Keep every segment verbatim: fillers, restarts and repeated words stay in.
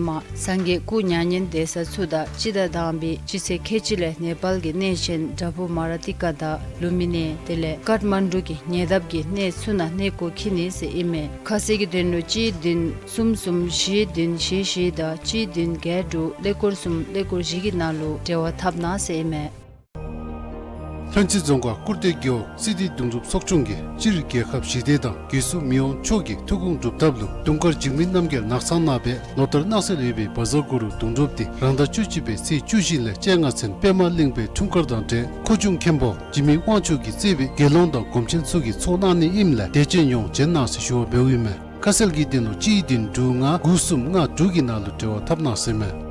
མ་སངས་རྒྱས་སྐུ་མྱ་ངན་འདས་ས་ཚུ་དང་སྤྱི་ཟླ་དང་པའི་སྤྱི་ཚེས་ཁལ་གཅིག་ལས་ནེ་པཱལ་གྱི་གནས་ཆེན་དྲ་བུ་མ་ར་ཏི་ཀ་དང་ལུམ་བི་ནི་དེ་ལས་ཀཱཐ་མན་ཌུ་གི་ཉེ་འདབས་ཀྱི་གནས་ཚུ་ནང་གནས་སྐོར་འཁྱིད་ནི་ཟེར་ཨིན་མས། ཁ་གསལ་གྱི་དོན་ལུ་གཅིག་བདུན་གསུམ་གསུམ་བཞི་བདུན་བཞི་བཞི་དང་གཅིག་བདུན་བརྒྱད་དྲུག་ཀླད་ཀོར་གསུམ་ཀླད་ཀོར་བཞི་གི་ནང་ལུ་འབྲེལ་བ་འཐབ་གནང་ཟེར་ཨིན་མས། ལྷུན་རྩེ་རྫོང་ཁག་སྐུར་སྟོད་རྒེད་འོག་སི་ཏི་གདུང་རུབ་ཚོགས་ཆུང་གིས་སྤྱིར་རྒྱལ་ཁབ་ཞི་བདེ་དང་སྒོས་སུ་མི་དབང་མཆོག་གི་ཐུགས་དགོངས་སྒྲུབ་ཐབས་ལུ་དུང་དཀར་འཇིགས་མེད་རྣམ་རྒྱལ་ནགས་ཚང་ནང་སྦེ་ལོ་ལྟར་གནང་སྲོལ་ཡོད་པའི་བཛྲ་གུ་རུ་གདུང་རུབ་འདི་རང་ཟླ་བཅུ་གཅིག་པའི་ཚེས་བཅུ་བཞི་ལས་བཅོ་ལྔ་ཚུན་པདྨ་གླིང་པའི་འཁྲུངས་སྐར་དང་འབྲེལ་ཁུ་བྱུག་མཁན་པོ་འཇིགས་མེད་དབང་ཕྱུག་གིས་གཙོས་པའི་དགེ་སློང་དང་སྒོམ་ཆེན་ཚུ་གིས་ཚོགས་གནང་ནི་ཨིནམ་ལས་དད་ཅན་ཡོངས་བྱོན་གནང་ཟེར་ཞུ་བ་འབདཝ་ཨིན་མས། ཁ་གསལ་གྱི་དོན་ལུ་གཅིག་བདུན་དྲུག་ལྔ་དགུ་གསུམ་ལྔ་དྲུག་གི་ནང་ལུ་འབྲེལ་བ་འཐབ་གནང་ཟེར་མས།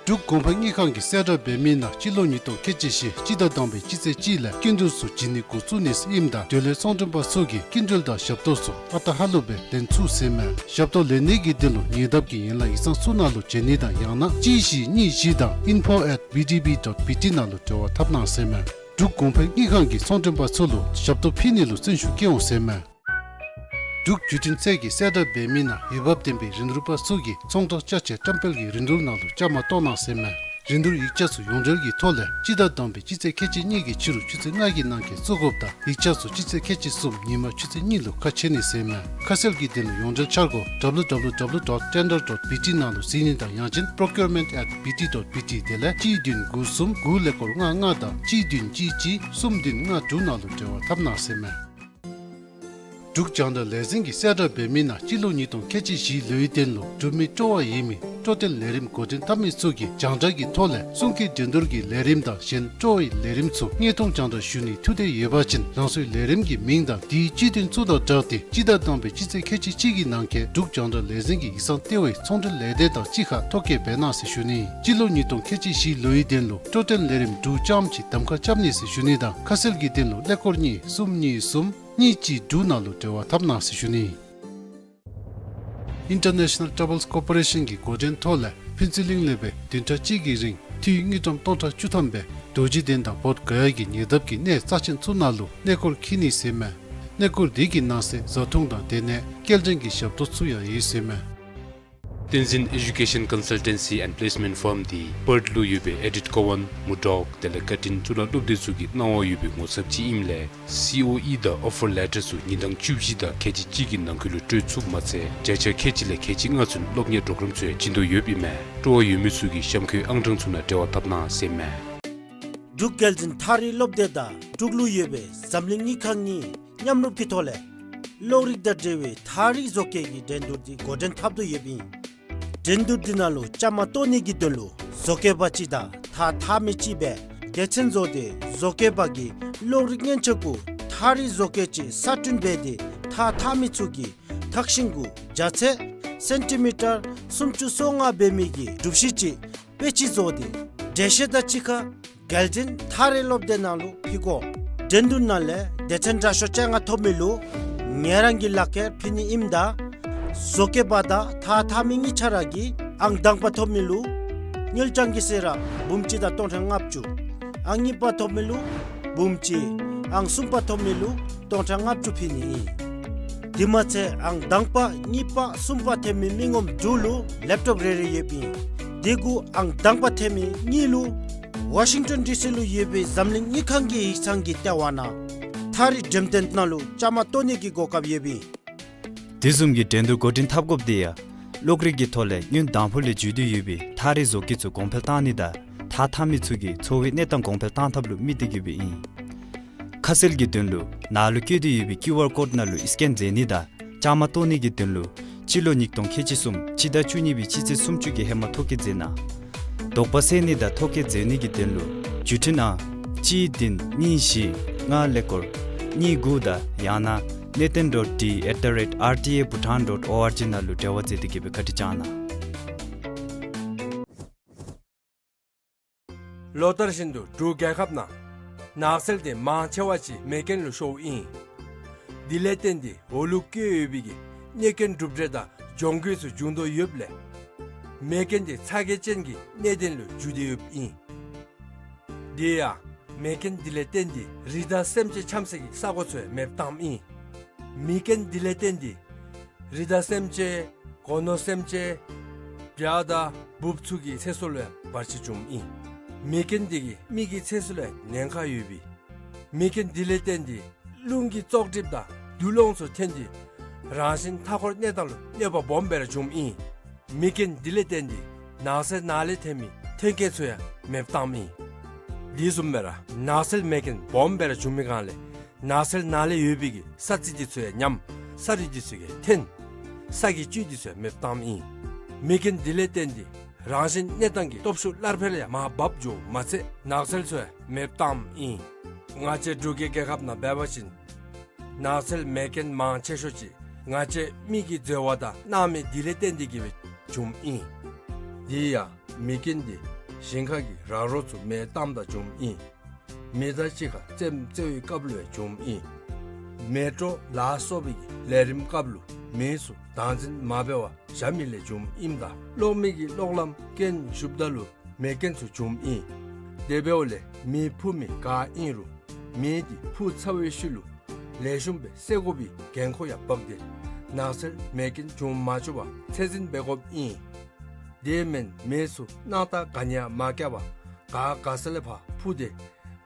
འབྲུག་གོང་འཕེལ་དངུལ་ཁང་གིས་གསལ་བསྒྲགས་འབད་མི་ནང་སྤྱི་ལོ་ཉིས་སྟོང་ཁལ་གཅིག་བཞི་སྤྱི་ཟླ་དང་པའི་སྤྱི་ཚེས་གཅིག་ལས་སྐྱིན་འགྲུལ་ཚུ་བྱིན་ནི་འགོ་བཙུགས་ནི་ཟེར་ཨིནམ་ད་དེ་ལས་ཚོང་མགྲོན་པ་ཚུ་གིས་སྐྱིན་འགྲུལ་དང་ཞབས་ཏོག་ཚུ་ཨ་རྟག་ཧ་ལུགས་སྦེ་ལེན་ཚུགས་ཟེར་མས། ཞབས་ཏོག་ལེན་ནི་གི་དོན་ལུ་ཉེ་འདབས་ཀྱི་ཡན་ལག་ཡིག་ཚང་ཚུ་ནང་ལུ་བྱོན་ནི་དང་ཡང་ན་གཅིག་བཞི་གཉིས་བཞི་དང་info at B D B dot B T ནང་ལུ་འབྲེལ་བ་འཐབ་གནང་ཟེར་མས། འབྲུག་གོང་འཕེལ་དངུལ་ཁང་གིས་ཚོང་མགྲོན་པ་ཚུ་ལུ་ཞབས་ཏོག་ཕུལ་ནི་ལུ་བརྩོན་ཤུགས་བསྐྱེད་འོང་ཟེར་མས། འབྲུག་བརྒྱུད་འཕྲིན་ཚད་ཀྱིས་གསལ་བསྒྲགས་འབད་མི་ནང་འོས་འབབ་ལྡན་པའི་རིན་བསྡུར་པ་ཚུ་གིས་ཚོང་རྟགས་ཅ་ཆས་བཀྲམ་སྤེལ་གྱི་རིན་བསྡུར་ནང་ལུ་བཅའ་མར་གཏོགས་གནང་ཟེར་མས། རིན་བསྡུར་ཡིག་ཆ་ཚུ་ཡོངས་འབྲེལ་གྱི་ཐོག་ལས་སྤྱི་ཟླ་དང་པའི་སྤྱི་ཚེས་ཁལ་གཅིག་གཉིས་ཀྱི་ཕྱི་རུ་ཆུ་ཚོད་ལྔ་གི་ནང་འཁོད་བཙུགས་དགོཔ་དང་ཡིག་ཆ་ཚུ་སྤྱི་ཚེས་ཁལ་གཅིག་གསུམ་ཉིན་མ་ཆུ་ཚོད་གཉིས་ལུ་ཁ་ཕྱེ་ནི་ཟེར་མས། ཁ་གསལ་གྱི་དོན་ལུ་ཡོངས་འབྲེལ་འཆར་སྒོ་W W W dot tender dot B T ནང་ལུ་གཟིགས་ནི་དང་ཡང་ཅིན་procurement at B T dot B T དེ་ལས་གཅིག་བདུན་དགུ་གསུམ་དགུ་ཀླད་ཀོར་ལྔ་ལྔ་དང་གཅིག་བདུན་གཅིག་གཅིག་གསུམ་བདུན་ལྔ་དྲུག་ནང་ལུ་འབྲེལ་བ་འཐབ་གནང་ཟེར་མས། འབྲུག་རྒྱང་བསྒྲགས་ལས་འཛིན་གྱིས་གསལ་བསྒྲགས་འབད་མི་ནང་སྤྱི་ལོ་ཉིས་སྟོང་ཁལ་གཅིག་བཞི་ལོའི་དོན་ལུ་འབྲུག་མི་སྤྲོ་བ་ཡོད་མི་སྤྲོ་སྟོན་ལས་རིམ་འགོ་འདྲེན་འཐབ་མི་ཚུ་གིས་རྒྱང་བསྒྲགས་ཀྱི་ཐོག་ལས་གསུང་སྐད་འགྲན་བསྡུར་གྱི་ལས་རིམ་དང་གཞན་སྤྲོ་བའི་ལས་རིམ་ཚུ་དངོས་མཐོང་རྒྱང་བསྒྲགས་ཞུ་ནིའི་ཐུགས་འདོད་ཡོད་པ་ཅིན་རང་སོའི་ལས་རིམ་གྱི་མིང་དང་དེའི་སྤྱི་དོན་ཚུ་དང་སྦྲགས་ཏེ་སྤྱི་ཟླ་དང་པའི་སྤྱི་ཚེས་ཁལ་གཅིག་གཅིག་གི་ནང་འཁོད་འབྲུག་རྒྱང་བསྒྲགས་ལས་འཛིན་གྱི་ཡིག་ཚང་ལྟེ་བའི་ཚོང་འབྲེལ་ལས་སྡེ་དང་གཅིག་ཁར་ཐོ་བཀོད་འབད་གནང་ཟེར་ཞུ་ནི། སྤྱི་ལོ་ཉིས་སྟོང་ཁལ་གཅིག་བཞི་ལོའི་དོན་ལུ་སྤྲོ་སྟོན་ལས་རིམ་འབྲུག་རྐྱངམ་ཅིག་གདམ་ཁ་རྐྱབ་ནི་ཟེར་ཞུ་ནི་དང་ཁ་གསལ་གྱི་དོན་ལུ་ཀླད་ཀོར་གཉིས་གསུམ་གཉིས་གསུམ་གཉིས་གཅིག་དྲུག་ནང་ལུ་འབྲེལ་བ་འཐབ་གནང་ཟེར་ཞུ་ནི། International Travels Corporation གི་འགོ་འདྲེན་ཐོག་ལས་ཕུན་ཚོགས་གླིང་ལས་སྦེ་བདུན་ཕྲག་གཅིག་གི་རིང་འཐུས་དངུལ་ཀྲམ་སྟོང་ཕྲག་བཅུ་ཐམ་སྦེ་རྡོ་རྗེ་གདན་དང་བོདྷ་ག་ཡ་གི་ཉེ་འདབས་ཀྱི་གནས་རྩ་ཆེན་ཚུ་ནང་ལུ་གནས་སྐོར་འཁྱིད་ནི་ཟེར་མས། གནས་སྐོར་དེ་གི་ནང་གསེས་བཟའ་འཐུང་དང་དེ་ནས་སྐྱེལ་འདྲེན་གྱི་ཞབས་ཏོག་ཚུ་ཡང་ཡོད་ཟེར་མས། བསྟན་འཛིན་Education Consultancy and Placement Firm འདི་པརཐ་ལུ་ཡོད་པའི་Edith Cowan, Murdoch དེ་ལས་Curtin གཙུག་ལག་སློབ་སྡེ་ཚུ་གི་གནང་བ་ཡོད་པའི་ངོ་ཚབ་ཅིག་ཨིནམ་ལས་C O E དང་offer letter ཚུ་ཉིན་གྲངས་བཅུ་བཞི་དང་ཁལ་གཅིག་གཅིག་གི་ནང་འཁོད་ལུ་སྤྲོད་ཚུགསཔ་མ་ཚད་བརྒྱ་ཆ་ཁལ་གཅིག་ལས་ཁལ་གཅིག་ལྔ་ཚུན་སློབ་གཉེར་པོརོ་གརམ་ཚུ་ཡང་བྱིན་དོ་ཡོདཔ་ཨིན་མས། སྤྲོ་བ་ཡོད་མི་ཚུ་གིས་གཤམ་འཁོད་ཨང་གྲངས་ཚུ་ནང་འབྲེལ་བ་འཐབ་གནང་ཟེར་མས། འབྲུག་རྒྱལ་འཛིན་ཐག་རིང་སློབ་སྡེ་དང་འབྲུག་ལུ་ཡོད་པའི་འཛམ་གླིང་དངུལ་ཁང་གཉིས་མཉམ་རུབ་ཀྱི་ཐོག་ལས་གློག་རིག་དང་འབྲེལ་བའི་ཐག་རིང་བཟོ་བཀོད་ཀྱི་འགྲན་བསྡུར་འདི་འགོ་འདྲེན་འཐབ་དོ་ཡོདཔ་ཨིན། འགྲན་བསྡུར་འདི་ནང་ལུ་བཅའ་མར་གཏོགས་ནི་གི་དོན་ལུ་བཟོ་བཀོད་པ་ཅིག་དང་ཐགས་འཐག་མི་ཅིག་སྦེ་སྡེ་ཚན་བཟོ་སྟེ་བཟོ་བཀོད་པ་གིས་གློག་རིག་མཉེན་ཆས་གུ་ཐག་རིང་བཟོ་བཀོད་ཅིག་གསར་སྐྲུན་འབད་དེ་ཐགས་འཐག་མི་ཚུ་གིས་ཐགས་ཤིང་གུ་རྒྱ་ཚད་སེན་ཊི་མི་ཊར་སུམ་ཅུ་སོ་ལྔ་འབད་མི་གི་གྲུ་བཞི་ཅིག་དཔེ་ཅིག་བཟོ་སྟེ་འགྲེལ་བཤད་དང་གཅིག་ཁར་རྒྱལ་འཛིན་ཐག་རིང་སློབ་སྡེ་ནང་ལུ་ཕུལ་དགོ། འགྲན་བསྡུར་ནང་ལས་སྡེ་ཚན་དྲག་ཤོས་བཅོ་ལྔ་ཐོབ་མི་ལུ་ཉེ་རང་གི་ལག་ཁྱེར་ཕུལ་ནི་ཨིནམ་ད་བཟོ་བཀོད་པ་དང་ཐགས་འཐག་མི་གཉིས་ཆ་ར་གིས་ཨང་དང་པ་ཐོབ་མི་ལུ་དངུལ་རྐྱང་གི་ཟད་ར་འབུམ་གཅིག་དང་སྟོང་ཕྲག་ལྔ་བཅུ། ཨང་གཉིས་པ་ཐོབ་མི་ལུ་འབུམ་གཅིག། ཨང་གསུམ་པ་ཐོབ་མི་ལུ་སྟོང་ཕྲག་ལྔ་བཅུ་ཕུལ་ནི་ཨིན། དེ་མ་ཚད་ཨང་དང་པ་གཉིས་པ་གསུམ་པ་ཐོབ་མི་མི་ངོམ་དྲུག་ལུ་ལེབ་ཊོབ་རེ་རེ་ཡོདཔ་ཨིན། དེ་གུ་ཨང་དང་པ་ཐོབ་མི་གཉིས་ལུ་ཝ་ཤིང་ཊོན་ཌི་སི་ལུ་ཡོད་པའི་འཛམ་གླིང་དངུལ་ཁང་གི་ཡིག་ཚང་གི་ལྟེ་བ་ནང་ཐག་རིང་འགྲེམས་སྟོན་ནང་ལུ་བཅའ་མར་གཏོགས་ནི་གི་གོ་སྐབས་ཡོདཔ་ཨིན། དེ་བཟུམ་གྱི་འགྲན་བསྡུར་འགོ་འདྲེན་འཐབ་དགོཔ་དེ་ཡང་གློག་རིག་གི་ཐོག་ལས་སྔོན་དང་ཕུ་ལས་བརྒྱུད་དེ་ཡོད་པའི་ཐག་རིང་བཟོ་བཀོད་ཚུ་གོང་འཕེལ་བཏང་ནི་དང་ཐགས་འཐག་མི་ཚུ་གི་འཚོ་བའི་གནས་སྟངས་གོང་འཕེལ་བཏང་ཐབས་ལུ་དམིགས་ཏེ་གིས་སྦེ་ཨིན། ཁ་གསལ་གྱི་དོན་ལུ་ནཱ་ལུ་བཀོད་དེ་ཡོད་པའི་ཀིའུ་ཨར་ཀོཌ་ནང་ལུ་སི་ཀེན་མཛད་ནི་དང་བཅའ་མར་གཏོགས་ནི་གི་དོན་ལུ་སྤྱི་ལོ་ཉིས་སྟོང་ཁལ་གཅིག་གསུམ་སྤྱི་ཟླ་བཅུ་གཉིས་པའི་སྤྱི་ཚེས་སུམ་ཅུ་གི་ཧེ་མ་ཐོ་བཀོད་མཛད་གནང་། དོགས་པ་སེལ་ནི་དང་ཐོ་བཀོད་མཛད་ནི་གི་དོན་ལུ་བརྒྱུད་འཕྲིན་ཨང་གཅིག་བདུན་གཉིས་བཞི་ལྔ་ཀླད་ཀོར་གཉིས་དགུ་དང་ཡང་ན་nathan dot d at the rate R T A bhutan dot org ནང་ལུ་འབྲེལ་བ་མཛད་དེ་གིས་སྦེ་བཀའ་དྲིན་བསྐྱང་གནང་། ལོ་ལྟར་བཞིན་དུ་འབྲུག་རྒྱལ་ཁབ་ནང་ནགས་ཚལ་དེ་མང་ཆེ་བ་ཅིག་མེ་རྐྱེན་ལུ་ཤོརཝ་ཨིན། དེ་ལས་བརྟེན་ཏེ་འོག་ལུ་བཀོད་ཡོད་པའི་གི་གནོད་རྐྱེན་གྲུབ་འབྲས་དང་གྱོང་གུད་ཚུ་འབྱུང་དོ་ཡོདཔ་ལས་མེ་རྐྱེན་དེ་ཚ་གྱང་ཅན་གྱི་གནད་དོན་ལུ་འགྱུར་ཏེ་ཡོདཔ་ཨིན། དེ་ཡང་མེ་རྐྱེན་དེ་ལས་བརྟེན་ཏེ་རི་དྭགས་སེམས་ཅན་འཁྱམ་སའི་གི་ས་གོ་ཚུ་ཡང་མེདཔ་བཏངམ་ཨིན། མེ་རྐྱེན་དེ་ལས་བརྟེན་ཏེ་རི་དྭགས་སེམས་ཅན་ སྒོ་ནོར་སེམས་ཅན་བྱ་དང་འབུཔ་ཚུ་གི་ཚེ་སྲོག་ལུ་ཡང་བར་ཆད་འབྱུངམ་ཨིན། མེ་རྐྱེན་འདི་གིས་མི་གི་ཚེ་སྲོག་ལུ་ཡང་ཉེན་ཁ་ཡོདཔ་ཨིན། མེ་རྐྱེན་འདི་ལས་བརྟེན་ཏེ་རླུང་གི་བཙོག་གྲིབ་དང་རྡུལ་སློང་ཚུ་ཐོན་ཏེ་རང་བཞིན་མཐའ་འཁོར་གནས་སྟངས་ལུ་གནོད་པ་སྦོམ་སྦེ་ར་འབྱུངམ་ཨིན། མེ་རྐྱེན་འདི་ལས་བརྟེན་ཏེ་ནགས་ཚལ་ནང་ལས་ཐོན་མི་ཐོན་སྐྱེད་ཚུ་ཡང་མེདཔ་བཏངམ་ཨིན། དེ་བཟུམ་སྦེ་ར་ནགས་ཚལ་མེ་རྐྱེན་སྦོམ་སྦེ་ར་འབྱུང་མི་སྒང་ལས་ནགས་ཚལ་ནང་ལས་ཡོད་པའི་གི་ས་རྩི་འདི་ཚུ་ཡང་ཉམས། ས་རུད་འདི་ཚུ་ཡང་ཐོན། ས་གི་བཅུད་འདི་ཚུ་ཡང་མེདཔ་བཏངམ་ཨིན། མེ་རྐྱེན་འདི་ལས་བརྟེན་ཏེ་རང་བཞིན་གནས་སྟངས་ཀྱི་སྟོབས་ཤུགས་སླར་འཕེལ་ཡང་མར་བབས་འགྱོཝ་མ་ཚད་ནགས་ཚལ་ཚུ་ཡང་མེདཔ་བཏངམ་ཨིན། ང་བཅས་འབྲུག་གི་རྒྱལ་ཁབ་ནང་འབད་བ་ཅིན་ནགས་ཚལ་མེ་རྐྱེན་མང་ཆེ་ཤོས་ཅིག་ང་བཅས་མི་གིས་འཛོལ་བ་དང་གནང་མི་འདི་ལས་བརྟེན་ཏེ་གིས་སྦེ་འབྱུངམ་ཨིན། དེ་ཡང་མེ་རྐྱེན་འདི་ཞིང་ཁ་གི་ར་རོ་ཚུ་མེ་བཏངམ་ད་འབྱུངམ་ཨིན། མེ་དང་གཅིག་ཁར་རྩེདམོ་རྩེ་བའི་སྐབས་ལུ་ཡང་འབྱུངམ་ཨིན། མེ་དྲོ་ལ་སོགས་པའི་གི་ལས་རིམ་སྐབས་ལུ་མེ་ཚུ་བདག་འཛིན་མ་འབད་བར་བཞག་མི་ལས་འབྱུངམ་ཨིནམ་ད་གློག་མེ་གི་གློག་ལམ་རྐྱེན་ཞུགསཔ་ད་ལུ་མེ་རྐྱེན་ཚུ་འབྱུངམ་ཨིན། དེ་འབདཝ་ལས་མེ་འཕུ་མི་ག་ཨིན་རུང་མེ་འདི་འཕུ་ཚར་བའི་ཤུལ་ལུ་ལེགས་ཤོམ་སྦེ་བསད་དགོ་པའི་འགན་ཁུར་ཡང་འབག་སྟེ་ནགས་ཚལ་མེ་རྐྱེན་འབྱུང་མ་བཅུག་པར་ཚད་འཛིན་འབད་དགོཔ་ཨིན། དེ་མེན་མེ་ཚུ་སྣང་ཐག་ག་ནི་ཡང་མ་བཀལ་བར་ག་ག་ས་ལས་ཕར་འཕུ་སྟེ་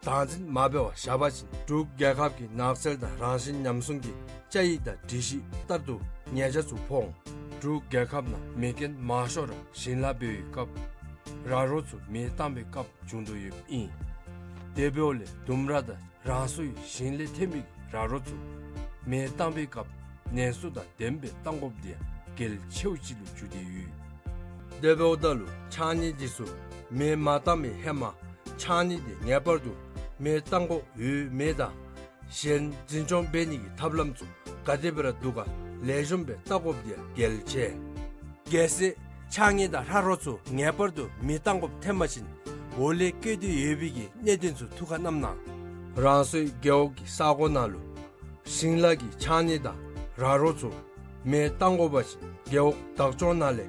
བདག་འཛིན་མ་འབད་བར་བཞག་པ་ཅིན་འབྲུག་རྒྱལ་ཁབ་ཀྱི་ནགས་ཚལ་དང་རང་བཞིན་ཉམས་སྲུང་གི་བཅའ་ཡིག་དང་སྒྲིག་གཞི་ལྟར་དུ་ཉེས་ཆད་ཚུ་ཕོག་འོང་། འབྲུག་རྒྱལ་ཁབ་ནང་མེ་རྐྱེན་མང་ཤོས་ར་ཞིང་ལཱ་འབད་བའི་སྐབས་ར་རོ་ཚུ་མེ་བཏང་བའི་སྐབས་འབྱུང་དོ་ཡོདཔ་ཨིན། དེ་འབདཝ་ལས་ལྡུམ་ར་དང་རང་སོའི་ཞིང་ལས་ཐོན་མི་ར་རོ་ཚུ་མེ་བཏང་བའི་སྐབས་ནན་སོ་དང་ལྡནམ་སྦེ་བཏང་དགོཔ་འདི་ཡང་གལ་ཆེཝ་ཅིག་ལུ་གྱུར་ཏེ་ཡོད། དེ་འབདཝ་ད་ལུ་ཕྱགས་སྙིགས་འདི་ཚུ་མེ་མ་བཏང་བའི་ཧེ་མ་ཕྱགས་སྙིགས་འདི་ངེས་པར་དུ་མེ་བཏང་དགོཔ་ཡོད་མེད་དང་གཞན་འཛིན་སྐྱོང་འབད་ནི་གི་ཐབས་ལམ་ཚུ་ག་དེ་སྦེ་ར་འདུག་ག་ལེགས་ཤོམ་སྦེ་བལྟ་དགོཔ་འདི་ཡང་གལ་ཆེ། གལ་སྲིད་ཕྱགས་སྙིགས་དང་ར་རོ་ཚུ་ངེས་པར་དུ་མེ་བཏང་དགོཔ་ཐོན་པ་ཅིན་འོག་ལས་བཀོད་དེ་ཡོད་པའི་གི་གནད་དོན་ཚུ་ཐུགས་ཁར་བསྣམས་གནང་། རང་སོའི་རྒེད་འོག་གི་ས་གོ་ནང་ལུ་ཞིང་ལཱ་གི་ཕྱགས་སྙིགས་དང་ར་རོ་ཚུ་མེ་བཏང་དགོ་པ་ཅིན་རྒེད་འོག་བདག་སྐྱོང་ནང་ལས་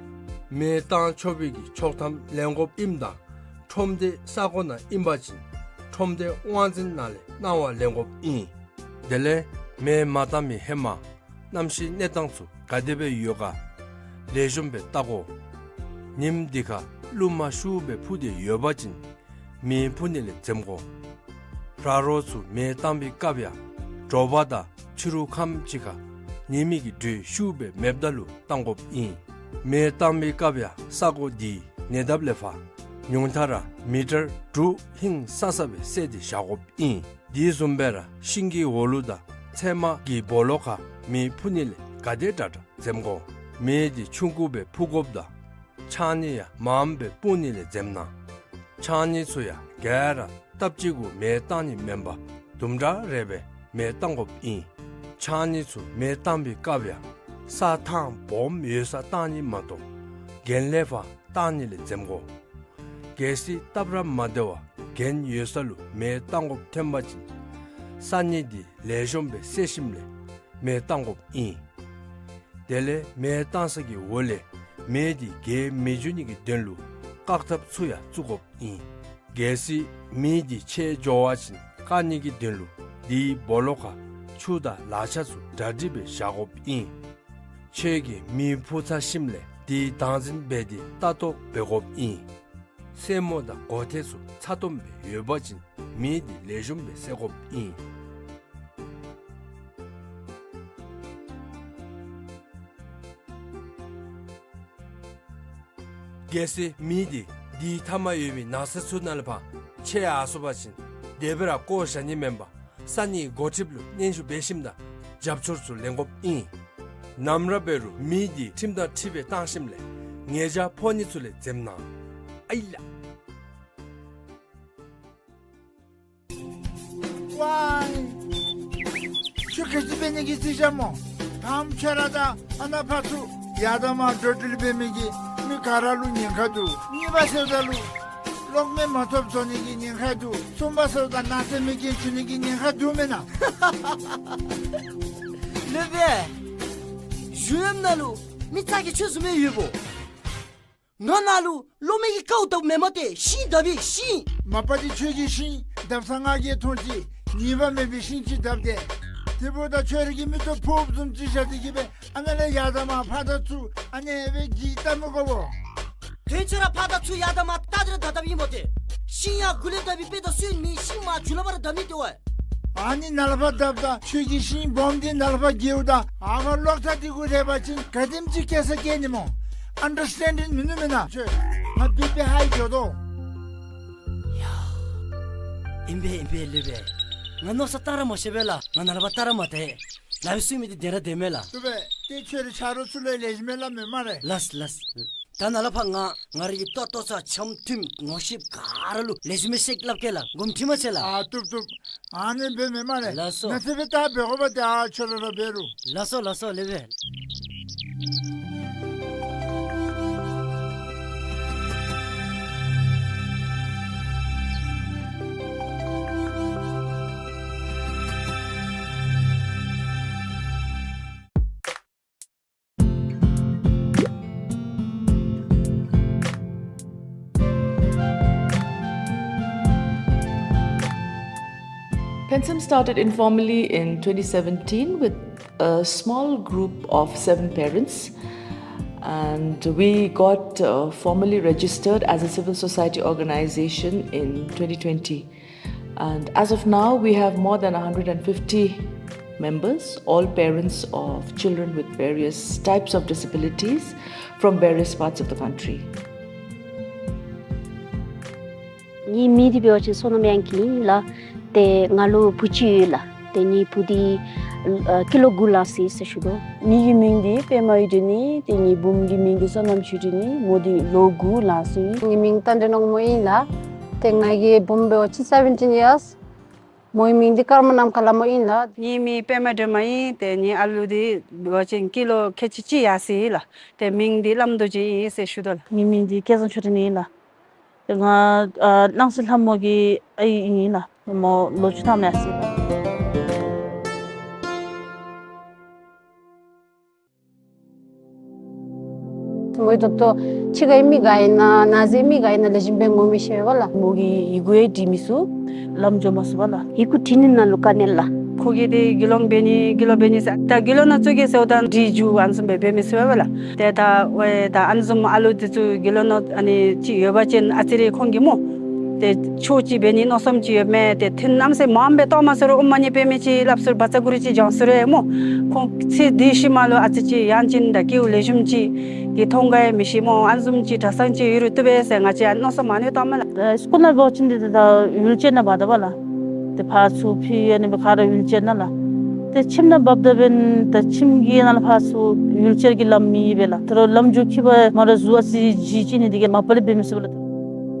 མེ་བཏང་ཆོག་པའི་གི་ཆོག་ཐམ་ལེན་དགོཔ་ཨིནམ་ད་ཁྲོམ་སྡེ་ས་གོ་ནང་ཨིན་པ་ཅིན་ཁྲོམ་སྡེ་དབང་འཛིན་ནང་ལས་གནང་བ་ལེན་དགོཔ་ཨིན། དེ་ལས་མེ་མ་བཏང་མི་ཧེ་མ་གནམ་གཤིས་གནས་སྟངས་ཚུ་ག་དེ་སྦེ་ཡོད་ག་ལེགས་ཤོམ་སྦེ་བལྟ་དགོ། ཉིནམ་འདི་ཁར་རླུང་མ་ཤུགས་སྦེ་འཕུ་སྟེ་ཡོད་པ་ཅིན་མེ་འཕུ་ནི་ལས་འཛེམ་དགོ། ར་རོ་ཚུ་མེ་བཏང་བའི་སྐབས་ཡང་དྲོ་པ་དང་ཕྱི་རུ་ཁམས་ཅིག་ཁར་ཉི་མའི་གི་དྲོད་ཤུགས་སྦེ་མེདཔ་ད་ལུ་བཏང་དགོཔ་ཨིན། མེ་བཏང་བའི་སྐབས་ཡང་ས་གོ་འདི་ཉེ་འདབས་ལས་ཕར་ཉུང་མཐའ་ར་མི་ཊར་དྲུག་ཧིང་སང་ས་སྦེ་བསལ་ཏེ་བཞག་དགོཔ་ཨིན། དེ་བཟུམ་སྦེ་ར་ཤིང་གི་འོག་ལུ་དང་ཚལ་མ་གི་སྦོ་ལོགས་ཁར་མེ་འཕུ་ནི་ལས་ག་དེ་དྲག་དྲག་འཛེམ་དགོ། མེ་འདི་ཆུང་ཀུ་སྦེ་འཕུ་དགོཔ་དང་ཕྱགས་སྙིགས་ཡང་མངམ་སྦེ་སྤུངས་ནི་ལས་འཛེམ་གནང་། ཕྱགས་སྙིགས་ཚུ་ཡང་ག་ར་སྟབས་གཅིག་གུ་མེ་བཏང་ནི་མེན་པར་དུམ་གྲ་རེ་སྦེ་མེ་བཏང་དགོཔ་ཨིན། ཕྱགས་སྙིགས་ཚུ་མེ་བཏང་བའི་སྐབས་ཡང་ས་ཐང་སྦོམ་ཡོད་སར་བཏང་ནི་མ་གཏོགས་གྱེན་ལས་ཕར་བཏང་ནི་ལས་འཛེམ་དགོ། གལ་སྲིད་སྟབས་ར་མ་བདེ་བར་གྱེན་ཡོད་ས་ལུ་མེ་བཏང་དགོཔ་ཐོན་པ་ཅིན་ས་སྙིགས་འདི་ལེགས་ཤོམ་སྦེ་བསལ་ཞིནམ་ལས་མེ་བཏང་དགོཔ་ཨིན། དེ་ལས་མེ་བཏང་ས་གི་འོག་ལས་མེ་འདི་རྒྱས་མི་འགྱོ་ནི་གི་དོན་ལུ་བཀག་ཐབས་ཚུ་ཡང་བཙུགས་དགོཔ་ཨིན། གལ་སྲིད་མེ་འདི་ཆད་འགྱོ་བ་ཅིན་བཀག་ནི་གི་དོན་ལུ་དེའི་སྦོ་ལོགས་ཁར་ཆུ་དང་ལག་ཆ་ཚུ་གྲ་སྒྲིག་སྦེ་བཞག་དགོཔ་ཨིན། ཁྱོད་ཀྱིས་མེ་འཕུ་ཚར་ཞིནམ་ལས་དེ་བདག་འཛིན་འབད་དེ་ལྟ་རྟོག་འབད་དགོཔ་ཨིན། སེན་མོ་དང་སྒོ་ཐེལ་ཚུ་ཚ་ཏོམ་སྦེ་ཡོད་པ་ཅིན་མེ་འདི་ལེགས་ཤོམ་སྦེ་བསད་དགོཔ་ཨིན། གལ་སྲིད་མེ་འདི་དེའི་མཐའ་མར་ཡོད་པའི་ནགས་ཚལ་ཚུ་ནང་ལས་ཕར་ཆད་ཡར་སོང་པ་ཅིན་དེ་སྦེ་ར་བཀོ་བཞག་ནི་མེན་པར་ས་གནས་འགོ་ཁྲིདཔ་ལུ་སྙན་ཞུ་འབད་ཞིནམ་ད་རྒྱབ་སྐྱོར་ཚུ་ལེན་དགོཔ་ཨིན། ནམ་ར་འབད་རུང་མེ་འདི་ཁྲིམས་དང་འཁྲིལ་སྦེ་བཏང་ཞིནམ་ལས་ཉེས་བྱ་ཕོག་ནི་ཚུ་ལས་འཛེམ་གནང་། ཨའི་ལགས། ཝའི། ཁྱོད་ག་ཅི་འབད་ནི་གི་རྩིས་རྐྱབ་སྨོ། དང་པ་ཁྱོད་ར་དང་ཨ་ནཱ་ཕར་ཚུར་ཡར་དང་མར་འགྲོ་འགྲུལ་འབད་མི་གི་མི་ག་ར་ལུ་ཉེན་ཁ་འདུག། གཉིས་པ་ཟེརཝ་ད་ལུ་གློག་མེ་མ་ཐོབ་བཟོ་ནི་གི་ཉེན་ཁ་འདུག། གསུམ་པ་ཟེརཝ་ད་ནགས་ཚལ་མེ་རྐྱེན་འབྱུང་ནི་གི་ཉེན་ཁ་འདུག་མེན་ན། ལེགས་པས། གཞུང་ལམ་ནང་ལུ་མི་ཚ་གྱང་ཁྱོད་བཟུམ་མའི་ཡོདཔ་འོང་། ང་ནཱ་ལུ་གློག་མེ་གི་ཀཝ་བཏབ་མེན་མས་ཏེ། ཤིང་བཏབ་ཡི་ཤིང་། མ་པ་འདི་ཁྱོད་ཀྱིས་ཤིང་བཏབ་ས་ང་གིས་མཐོང་ཅི། ཉེས་པ་མེད་པའི་ཤིང་ཅིག་བཏབ་སྟེ། དེ་འབདཝ་ད་ཁྱོད་ར་གི་མིག་ཏོ་ཕོརཔ་བཟུམ་ཅིག་བཞག་སྟེ་གི་སྦེ་ཨ་ནཱ་ལས་ཡར་དང་མར་ཕར་དང་ཚུར་ཨ་ནི་སྦེ་གི་བལྟ་མི་དགོ་པས། དོན་ཚུ་ར་ཕར་དང་ཚུར་ཡར་དང་མར་བལྟ་སྟེ་ར་བལྟ་བལྟཝ་ཨིན་པས་ཏེ། ཤིང་ཡར་མགུ་ལས་བརྡབ་པའི་དཔེ་དང་སོན་མི་ཤིང་མར་མཇུག་ལས་ཕར་ར་བརྡབ་ནི་ཏེ་འོ། ཨ་ནི་ནཱ་ལས་ཕར་བརྡབ་ད་ཁྱོད་ཀྱི་ཤིང་སྦོམ་འདི་ནཱ་ལས་ཕར་འགྱེལཝ་ད་ཨ་ཕར་གློག་ཐག་འདི་གུ་རེག་པ་ཅིན་ག་དེམ་ཅིག་སྐྱེ་ས་སྐྱེ་ནི་སྨོ། ཨན་ཌར་སི་ཊེན་ཌིང་མིན་ནུག་མེན་ན། ཁྱོད་ང་བི་པི་ཧའི་འགྱོ་དོ། ཡ། ཨིན་པས་ཨིན་པས་ལེགས་པས། ང་ནཱ་ལས་ཕར་བལྟ་ར་མ་ཤེས་པས་ལགས། ང་ནཱ་ལས་ཕར་བལྟ་ར་མ་བལྟ། ལགས་སོ། མི་འདི་བདེན་ར་བདེན་མས་ལགས། བཏུབ་པས། ཏེ་ཁྱོད་རའི་ཆ་རོགས་ཚུ་ལུ་ལེགས་ཤོམ་སྦེ་སླབ་མས་སྨ་རེ། ལགས་ལགས། ད་ནཱ་ལས་ཕར་ང་ང་རའི་གི་ལྟོ་ལྟོ་ཚང་འཆམ་མཐུན་ངོ་ཤེས་ག་ར་ལུ་ལེགས་ཤོམ་སྦེ་ཤེས་སླབ་གེ་ལགས། དགོངསམ་ཁྲེལ་མ་མཛད་ལགས། ཨ་བཏུབ་བཏུབ། ཨ་ནི་འབདཝ་མས་སྨ་རེ། ལགས་སོ། ནཱ་ཚུ་སྦེ་ད་འབད་དགོ་པས། ཏེ་ཨ་ཁྱོད་ར་ར་འབད་རུང་། ལགས་སོ་ལགས་སོ་ལེགས་པས། PenSim started informally in twenty seventeen with a small group of seven parents, and we got, uh, formally registered as a civil society organization in twenty twenty. And as of now, we have more than a hundred and fifty members, all parents of children with various types of disabilities from various parts of the country. ངེའི་མིང་འདི་འབད་བ་ཅིན་བསོད་ནམས་དབྱངས་སྐྱིད་ཨིན་ལགས། ཏེ་ང་ལུ་བུ་གཅིག་ཡོད་ལགས། ཏེ་ངེའི་བུ་འདི་ཨ་ཀི་ལོ་དགུ་ལང་སོ་ཡི་ཟེར་ཞུ་དོ། ངེའི་མིང་འདི་པདྨ་འོད་སྒྲོན་ཨིན། ཏེ་ངེའི་བུམོ་གི་མིང་འདི་བསོད་ནམས་ཆོས་སྒྲོན་ཨིན། མོ་འདི་ལོ་དགུ་ལང་སོ་ཡི། ངེའི་མིང་རྟ་མགྲིན་ནག་མོ་ཨིན་ལགས། ཏེ་ང་གི་བུམོ་འབད་བ་ཅིན་seventeen years། མོའི་མིང་འདི་ཀརྨ་ནམ་མཁའ་ལྷ་མོ་ཨིན་ལགས། ངེའི་མིང་པདྨ་སྒྲོལ་མ་ཨིན། ཏེ་ངེའི་ཨ་ལུ་འདི་འབད་བ་ཅིན་ཀི་ལོ་ཁལ་གཅིག་གཅིག་ཡར་སོ་ཡི་ལགས། ཏེ་མིང་འདི་བླམ་རྡོ་རྗེ་ཨིན་ཟེར་ཞུ་དོ་ལགས། ངེའི་མིང་འདི་སྐལ་བཟང་ཆོས་སྒྲོན་ཨིན་ལགས། ཏེ་ང་ཨ་སྣང་སྲིད་ལྷ་མོ་གི་ཨའི་ཨིན་ལགས། མོ་ལོ་བཅུ་ཐམ་ཡར་སོ་ཡི་ལགས། མོ་ད་ལྟོ་ཕྱི་ཁའི་མི་ག་ཨིན་ན་ནང་ཟེར་མི་ག་ཨིན་ན་ལེགས་ཤོམ་སྦེ་ངོ་མི་ཤེས་པས་ལགས། མོ་གི་ཡི་གུ་ཡང་བྲིས་མི་ཚུགས། ལམ་འགྱོ་མ་ཚུགས་པས་ལགས། ཡི་གུ་བྲིས་ནི་ནང་ལུ་དཀའ་ངལ་ལགས། ཁོ་གིས་ཏེ་དགེ་སློང་འབད་ནི་དགེ་སློང་འབད་ནི་ཟེར་ད་དགེ་སློང་ནང་བཙུགས་གེ་ཟེརཝ་ད་འབྲི་འགྱོ་ཨ་ནི་བཟུམ་སྦེ་འབད་མི་ཚུགས་པས་ལགས། ཏེ་ད་ཝའི་ད་ཨ་ནི་བཟུམ་ཨ་ལུ་འདི་ཚུ་དགེ་སློང་ནང་ཨ་ནི་ཅིག་ཡོད་པ་ཅིན་ཨ་ཙི་རེ་ཁོང་གིས་སྨོ། ཏེ་ཆོས་ཅིག་འབད་ནི་མནོ་བསམ་ཅིག་ཡོད་མས། ཏེ་ཐུན་མནའམ་སྲས་མངམ་སྦེ་གཏོགས་མ་ཚུགས་རུང་ཨོཾ་མ་ཎི་པདྨེ་ཅིག་སླབ་ཚུགས་རུང་བཛྲ་གུ་རུ་ཅིག་བགྱང་ཚུགས་རུང་སྨོ། ཁོང་ཚེ་འདི་ཤུལ་མ་ལུ་ཨ་ཙི་ཅིག་ཡང་ཅིན་ད་སྐྱེ་བ་ལེགས་ཤོམ་ཅིག་གི་མཐོང་ག་ཡང་མི་ཤེས་སྨོ། ཨ་ནི་བཟུམ་ཅིག་གྲྭ་ཚང་ཅིག་ཡོད་རུང་བཏུབ་པས་ཟེར་ང་བཅས་ཡང་མནོ་བསམ་ཨ་ནི་བཏངམ་མས་ལགས། ཨེ་སི་ཀུལ་ནང་འབད་བ་ཅིན་འདི་ད་ཝིལ་ཅེར་ནང་འབག་ད་པས་ལགས། ཏེ་ཕར་ཚུར་ཕུད་ཨ་ནི་སྦེ་ག་ར་ཝིལ་ཅེར་ནང་ལགས། ཏེ་ཁྱིམ་ནང་འབག་ད་འབདན་ད་ཁྱིམ་གྱི་ནང་ལུ་ཕར་ཚུར་ཝིལ་ཅེར་གྱི་ལམ་མེད་པས་ལགས། ད་རུང་ལམ་འགྱོ་འཁྱིད་པར་མ་ར་གཟུགས་ཨ་ཙི་ལྗིད་ཅིག་ནི་འདི་གིས་མ་པ་ལས་འབད་མི་ཚུགས་པས་ལགས།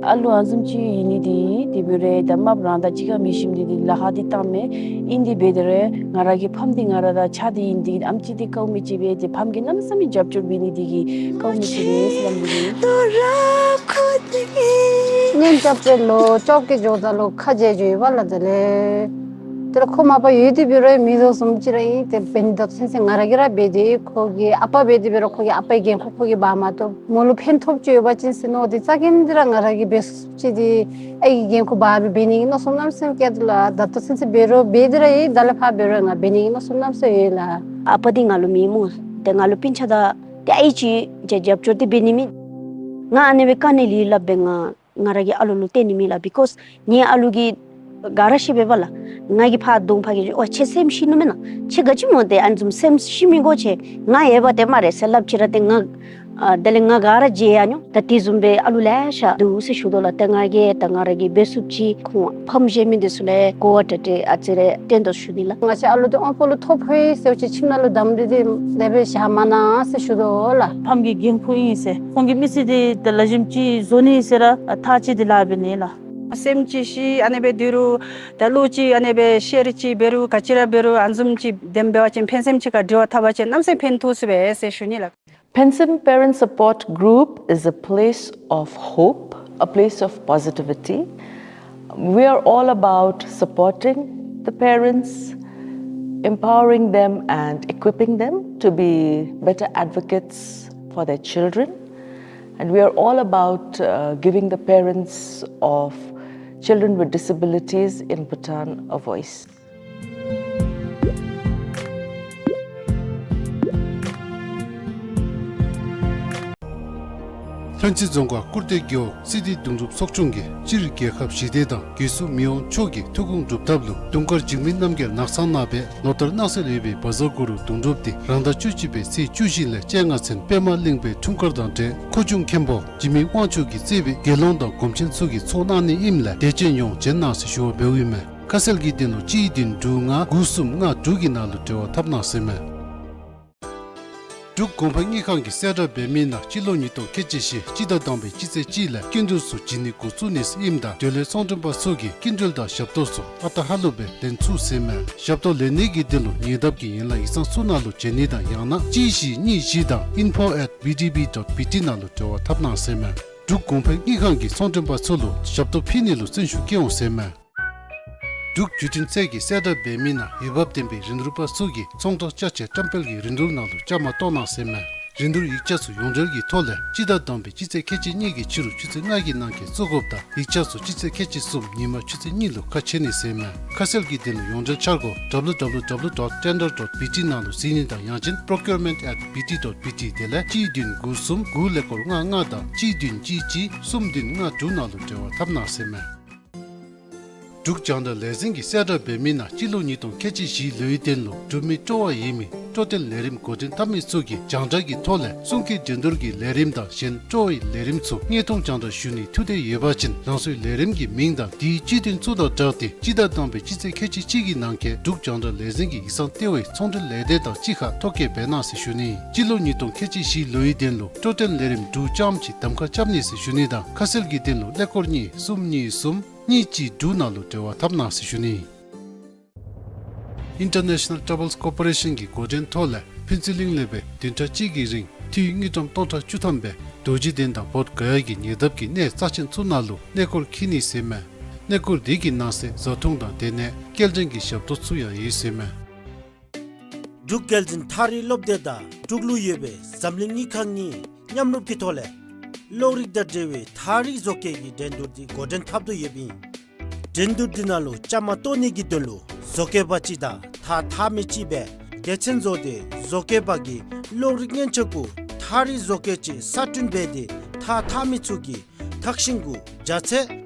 ཨ་ལུ་ཨ་ནི་བཟུམ་ཅིག་ཨིན་ནི་འདི་དེ་འབད་རུང་ད་མ་པ་རང་དང་གཅིག་ཁར་མི་ཞིམ་ནི་འདི་ལཱ་ཁག་འདི་བཏངམ་མས། ཨིན་དེ་འབད་དེ་རུང་ང་ར་གི་ཕམ་འདི་ང་ར་དང་ཆ་འདི་ཨིན། ཏེ་ཨེམ་ཆི་འདི་དཀའཝ་མི་ཅིག་སྦེ་ཏེ་ཕམ་གྱིས་གནམ་མེད་ས་མེད་རྒྱབ་སྐྱོར་འབད་ནི་འདི་གིས་དཀའཝ་མི་ཅིག་སྦེ་སླབ་ནི་འདི། གཉེན་རྐྱབ་སྟེ་ལོ་བཅོ་བརྒྱད་འགྱོཝ་ད་ལུ་ཁ་རྗེ་འགྱོ་ཡི་པས་ལགས། དེ་ལས་དེ་ལས་ཁོ་མ་པ་ཡོད་དེ་འབད་རུང་མི་བཟོ་བཟུམ་ཅིག་ར་ཨིན། ཏེ་འབད་ནི་ད་ལྟོ་ཚུན་ཚོད་ང་ར་གིས་ར་འབད་དེ་ཁོ་གི་ཨ་པ་འབད་དེ་འབད་རུང་ཁོ་གི་ཨ་པའི་འགན་ཁུར་ཁོ་གིས་འབག་མ་བཏུབ། མོ་ལུ་ཕན་ཐོགས་ཅིག་ཡོད་པ་ཅིན་ཟེར་མནོ་སྟེ་རྩ་འགེངས་ཏེ་ར་ང་ར་གིས་འབད་ཚུགསཔ་ཅིག་འདི་ཨའི་གི་འགན་ཁུར་འབག་སྦེ་འབད་ནི་གི་མནོ་བསམ་གནམ་མེད་ས་མེད་བསྐྱེད་དོ་ལགས། ད་ལྟོ་ཚུན་ཚོད་འབད་རུང་འབད་དེ་ར་ཡོད། ད་ལས་ཕར་འབད་རུང་ང་འབད་ནི་གི་མནོ་བསམ་གནམ་མེད་ས་མེད་ཡོད་ལགས། ཨ་པ་འདི་ང་ལུ་མེད་སྨོ། ཏེ་ང་ལུ་སྤུན་ཆ་དང་ཏེ་ཨའི་ཅིག་རྒྱབ་སྐྱོར་འདི་འབད་ནི་མེད། ང་ཨ་ནི་སྦེ་དཀའ་ངལ་ཡོད་སླབ་སྦེ་ང་ང་ར་གི་ཨ་ལོ་ལུ་བསྟན་ནི་མེད་ལགས། བི་ཀོསི་ངེའི་ཨ་ལོ་གིས་ག་ར་ཤེས་པས་པ་ལགས། ང་གིས་ཕར་གདོང་ཕར་གྱི་ཨོ་ཁྱོད་སེམས་ཤི་ནུག་མེན་ན། ཁྱོད་ག་ཅི་སྨོ་ཏེ་ཨ་ནི་བཟུམ་སེམས་ཤི་མི་དགོ། ཁྱོད་ང་ཡོད་པ་དེ་སྨ་རེ་ཟེར་སླབ་ཅི་ར་ཏེ་ང་ཨ་དེ་ལས་ང་ག་ར་བརྗེད་ཡར་འགྱོ། ད་དེ་བཟུམ་སྦེ་ཨ་ལོ་ལེ་ཤ་འདུག་ཟེར་ཞུ་དོ་ལགས། ཏེ་ང་གིས་ད་ང་ར་གིས་འབད་ཚུགསཔ་ཅིག་ཁོང་ཕམ་གཞན་མི་འདི་ཚུ་ལུ་གོ་བ་དྲག་དྲག་ཨ་ཙི་རེ་སྟོན་དོ་ཞུ་ནི་ལགས། ང་བཅས་ཨ་ལོ་འདི་དབང་པོ་ལུ་ཐོ་ཕོག་ཡི་ཟེར་བ་ཅིན་ཁྱིམ་ནང་ལུ་དམ་རེ་འདི་དེ་སྦེ་བཞག་མ་གནང་ཟེར་ཞུ་དོ་ལགས། ཕམ་གྱི་འགན་ཁུར་ཨིན་ཟེར་ཁོང་གི་མི་ཚེ་འདི་ད་ལེགས་ཤོམ་ཅིག་བཟོ་ནི་ཟེར་ར་ཨ་ཐག་བཅད་དེ་ལཱ་འབད་ནི་ལགས། སེམས་ཅིག་ཤི་ཨ་ནི་སྦེ་སྡོད་རུང་ད་བློ་ཅིག་ཨ་ནི་སྦེ་ཤེར་ཅིག་འབད་རུང་ག་ཅི་ར་འབད་རུང་ཨ་ནི་བཟུམ་ཅིག་དེམ་འབད་བ་ཅིན་ཕན་སེམས་ཅིག་ཁར་འབྲེལ་བ་འཐབ་པ་ཅིན་གནམ་མེད་ས་མེད་ཕན་ཐོགས་ཚུགས་པས་ཟེར་ཞུ་ནི་ལགས། PenSim Parent Support Group is a place of hope, a place of positivity. We are all about supporting the parents, empowering them and equipping them to be better advocates for their children. And we are all about, uh, giving the parents of children with disabilities in Bhutan a voice. ལྷུན་རྩེ་རྫོང་ཁག་སྐུར་སྟོད་རྒེད་འོག་སི་ཏི་གདུང་སྒྲུབ་ཚོགས་ཆུང་གིས་སྤྱིར་རྒྱལ་ཁབ་ཞི་བདེ་དང་སྒོས་སུ་མི་དབང་མཆོག་གི་ཐུགས་དགོངས་སྒྲུབ་ཐབས་ལུ་དུང་དཀར་འཇིགས་མེད་རྣམ་རྒྱལ་ནགས་ཚང་ནང་སྦེ་ལོ་ལྟར་གནང་སྲོལ་ཡོད་པའི་བཛྲ་གུ་རུ་གདུང་སྒྲུབ་འདི་རང་ཟླ་བཅུ་གཅིག་པའི་ཚེས་བཅུ་བཞི་ལས་བཅོ་ལྔ་ཚུན་པདྨ་གླིང་པའི་འཁྲུངས་སྐར་དང་འབྲེལ་འཁོར་གཞུང་མཁན་པོ་འཇིགས་མེད་དབང་ཕྱུག་གིས་གཙོས་པའི་དགེ་སློང་དང་སྒོམ་ཆེན་ཚུ་གིས་ཚོགས་གནང་ནི་ཨིནམ་ལས་དད་ཅན་ཡོངས་བྱོན་གནང་ཟེར་ཞུ་བ་འབདཝ་ཨིན་མས། ཁ་གསལ་གྱི་དོན་ལུ་གཅིག་བདུན་དྲུག་ལྔ་དགུ་གསུམ་ལྔ་དྲུག་གི་ནང་ལུ་འབྲེལ་བ་འཐབ་གནང་ཟེར་མས། འབྲུག་གོང་འཕེལ་དངུལ་ཁང་གིས་གསལ་བསྒྲགས་འབད་མི་ནང་སྤྱི་ལོ་ཉིས་སྟོང་ཁལ་གཅིག་བཞི་སྤྱི་ཟླ་དང་པའི་སྤྱི་ཚེས་གཅིག་ལས་སྐྱིན་འགྲུལ་ཚུ་བྱིན་ནི་འགོ་བཙུགས་ནི་ཟེར་ཨིནམ་ད་འདོད་ལྷན་ཚོང་མགྲོན་པ་ཚུ་གིས་སྐྱིན་འགྲུལ་དང་ཞབས་ཏོག་ཚུ་ཨ་རྟག་ཧ་ལུགས་སྦེ་ལེན་ཚུགས་ཟེར་མས། ཞབས་ཏོག་ལེན་ནི་གི་དོན་ལུ་ཉེ་འདབས་ཀྱི་ཡན་ལག་ཡིག་ཚང་ཚུ་ནང་ལུ་བྱོན་ནི་དང་ཡང་ན་གཅིག་བཞི་གཉིས་བཞི་དང་info at B D B dot B T ནང་ལུ་འབྲེལ་བ་འཐབ་གནང་ཟེར་མས། འབྲུག་གོང་འཕེལ་དངུལ་ཁང་གིས་ཚོང་མགྲོན་པ་ཚུ་ལུ་ཞབས་ཏོག་ཕུལ་ནི་ལུ་བརྩོན་ཤུགས་བསྐྱེད་འོང་ཟེར་མས། འབྲུག་བརྒྱུད་འཕྲིན་ཚད་ཀྱིས་གསལ་བསྒྲགས་འབད་མི་ནང་འོས་འབབ་ལྡན་པའི་རིན་བསྡུར་པ་ཚུ་གིས་ཚོང་རྟགས་ཅ་ཆས་བཀྲམ་སྤེལ་གྱི་རིན་བསྡུར་ནང་ལུ་བཅའ་མར་གཏོགས་གནང་ཟེར་མས། རིན་བསྡུར་ཡིག་ཆ་ཚུ་ཡོངས་འབྲེལ་གྱི་ཐོག་ལས་སྤྱི་ཟླ་དང་པའི་སྤྱི་ཚེས་ཁལ་གཅིག་གཉིས་ཀྱི་ཕྱི་རུ་ཆུ་ཚོད་ལྔ་གི་ནང་འཁོད་བཙུགས་དགོཔ་དང་ཡིག་ཆ་ཚུ་སྤྱི་ཚེས་ཁལ་གཅིག་གསུམ་ཉིན་མ་ཆུ་ཚོད་གཉིས་ལུ་ཁ་ཕྱེ་ནི་ཟེར་མས། ཁ་གསལ་གྱི་དོན་ལུ་ཡོངས་འབྲེལ་འཆར་སྒོ་www dot tender dot B T ནང་ལུ་གཟིགས་ནི་དང་ཡང་ཅིན་procurement at B T dot B T དེ་ལས་གཅིག་བདུན་དགུ་གསུམ་དགུ་ཀླད་ཀོར་ལྔ་ལྔ་དང་གཅིག་བདུན་གཅིག་གཅིག་གསུམ་བདུན་ལྔ་དྲུག་ནང་ལུ་འབྲེལ་བ་འཐབ་གནང་ཟེར་མས། འབྲུག་རྒྱང་བསྒྲགས་ལས་འཛིན་གྱིས་གསལ་བསྒྲགས་འབད་མི་ནང་སྤྱི་ལོ་ཉིས་སྟོང་ཁལ་གཅིག་བཞིའི་ལོའི་དོན་ལུ་འབྲུག་མི་སྤྲོ་བ་ཡོད་མི་སྤྲོ་སྟོན་ལས་རིམ་འགོ་འདྲེན་འཐབ་མི་ཚུ་གིས་རྒྱང་བསྒྲགས་ཀྱི་ཐོག་ལས་གསུང་སྐད་འགྲན་བསྡུར་གྱི་ལས་རིམ་དང་གཞན་སྤྲོ་བའི་ལས་རིམ་ཚུ་དངོས་མཐོང་རྒྱང་བསྒྲགས་ཞུ་ནིའི་ཐུགས་འདོད་ཡོད་པ་ཅིན་རང་སོའི་ལས་རིམ་གྱི་མིང་དང་དེའི་སྤྱི་དོན་ཚུ་དང་སྦྲགས་ཏེ་སྤྱི་ཟླ་དང་པའི་སྤྱི་ཚེས་ཁལ་གཅིག་གཅིག་གི་ནང་འཁོད་འབྲུག་རྒྱང་བསྒྲགས་ལས་འཛིན་གྱི་ཡིག་ཚང་ལྟེ་བའི་ཚོང་འབྲེལ་ལས་སྡེ་དང་གཅིག་ཁར་ཐོ་བཀོད་འབད་གནང་ཟེར་ཞུ་ནི། སྤྱི་ལོ་ཉིས་སྟོང་ཁལ་གཅིག་བཞིའི་ལོའི་དོན་ལུ་སྤྲོ་སྟོན་ལས་རིམ་དྲུག་ཙམ་ཅིག་གདམ་ཁ་རྐྱབ་ནི་ཟེར་ཞུ་ནི་དང་ཁ་གསལ་གྱི་དོན་ལུ་ཀླད་ཀོར་གཉིས་གསུམ་གཉིས་གཅིག་དྲུག་ནང་ལུ་འབྲེལ་བ་འཐབ་གནང་ཟེར་ཞུ་ནི། International Travels Corporation གི་འགོ་འདྲེན་ཐོག་ལས་ཕུན་ཚོགས་གླིང་ལས་སྦེ་བདུན་ཕྲག་གཅིག་གི་རིང་འཐུས་དངུལ་ཀྲམ་སྟོང་ཕྲག་བཅུ་ཐམ་སྦེ་རྡོ་རྗེ་གདན་དང་བོདྷ་ག་ཡ་གི་ཉེ་འདབས་ཀྱི་གནས་རྩ་ཆེན་ཚུ་ནང་ལུ་གནས་སྐོར་འཁྱིད་ནི་ཟེར་མས། གནས་སྐོར་དེ་གི་ནང་གསེས་བཟའ་འཐུང་དང་དེ་ནས་སྐྱེལ་འདྲེན་གྱི་ཞབས་ཏོག་ཚུ་ཡང་ཡོད་ཟེར་མས། འབྲུག་རྒྱལ་འཛིན་ཐགས་རིགས་སློབ་སྡེ་དང་འབྲུག་ལུ་ཡོད་པའི་འཛམ་གླིང་དངུལ་ཁང་གཉིས་མཉམ་རུབ་ཀྱི་ཐོག་ལས་གློག་རིག་དང་འབྲེལ་བའི་ཐགས་རིགས་བཟོ་བཀོད་ཀྱི་འགྲན་བསྡུར་འདི་འགོ་འདྲེན་འཐབ་དོ་ཡོདཔ་ཨིན། འགྲན་བསྡུར་འདི་ནང་ལུ་བཅའ་མར་གཏོགས་ནི་གི་དོན་ལུ་བཟོ་བཀོད་པ་གཅིག་དང་ཐགས་འཐག་མི་གཅིག་སྦེ་སྡེ་ཚན་བཟོ་སྟེ་བཟོ་བཀོད་པ་གིས་གློག་རིག་མཉེན་ཆས་གུ་ཐགས་རིགས་བཟོ་བཀོད་ཅིག་གསར་སྐྲུན་འབད་དེ་ཐགས་འཐག་མི་ཚུ་གིས་ཐགས་ཤིང་གུ་རྒྱ་ཚད་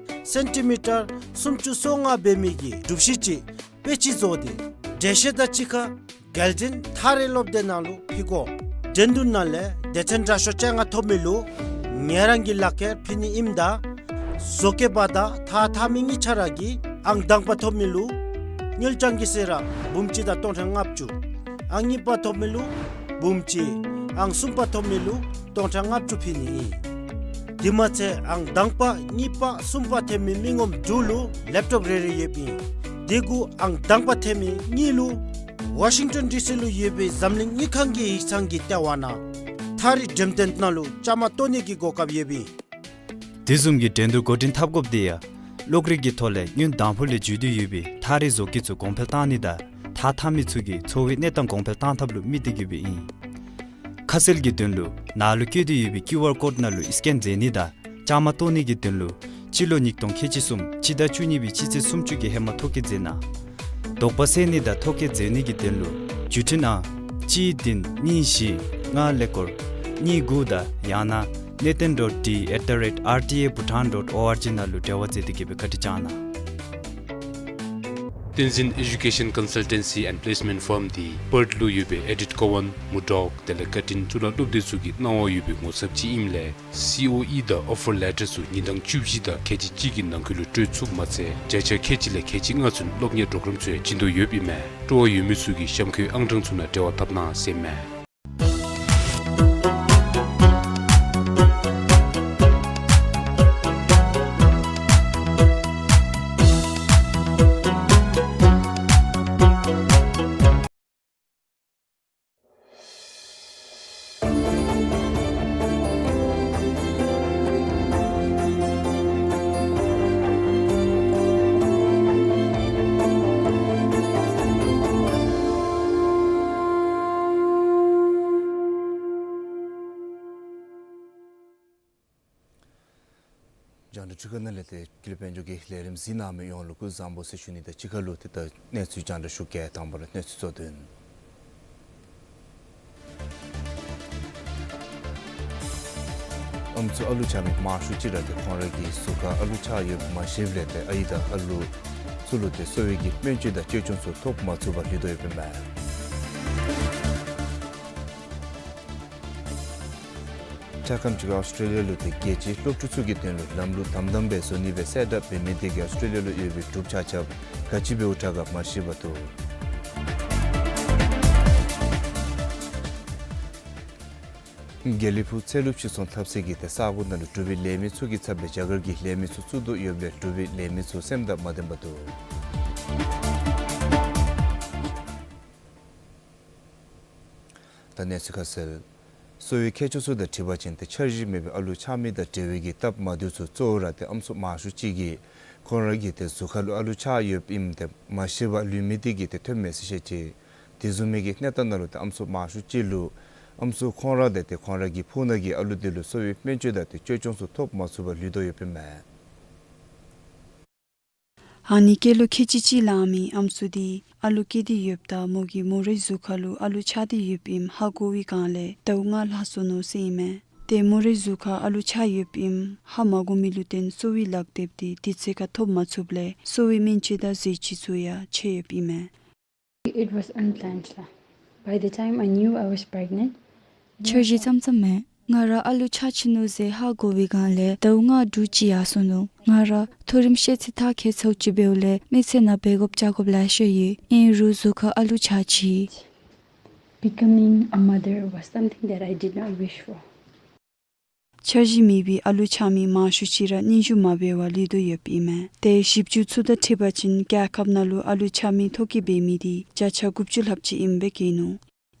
སེན་ཊི་མི་ཊར་སུམ་ཅུ་སོ་ལྔ་འབད་མི་གི་གྲུ་བཞི་ཅིག་དཔེ་ཅིག་བཟོ་སྟེ་འགྲེལ་བཤད་དང་གཅིག་ཁར་རྒྱལ་འཛིན་ཐགས་རིགས་སློབ་སྡེ་ནང་ལུ་ཕུལ་དགོ། འགྲན་བསྡུར་ནང་ལས་སྡེ་ཚན་དྲག་ཤོས་བཅོ་ལྔ་ཐོབ་མི་ལུ་ཉེ་རང་གི་ལག་ཁྱེར་ཕུལ་ནི་ཨིནམ་ད་བཟོ་བཀོད་པ་དང་ཐགས་འཐག་མི་གཉིས་ཆ་ར་གིས་ཨང་དང་པ་ཐོབ་མི་ལུ་དངུལ་རྐྱང་གི་ཟད་ར་འབུམ་གཅིག་དང་སྟོང་ཕྲག་ལྔ་བཅུ། ཨང་གཉིས་པ་ཐོབ་མི་ལུ་འབུམ་གཅིག། ཨང་གསུམ་པ་ཐོབ་མི་ལུ་སྟོང་ཕྲག་ལྔ་བཅུ་ཕུལ་ནི་ཨིན། དེ་མ་ཚད་ཨང་དང་པ་གཉིས་པ་གསུམ་པ་ཐོབ་མི་མི་ངོམ་དྲུག་ལུ་ལེབ་ཊོབ་རེ་རེ་ཡོདཔ་ཨིན། དེ་གུ་ཨང་དང་པ་ཐོབ་མི་གཉིས་ལུ་ཝ་ཤིང་ཊོན་ཌི་སི་ལུ་ཡོད་པའི་འཛམ་གླིང་དངུལ་ཁང་གི་ཡིག་ཚང་གི་ལྟེ་བ་ནང་ཐགས་རིགས་འགྲེམས་སྟོན་ནང་ལུ་བཅའ་མར་གཏོགས་ནི་གི་གོ་སྐབས་ཡོདཔ་ཨིན། དེ་བཟུམ་གྱི་འགྲན་བསྡུར་འགོ་འདྲེན་འཐབ་དགོཔ་དེ་ཡང་གློག་རིག་གི་ཐོག་ལས་སྔོན་དང་ཕུ་ལས་མཇུག་བསྡུ་ཡོད་པའི་ཐགས་རིགས་བཟོ་བཀོད་ཚུ་གོང་འཕེལ་བཏང་ནི་དང་ཐགས་འཐག་མི་ཚུ་གི་འཚོ་བའི་གནས་སྟངས་གོང་འཕེལ་བཏང་ཐབས་ལུ་དམིགས་ཏེ་གིས་སྦེ་ཨིན། ཁ་གསལ་གྱི་དོན་ལུ་ནཱ་ལུ་བཀོད་དེ་ཡོད་པའི་ཀིའུ་ཨར་ཀོཌ་ནང་ལུ་སི་ཀེན་མཛད་ནི་དང་བཅའ་མར་གཏོགས་ནི་གི་དོན་ལུ་སྤྱི་ལོ་ཉིས་སྟོང་ཁལ་གཅིག་གསུམ་སྤྱི་ཟླ་བཅུ་གཉིས་པའི་སྤྱི་ཚེས་སུམ་ཅུ་གི་ཧེ་མ་ཐོ་བཀོད་མཛད་གནང་། དོགས་པ་སེལ་ནི་དང་ཐོ་བཀོད་མཛད་ནི་གི་དོན་ལུ་བརྒྱུད་འཕྲིན་ཨང་གཅིག་བདུན་གཉིས་བཞི་ལྔ་ཀླད་ཀོར་གཉིས་དགུ་དང་ཡང་ན་གནས་བརྟན་dot D at the rate R T A Bhutan dot O R G ནང་ལུ་འབྲེལ་བ་མཛད་དེ་གིས་སྦེ་བཀའ་དྲིན་བསྐྱང་གནང་། བསྟན་འཛིན་Education Consultancy and Placement Firm འདི་པརཐ་ལུ་ཡོད་པའི་ཨེ་ཌིཐ་ཀོ་ཝཱན་མུར་ཌོག་དེ་ལས་བཀའ་དྲིན་གཙུག་ལག་སློབ་སྡེ་ཚུ་གི་གནང་བ་ཡོད་པའི་ངོ་ཚབ་ཅིག་ཨིནམ་ལས་སི་ཨོ་ཨི་དང་ཨོ་ཕར་ལེ་ཊར་ཚུ་ཉིན་གྲངས་བཅུ་བཞི་དང་ཁལ་གཅིག་གཅིག་གི་ནང་འཁོད་ལུ་སྤྲོད་ཚུགསཔ་མ་ཚད་བརྒྱ་ཆ་ཁལ་གཅིག་ལས་ཁལ་གཅིག་ལྔ་ཚུན་སློབ་གཉེར་གྲོགས་རམ་ཚུ་ཡང་བྱིན་དོ་ཡོདཔ་ཨིན་མས། སྤྲོ་བ་ཡོད་མི་ཚུ་གིས་གཤམ་འཁོད་ཨང་གྲངས་ཚུ་ནང་འབྲེལ་བ་འཐབ་གནང་ཟེར་མས། རྒྱང་བསྒྲགས་འཕྲུལ་ཁང་ནང་ལས་ཏེ་ཀུན་ལེགས་དཔལ་འབྱོར་གྱི་ལས་རིམ་གཟིགས་གནང་མི་ཡོངས་ལུ་སྐུ་གཟུགས་བཟང་པོ་ཟེར་ཞུ་ནི་དང་གཅིག་ཁར་ལུ་ཏེ་ད་གནས་ཚུལ་རྒྱང་བསྒྲགས་ཞུ་གེ། དང་པ་ར་གནས་ཚུལ་གཙོ་དོན། ཨོ་ ཚུ་ཨ་ལུ་ཆགས་མི་མང་ཤོས་ཅིག་ར་ཏེ་ཁོང་ར་གི་གཟུགས་ཁར་ཨ་ལུ་ཆགས་ཡོདཔ་མ་ཤེསཔ་ལས་ཏེ་ཨའི་དང་ཨ་ལུ་ཚུ་ལུ་ཏེ་གསོ་བའི་གི་སྨན་བཅོས་དང་བཅོས་སྐྱོང་ཚུ་ཐོབ་མ་ཚུགས་པར་ལུས་དོ་ཡོདཔ་ཨིན་མས། ཆ་ཁྱབ་ཅིག་ཨོསི་ཊྲེ་ལི་ཡ་ལུ་ཏེ་རྒྱལ་སྤྱིའི་སློབ་ཕྲུག་ཚུ་གི་དོན་ལུ་ལམ་ལུགས་དམ་དམ་སྦེ་བཟོ་ནི་སྦེ་སེཊ་ཨཔ་འབད་མི་དེ་གིས་ཨོསི་ཊྲེ་ལི་ཡ་ལུ་ཡོད་པའི་འབྲུགཔ་ཆ་ཁྱབ་ག་ཅི་འབདཝ་དྲག་ག་མ་ཤེས་པར་འདུག། དགེ་ལེགས་ཕུག་ཚལ་ལུ་ཕྱིར་ཚོང་འཐབ་སའི་གི་ཏེ་ས་གོ་ནང་ལུ་འབྲུག་པའི་ལས་མི་ཚུ་གི་ཚབ་སྦེ་རྒྱ་གར་གྱི་ལས་མི་ཚུ་བཙུགས་དོ་ཡོདཔ་ལས་འབྲུག་པའི་ལས་མི་ཚུ་སེམས་དང་མ་ལྡནམ་འདུག། ད་གནས་ཚུལ་ཁ་གསལ། གསོ་བའི་མཁས་མཆོག་ཚུ་དང་འཁྲིལ་བ་ཅིན་ཏེ་འཆར་གཞི་མེད་པའི་ཨ་ལུ་ཆགས་མི་དང་འབྲེལ་བའི་གི་སྟབས་མ་བདེཝ་ཚུ་གཙོ་བོ་ར་ཏེ་ཨམ་སྲུ་མང་ཤོས་ཅིག་གིས་ཁོང་ར་གི་ཏེ་གཟུགས་ཁར་ལུ་ཨ་ལུ་ཆགས་ཡོདཔ་ཨིནམ་ཏེ་མ་ཤེས་པར་ལུས་མི་དེ་གིས་ཏེ་ཐོནམ་མས་ཟེར་བཤད་ཅི། དེ་བཟུམ་མའི་གི་གནས་སྟངས་ནང་ལུ་ཏེ་ཨམ་སྲུ་མང་ཤོས་ཅིག་ལུ་ཨམ་སྲུ་ཁོང་ར་དང་ཏེ་ཁོང་ར་གི་ཕོ་ཉ་གིས་ཨ་ལུ་དེ་ལུ་གསོ་བའི་སྨན་བཅོས་དང་ཏེ་བཅོས་སྐྱོང་ཚུ་ཐོབ་མ་ཚུགས་པར་ལུས་དོ་ཡོདཔ་ཨིན་མས། ཨ་ནི་སྐྱེས་ལོ་ཁལ་གཅིག་གཅིག་ལང་མི་ཨམ་སྲུ་དེ་ཨ་ལུ་སྐྱེས་ཏེ་ཡོདཔ་ད་མོ་གིས་མོ་རའི་གཟུགས་ཁར་ལུ་ཨ་ལུ་ཆགས་ཏེ་ཡོདཔ་ཨིནམ་ཧ་གོ་བའི་སྒང་ལས་ཟླཝ་ལྔ་ལྷག་སོ་ནུག་ཟེར་ཨིན་མས། ཏེ་མོ་རའི་གཟུགས་ཁར་ཨ་ལུ་ཆགས་ཡོདཔ་ཨིནམ་ཧ་མ་གོ་མི་ལུ་བརྟེན་གསོ་བའི་ལག་དེབ་དེ་དུས་ཚོད་ཁར་ཐོབ་མ་ཚུགསཔ་ལས་གསོ་བའི་སྨན་བཅོས་དང་ཟས་བཅུད་ཚུ་ཡང་ཆད་ཡོདཔ་ཨིན་མས། It was unplanned ལགས། By the time I knew I was pregnant, འཆར་གཞི་ཙམ་ཙམ་མེན། ང་ར་ཨ་ལུ་ཆགས་ཅི་ནུག་ཟེར་ཧ་གོ་བའི་སྒང་ལས་ཟླཝ་ལྔ་དྲུག་ཅིག་ཡར་སོ་ནུག། ང་ར་མཐོ་རིམ་ཤེས་ཚད་མཐར་འཁྱོལ་ཚརཝ་ཅིག་འབདཝ་ལས་མི་ཚེ་ནང་འབད་དགོཔ་བྱ་དགོཔ་ལེ་ཤ་ཡོད། ཨིན་རུང་གཟུགས་ཁར་ཨ་ལུ་ཆགས་ཅི། Becoming a mother was something that I did not wish for. འཆར་གཞི་མེད་པའི་ཨ་ལུ་ཆགས་མི་མང་ཤོས་ཅིག་ར་རྙིང་ཞུ་མ་འབད་བར་ལུས་དོ་ཡོདཔ་ཨིན་མས། ཏེ་ཞིབ་འཇུག་ཚུ་དང་འཁྲིལ་བ་ཅིན་རྒྱལ་ཁབ་ནང་ལུ་ཨ་ལུ་ཆགས་མི་ཐོ་བཀོད་འབད་མི་དེ་བརྒྱ་ཆ་དགུ་བཅུ་ལྷགཔ་ཅིག་ཨིནམ་སྦེ་བཀོད་ནུག།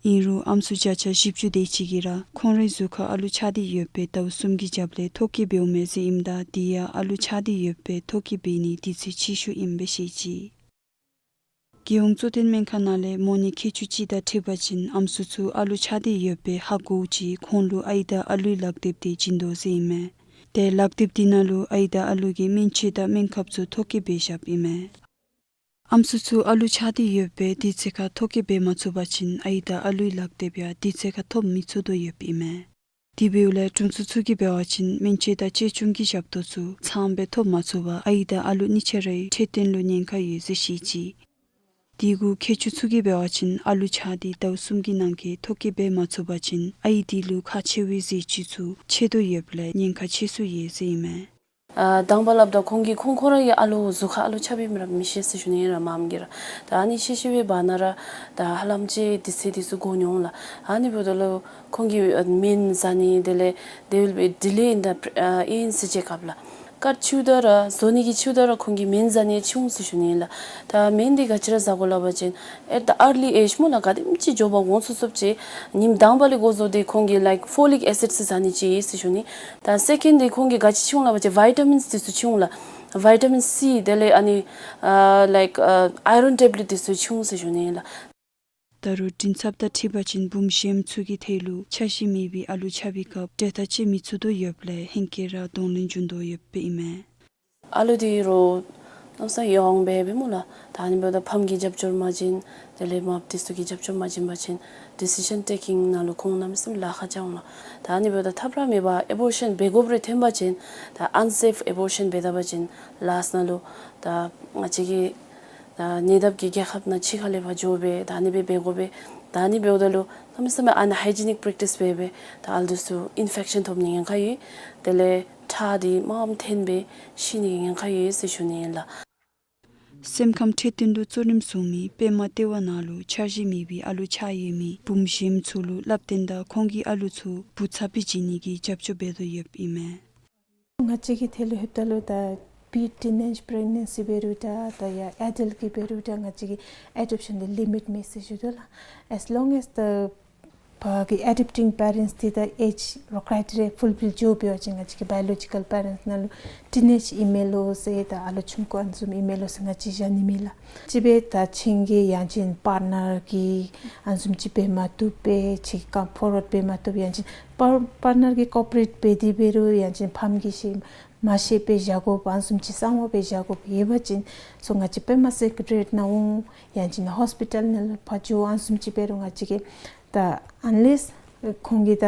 ཨིན་རུང་ཨམ་སྲུ་བརྒྱ་ཆ་བཞི་བཅུ་དེ་ཅིག་གིས་ར་ཁོང་རའི་གཟུགས་ཁར་ཨ་ལུ་ཆགས་ཏེ་ཡོད་པའི་ཟླཝ་གསུམ་གྱི་རྒྱབ་ལས་ཐོ་བཀོད་འབདཝ་མས་ཟེར་ཨིནམ་ད་དེ་ཡང་ཨ་ལུ་ཆགས་ཏེ་ཡོད་པའི་ཐོ་བཀོད་འབད་ནི་དུས་ཚོད་ཕྱིས་ཤོས་ཨིནམ་སྦེ་བཤད་ཅི། རྒྱལ་ཡོངས་གཙོ་བསྟེན་སྨན་ཁང་ནང་ལས་མོ་ནད་མཁས་མཆོག་ཅིག་དང་འཁྲིལ་བ་ཅིན་ཨམ་སྲུ་ཚུ་ཨ་ལུ་ཆགས་ཏེ་ཡོད་པའི་ཧ་གོཝ་ཅིག་ཁོང་ལུ་ཨའི་དང་ཨ་ལུའི་ལག་དེབ་དེ་བྱིན་དོ་ཟེར་ཨིན་མས། ཏེ་ལག་དེབ་དེ་ནང་ལུ་ཨའི་དང་ཨ་ལུ་གི་སྨན་བཅོས་དང་སྨན་ཁབ་ཚུ་ཐོ་བཀོད་འབད་བཞགཔ་ཨིན་མས། ཨམ་སྲུ་ཚུ་ཨ་ལུ་ཆགས་ཏེ་ཡོད་པའི་དུས་ཚོད་ཁར་ཐོ་བཀོད་འབད་མ་ཚུགས་པ་ཅིན་ཨའི་དང་ཨ་ལུའི་ལག་དེབ་ཡང་དུས་ཚོད་ཁར་ཐོབ་མི་ཚུགས་དོ་ཡོདཔ་ཨིན་མས། དེ་འབདཝ་ལས་དྲུང་འཚོ་ཚུ་གིས་འབད་བ་ཅིན་སྨན་བཅོས་དང་བཅོས་སྐྱོང་གི་ཞབས་ཏོག་ཚུ་ཚངམ་སྦེ་ཐོབ་མ་ཚུགས་པར་ཨའི་དང་ཨ་ལུ་གཉིས་ཆ་རའི་འཕྲོད་བསྟེན་ལུ་ཉེན་ཁ་ཡོད་ཟེར་བཤད་ཅི། དེ་གུ་མཁས་མཆོག་ཚུ་གིས་འབད་བ་ཅིན་ཨ་ལུ་ཆགས་ཏེ་ཟླཝ་གསུམ་གྱི་ནང་འཁོད་ཐོ་བཀོད་འབད་མ་ཚུགས་པ་ཅིན་ཨའི་དེ་ལུ་ཁག་ཆེ་བའི་ཟས་བཅུད་ཚུ་ཆད་དོ་ཡོདཔ་ལས་ཉེན་ཁ་ཆེ་སུ་ཡོད་ཟེར་ཨིན་མས། ཨ་དང་པ་སླབ་ད་ཁོང་གིས་ཁོང་ཁོང་ར་གི་ཨ་ལུ་གཟུགས་ཁར་ཨ་ལུ་ཆགསཔ་ཨིནམ་ར་མི་ཤེས་ཟེར་ཞུ་ནི་ཨིན་ལགས་མམ་གིས་ར། ད་ཨ་ནི་ཤེས་ཤེསཔ་འབད་བ་ན་ར་ད་ཧ་ལམ་ཅིག་དུས་ཚོད་དེ་ཚུ་འགོར་འོང་ལགས། ཨ་ནི་འབདཝ་ད་ལུ་ཁོང་གིས་ཨ་སྨན་ཟ་ནི་དེ་ལས་they will be delay in the pre- ཨ་in the checkup ལགས། སྐར་ཆུ་ད་ར་བཟོ་ནི་གི་ཆུ་ད་ར་ཁོང་གིས་སྨན་ཟ་ནི་ཆུང་ཟེར་ཞུ་ནི་ཨིན་ལགས། ད་སྨན་དེ་ག་ཅི་ར་ཟ་དགོ་སླབ་པ་ཅིན་at the early age སྨོ་ལགས། ག་དེམ་ཅིག་མགྱོགས་པ་འོང་ཚུགས་ཚུགསཔ་ཅིག་ཉིནམ་དང་པ་ལས་འགོ་བཟུང་སྟེ་ཁོང་གིས་like folic acid ཟེར་ཟ་ནི་ཅིག་ཟེར་ཞུ་ནི། ད་སེ་ཀེནཌ་དེ་ཁོང་གིས་ག་ཅི་ཆུང་སླབ་པ་ཅིན་བའི་ཊ་མིནསི་དེ་ཚུ་ཆུང་ལགས། བའི་ཊ་མིན་སི་དེ་ལས་ཨ་ནི་ཨ་like ཨ་ཨའི་རོན་ཊེབ་ལེཊ་དེ་ཚུ་ཆུང་ཟེར་ཞུ་ནི་ཨིན་ལགས། ད་རུང་མགྲིན་ཚབ་དང་འཁྲིལ་བ་ཅིན་བུམོ་གཞོནམ་ཚུ་གི་ཐད་ལུ་འཆར་གཞི་མེད་པའི་ཨ་ལུ་ཆགས་པའི་སྐབས་འབྲེལ་ཐག་བཅད་མི་ཚུགས་དོ་ཡོདཔ་ལས་ཧེང་སྐལ་ར་གདོང་ལེན་འབྱུང་དོ་ཡོདཔ་ཨིན་མས། ཨ་ལུ་དེ་རུང་གནམ་མེད་ས་མེད་ཡོངས་སྦེ་འབད་སྨོ་ལགས། ད་ཨ་ནི་འབདཝ་ད་ཕམ་གྱིས་རྒྱབ་སྐྱོར་མ་བྱིན་དེ་ལས་མ་པ་དེ་ཚུ་གིས་རྒྱབ་སྐྱོར་མ་བྱིན་པ་ཅིན་ཌི་སི་ཤཱན་ཊེ་ཀིང་ནང་ལུ་ཁོང་གནམ་མེད་ས་མེད་ལཱ་ཁག་རྐྱབ་འོང་ལགས། ད་ཨ་ནི་འབདཝ་ད་ཐབས་ར་མེད་པར་ཨེ་བོར་ཤཱན་འབད་དགོཔ་རེ་ཐོན་པ་ཅིན་ད་ཨན་སེཕ་ཨེ་བོར་ཤཱན་འབད་ད་པ་ཅིན་ལཱསཊ་ནང་ལུ་ད་ང་བཅས་ཀྱི་ད་ཉེ་འདབས་ཀྱི་རྒྱལ་ཁབ་ནང་ཕྱི་ཁ་ལས་ཕར་འགྱོ་སྦེ་ད་ཨ་ནི་སྦེ་འབད་དགོ་པས། ད་ཨ་ནི་འབདཝ་ད་ལུ་གནམ་མེད་ས་མེད་ཨན་ཧའི་ཇི་ནིཀ་པེརེག་ཊིསི་འབད་སྦེ་ད་ཨ་ལུ་དེ་ཚུ་ཨིན་ཕེག་ཤཱན་ཐོབ་ནི་ཉེན་ཁ་ཡོད། དེ་ལས་ཁྲག་དེ་མངམ་འཐོན་སྦེ་ཤི་ནི་ཉེན་ཁ་ཡོད་ཟེར་ཞུ་ནི་ཨིན་ལགས། སེམས་ཁམས་འཕྲོད་བསྟེན་ལུ་གཙོ་རིམ་བཟུང་མི་པདྨ་ལྟེ་བ་ནང་ལུ་འཆར་གཞི་མེད་པའི་ཨ་ལུ་ཆགས་ཡོད་མི་བུམོ་གཞོནམ་ཚུ་ལུ་སླབ་སྟོན་དང་ཁོང་གི་ཨ་ལུ་ཚུ་བུ་ཚ་པོ་བྱིན་ནི་གི་རྒྱབ་སྐྱོར་འབད་དོ་ཡོདཔ་ཨིན་མས། ང་བཅས་ཀྱི་ཐད་ལུ་ལྷོདཔ་ད་ལུ་ད་པི་ཊིན་ཨེཇ་པི་རེག་ནེན་སི་འབད་རུང་འདྲ་ད་ཡ་ཨེ་ཌལཊ་གི་འབད་རུང་འདྲ་ང་བཅས་ཀྱིས་ཨེ་ཌོབ་ཤཱན་དེ་ལི་མིཊ་མེད་ཟེར་ཞུ་དོ་ལགས། As long as the ཕར་གྱི་ཨེ་ཌོབ་ཊིང་པེ་རེནཊསི་དེ་ད་ཨེཇ་ཀྲའི་ཊི་རི་ཡ་ཕུལ་ཕིལ་འགྱོ་འབད་བ་ཅིན་ང་བཅས་ཀྱི་བའི་ཡོ་ལོ་ཇི་ཀལ་པེ་རེནཊསི་ནང་ལུ་ཊིན་ཨེཇ་ཨིན་མས་ལོ་ཟེར་ད་ཨ་ལུ་ཆུང་ཀུ་ཨ་ནི་བཟུམ་ཨིན་མས་ལོ་ཟེར་ང་བཅས་བཞག་ནི་མེད་ལགས། ཅིག་སྦེ་ད་ཁྱེད་ཀྱི་ཡང་ཅིན་པར་ཊི་ནར་གྱིས་ཨ་ནི་བཟུམ་ཅིག་འབད་མ་བཏུབ་པས་ཅིག་ཀམ་ཕོར་ཝརཌ་འབད་མ་བཏུབ་ཡང་ཅིན་པར་པར་ཊི་ནར་གྱིས་ཀོ་ཨོ་པ་རེཊ་འབད་དེ་འབད་རུང་ཡང་ཅིན་ཕམ་གྱིས་ཤེས་མ་ཤེས་པར་བཞག་དགོཔ་ཨ་ནི་བཟུམ་ཅིག་གསང་བ་སྦེ་བཞག་དགོཔ་ཡོད་པ་ཅིན་སོ་ང་བཅས་པདྨ་སེ་ཀེ་ཊི་རི་ཡེཊ་ནང་འོང་ཡང་ཅིན་ཧོསི་པི་ཊལ་ནང་ལུ་ཕར་འགྱོ་ཨ་ནི་བཟུམ་ཅིག་འབད་རུང་ང་བཅས་ཀྱིས་ད་ཨན་ལེསི་ཁོང་གིས་ད་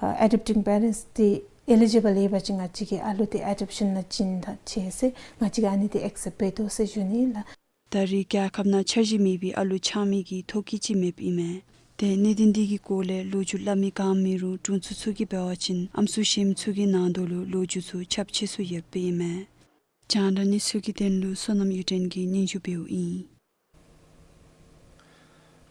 ཨེ་ཌོབ་ཊིང་པེ་རེནཊསི་དེ་ ཨེ་ལི་ཇི་བཱལ་ཡོད་པ་ཅིན་ང་བཅས་ཀྱིས་ཨ་ལུ་དེ་ཨེ་ཌོབ་ཤཱན་ནང་བྱིན་ད་བྱིན་ཟེར་ང་བཅས་ཀྱིས་ཨ་ནི་དེ་ཨེག་སེབཊ་འབད་དོ་ཟེར་ཞུ་ནི་ལགས། ད་རེས་རྒྱལ་ཁབ་ནང་འཆར་གཞི་མེད་པའི་ཨ་ལུ་ཆགས་མི་གི་ཐོ་བཀོད་ཅིག་མེདཔ་ཨིན་མས། ཏེ་གནད་དོན་འདི་གི་སྐོར་ལས་ལོ་རྒྱུས་སླབ་མི་ག་མེད་རུང་དྲུང་འཚོ་ཚུ་གིས་འབད་བ་ཅིན་ཨམ་སྲུ་གཞན་མི་ཚུ་གི་ནང་དོག་ལུ་ལོ་རྒྱུས་ཚུ་ཁྱབ་ཆེ་སུ་ཡོདཔ་ཨིན་མས། རྒྱང་བསྒྲགས་གནས་ཚུལ་གྱི་དོན་ལུ་བསོད་ནམས་གཡུ་སྒྲོན་གྱིས་སྙན་ཞུ་འབདཝ་ཨིན།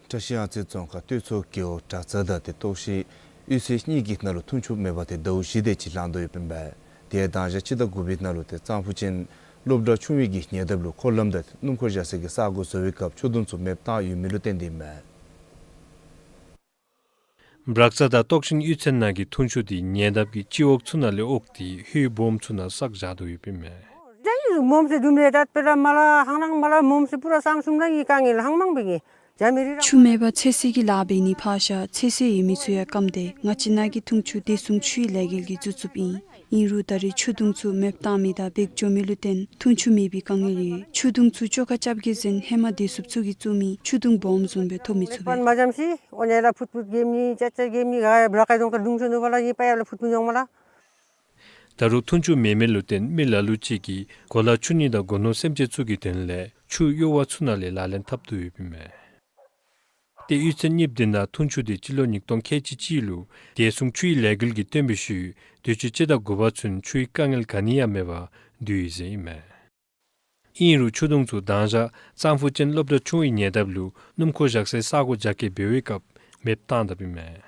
བཀྲ་ཤིས་གཡང་རྩེ་རྫོང་ཁག་སྟོད་ཚོ་རྒེད་འོག་བྲག་རྩ་དང་ཏེ་ཏོག་ཤིང་གཡུས་ཚན་གཉིས་ཀྱི་ནང་ལུ་འཐུང་ཆུ་མེད་པར་ཏེ་ཟླཝ་བཞི་དེ་ཅིག་ལང་དོ་ཡོདཔ་ཨིན་པས། ཏེ་མདང་ཞག་སྤྱི་ཟླ་དགུ་པའི་ནང་ལུ་ཏེ་གཙང་ཕུ་ཅན་སློབ་གྲྭ་ཆུང་བའི་གི་ཉེ་འདབས་ལུ་འཁོར་ལམ་དང་སྣུམ་འཁོར་བཞག་སའི་གི་ས་གོ་བཟོ་བའི་སྐབས་ཆུ་དུང་ཚུ་མེདཔ་བཏང་ཡོད་མི་ལུ་བརྟེན་ཏེ་ཨིན་མས། བྲག་རྩ་དང་ཏོག་ཤིང་གཡུས་ཚན་ནང་གི་འཐུང་ཆུ་དེ་ཉེ་འདབས་ཀྱི་སྤྱི་འོག་ཚུ་ནང་ལས་དབོག་སྟེ་ཧོད་སྦོམ་ཚུ་ནང་བསགས་བཞག་དོ་ཡོདཔ་ཨིན་མས། ཆུ་མེད་པར་ཚོད་བསྲེ་གི་ལཱ་འབད་ནི་ཕར་ཞིནམ་ཚོད་བསྲེ་གི་ལཱ་འབད་ནི་ཚུ་ཡང་སྐམ་སྟེ་ང་བཅས་ནང་གི་འཐུང་ཆུ་བདེ་སྲུང་ཆུའི་ལས་འགུལ་གྱིས་བཙུགས་བཙུགསཔ་ཨིན། ཨིན་རུང་ད་རེས་ཆུ་དུང་ཚུ་མེདཔ་བཏང་མི་དང་བེག་འགྱོ་མི་ལུ་བརྟེན་འཐུང་ཆུ་མེད་པའི་དཀའ་ངལ་ཡོད། ཆུ་དུང་ཚུ་བཅོ་ཁ་རྐྱབ་གེ་ཟེར་ཧེ་མ་བདེ་སྲུངཔ་ཚུ་གིས་བཙུགས་མི་ཆུ་དུང་སྦོམ་བཟུམ་སྦེ་ཐོབ་མི་ཚུགས་པས། ད་རུང་འཐུང་ཆུ་མེད་མི་ལུ་བརྟེན་མི་ལ་ལུ་ཅིག་གིས་གོ་ལ་ཆུང་ནི་དང་སྒོ་ནོར་སེམས་ཅན་ཚུ་གི་དོན་ལས་ཆུ་གཡོར་བ་ཚུ་ནང་ལས་ལག་ལེན་འཐབ་དོ་ཡོདཔ་ཨིན་མས། ཏེ་གཡུས་ཚན་གཉིས་པོ་དེ་ནང་འཐུང་ཆུ་དེ་སྤྱི་ལོ་ཉིས་སྟོང་ཁལ་གཅིག་གཅིག་ལུ་བདེ་སྲུང་ཆུའི་ལས་འགུལ་གྱིས་བཏོན་པའི་ཤུལ་དུས་ཅི་སྤྱི་ཟླ་དགུ་པ་ཚུན་ཆུའི་དཀའ་ངལ་ག་ནི་ཡང་མེད་པར་སྡོད་ཡི་ཟེར་ཨིན་མས། ཨིན་རུང་ཆུ་དུང་ཚུ་མདང་ཞག་གཙང་ཕུ་ཅན་སློབ་གྲྭ་ཆུང་བའི་ཉེ་འདབས་ལུ་སྣུམ་འཁོར་བཞག་སའི་ས་གོ་རྒྱ་སྐྱེད་འབད་བའི་སྐབས་མེདཔ་བཏང་དཔ་ཨིན་མས།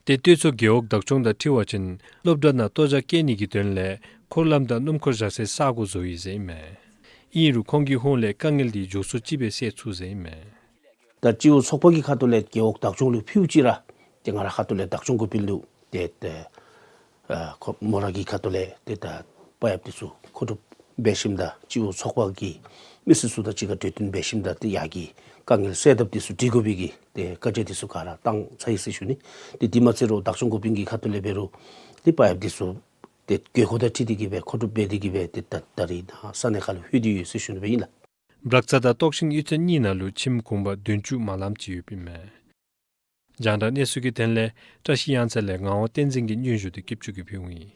ཏེ་སྟོད་མཚོ་རྒེད་འོག་བདག་སྐྱོང་དང་འཁྲིལ་བ་ཅིན་སློབ་གྲྭ་ནང་ལྟོ་བྱ་བསྐྱལ་ནི་གི་དོན་ལས་འཁོར་ལམ་དང་སྣུམ་འཁོར་བཞག་སའི་ས་གོ་བཟོ་ཡི་ཟེར་ཨིན་མས། ཨིན་རུང་ཁོང་གི་ཧོངས་ལས་དཀའ་ངལ་འདི་མགྱོགས་སུ་ཅིག་སྦེ་སེལ་ཚུགས་ཟེར་ཨིན་མས། ད་སྤྱི་འོག་ཚོགས་པ་གི་ཁ་ཐུག་ལས་རྒེད་འོག་བདག་སྐྱོང་ལུ་ཕུལཝ་ཅིག་ར་ཏེ་ང་ར་ཁ་ཐུག་ལས་བདག་སྐྱོང་འགོ་དཔོན་ལུ་ཏེ་ཏེ་ཨ་ཁོ་མོ་ར་གི་ཁ་ཐུག་ལས་ཏེ་ད་པ་ཡབ་འདི་ཚུ་མཁོ་སྒྲུབ་འབད་ཞིནམ་ད་སྤྱི་འོག་ཚོགས་པ་གི་མི་སེར་ཚུ་དང་གཅིག་ཁར་གྲོས་བསྟུན་འབད་ཞིནམ་ད་ཏེ་ཡར་གྱི་དཀའ་ངལ་སེལ་ཐབས་འདི་ཚུ་སྒྲིག་དགོ་པའི་གི་ཏེ་བཀའ་རྒྱ་འདི་ཚུ་ག་ར་བཏང་ཚར་ཡི་ཟེར་ཞུ་ནི། ཏེ་འདི་མ་ཚད་རུང་བདག་སྐྱོང་འགོ་དཔོན་གྱི་ཁ་ཐུག་ལས་འབད་རུང་ཏེ་པ་ཡབ་འདི་ཚུ་ཏེ་དགོས་མཁོ་དང་འཁྲིལ་ཏེ་གིས་སྦེ་མཁོ་སྒྲུབ་འབད་དེ་གིས་སྦེ་ཏེ་ད་ད་རིས་ནཱ་ས་གནས་ཁར་ལུ་ལྷོད་དེ་ཡོད་ཟེར་ཞུ་ནི་སྦེ་ཨིན་ལགས། བྲག་རྩ་དང་ཏོག་ཤིང་གཡུས་ཚན་གཉིས་ནང་ལུ་ཁྱིམ་གུང་པ་བདུན་ཅུ་མ་ལངམ་ཅིག་ཡོདཔ་ཨིན་མས། རྒྱང་བསྒྲགས་གནས་ཚུལ་གྱི་དོན་ལས་བཀྲ་ཤིས་གཡང་རྩེ་ལས་ངག་དབང་བསྟན་འཛིན་གྱིས་སྙན་ཞུ་དེ་སྐྱིད་ཆུ་གིས་ཕུལཝ་ཨིན།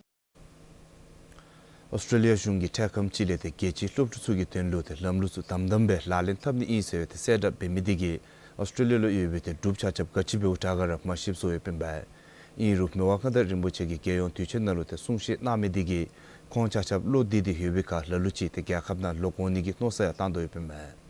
ཨོསི་ཊྲེ་ལི་ཡ་གཞུང་གིས་འཕྲལ་ཁམས་ཅིག་ལས་ཏེ་རྒྱལ་སྤྱིའི་སློབ་ཕྲུག་ཚུ་གི་དོན་ལུ་ཏེ་ལམ་ལུགས་ཚུ་དམ་དམ་སྦེ་ལག་ལེན་འཐབ་ནི་ཨིན་ཟེར་བའི་ཏེ་གསལ་བསྒྲགས་འབད་མི་དེ་གིས་ཨོསི་ཊྲེ་ལི་ཡ་ལུ་ཡོད་པའི་ཏེ་འབྲུགཔ་ཆ་ཁྱབ་ག་ཅི་འབདཝ་དྲག་ག་ར་མ་ཤེསཔ་བཟོ་ཡོདཔ་ཨིན་པས། ཨིན་རུང་མི་དབང་མངའ་བདག་རིན་པོ་ཆེ་གིས་རྒྱལ་ཡོངས་དུས་ཆེན་ནང་ལུ་ཏེ་གསུང་བཤད་གནང་མི་དེ་གིས་ཁོང་ཆ་ཁྱབ་བློ་བདེ་སྟེ་ཡོད་པའི་ཁར་ལ་ལུ་ཅིག་ཏེ་རྒྱལ་ཁབ་ནང་ལོག་འོང་ནི་གི་མནོ་བསམ་ཡང་བཏང་དོ་ཡོདཔ་ཨིན་པས།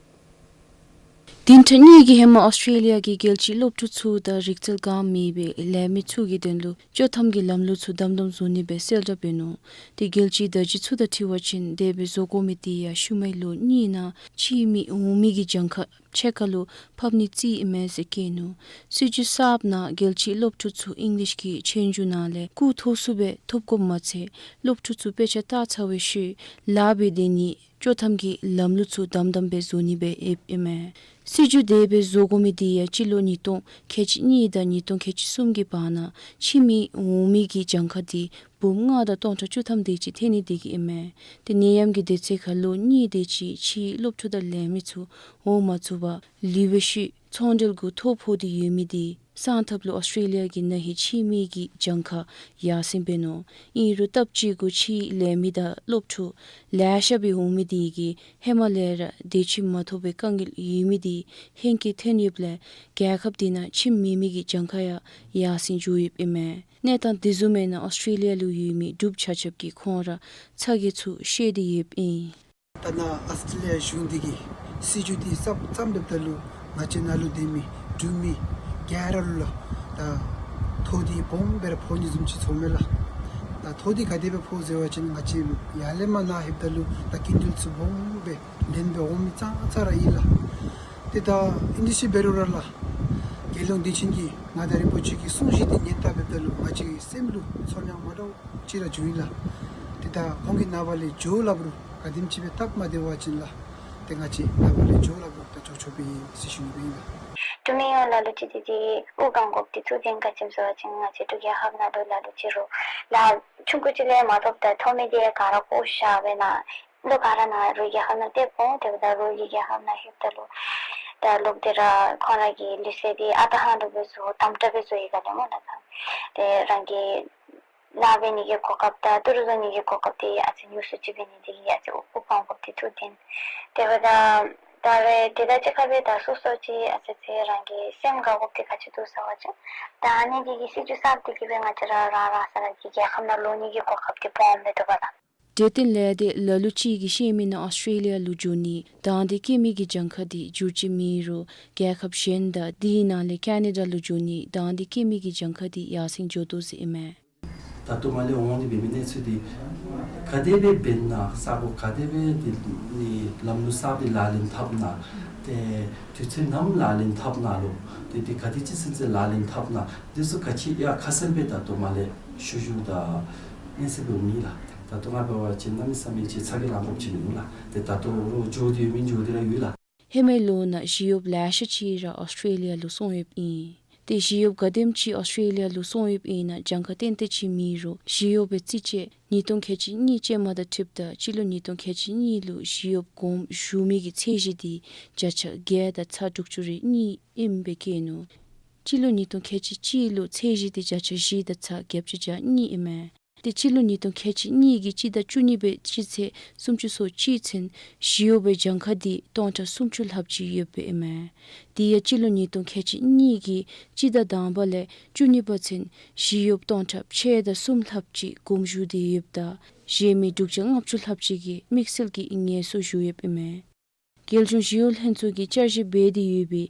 བདུན་ཕྲག་གཉིས་ཀྱི་ཧེ་མ་ཨོསི་ཊྲེ་ལི་ཡ་གིས་རྒྱལ་སྤྱིའི་སློབ་ཕྲུག་ཚུ་དང་རིག་རྩལ་གང་མེད་པའི་ལས་མི་ཚུ་གི་དོན་ལུ་བཅའ་མར་གྱི་ལམ་ལུགས་ཚུ་དམ་དམ་བཟོ་ནི་སྦེ་གསལ་བསྒྲགས་འབད་ནུག། ཏེ་རྒྱལ་སྤྱིའི་བརྡ་བརྒྱུད་ཚུ་དང་འཁྲིལ་བ་ཅིན་དེ་སྦེ་བཟོ་དགོ་མི་དེ་ཡང་ཤུལ་མའི་ལོ་གཉིས་ནང་ཕྱི་མི་འོང་མི་གི་གྱངས་ཁ་ཕྱེད་ཀ་ལུ་ཕབ་ནིའི་རྩིས་ཨིན་མས་ཟེར་བཀོད་ནུག། སྲིད་བྱུས་གསརཔ་ནང་རྒྱལ་སྤྱིའི་སློབ་ཕྲུག་ཚུ་ཨིང་ལིཤ་གི་ཆོས་རྒྱུགས་ནང་ལས་སྐུ་ཐོག་སུ་སྦེ་ཐོབ་དགོཔ་མ་ཚད་སློབ་ཕྲུག་ཚུ་དཔེ་ཆ་བལྟ་ཚར་བའི་ཤུལ་ལཱ་འབད་དེ་ནི་བཅའ་མར་གྱི་ལམ་ལུགས་ཚུ་དམ་དམ་སྦེ་བཟོ་ནི་སྦེ་ཨིནམ་ཨིན་མས། སྲིད་བྱུས་དེ་སྦེ་བཟོ་དགོ་མི་དེ་ཡང་སྤྱི་ལོ་ཉིས་སྟོང་ཁལ་གཅིག་གཉིས་དང་ཉིས་སྟོང་ཁལ་གཅིག་གསུམ་གྱི་བར་ན་ཕྱི་མི་འོང་མི་གི་གྱངས་ཁ་དེ་འབུམ་ལྔ་དང་སྟོང་ཕྲག་བཅུ་ཐམ་དེ་ཅིག་ཐོན་ནི་དེ་གིས་ཨིན་མས། ཏེ་ནད་ཡམས་ཀྱི་དུས་ཚོད་ཁར་ལོ་གཉིས་དེ་ཅིག་ཕྱིའི་སློབ་ཕྲུག་དང་ལས་མི་ཚུ་འོང་མ་ཚུགས་པར་ལུས་པའི་ཤུལ་ཚོང་འབྲེལ་གྱི་ཐོ་ཕོག་སྟེ་ཡོད་མི་དེ་སངས་ཐབས་ལུ་ཨོསི་ཊྲེ་ལི་ཡ་གིས་ན་ཧིང་ཕྱི་མི་གི་གྱངས་ཁ་ཡར་སེང་འབད་ནུག། ཨིན་རུང་སྟབས་ཅིག་གུ་ཕྱིའི་ལས་མི་དང་སློབ་ཕྲུག་ལེ་ཤ་སྦེ་འོང་མི་དེ་གིས་ཧེ་མ་ལས་ར་དེ་ཁྱིམ་མ་ཐོབ་པའི་དཀའ་ངལ་ཡོད་མི་དེ་ཧེང་སྐལ་ཐོན་ཡོདཔ་ལས་རྒྱལ་ཁབ་དེ་ནང་ཁྱིམ་མེད་མི་གི་གྱངས་ཁ་ཡང་ཡར་སེང་འགྱོ་ཡོདཔ་ཨིན་མས། གནས་སྟངས་དེ་བཟུམ་མའི་ནང་ཨོསི་ཊྲེ་ལི་ཡ་ལུ་ཡོད་མི་འབྲུགཔ་ཆ་ཁྱབ་ཀྱིས་ཁོང་ར་ཚ་གྱང་ཚུ་བཤད་དེ་ཡོདཔ་ཨིན། ད་ནཱ་ཨོསི་ཊྲེ་ལི་ཡ་གཞུང་འདི་གིས་སྲིད་བྱུས་འདི་བརྩམ་བརྩམ་འབདཝ་ད་ལུ་ང་བཅས་ནཱ་ལུ་སྡོད་མི་འབྲུག་མི་ག་ར་ལུ་ལགས་ད་ཐོ་འདི་སྦོམ་སྦེ་ར་ཕོག་ནི་བཟུམ་ཅིག་ཚོརཝ་མས་ལགས། ད་ཐོ་འདི་ག་དེ་སྦེ་ཕོག་ཟེར་བ་ཅིན་ང་བཅས་ཡར་ལས་མར་ནཱ་ལྷོདཔ་ད་ལུ་ད་སྐྱིན་འགྲུལ་ཚུ་སྦོམ་སྦེ་ལེན་སྦེ་འོང་མི་ཙང་ཙང་ར་ཨིན་ལགས། ཏེ་ད་ཨིན་ཅི་ཅིག་འབད་རུང་ར་ལགས་རྒྱལ་ཡོངས་དུས་ཆེན་གྱི་མངའ་བདག་རིན་པོ་ཆེ་གི་གསུང་བཤད་འདི་ཉན་ལྟ་འབདཝ་ད་ལུ་ང་བཅས་ཀྱི་སེམས་ལུ་ཚོར་སྣང་མ་འདྲཝ་ཅིག་ར་བྱུང་ཡི་ལགས། ཏེ་ད་ཁོང་གིས་ནངས་པ་ལས་འགྱོ་སླབ་རུང་ག་དེམ་ཅིག་སྦེ་སྟབས་མ་བདེ་བ་ཅིན་ལགས་ཏེ་ང་བཅས་ནངས་པ་ལས་འགྱོ་སླབ་རུང་ད་འགྱོ་ཆོག་པའི་ཨིན་ཟེར་ཞུ་ནི་སྦེ་ཨིན་ལགས། འབྲུག་མི་ཡོངས་ལ་ལུ་ཅིག་ཏེ་དབུ་གང་དགོཔ་འདི་ཐུགས་བདེན་ག་ཅི་སྨོ་ཟེར་བ་ཅིན་ང་བཅས་འབྲུག་རྒྱལ་ཁབ་ནང་ལུ་ལ་ལུ་ཅིག་རུང་ལཱ་ཆུང་ཀུ་ཅིག་ལས་མ་ཐོབ་ད་ཐོབ་མི་འདི་ག་ར་བཀོ་བཞག་སྦེ་ནཱ་ལུ་ག་ར་ནཱ་རུང་རྒྱལ་ཁབ་ནང་ཏེ་འོང་། དེ་འབདཝ་ད་རུང་རྒྱལ་ཁབ་ནང་ལྷོདཔ་ད་ལུ་ད་ལོག་སྟེ་ར་ཁོང་ར་གི་ལུས་ཚན་འདི་ཨ་རྟག་ཧང་ལུ་སྦེ་བཟོ་དམ་དྲག་སྦེ་བཟོ་ཡི་ག་ལས་སྨོ་ལགས། ད་ཏེ་རང་གི་ ལཱ་འབད་ནི་གི་གོ་སྐབས་དང་ཏི་རུ་བཟོ་ནི་གི་གོ་སྐབས་དེ་ཨ་ཙི་ཉུང་སུ་ཅིག་འབད་ནི་དེ་གིས་ཨ་ཙི་དབུགས་ཕངས་དགོཔ་དེ་ཐུག་སྟེ། དེ་འབདཝ་ད་ད་རེས་དེ་དང་གཅིག་ཁར་སྦེ་ད་སོ་སོ་ཅིག་ཨ་ཙི་ཅིག་རང་གི་སེམས་དགའ་དགོཔ་དེ་ག་ཅི་འདུག་ཟེར་བ་ཅིན་ད་ཨ་ནི་དེ་གི་སྲིད་བྱུས་གསརཔ་དེ་གིས་སྦེ་ང་བཅས་ར་རང་རང་ས་ར་གི་རྒྱལ་ཁབ་ནང་ལོག་ནི་གི་གོ་སྐབས་དེ་སྦོམ་སྦེ་ཐོབ་པས་ལགས། འབྲེལ་བསྟུན་ལས་སྡེ་ལ་ལུ་ཅིག་གིས་བཤད་མི་ནང་ཨོསི་ཊྲེ་ལི་ཡ་ལུ་འགྱོ་ནི་དང་འདོད་བསྐྱེད་མི་གི་གྱངས་ཁ་དེ་འགྱུར་བཅོས་མེད་རུང་རྒྱལ་ཁབ་གཞན་དང་དེའི་ནང་ལས་ཀེ་ན་ཌ་ལུ་འགྱོ་ནི་དང་འདོད་བསྐྱེད་མི་གི་གྱངས་ཁ་དེ་ཡར་སེང་འགྱོ་དོ་ཟེར་ཨིན་མས། ད་ལྟོ་མར་ལས་འོང་སྟེ་འབད་མི་གནས་ཚུལ་དེ་ག་དེ་སྦེ་འབད་ན་ས་གོ་ག་དེ་སྦེ་དེ་ནི་ལམ་ལུགས་གསརཔ་དེ་ལག་ལེན་འཐབ་ན་ཏེ་དུས་ཚོད་ནམ་ལག་ལེན་འཐབ་ན་ལོ། ཏེ་དེ་ག་དེ་ཅིག་ཚུན་ཚོད་ལག་ལེན་འཐབ་ན་དེ་ཚུ་ག་ཅི་ཡང་ཁ་གསལ་སྦེ་ད་ལྟོ་མར་ལས་ཞུ་ཞུཝ་ད་གནས་ཚུལ་འབདཝ་མེད་ལགས། ད་ལྟོ་ང་འབད་བ་ཅིན་གནམ་མེད་ས་མེད་ཅིག་ཚ་གྱང་ལང་དགོཔ་ཅིག་མིན་འདུག་ལགས། ཏེ་ད་ལྟོ་རོགས་འགྱོ་སྟེ་ཡོད་མི་འགྱོ་སྟེ་ར་ཡོད་ལགས། ཧེ་མའི་ལོ་ནང་ཞི་གཡོགཔ་ལེ་ཤ་ཅིག་ར་ཨོསི་ཊྲེ་ལི་ཡ་ལུ་སོང་ཡོདཔ་ཨིན། ཏེ་ཞི་གཡོགཔ་ག་དེམ་ཅིག་ཨོསི་ཊྲེ་ལི་ཡ་ལུ་སོང་ཡོདཔ་ཨིན་ན་གྱངས་ཁ་ཏན་ཏན་ཅིག་མེད་རུང་ཞི་གཡོགཔ་སྦེ་རྩིས་ཅན་ཉིས་སྟོང་ཁལ་གཅིག་གཉིས་ཅན་མ་དང་འཁྲིལཝ་ད་སྤྱི་ལོ་ཉིས་སྟོང་ཁལ་གཅིག་གཉིས་ལུ་ཞི་གཡོགཔ་དགོངསམ་ཞུ་མི་གི་ཚད་གཞི་དེ་བརྒྱ་ཆ་བརྒྱད་དང་ཚག་དྲུག་ཅུ་རེ་གཉིས་ཨིནམ་སྦེ་བཀོད་ནུག། སྤྱི་ལོ་ཉིས་སྟོང་ཁལ་གཅིག་གཅིག་ལུ་ཚད་གཞི་དེ་བརྒྱ་ཆ་བཞི་དང་ཚག་བརྒྱད་ཅུ་གྱ་གཉིས་ཨིན་མས། ཏེ་སྤྱི་ལོ་ཉིས་སྟོང་ཁལ་གཅིག་གཉིས་ཀྱི་སྤྱི་ཟླ་བཅུ་གཉིས་པའི་སྤྱི་ཚེས་སུམ་ཅུ་སོ་གཅིག་ཚུན་ཞི་གཡོགཔ་སྦེ་གྱངས་ཁ་དེ་སྟོང་ཕྲག་སུམ་ཅུ་ལྷགཔ་ཅིག་ཡོདཔ་ཨིན་མས། དེ་ཡང་སྤྱི་ལོ་ཉིས་སྟོང་ཁལ་གཅིག་གཉིས་ཀྱི་སྤྱི་ཟླ་དང་པ་ལས་བཅུ་གཉིས་པ་ཚུན་ཞི་གཡོགཔ་སྟོང་ཕྲག་ཕྱེད་དང་གསུམ་ལྷགཔ་ཅིག་དགོངསམ་ཞུ་སྟེ་ཡོདཔ་ད་གཞན་མི་དྲུག་བརྒྱ་ལྔ་བཅུ་ལྷགཔ་ཅིག་གིས་དམིགས་བསལ་གྱི་ངལ་གསོ་ཞུ་ཡོདཔ་ཨིན་མས། རྒྱལ་གཞུང་ཞི་གཡོག་ལྷན་ཚོགས་ཀྱིས་བསྐྱར་ཞིབ་འབད་དེ་ཡོད་པའི་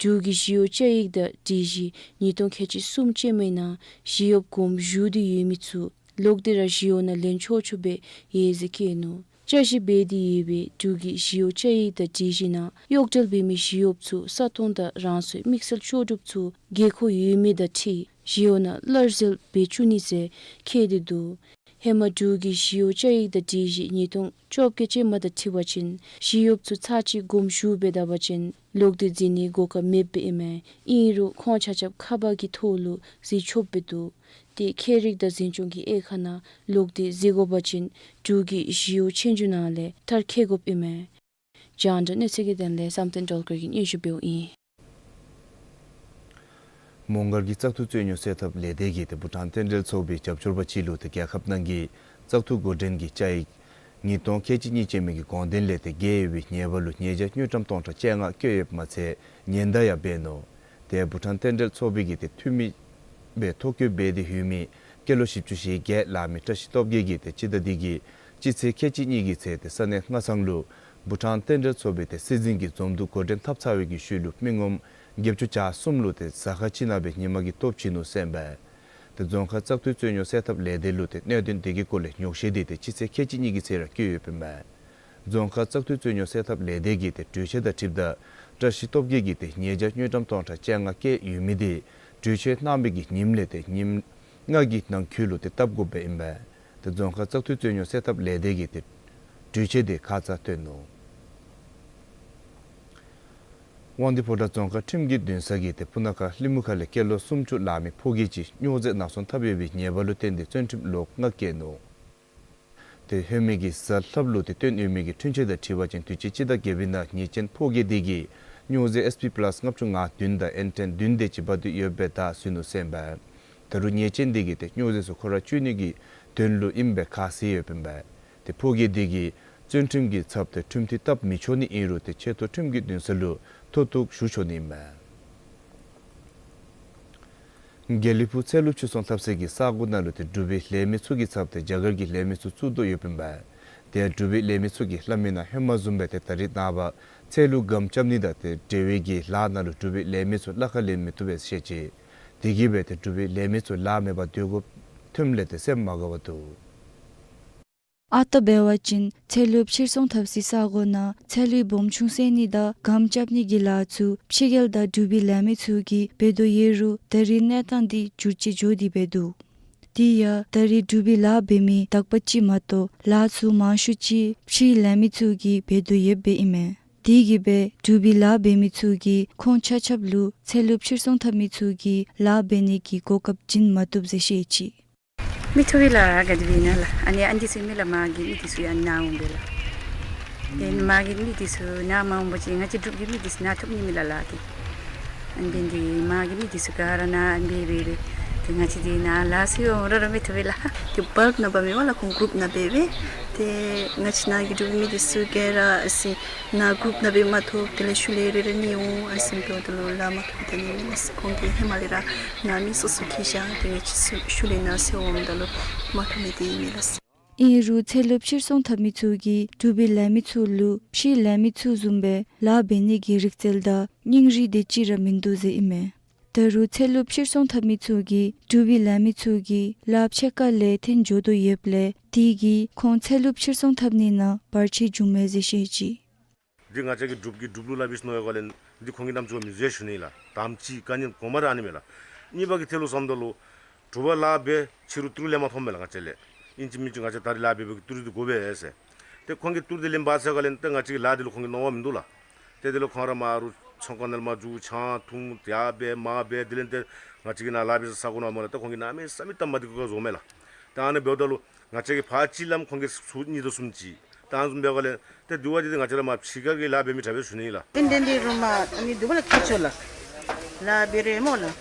འབྲུག་གི་ཞི་གཡོག་བཅའ་ཡིག་དང་སྒྲིག་གཞི་ཉིས་སྟོང་ཁལ་གཅིག་གསུམ་ཅན་མའི་ནང་ཞི་གཡོགཔ་དགོངསམ་ཞུ་སྟེ་ཡོད་མི་ཚུ་ལོག་སྟེ་ར་ཞི་གཡོག་ནང་ལེན་ཆོག་ཆོགཔ་སྦེ་ཡོད་ཟེར་བཀོད་ནུག། བསྐྱར་ཞིབ་འབད་དེ་ཡོད་པའི་འབྲུག་གི་ཞི་གཡོག་བཅའ་ཡིག་དང་སྒྲིག་གཞི་ནང་གཡོག་འབྲེལ་འབད་མི་ཞི་གཡོགཔ་ཚུ་ས་སྟོང་དང་རང་སོའི་དམིགས་བསལ་ལྕོགས་གྲུབ་ཚུ་དགོས་མཁོ་ཡོད་མི་དང་འཁྲིལ་ཞི་གཡོག་ནང་སླར་འཛུལ་འབད་བཅུག་ནི་ཟེར་བཀོད་དེ་འདུག། ཧེ་མ་འབྲུག་གི་ཞི་གཡོག་བཅའ་ཡིག་དང་སྒྲིག་གཞི་ཉིས་སྟོང་བཅོ་བརྒྱད་ཅན་མ་དང་འཁྲིལ་བ་ཅིན་ཞི་གཡོགཔ་ཚུ་ཚར་གཅིག་དགོངསམ་ཞུ་འབད་ད་པ་ཅིན་ལོག་སྟེ་འཛུལ་ནིའི་གོ་སྐབས་མེདཔ་ཨིན་མས། ཨིན་རུང་ཁོང་ཆ་ཁྱབ་ཁ་པར་གྱི་ཐོག་ལུ་འཛུལ་ཆོགཔ་སྦེ་འདུག། ཏེ་ཁྱད་རིག་དང་འཛིན་སྐྱོང་གི་དབྱེ་ཁག་ནང་ལོག་སྟེ་འཛུལ་དགོ་པ་ཅིན་འབྲུག་གི་ཞི་གཡོག་ཆོས་རྒྱུགས་ནང་ལས་མཐར་འཁྱོལ་དགོཔ་ཨིན་མས། རྒྱང་བསྒྲགས་གནས་ཚུལ་གྱི་དོན་ལས་བསམ་གཏན་སྒྲོལ་དཀར་གྱིས་སྙན་ཞུ་འབདཝ་ཨིན། མོང་སྒར་གྱི་བཙག་འཐུ་རྩོད་རྙོག་སེལ་ཐབས་ལས་སྡེ་གིས་ཏེ་བྷུ་ཊཱན་རྟེན་འབྲེལ་ཚོགས་པའི་རྒྱབ་སྐྱོར་པ་ཅིག་ལུ་ཏེ་རྒྱལ་ཁབ་ནང་གི་བཙག་འཐུ་འགོ་འདྲེན་གྱི་བཅའ་ཡིག་ཉིས་སྟོང་ཁལ་གཅིག་གཉིས་ཅན་མའི་གི་དགོངས་དོན་ལས་ཏེ་འགལ་ཡོད་པའི་ཉེས་པ་ལུ་ཉེས་བྱ་དངུལ་ཀྲམ་སྟོང་ཕྲག་བཅོ་ལྔ་བཀོད་ཡོདཔ་མ་ཚད་ཉེན་བརྡ་ཡང་འབད་ནུག། ཏེ་བྷུ་ཊཱན་རྟེན་འབྲེལ་ཚོགས་པའི་གི་ཏེ་འཐུས་མི་སྦེ་ཐོ་བཀོད་འབད་དེ་ཡོད་མི་སྐྱེས་ལོ་བཞི་བཅུ་ཞེ་བརྒྱད་ལང་མི་བཀྲ་ཤིས་སྟོབས་རྒྱས་ཀྱིས་ཏེ་སྤྱི་ཟླ་འདི་གི་སྤྱི་ཚེས་ཁལ་གཅིག་གཉིས་ཀྱི་ཚེ་ཏེ་ས་གནས་སྔ་ཚང་ལུ་བྷུ་ཊཱན་རྟེན་འབྲེལ་ཚོགས་པའི་ཏེ་སྲིད་འཛིན་གྱི་འཛོམས་འདུ་འགོ་འདྲེན་འཐབ་ཚར་བའི་གི་ཤུལ་ལུ་མི་ངོམ་བརྒྱད་ཅུ་གྱ་གསུམ་ལུ་ཏེ་གཟའ་སྐར་ཅིག་ནང་སྦེ་ཉིན་མ་གི་སྟོབས་བྱིན་ནུག་ཟེར་ཨིན་པས། ཏེ་རྫོང་ཁག་བཙག་འཐུའི་རྩོད་རྙོག་སེལ་ཐབས་ལས་སྡེ་ལུ་ཏེ་གནད་དོན་དེ་གི་སྐོར་ལས་ཉོགས་བཤད་དེ་ཏེ་སྤྱི་ཚེས་ཁལ་གཅིག་གཉིས་ཀྱི་ཚེ་ར་བཀོད་ཡོདཔ་ཨིན་པས། རྫོང་ཁག་བཙག་འཐུའི་རྩོད་རྙོག་སེལ་ཐབས་ལས་སྡེ་གི་ཏེ་གྲོས་ཆོད་དང་འཁྲིལཝ་ད་བཀྲ་ཤིས་སྟོབས་རྒྱས་ཀྱིས་ཏེ་ཉེས་བྱ་དངུལ་ཀྲམ་སྟོང་ཕྲག་བཅོ་ལྔ་བཀལ་ཡོད་མི་དེ་གྲོས་ཆོད་གནང་བའི་གི་ཉིནམ་ལས་ཏེ་ཉིནམ་ལྔ་གི་ནང་འཁོད་ལུ་ཏེ་བཏབ་དགོཔ་ཨིན་པས། ཏེ་རྫོང་ཁག་བཙག་འཐུའི་རྩོད་རྙོག་སེལ་ཐབས་ལས་སྡེ་གིས་ཏེ་གྲོས་ཆོད་དེ་ཁ་ཙ་བཏོན་ནུག། དབང་འདུས་ཕོ་བྲང་རྫོང་ཁག་ཁྲིམས་ཀྱི་འདུན་ས་གིས་ཏེ་སྤུ་ན་ཁ་ལྷུན་པོ་ཁ་ལས་སྐྱེས་ལོ་སུམ་ཅུ་ལང་མི་ཕོ་སྐྱེས་ཅིག་སྨྱོ་རྫས་ནག་ཚོང་འཐབ་ཡོད་པའི་ཉེས་པ་ལུ་བརྟེན་ཏེ་བཙོན་ཁྲིམས་ལོ་ལྔ་བཀལ་ནུག། ཏེ་ལྷོད་མེད་ཀྱི་གཟའ་ལྷགཔ་ལུ་ཏེ་བཏོན་ཡོད་མི་གི་འཁྲུན་ཆོད་དང་འཁྲིལ་བ་ཅིན་དུས་ཅི་སྤྱི་ཟླ་བརྒྱད་པའི་ནང་ཉེས་ཅན་ཕོ་སྐྱེས་དེ་གིས་སྨྱོ་རྫས་ཨེས་པི་པ་ལཱསི་ལྔ་བཅུ་ང་བདུན་དང་ཨེན་ཊེན་བདུན་དེ་ཅིག་འབག་སྟེ་ཡོདཔ་སྦེ་བདའ་ཟུན་ནུག་ཟེར་ཨིན་པས། ད་རུང་ཉེས་ཅན་དེ་གིས་ཏེ་སྨྱོ་རྫས་ཚུ་ཁོ་ར་སྤྱོད་ནི་གི་དོན་ལུ་ཨིནམ་སྦེ་ཁ་བཟེད་ཡོདཔ་ཨིན་པས། ཏེ་ཕོ་སྐྱེས་དེ་གིས་བཙོན་ཁྲིམས་ཀྱི་ཚབ་ཏེ་ཁྲིམས་མཐུན་བཏབ་མི་ཆོག་ནི་ཨིན་རུང་ཏེ་ཆེ་མཐོ་ཁྲིམས་ཀྱི་འདུན་ས་ལུ་མཐོ་གཏུགས་ཞུ་ཆོག་ནི་ཨིན་པས། དགེ་ལེགས་ཕུག་ཚལ་ལུ་ཕྱིར་ཚོང་འཐབ་སའི་གི་ས་གོ་ནང་ལུ་ཏེ་འབྲུག་པའི་ལས་མི་ཚུ་གི་ཚབ་ཏེ་རྒྱ་གར་གྱི་ལས་མི་ཚུ་བཙུགས་དོ་ཡོདཔ་ཨིན་པས། ཏེ་འབྲུག་པའི་ལས་མི་ཚུ་གིས་སླབ་མི་ནང་ཧེ་མ་བཟུམ་སྦེ་ཏེ་ད་རིས་ནངས་པ་ཚལ་ལུ་སྒམ་རྐྱབ་ནི་དང་ཏེ་འབྲེལ་བའི་གི་ལཱ་ནང་ལུ་འབྲུག་པའི་ལས་མི་ཚུ་གླ་ཁར་ལེན་མི་བཏུབ་པས་ཟེར་བཤད་ཅི། དེ་གིས་སྦེ་ཏེ་འབྲུག་པའི་ལས་མི་ཚུ་ལཱ་མེད་པར་སྡོད་དགོཔ་ཐོནམ་ལས་ཏེ་སེམས་མ་དགའ་བར་འདུག། ཨ་རྟག་འབད་བ་ཅིན་ཚལ་ལུ་ཕྱིར་ཚོང་འཐབ་སའི་ས་གོ་ནང་ཚལ་ལུའི་སྦོམ་ཆུང་སེལ་ནི་དང་སྒམ་རྐྱབ་ནི་གི་ལཱ་ཚུ་ཕྱི་རྒྱལ་དང་འབྲུག་པའི་ལས་མི་ཚུ་གིས་འབད་དོ་ཡོད་རུང་ད་རིས་གནས་སྟངས་འདི་འགྱུར་བཅོས་འགྱོ་སྟེ་འབད་འདུག། དེ་ཡང་ད་རིས་འབྲུག་པའི་ལཱ་འབད་མི་དག་པ་ཅིག་མ་གཏོགས་ལཱ་ཚུ་མང་ཤོས་ཅིག་ཕྱིའི་ལས་མི་ཚུ་གིས་འབད་དོ་ཡོདཔ་ཨིན་མས། དེ་གིས་སྦེ་འབྲུག་པའི་ལཱ་འབད་མི་ཚུ་གིས་ཁོང་ཆ་ཁྱབ་ལུ་ཚལ་ལུ་ཕྱིར་ཚོང་འཐབ་མི་ཚུ་གིས་ལཱ་འབད་ནི་གི་གོ་སྐབས་བྱིན་མ་བཏུབ་ཟེར་བཤད་ཅི། མི་ཐོབ་པས་ལགས། ག་དེ་སྦེ་ཨིན་ན་ལགས། ཨ་ནི་ཨ་ནི་ཚུ་མི་ལགས་མ་གི་མི་དེ་ཚུ་ཡང་ནཱ་འོང་པས་ལགས། ཏེ་མ་གི་མི་དེ་ཚུ་ནཱ་མ་འོང་པ་ཅིན་ང་བཅས་འབྲུག་གི་མི་དེ་ཚུ་ནཱ་ཐོབ་ནི་མེད་ལགས་ལགས་ཏེ། ཨ་ནི་འབད་ནི་དེ་མ་གི་མི་དེ་ཚུ་ག་ར་ནཱ་ཨ་ནི་སྦེ་སྦེ་སྦེ་ ཏེ་ང་བཅས་འདི་ནང་ལཱ་ཟེར་འོང་ར་ར་མི་ཐོབ་པས་ལགས། ཏེ་བཱལཀ་ནང་འབག་མི་འོང་ལགས། ཁོང་གུརུབ་ནང་འབད་འབད། ཏེ་ང་བཅས་ནང་གི་འབྲུག་མི་འདི་ཚུ་ག་ར་ཨ་ཙི་ནཱ་གུརུབ་ནང་འབད་མ་ཐོབ། དེ་ལས་ཤུལ་ལས་རེ་རེ་ནི་འོང་ཨ་ཙི་འབདཝ་ད་ལུ་ལཱ་མ་ཐོབ་ཏེ་ནི་མེན་ལགས། ཁོང་གིས་ཧེ་མ་ལས་ར་ནང་མི་སོ་སོ་འཁྱིད་བཞག། ཏེ་ང་བཅས་ཤུལ་ལས་ནཱ་ཟེར་འོངམ་ད་ལུ་མ་ཐོབ་མི་འདི་ཨིན་མས་ལགས། ཨིན་རུང་ཚལ་ལུ་ཕྱིར་ཚོང་འཐབ་མི་ཚུ་གིས་འབྲུག་པའི་ལཱ་མི་ཚུ་ལུ་ཕྱིའི་ལཱ་མི་ཚུ་བཟུམ་སྦེ་ལཱ་འབད་ནི་གི་རིག་རྩལ་དང་སྙིང་རུས་དེ་ཅིག་ར་མིན་འདུག་ཟེར་ཨིན་མས། ད་རུང་ཚལ་ལུ་ཕྱིར་ཚོང་འཐབ་མི་ཚུ་གིས་འབྲུག་པའི་ལཱ་མི་ཚུ་གིས་ལཱ་ཕྱེད་ཀ་ལས་འཐོན་འགྱོ་དོ་ཡོདཔ་ལས་དེ་གིས་ཁོང་ཚལ་ལུ་ཕྱིར་ཚོང་འཐབ་ནི་ནང་བར་ཆད་བྱུངམ་མས་ཟེར་བཤད་ཅི། འདི་ང་བཅས་ཀྱི་འབྲུག་གི་འབྲུག་ལུ་ལཱ་འབད་ཞིནམ་ལས་འདི་ཁོང་གིས་རྣམ་ཅོ་མི་བཟོ་ཞུ་ནི་ལགས། དང་པ་ཅིག་ག་ནི་གོང་མ་ར་ཨ་ནི་མས་ལགས། གཉིས་པ་གི་ཐད་ལུ་བསམ་ད་ལུ་འབྲུག་པ་ལཱ་འབད་ཕྱི་རུ་ཏི་རུ་ལེན་མ་ཐོབ་མས་ལགས། ང་བཅས་ལས་ཨིན་ཅི་མིན་ཅི་ང་བཅས་ད་རིས་ལཱ་འབད་འབདཝ་གི་ཏི་རུ་འདི་དགོ་པས་ཟེར། ཏེ་ཁོང་གིས་ཏི་རུ་འདི་ལེན་འབག་ཚར་ག་ལས་ཏེ་ང་བཅས་ཀྱི་ལཱ་འདི་ལུ་ཁོང་གིས་མནོ་བ་མིན་འདུག་ལགས། ཏེ་དེ་ལས་ཁོང་ར་མར་ཚོང་ཁང་ནང་ལས་མར་འཛུལ་ཆང་འཐུང་ཡར་འབད་མར་འབད་དེ་ལས་ཏེ་ང་བཅས་ཀྱི་ནཱ་ལཱ་འབད་ས་ས་གོ་ནང་མ་ལགས། ཏེ་ཁོང་གིས་གནམ་མེད་ས་མེད་སྟབས་མ་བདེ་གུ་བཟོཝ་མས་ལགས། ཏེ་ཨ་ནི་འབདཝ་ད་ལུ་ང་བཅས་ཀྱིས་ཕར་ཅིག་སླབ་ཁོང་གིས་ཚུར་གཉིས་དང་གསུམ་ཅིག་ཏེ་ཨ་ནི་བཟུམ་འབད་ག་ལས་ཏེ་དེ་བ་འདི་ཏེ་ང་བཅས་ར་མར་ཕྱི་ཁ་གི་ལཱ་འབད་མི་དྲག་པས་ཞུ་ནི་ལགས། ཏན་ཏན་འདི་རུང་མར་ཨ་ནི་འདི་བ་ལགས་ཁྱད་ཆོས་ལགས། ལཱ་འབད་རུང་སྨོ་ལགས།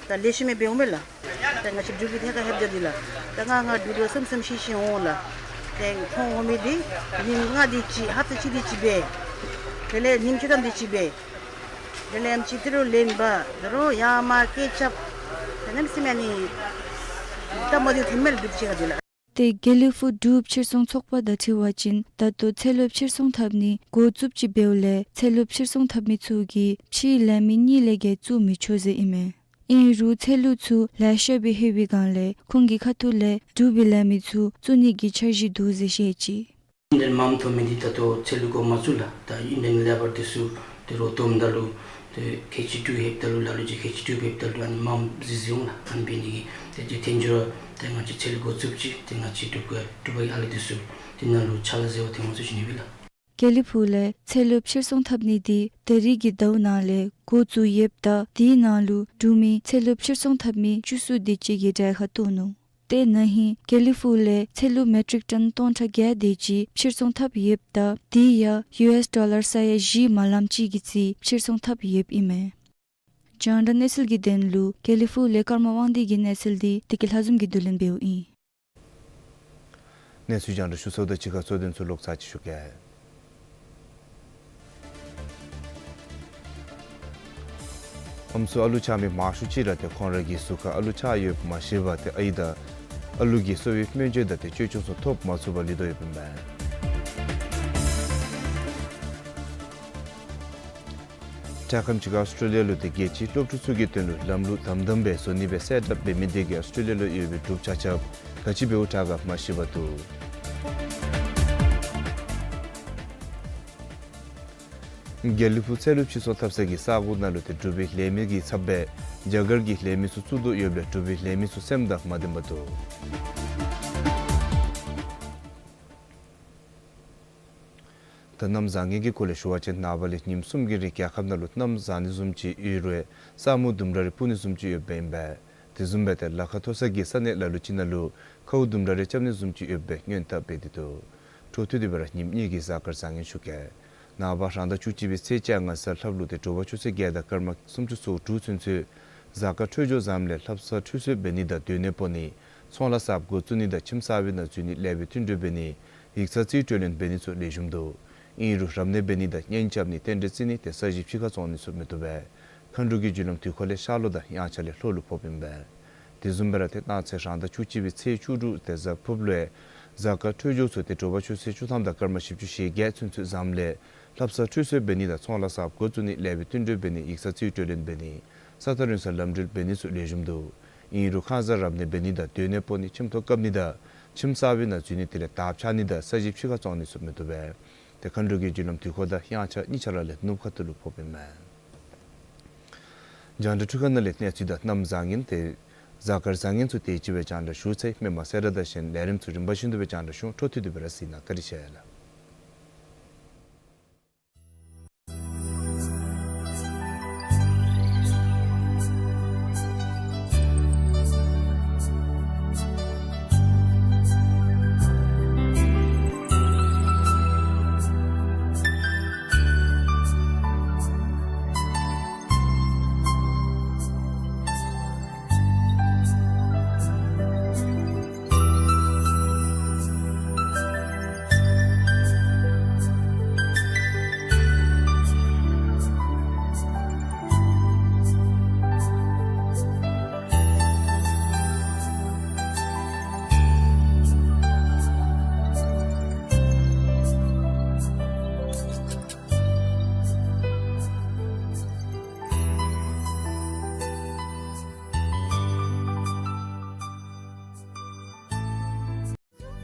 ད་ལེགས་ཤོམ་སྦེ་འབདཝ་མས་ལགས། ད་ང་བཅས་འབྲུག་པའི་ཐད་ཁར་ལྷོདཔ་ད་འདི་ལགས། ད་ང་ང་འབྲུག་རུ་བསམ་བསམ་ཤེས་ཤེས་འོང་ལགས། ཏེ་ཁོང་འོང་མི་འདི་ཉིནམ་ལྔ་དེ་ཅིག་ཧབ་ཏ་གཅིག་དེ་ཅིག་འབད། དེ་ལས་ཉིནམ་བཅུ་ཐམ་དེ་ཅིག་འབད། དེ་ལས་ཨེམ་ཅིག་ཏི་རུ་ལེན་འབག། ད་རུང་ཡར་མར་སྐད་རྐྱབ། ད་གནམ་མེད་ས་མེད་ཨ་ནི་སྟབས་མ་བདེཝ་ཐོནམ་མས་ལགས་འབྲུག་ཕྱི་ཁ་འདི་ལགས། ཏེ་དགེ་ལེགས་ཕུག་འབྲུག་ཕྱིར་ཚོང་ཚོགས་པ་དང་འཁྲིལ་བ་ཅིན་ད་ལྟོ་ཚལ་ལུ་ཕྱིར་ཚོང་འཐབ་ནི་འགོ་བཙུགསཔ་ཅིག་འབདཝ་ལས་ཚལ་ལུ་ཕྱིར་ཚོང་འཐབ་མི་ཚུ་གིས་ཕྱིའི་ལཱ་མི་གཉིས་ལས་བརྒལ་བཙུགས་མི་ཆོག་ཟེར་ཨིན་མས། ཨིན་རུང་ཚལ་ལུ་ཚུ་ལེ་ཤ་སྦེ་ལྷོད་པའི་སྒང་ལས་ཁོང་གི་ཁ་ཐུག་ལས་འབྲུག་པའི་ལཱ་མི་ཚུ་བཙུགས་ནི་གི་འཆར་གཞི་འདུག་ཟེར་བཤད་ཅི། ཨིན་ཌི་ཡན་མམ་ཐོབ་མི་འདི་ད་ལྟོ་ཚལ་ལུ་འགོ་མ་བཙུགས་ལགས། ད་ཨིན་ཌི་ཡན་ལེ་བར་འདི་ཚུ་ཏི་རུ་བཏོནམ་ད་ལུ་ཏེ་ཁལ་གཅིག་དྲུག་ལྷོདཔ་ད་ལུ་ལ་ལུ་ཅིག་ཁལ་གཅིག་དྲུག་ལྷོདཔ་ད་ལུ་ཨ་ནི་མམ་བཟི་བཟི་འོང་ལགས། ཨ་ནི་འབད་ནི་དེ་གིས་ཏེ་དེ་འཐོན་འགྱོ་ར་ཏེ་ང་བཅས་ཚལ་ལུ་འགོ་བཙུགསཔ་ཅིག་ཏེ་ང་བཅས་འབྲུག་པ་འབྲུག་པའི་ཨ་ལུ་འདི་ཚུ་དེ་ནང་ལུ་ཕྱག་ལཱ་མཛད་པར་འཐོན་འོང་ཟེར་ཞུ་ནི་ཨིན་ལགས། དགེ་ལེགས་ཕུག་ལས་ཚལ་ལུ་ཕྱིར་ཚོང་འཐབ་ནི་འདི་ད་རིས་ཀྱི་ཟླཝ་ནང་ལས་འགོ་བཙུགས་ཡོདཔ་ད་དེའི་ནང་ལུ་འབྲུག་མི་ཚལ་ལུ་ཕྱིར་ཚོང་འཐབ་མི་བཅུ་གསུམ་དེ་ཅིག་གིས་གྲལ་ཁར་གཏོགས་ནུག། ཏེ་ན་ཧིང་དགེ་ལེགས་ཕུག་ལས་ཚལ་ལུ་མེ་ཊིག་ཊོན་སྟོང་ཕྲག་བརྒྱད་དེ་ཅིག་ཕྱིར་ཚོང་འཐབ་ཡོདཔ་ད་དེ་ཡང་ཡུ་ཨེསི་ཌོ་ལར་ས་ཡ་བཞི་མ་ལམ་ཅིག་གི་རྩིས་ཕྱིར་ཚོང་འཐབ་ཡོདཔ་ཨིན་མས། རྒྱང་བསྒྲགས་གནས་ཚུལ་གྱི་དོན་ལུ་དགེ་ལེགས་ཕུག་ལས་ཀརྨ་དབང་འདུས་ཀྱི་གནས་ཚུལ་འདི་བདེ་སྐྱིད་ལྷ་འཛོམས་ཀྱིས་བསྡུ་ལེན་འབདཝ་ཨིན། གནས་ཚུལ་རྒྱང་བསྒྲགས་ཞུ་ཚརཝ་དང་གཅིག་ཁར་གཙོ་དོན་ཚུ་ལོག་ཚར་ཅིག་ཞུ་གེ། ཨམ་སྲུ་ཨ་ལུ་ཆགས་མི་མང་ཤོས་ཅིག་ར་ཏེ་ཁོང་ར་གི་གཟུགས་ཁར་ཨ་ལུ་ཆགས་ཡོདཔ་མ་ཤེས་པར་ཏེ་ཨའི་དང་ཨ་ལུ་གི་གསོ་བའི་སྨན་བཅོས་དང་ཏེ་བཅོས་སྐྱོང་ཚུ་ཐོབ་མ་ཚུགས་པར་ལུས་དོ་ཡོདཔ་ཨིན་པས། འཕྲལ་ཁམས་ཅིག་ཁར་ཨོསི་ཊྲེ་ལི་ཡ་ལུ་ཏེ་རྒྱལ་སྤྱིའི་སློབ་ཕྲུག་ཚུ་གི་དོན་ལུ་ལམ་ལུགས་དམ་དམ་སྦེ་བཟོ་ནི་སྦེ་གསལ་བསྒྲགས་འབད་མི་དེ་གིས་ཨོསི་ཊྲེ་ལི་ཡ་ལུ་ཡོད་པའི་འབྲུགཔ་ཆ་ཁྱབ་ག་ཅི་འབདཝ་དྲག་ག་མ་ཤེས་པར་འདུག། དགེ་ལེགས་ཕུག་ཚལ་ལུ་ཕྱིར་ཚོང་འཐབ་ས་གི་ས་གོ་ནང་ལུ་ཏེ་འབྲུག་པའི་ལས་མི་གི་ཚབ་སྦེ་རྒྱ་གར་གྱི་ལས་མི་ཚུ་བཙུགས་དོ་ཡོདཔ་ལས་འབྲུག་པའི་ལས་མི་ཚུ་སེམས་དང་མ་ལྡནམ་འདུག། ད་གནམ་བཟང་ངན་གྱི་སྐོར་ལས་ཞུ་བ་ཅིན་ནངས་པ་ལས་ཉིནམ་གསུམ་གྱི་རིང་རྒྱལ་ཁབ་ནང་ལུ་གནམ་བཟང་ནི་བཟུམ་ཅིག་ཡོད་རུང་ས་སྨུག་ལྡུམ་ར་རེ་སྤུབ་ནི་བཟུམ་ཅིག་ཡོདཔ་ཨིན་པས། དེ་བཟུམ་སྦེ་ཏེ་ལ་ཁ་མཐོ་ས་གི་ས་གནས་ལ་ལུ་ཅིག་ནང་ལུ་ཁཝ་ལྡུམ་ར་རེ་རྐྱབ་ནི་བཟུམ་ཅིག་ཡོདཔ་སྦེ་སྔོན་བརྡ་འབད་དེ་འདུག། འཕྲོ་མཐུད་དེ་སྦེ་ར་ཉིནམ་གཉིས་ཀྱི་གཟའ་སྐར་བཟང་ངན་ཞུ་གེ། ནངས་པ་རང་ཟླ་བཅུ་གཅིག་པའི་ཚེས་བཅོ་ལྔ་གཟའ་ལྷགཔ་ལུ་ཏེ་དྲོ་པ་ཆུ་ཚོད་བརྒྱད་དང་སྐར་མ་སུམ་ཅུ་སོ་དྲུག་ཚུན་ཚོད་གཟའ་སྐར་འཕྲོད་སྦྱོར་བཟངམ་ལས་ལྷ་བསངས་ཁྲུས་གསོལ་འབད་ནི་དང་སྡོད་གནས་སྤོ་ནི་ཚོང་ལཱ་གསརཔ་འགོ་བཙུགས་ནི་དང་ཁྱིམ་གསར་པའི་ནང་འཛུལ་ནི་ལེགས་པའི་བསྟུན་གྲོས་འབད་ནི་ཡིག་ཚང་རྩིས་སྤྲོད་ལེན་འབད་ནི་ཚུ་ལེགས་ཤོམ་འདུག། ཨིན་རུང་རབ་གནས་འབད་ནི་དང་གཉེན་རྐྱབ་ནི་རྟེན་འབྲེལ་བརྩི་ནི་ཏེ་ས་གཞི་ཕྱི་ཁར་བཙོང་ནི་ཚུ་མི་བཏུབ་པས། མཁའ་འགྲོ་གི་རྒྱུ་ལམ་དུས་འཁོར་ལས་ཤར་ལྷོ་དང་དབྱངས་འཆར་ལས་ལྷོ་ལུ་ཕོགཔ་ཨིན་པས། དེ་བཟུམ་སྦེ་ར་ཏེ་གནངས་ཚེ་རང་ཟླ་བཅུ་གཅིག་པའི་ཚེས་བཅུ་དྲུག་ཏེ་གཟའ་ཕུརཔ་ལུ་གཟའ་སྐར་འཕྲོད་སྦྱོར་ཚུ་ཏེ་དྲོ་པ་ཆུ་ཚོད་བཅུ་ཐམ་དང་སྐར་མ་བཞི་བཅུ་ཞེ་བརྒྱད་ཚུན་ཚོད་བཟངམ་ལས་ལྷ་བསངས་ཁྲུས་གསོལ་འབད་ནི་དང་ཚོང་ལཱ་གསརཔ་འགོ་བཙུགས་ནི་ལེགས་པའི་བསྟུན་གྲོས་འབད་ནི་ཡིག་ཚང་རྩིས་སྤྲོད་ལེན་འབད་ནི་ས་ཐག་རིང་སར་ལམ་འགྲུལ་འབད་ནི་ཚུ་ལེགས་ཤོམ་འདུག། ཨིན་རུང་ཁང་གསར་རབ་གནས་འབད་ནི་དང་སྡོད་གནས་སྤོ་ནི་ཁྱིམ་ཐོག་བཀབ་ནི་དང་ཁྱིམ་གསར་པའི་ནང་འཛུལ་ནི་དེ་ལས་དར་འཕྱར་ནི་དང་ས་གཞི་ཕྱི་ཁར་བཙོང་ནི་ཚུ་མི་བཏུབ་པས། ཏེ་མཁའ་འགྲོ་གི་རྒྱུ་ལམ་དུས་འཁོར་དང་དབྱངས་འཆར་གཉིས་ཆ་ར་ལས་ནུབ་ཁ་ཐུག་ལུ་ཕོགཔ་ཨིན་མས། རྒྱང་བསྒྲགས་འཕྲུལ་ཁང་ནང་ལས་གནས་ཚུལ་དང་གནམ་བཟང་ངན་ཏེ་གཟའ་སྐར་བཟང་ངན་ཚུ་དེ་ཅིག་སྦེ་རྒྱང་བསྒྲགས་ཞུ་ཚར་ཡི། མི་མང་གསལ་བསྒྲགས་དང་གཞན་ལས་རིམ་ཚུ་རིམ་པ་བཞིན་དུ་སྦེ་རྒྱང་བསྒྲགས་ཞུ་འོང་། འཕྲོ་མཐུད་དེ་སྦེ་ར་གཟིགས་གནང་། བཀའ་དྲིན་ཆེ་ལགས།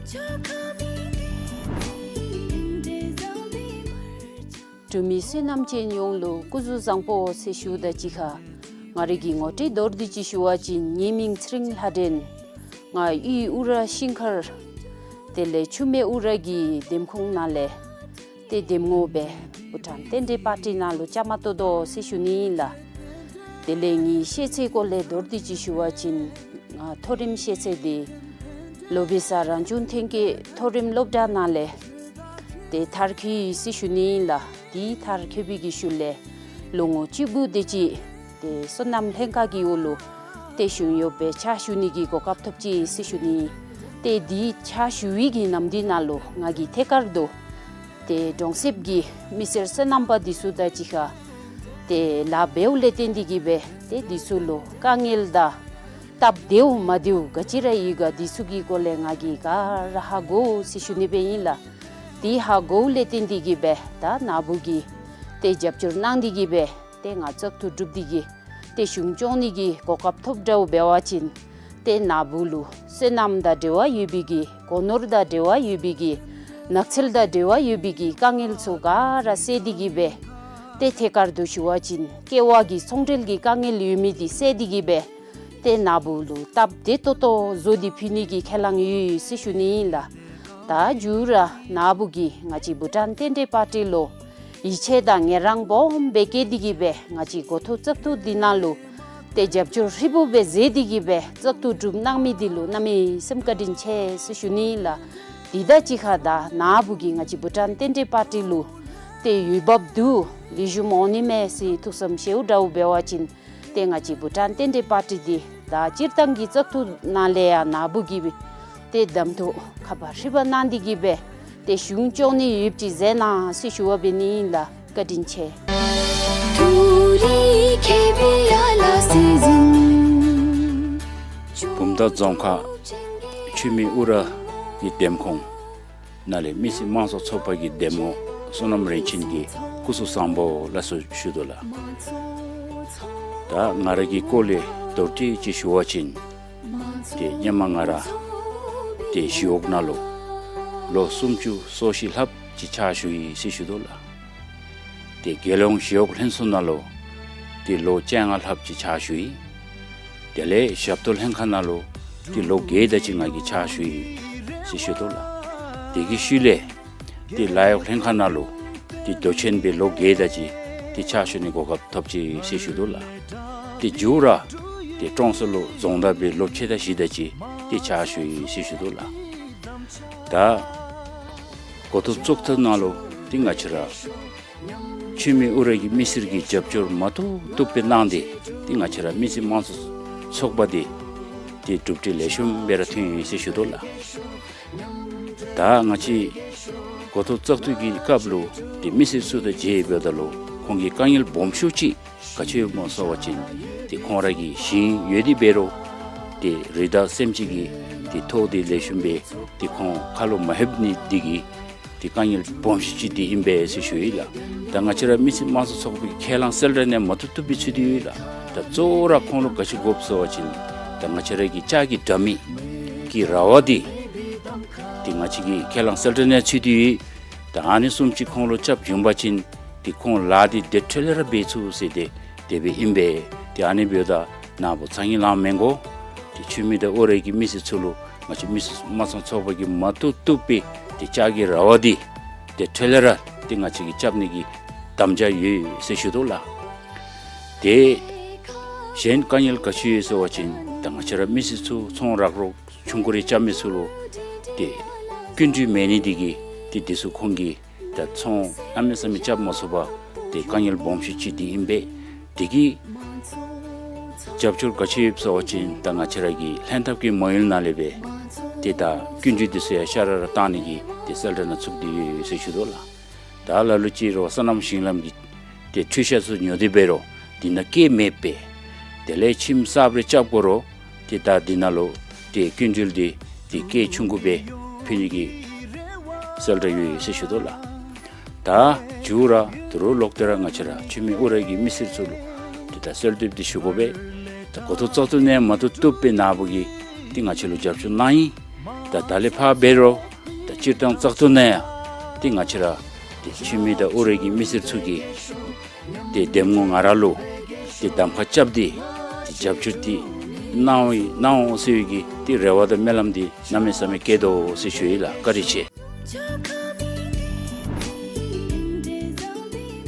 འབྲུག་མི་བསོད་ནམས་ཅན་ཡོངས་ལུ་སྐུ་གཟུགས་བཟང་པོ་ཟེར་ཞུ་དང་གཅིག་ཁར། ང་རའི་གི་ངོ་སྤྲོད་མདོར་བསྡུས་ཅིག་ཞུ་བ་ཅིན་ངེའི་མིང་ཚེ་རིང་ལྷ་སྒྲོན། ང་གཡུས་ཨུ་ར་ཤིང་མཁར། དེ་ལས་ཆུ་སྨད་ཨུ་ར་གི་འདེམས་ཁོངས་ནང་ལས་ཏེ་འདེམས་ངོ་སྦེ་བྷུ་ཊཱན་རྟེན་འབྲེལ་པར་ཊི་ནང་ལུ་བཅའ་མར་གཏོགས་དོ་ཟེར་ཞུ་ནི་ཨིན་ལགས། དེ་ལས་ངེའི་ཤེས་ཚད་སྐོར་ལས་མདོར་བསྡུས་ཅིག་ཞུ་བ་ཅིན་ང་མཐོ་རིམ་ཤེས་ཚད་འདི་ལོ་བེ་ས་རང་བྱུང་ཐོན་སྐྱེད་མཐོ་རིམ་སློབ་གྲྭ་ནང་ལས་ཏེ་མཐར་འཁྱོལ་ཡི་ཟེར་ཞུ་ནི་ཨིན་ལགས། དེ་མཐར་འཁྱོལ་བའི་གི་ཤུལ་ལས་ལོ་ངོ་བཅུ་དགུ་དེ་ཅིག་ཏེ་སོ་ནམ་ལྷན་ཁག་གི་འོག་ལུ་ཏེ་གཞུང་གཡོགཔ་སྦེ་ཕྱག་ཞུ་ནི་གི་གོ་སྐབས་ཐོབ་ཅི་ཟེར་ཞུ་ནི། ཏེ་དེ་ཕྱག་ཞུ་བའི་གི་ནམ་དུས་ནང་ལུ་ང་གིས་ཐད་ཀར་དུ་ཏེ་གྲོང་གསེབ་ཀྱི་མི་སེར་སོ་ནམ་པ་འདི་ཚུ་དང་གཅིག་ཁར་ཏེ་ལཱ་འབདཝ་ལས་བརྟེན་ཏེ་གིས་སྦེ་ཏེ་འདི་ཚུ་ལུ་དཀའ་ངལ་དང་སྟབས་བདེཝ་མ་བདེཝ་ག་ཅི་ར་ཡོད་ག་འདི་ཚུ་གི་སྐོར་ལས་ང་གིས་ག་ར་ཧ་གོ་ཟེར་ཞུ་ནི་སྦེ་ཨིན་ལགས། དེ་ཧ་གོཝ་ལས་བརྟེན་ཏེ་གིས་སྦེ་ད་ན་བུ་གིས་ཏེ་རྒྱབ་སྐྱོར་གནང་སྟེ་གིས་སྦེ་ཏེ་ང་བཙག་འཐུ་གྲུབ་སྟེ་གིས་ཏེ་གཞུང་སྐྱོང་ནི་གི་གོ་སྐབས་ཐོབ་འདྲཝ་འབད་བ་ཅིན་ཏེ་ན་བུ་ལུ་སོ་ནམ་དང་འབྲེལ་བ་ཡོད་པའི་གི་སྒོ་ནོར་དང་འབྲེལ་བ་ཡོད་པའི་གི་ནགས་ཚལ་དང་འབྲེལ་བ་ཡོད་པའི་གི་དཀའ་ངལ་ཚུ་ག་ར་སེལ་ཏེ་གིས་སྦེ་ཏེ་ཐད་ཀར་དུ་ཞུ་བ་ཅིན་ཀེ་བ་གི་ཚོང་འབྲེལ་གྱི་དཀའ་ངལ་ཡོད་མི་འདི་སེལ་ཏེ་གིས་སྦེ་ཏེ་ན་བུ་ལུ་སྟབས་བདེ་ཏོག་ཏོ་བཟོ་སྟེ་ཕུལ་ནི་གི་ཁས་བླངས་ཡོད་ཟེར་ཞུ་ནི་ཨིན་ལགས། ད་མཇུག་ར་ན་བུ་གིས་ང་བཅས་བྷུ་ཊཱན་རྟེན་འབྲེལ་པར་ཊི་ལུ་ཡིད་ཆེས་དང་ངལ་རངས་སྦོམ་སྦེ་བསྐྱེད་དེ་གིས་སྦེ་ང་བཅས་འགོ་ཐོག་བཙག་འཐུ་འདི་ནང་ལུ་ཏེ་རྒྱབ་སྐྱོར་ཧྲིལ་བུམ་སྦེ་མཛད་དེ་གིས་སྦེ་བཙག་འཐུ་གྲུབ་གནང་མི་འདི་ལུ་གནམ་མེད་ས་མེད་བཀའ་དྲིན་ཆེ་ཟེར་ཞུ་ནི་ཨིན་ལགས། དེ་དང་གཅིག་ཁར་ད་ན་བུ་གིས་ང་བཅས་བྷུ་ཊཱན་རྟེན་འབྲེལ་པར་ཊི་ལུ་ཏེ་འོས་འབབ་འདུག་ལེགས་ཤོམ་འོང་ནི་མས་ཟེར་ཐུགས་བསམ་བཞེསཝ་འདྲཝ་འབད་བ་ཅིན་ཏེ་ང་བཅས་བྷུ་ཊཱན་རྟེན་འབྲེལ་པར་ཊི་འདི་ད་སྤྱིར་བཏང་གི་བཙག་འཐུ་ནང་ལས་ཡང་ན་བུ་གིས་ཏེ་གདམ་འཐུ་ཁ་བ་ཧྲིལ་བུམ་གནང་སྟེ་གིས་སྦེ་ཏེ་གཞུང་སྐྱོང་ནི་ཡོདཔ་ཅིག་མཛད་གནང་ཟེར་ཞུ་བ་འབད་ནི་ཨིན་ལགས། བཀའ་དྲིན་ཆེ། བུམ་ཐང་རྫོང་ཁག་ཆུ་སྨད་ཨུ་ར་གི་འདེམས་ཁོངས་ནང་ལས་མི་སེར་དམངས་གཙོ་ཚོགས་པ་གི་འདེམས་ངོ་བསོད་ནམས་རིན་ཆེན་གྱིས་སྐུ་གཟུགས་བཟང་པོ་ལགས་སོ་ཞུ་དོ་ལགས། ད་ང་ར་གི་སྐོར་ལས་མདོར་བསྡུས་ཅིག་ཞུ་བ་ཅིན་ཏེ་ཧེ་མ་ང་ར་ཏེ་ཞི་གཡོག་ནང་ལུ་ལོ་སུམ་ཅུ་སོ་བཞི་ལྷགཔ་ཅིག་ཕྱག་ཞུ་ཡི་ཟེར་ཞུ་དོ་ལགས། ཏེ་རྒྱལ་ཡོངས་ཞི་གཡོག་ལྷན་ཚོགས་ནང་ལུ་ཏེ་ལོ་བཅོ་ལྔ་ལྷགཔ་ཅིག་ཕྱག་ཞུ་ཡི། དེ་ལས་ཞབས་ཏོག་ལྷན་ཁག་ནང་ལུ་ཏེ་ལོ་བརྒྱད་དེ་ཅིག་ང་གིས་ཕྱག་ཞུ་ཡི་ཟེར་ཞུ་དོ་ལགས། དེ་གི་ཤུལ་ལས་ཏེ་ལཱ་གཡོག་ལྷན་ཁག་ནང་ལུ་ཏེ་མདོ་ཆེན་སྦེ་ལོ་བརྒྱད་དེ་ཅིག་ཏེ་ཕྱག་ཞུ་ནི་གོ་སྐབས་ཐོབ་ཅི་ཟེར་ཞུ་དོ་ལགས། ཏེ་མཇུག་ར་ཏེ་ཀྲོང་གསར་ལུ་རྫོང་བདག་སྦེ་ལོ་ཕྱེད་དང་བཞི་དེ་ཅིག་ཏེ་ཕྱག་ཞུ་ཡི་ཟེར་ཞུ་དོ་ལགས། ད་འགོ་ཐོག་བཙག་འཐུ་ནང་ལུ་ཏེ་ང་བཅས་ར་ཆུ་སྨད་ཨུ་ར་གི་མི་སེར་གྱིས་རྒྱབ་སྐྱོར་མ་བཏུབ་བཏུབ་སྦེ་གནང་སྟེ་ཏེ་ང་བཅས་ར་མི་སེར་དམངས་གཙོ་ཚོགས་པ་འདི་ཏེ་གྲུབ་འབྲས་ལེགས་ཤོམ་སྦེ་ར་ཐོན་ཡི་ཟེར་ཞུ་དོ་ལགས། ད་ང་བཅས་འགོ་ཐོག་བཙག་འཐུ་གི་སྐབས་ལུ་ཏེ་མི་སེར་ཚུ་དང་མཇལ་འབདཝ་ད་ལུ་ཁོང་གི་དཀའ་ངལ་སྦོམ་ཤོས་ཅིག་ག་ཅི་སྨོ་ཟེར་བ་ཅིན་ཏེ་ཁོང་ར་གི་ཞིང་ཡོད་དེ་འབད་རུང་ཏེ་རི་དྭགས་སེམས་ཅན་གྱི་ཏེ་ཐོག་འདི་ལེགས་ཤོམ་སྦེ་ཏེ་ཁོང་ཁ་ལུ་མ་ལྷོདཔ་ནི་འདི་གིས་ཏེ་དཀའ་ངལ་སྦོམ་ཤོས་ཅིག་འདི་ཨིན་པས་ཟེར་ཞུ་ཡི་ལགས། ད་ང་བཅས་ར་མི་སེར་དམངས་གཙོ་ཚོགས་པའི་ཁས་བླངས་གསལ་བསྒྲགས་ནང་མ་བཏུབ་བཏུབ་སྦེ་ཚུད་དེ་ཡོད་ལགས། ད་གཙོ་བོ་ར་ཁོང་ལུ་ག་ཅི་དགོཔ་ཟེར་བ་ཅིན་ད་ང་བཅས་ར་གི་ལྕགས་ཀྱི་དྲ་མིག་གི་ར་བ་འདི་ཏེ་ང་བཅས་ཀྱི་ཁས་བླངས་གསལ་བསྒྲགས་ནང་ཚུད་དེ་ཡོད། ད་ཨ་ནི་བཟུམ་ཅིག་ཁོང་ལུ་རྐྱབ་བྱུང་པ་ཅིན་ཏེ་ཁོང་ལཱ་འདི་དེ་འཕྲོ་ལས་ར་འབད་ཚུགས་ཟེར་ཏེ་དེ་སྦེ་ཨིན་པས། ཏེ་ཨ་ནི་འབདཝ་ད་ན་བུ་ཚ་གྱང་ལང་མི་དགོ། ཏེ་ཆུ་སྨད་དང་ཨུ་ར་གི་མི་སེར་ཚུ་ལུ་ང་བཅས་མི་སེར་དམངས་གཙོ་ཚོགས་པ་གིས་མ་བཏུབ་བཏུབ་སྦེ་ཏེ་ལྕགས་ཀྱི་ར་བ་འདི་དེ་འཕྲོ་ལས་ར་ཏེ་ང་བཅས་ཀྱིས་རྐྱབ་ནི་གི་དམ་བཅའ་ཡོད་ཟེར་ཞུ་དོ་ལགས། ཏེ་གཞན་དཀའ་ངལ་ག་ཅི་ཡོད་ཟེར་བ་ཅིན་ད་ང་བཅས་ར་མི་སེར་ཚུ་ཚོང་རག་རོག་ཆུང་ཀུ་རེ་རྐྱབ་མི་ཚུ་ལུ་ཏེ་སྐྱིན་འགྲུལ་མེད་ནི་འདི་གིས་ཏེ་འདི་ཚུ་ཁོང་གིས་ད་ཚོང་གནམ་མེད་ས་མེད་རྐྱབ་མ་ཚུགས་པར་ཏེ་དཀའ་ངལ་སྦོམ་ཤོས་ཅིག་འདི་ཨིན་པས། དེ་གི་རྒྱབ་སྐྱོར་ག་ཅི་ཡོདཔ་ཟེར་བ་ཅིན་ད་ང་བཅས་ར་གི་ལྷན་ཐབས་ཀྱི་མ་དངུལ་ནང་ལས་སྦེ་ཏེ་ད་སྐྱིན་འགྲུལ་འདི་ཚུ་ཡང་ཤ་ར་ར་བཏང་ནི་གི་ཏེ་གསལ་བསྒྲགས་ནང་ཚུད་དེ་ཡོད་ཟེར་ཞུ་དོ་ལགས། ད་ལ་ལུ་ཅིག་ར་སོ་ནམ་ཞིང་ལམ་གྱི་ཏེ་འཕྲུལ་ཆས་ཚུ་ཉོ་སྟེ་འབད་རུང་འདི་ནང་སྐྱེད་མེད་པས། དེ་ལས་ཁྱིམ་གསརཔ་རེ་རྐྱབ་དགོ་རུང་ཏེ་ད་འདི་ནང་ལུ་ཏེ་སྐྱིན་འགྲུལ་འདི་ཏེ་སྐད་ཆུང་ཀུ་སྦེ་ཕུལ་ནི་གི་གསལ་བསྒྲགས་ཡོད་ཟེར་ཞུ་དོ་ལགས། ད་མཇུག་ར་ད་རུང་ལོག་སྟེ་ར་ང་བཅས་ར་ཆུ་སྨད་ཨུ་ར་གི་མི་སེར་ཚུ་ལུ་ཏེ་ད་གསོལ་འདེབས་འདི་ཞུ་དགོ་པས། ད་འགོ་ཐོག་བཙག་འཐུ་ནང་མ་བཏུབ་བཏུབ་སྦེ་ན་བུ་གིས་ཏེ་ང་བཅས་ལུ་རྒྱབ་སྐྱོར་གནང་ཡི། ད་ད་ལས་ཕར་འབད་རུང་ད་སྤྱིར་བཏང་བཙག་འཐུ་ནང་ཡང་ཏེ་ང་བཅས་ར་ཏེ་ཆུ་སྨད་དང་ཨུ་རའི་གི་མི་སེར་ཚུ་གིས་ཏེ་འདེམས་ངོ་ང་ར་ལུ་ཏེ་གདམ་ཁ་རྐྱབ་སྟེ་ཏེ་རྒྱབ་སྐྱོར་འདི་གནང་གནང་འོང་ཟེར་བའི་གི་ཏེ་རེ་བ་དང་སྨོན་ལམ་འདི་གནམ་མེད་ས་མེད་བསྐྱེད་དོ་ཟེར་ཞུ་ཡི་ལགས། བཀའ་དྲིན་ཆེ།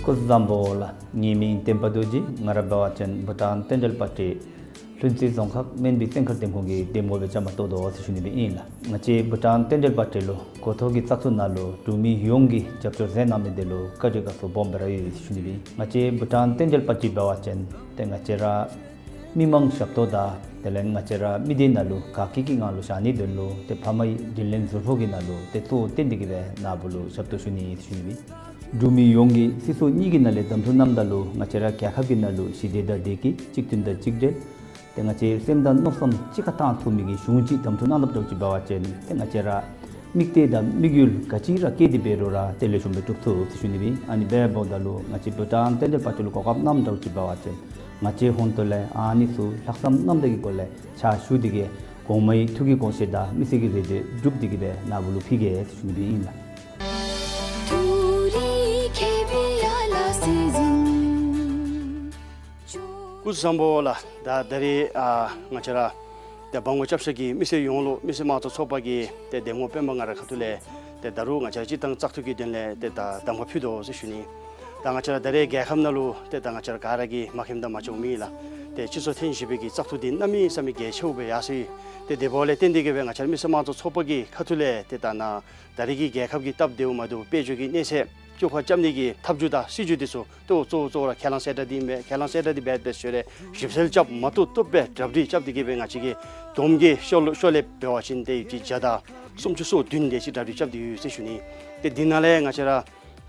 སྐུ་གཟུགས་བཟང་པོ་ལགས། ངེའི་མིང་བསྟན་པ་རྡོ་རྗེ། ང་ར་འབད་བ་ཅིན་བྷུ་ཊཱན་བསྟན་རྒྱལ་དཔལ་སྤྲུལ་ལྷུན་རྩེ་རྫོང་ཁག་སྨན་སྦི་བཙན་མཁར་འདེམས་ཁོངས་ཀྱི་འདེམས་ངོ་སྦེ་བཅའ་མར་གཏོགས་དོ་ཟེར་ཞུ་ནི་སྦེ་ཨིན་ལགས། ང་བཅས་བྷུ་ཊཱན་བསྟན་རྒྱལ་དཔལ་སྤྲུལ་ལུ་འགོ་ཐོག་གི་བཙག་འཐུ་ནང་ལུ་འབྲུག་མི་ཡོངས་ཀྱིས་རྒྱབ་སྐྱོར་མཛད་གནང་མི་འདི་ལུ་བཀའ་དྲིན་དགའ་ཚོར་སྦོམ་སྦེ་ར་ཡོད་ཟེར་ཞུ་ནི་སྦེ་ཨིན། ང་བཅས་བྷུ་ཊཱན་བསྟན་རྒྱལ་དཔལ་སྤྲུལ་འབད་བ་ཅིན་ཏེ་ང་བཅས་ར་མི་མང་ཞབས་ཏོག་དང་དེ་ལས་ང་བཅས་ར་མི་སྡེ་ནང་ལུ་དགའ་སྐྱིད་ཀྱི་ངང་ལུ་བཞག་ནིའི་དོན་ལུ་ཏེ་ཕ་མའི་དྲིན་ལན་གཟུར་ཕོག་གི་ནང་ལུ་ཏེ་གཙོ་བོ་བཏོན་ཏེ་གི་སྦེ་ནཱ་བུ་ལུ་ཞབས་ཏོག་ཞུ་ནི་ཟེར་ཞུ་ནི་སྦེ་ཨིན། འབྲུག་མི་ཡོངས་ཀྱིས་སྲིད་ཚོགས་གཉིས་ཀྱི་ནང་ལས་གདམ་འཐུ་གནངམ་ད་ལུ་ང་བཅས་ར་རྒྱལ་ཁབ་ཀྱི་ནང་ལུ་ཞི་བདེ་དང་བདེ་སྐྱིད་གཅིག་མཐུན་དང་གཅིག་སྒྲིལ་ཏེ་ང་བཅས་སེམས་དང་མནོ་བསམ་གཅིག་ཁར་བཏང་ཐུབ་མི་གི་གཞུང་ཅིག་གདམ་འཐུ་གནང་ཐབས་འདྲཝ་ཅིག་འབད་བ་ཅིན་ཏེ་ང་བཅས་ར་དམིགས་གཏད་དང་དམིགས་ཡུལ་ག་ཅི་ར་བསྐྱེད་དེ་འབད་རུང་ར་ཏེ་ལེགས་ཤོམ་སྦེ་འགྲུབ་ཚུགས་ཟེར་ཞུ་ནི་སྦེ་ཨིན། ཨ་ནི་འབདཝ་ད་ལུ་ང་བཅས་བྷུ་ཊཱན་བསྟན་རྒྱལ་དཔལ་སྤྲུལ་ལུ་གོ་སྐབས་གནངམ་འདྲཝ་ཅིག་འབད་བ་ཅིན་ང་བཅས་ཧོན་ཏོ་ལས་ཨ་ནི་ཚུ་ལྷག་བསམ་རྣམ་དག་གི་སྒོ་ལས་ཕྱག་ཞུ་སྟེ་གི་གོང་མའི་ཐུགས་ཀྱི་དགོངས་བཞེད་དང་མི་སེར་གྱི་རེ་འདོད་སྒྲུབ་སྟེ་གི་སྦེ་ནཱ་བུ་ལུ་ཕུལ་གེ་ཟེར་ཞུ་ནི་སྦེ་ཨིན་ལགས། སྐུ་གཟུགས་བཟང་པོ་ལགས། ད་ད་རེས་ཨ་ང་བཅས་ར་ཏེ་འབངས་སྐྱབས་ཆ་གི་མི་སེར་ཡོངས་ལུ་མི་སེར་དམངས་གཙོ་ཚོགས་པ་གི་ཏེ་འདེམས་ངོ་སྤེན་པ་ང་རའི་ཁ་ཐུག་ལས་ཏེ་ད་རུང་ང་བཅས་ར་སྤྱིར་བཏང་བཙག་འཐུ་གི་དོན་ལས་ཏེ་ད་གདམ་ཁ་ཕུལ་དོ་ཟེར་ཞུ་ནི། ད་ང་བཅས་ར་ད་རེས་རྒྱལ་ཁབ་ནང་ལུ་ཏེ་ད་ང་བཅས་ར་ག་ར་གིས་མ་མཁྱེནམ་དང་མ་བྱོནམ་མེད་ལགས། ཏེ་སྤྱི་ཚོགས་ཐེངས་བཞི་པའི་གི་བཙག་འཐུ་འདི་གནམ་མེད་ས་མེད་གལ་ཆེཝ་སྦེ་ཡར་སོ་ཡི། ཏེ་དེ་འབདཝ་ལས་བརྟེན་ཏེ་གི་སྦེ་ང་བཅས་ར་མི་སེར་དམངས་གཙོ་ཚོགས་པ་གི་ཁ་ཐུག་ལས་ཏེ་ད་ནཱ་ད་རེས་ཀྱི་རྒྱལ་ཁབ་ཀྱི་སྟབས་བདེཝ་མ་བདེཝ་དཔལ་འབྱོར་གྱི་གནས་ཚད་བཅོ་ཁ་རྐྱབ་ནི་གི་ཐབས་བྱུས་དང་སྲིད་བྱུས་འདི་ཚུ་ཏེ་གཙོ་བོ་གཙོ་བོ་ར་ཁས་བླངས་གསལ་བསྒྲགས་འདི་མས། ཁས་བླངས་གསལ་བསྒྲགས་འདི་འབད་འབད་ཞོར་ར་ཞིབ་འཚོལ་རྐྱབ་མ་བཏུབ་བཏུབ་སྦེ་གྲ་སྒྲིག་རྐྱབ་སྟེ་གི་སྦེ་ང་བཅས་ཀྱི་བསྡོམས་ཀྱི་ཤོ་ལོ་ཤོ་ལོ་འབད་བ་ཅིན་ཏེ་ཡོད་ཅིག་བརྒྱ་དང་སུམ་ཅུ་སོ་བདུན་དེ་ཅིག་གྲ་སྒྲིག་རྐྱབ་སྟེ་ཡོད་ཟེར་ཞུ་ནི། ཏེ་འདི་ནང་ལས་ང་བཅས་ར་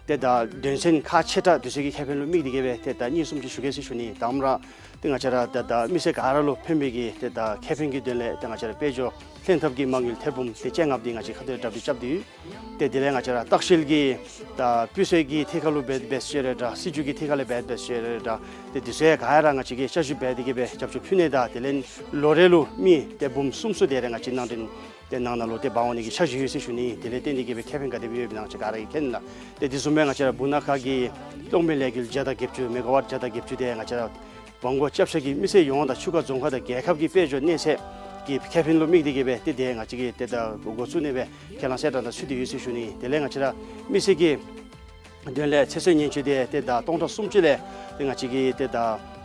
ཏེ་ད་དོན་ཚན་ཁག་ཆེ་དྲགས་འདི་ཚུ་གི་ཁེ་ཕན་ལུ་དམིགས་ཏེ་གི་སྦེ་ཏེ་ད་གཉིས་གསུམ་ཅིག་ཞུ་གེ་ཟེར་ཞུ་ནི། དང་པ་ར་ཏེ་ང་བཅས་ར་ད་ད་མི་སེར་ག་ར་ལུ་ཕན་པའི་གི་ཏེ་ད་ཁེ་ཕན་གྱི་དོན་ལས་ཏེ་ང་བཅས་ར་དཔལ་འབྱོར་ལྷན་ཐབས་ཀྱི་མ་དངུལ་ཐེར་འབུམ་ཏེ་བཅོ་ལྔ་འདི་ང་བཅས་ཁ་ཐུག་ལས་གྲ་སྒྲིག་རྐྱབ་སྟེ་ཡོད། ཏེ་དེ་ལས་ང་བཅས་ར་ལྟ་བཤལ་གྱི་ད་སྤུས་ཚད་ཀྱི་ཐད་ཁར་ལུ་འབད་འབད་ཞོར་ར་འདྲ་སྲིད་བྱུས་ཀྱི་ཐད་ཁར་ལས་འབད་འབད་ཞོར་ར་འདྲ་ཏེ་འདི་ཚུ་ཡང་ག་ར་ང་བཅས་ཀྱིས་དཔྱད་ཞིབ་འབད་དེ་གི་སྦེ་རྒྱབ་སྐྱོར་ཕུལ་ནི་དང་དེ་ལས་ལོ་རེ་ལུ་མི་ཏེ་འབུམ་གསུམ་ཙམ་དེ་རེ་ང་བཅས་ནང་འདྲེན་ཏེ་ནང་ན་ལུ་ཏེ་འབག་འོང་ནི་གི་འཆར་གཞི་ཡོད་ཟེར་ཞུ་ནི། དེ་ལས་བརྟེན་ཏེ་གི་སྦེ་ཁེ་ཕན་ག་དེ་སྦེ་ཡོདཔ་ཨིན་ན་ང་བཅས་ག་ར་གིས་མཁྱེན་ལགས། ཏེ་དེ་བཟུམ་སྦེ་ང་བཅས་ར་སྦུག་ན་ཁ་གི་གློག་མེ་ལས་འགུལ་བརྒྱ་དང་བརྒྱད་ཅུ་མེ་ག་ཝཊ་བརྒྱ་དང་བརྒྱད་ཅུ་དེ་ང་བཅས་ར་འབངས་སྐྱབས་ཆ་གི་མི་སེར་ཡོངས་དང་ཆུ་ཁ་རྫོང་ཁ་དང་རྒྱལ་ཁབ་ཀྱི་དཔལ་འབྱོར་གནས་ཚད་ཀྱི་ཁེ་ཕན་ལུ་དམིགས་ཏེ་གི་སྦེ་ཏེ་དེ་ང་བཅས་ཀྱིས་ཏེ་ད་འགོ་བཙུགས་ནི་སྦེ་ཁས་བླངས་གསལ་བསྒྲགས་ནང་ཚུད་དེ་ཡོད་ཟེར་ཞུ་ནི། དེ་ལས་ང་བཅས་ར་མི་སེར་གྱི་དོན་ལས་ཚེ་སྲོག་ཉེན་བཅོལ་དེ་ཏེ་ད་སྟོང་ཕྲག་སུམ་ཅུ་ལས་ཏེ་ང་བཅས་ཀྱིས་ཏེ་ད་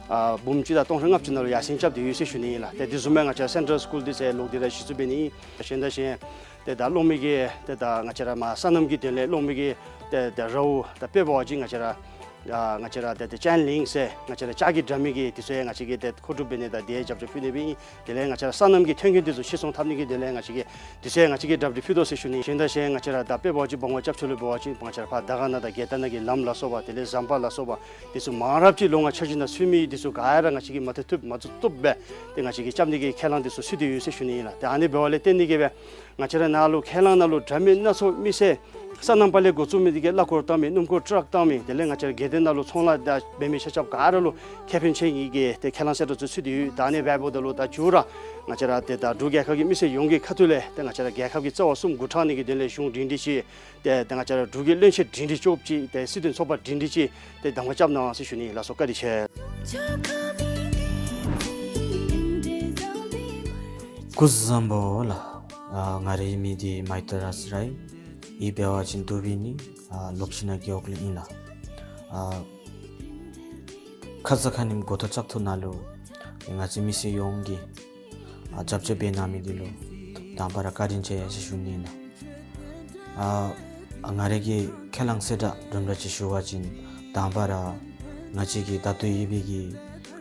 ཨ་འབུམ་གཅིག་དང་སྟོང་ཕྲག་ལྔ་བཅུ་ནང་ལུ་ཡར་སེང་རྐྱབ་སྟེ་ཡོད་ཟེར་ཞུ་ནི་ཨིན་ལགས། ཏེ་དེ་བཟུམ་སྦེ་ང་བཅས་ར་སེན་ཊྲལ་སི་ཀུལ་འདི་ཚུ་ལོག་སྟེ་ར་གཞི་བཙུགས་འབད་ནི་ཨིན། གཞན་དང་གཞན་ཏེ་ད་གློག་མེ་གི་ཏེ་ད་ང་བཅས་ར་མར་སོ་ནམ་གྱི་དོན་ལས་གློག་མེ་གི་ཏེ་ད་རཝ་ད་དཔེ་འབད་བ་ཅིན་ང་བཅས་ར་ཨ་ང་བཅས་ར་ཏེ་ཏེ་ཅེན་ལིང་ཟེར་ང་བཅས་ར་ལྕགས་ཀྱི་དྲ་མིག་གི་འདི་ཚུ་ཡང་ང་བཅས་ཀྱིས་ཏེ་མཁོ་སྒྲུབ་འབད་ནི་དང་དེ་རྒྱབ་སྐྱོར་ཕུལ་ནི་སྦེ་ཨིན། དེ་ལས་ང་བཅས་ར་སོ་ནམ་གྱི་མཐུན་རྐྱེན་འདི་ཚུ་ཕྱིར་ཚོང་འཐབ་ནི་གི་དོན་ལས་ང་བཅས་ཀྱིས་འདི་ཚུ་ཡང་ང་བཅས་ཀྱིས་གྲ་སྒྲིག་ཕུལ་དོ་ཟེར་ཞུ་ནི། གཞན་དང་གཞན་ང་བཅས་ར་ད་དཔེ་འབད་བ་ཅིན་འབངས་སྐྱབས་ཆ་ལུ་འབད་བ་ཅིན་ང་བཅས་ར་ཕར་དར་དཀར་ན་དང་རྒྱལ་དར་ན་གི་ལམ་ལ་སོགས་པ་དེ་ལས་ཟམ་པ་ལ་སོགས་པ་འདི་ཚུ་མང་རབས་ཅིག་ལོ་ལྔ་འཆར་གཞི་ནང་ཚུད་མི་འདི་ཚུ་ག་ར་ང་བཅས་ཀྱིས་མ་ཐུབ་ཐུབ་མ་ཐུབ་ཐུབ་སྦེ་ཏེ་ང་བཅས་ཀྱིས་རྐྱབ་ནི་གི་ཁས་བླངས་འདི་ཚུ་ཚུད་དེ་ཡོད་ཟེར་ཞུ་ནི་ཨིན་ལགས། ཏེ་ཨ་ནི་འབདཝ་ལས་བརྟེན་ཏེ་གི་སྦེ་ང་བཅས་ར་ནཱ་ལུ་ཁས་བླངས་ནང་ལུ་འདྲ་མིན་སྣ་ཚོགས་མི་སེར་སོ་ནམ་པ་ལས་འགོ་བཙུགས་མི་འདི་གིས་གླ་འཁོར་བཏང་མི་སྣུམ་འཁོར་ཊཱག་བཏང་མི་དེ་ལས་ང་བཅས་ར་དགོན་སྡེ་ནང་ལུ་ཚོང་ལཱ་ད་འབད་མི་ཆ་ཁྱབ་ག་ར་ལུ་ཁེ་ཕན་ཆེ་ནི་གི་ཏེ་ཁས་བླངས་གསལ་བསྒྲགས་ཚུ་ཚུད་དེ་ཡོད། ད་ཨ་ནི་འབདཝ་ད་ལུ་ད་མཇུག་ར་ང་བཅས་ར་ཏེ་ད་འབྲུག་རྒྱལ་ཁབ་ཀྱི་མི་སེར་ཡོངས་ཀྱི་ཁ་ཐུག་ལས་ཏེ་ང་བཅས་ར་རྒྱལ་ཁབ་ཀྱི་རྩ་བ་གསུམ་འགོ་དྲངས་ནི་གི་དོན་ལས་གཞུང་སྒྲིང་སྒྲིང་ཅིག་ཏེ་ཏེ་ང་བཅས་ར་འབྲུག་གི་བློན་ཆེན་སྒྲིང་སྒྲིང་ཅོག་ཅིག་ཏེ་སྲིད་དོན་ཚོགས་པ་སྒྲིང་སྒྲིང་ཅིག་ཏེ་གདམ་ཁ་རྐྱབ་གནང་ཟེར་ཞུ་ནི། ལགས་སོ། བཀའ་དྲིན་ཆེ། སྐུ་གཟུགས་བཟང་པོ་ལགས། ཨ་ང་རའི་མིང་འདི་མཱི་ཏྲ་ར་སི་ར་ཨིན། ཨི་འབད་བ་ཅིན་དུ་བི་ནི་ཨ་ལོག་ཤི་ན་རྒེད་འོག་ལས་ཨིན་ལགས། ཨ་ཁ་ཙ་ཁ་ཉིནམ་འགོ་ཐོག་བཙག་འཐུ་ནང་ལུ་ང་བཅས་མི་སེར་ཡོངས་ཀྱིས་ཨ་རྒྱབ་སྐྱོར་འབད་གནང་མི་འདི་ལུ་དང་པ་ར་བཀའ་དྲིན་ཆེ་ཟེར་ཞུ་ནི་ཨིན་ལགས། ཨ་ཨ་ང་རའི་གི་ཁས་བླངས་གསལ་བསྒྲགས་དུམ་གྲ་ཅིག་ཞུ་བ་ཅིན་དང་པ་ར་ང་བཅས་ཀྱི་ད་ལྟོ་ཡོད་པའི་གི་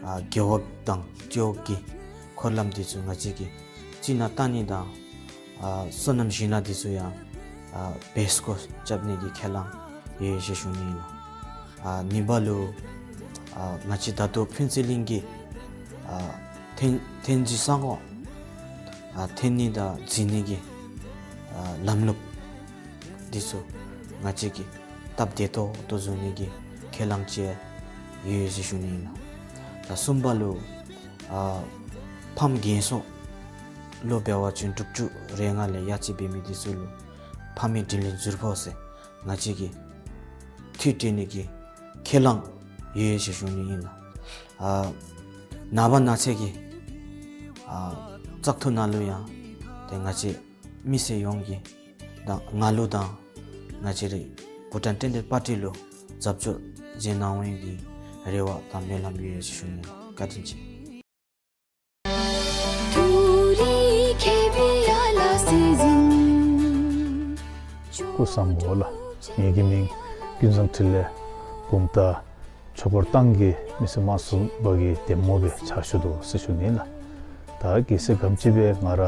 ཨ་རྒེད་འོག་དང་སྤྱི་འོག་གི་འཁོར་ལམ་འདི་ཚུ་ང་བཅས་ཀྱིས་རྩི་ནག་བཏང་ནི་དང་ཨ་སོ་ནམ་ཞིང་ལཱ་འདི་ཚུ་ཡང་ཨ་བེད་སྐོར་རྐྱབ་ནི་གི་ཁས་བླངས་ཡོད་ཟེར་ཞུ་ནི་ཨིན་ལགས། ཨ་གཉིས་པ་ལུ་ཨ་ང་བཅས་ད་ལྟོ་ཕུན་ཚོགས་གླིང་གི་ཨ་ཐོན་ཐོན་རྫས་ས་སྒོ་ཨ་ཐོན་ནི་དང་རྫི་ནི་གི་ཨ་ལམ་ལུགས་འདི་ཚུ་ང་བཅས་ཀྱིས་སྟབས་བདེ་ཏོག་ཏོ་བཟོ་ནི་གི་ཁས་བླངས་ཅིག་ཡོད་ཟེར་ཞུ་ནི་ཨིན་ལགས། ད་གསུམ་པ་ལུ་ཨ་ཕམ་རྒན་གསོ་ ལུ་འབད་བ་ཅིན་དྲུག་ཅུ་རེ་ལྔ་ལས་ཡར་ཅིག་འབད་མི་འདི་ཚུ་ལུ་ཕ་མའི་དྲིན་ལན་ཟུར་ཕོག་ཟེར་ང་བཅས་ཀྱིས་མཐུད་སྤྲོད་ནི་གི་ཁས་བླངས་ཡོད་ཟེར་ཞུ་ནི་ཨིན་ལགས། ཨ་ནངས་པ་གནངས་ཚེ་གི་ཨ་བཙག་འཐུ་ནང་ལུ་ཡང་ཏེ་ང་བཅས་མི་སེར་ཡོངས་ཀྱིས་དང་ང་ལུ་དང་ང་བཅས་རའི་བྷུ་ཊཱན་བསྟན་འགྲོའི་པར་ཊི་ལུ་རྒྱབ་སྐྱོར་མཛད་གནང་བའི་གི་རེ་བ་དང་སྨོན་ལམ་ཡོད་ཟེར་ཞུ་ནི་ཨིན་ལགས། བཀའ་དྲིན་ཆེ། སྐུ་གཟུགས་བཟང་པོ་ལགས། ངེ་གི་མིང་ཀུན་བཟང་འཕྲིན་ལས། བུམ་ཐང་ཆོས་འཁོར་ཏང་གི་མི་སེར་དམངས་གཙོ་ཚོགས་པ་གི་འདེམས་ངོ་སྦེ་ཕྱག་ཞུ་དོ་ཟེར་ཞུ་ནི་ལགས། ད་གལ་སྲིད་ག་དེམ་ཅིག་སྦེ་ང་ར་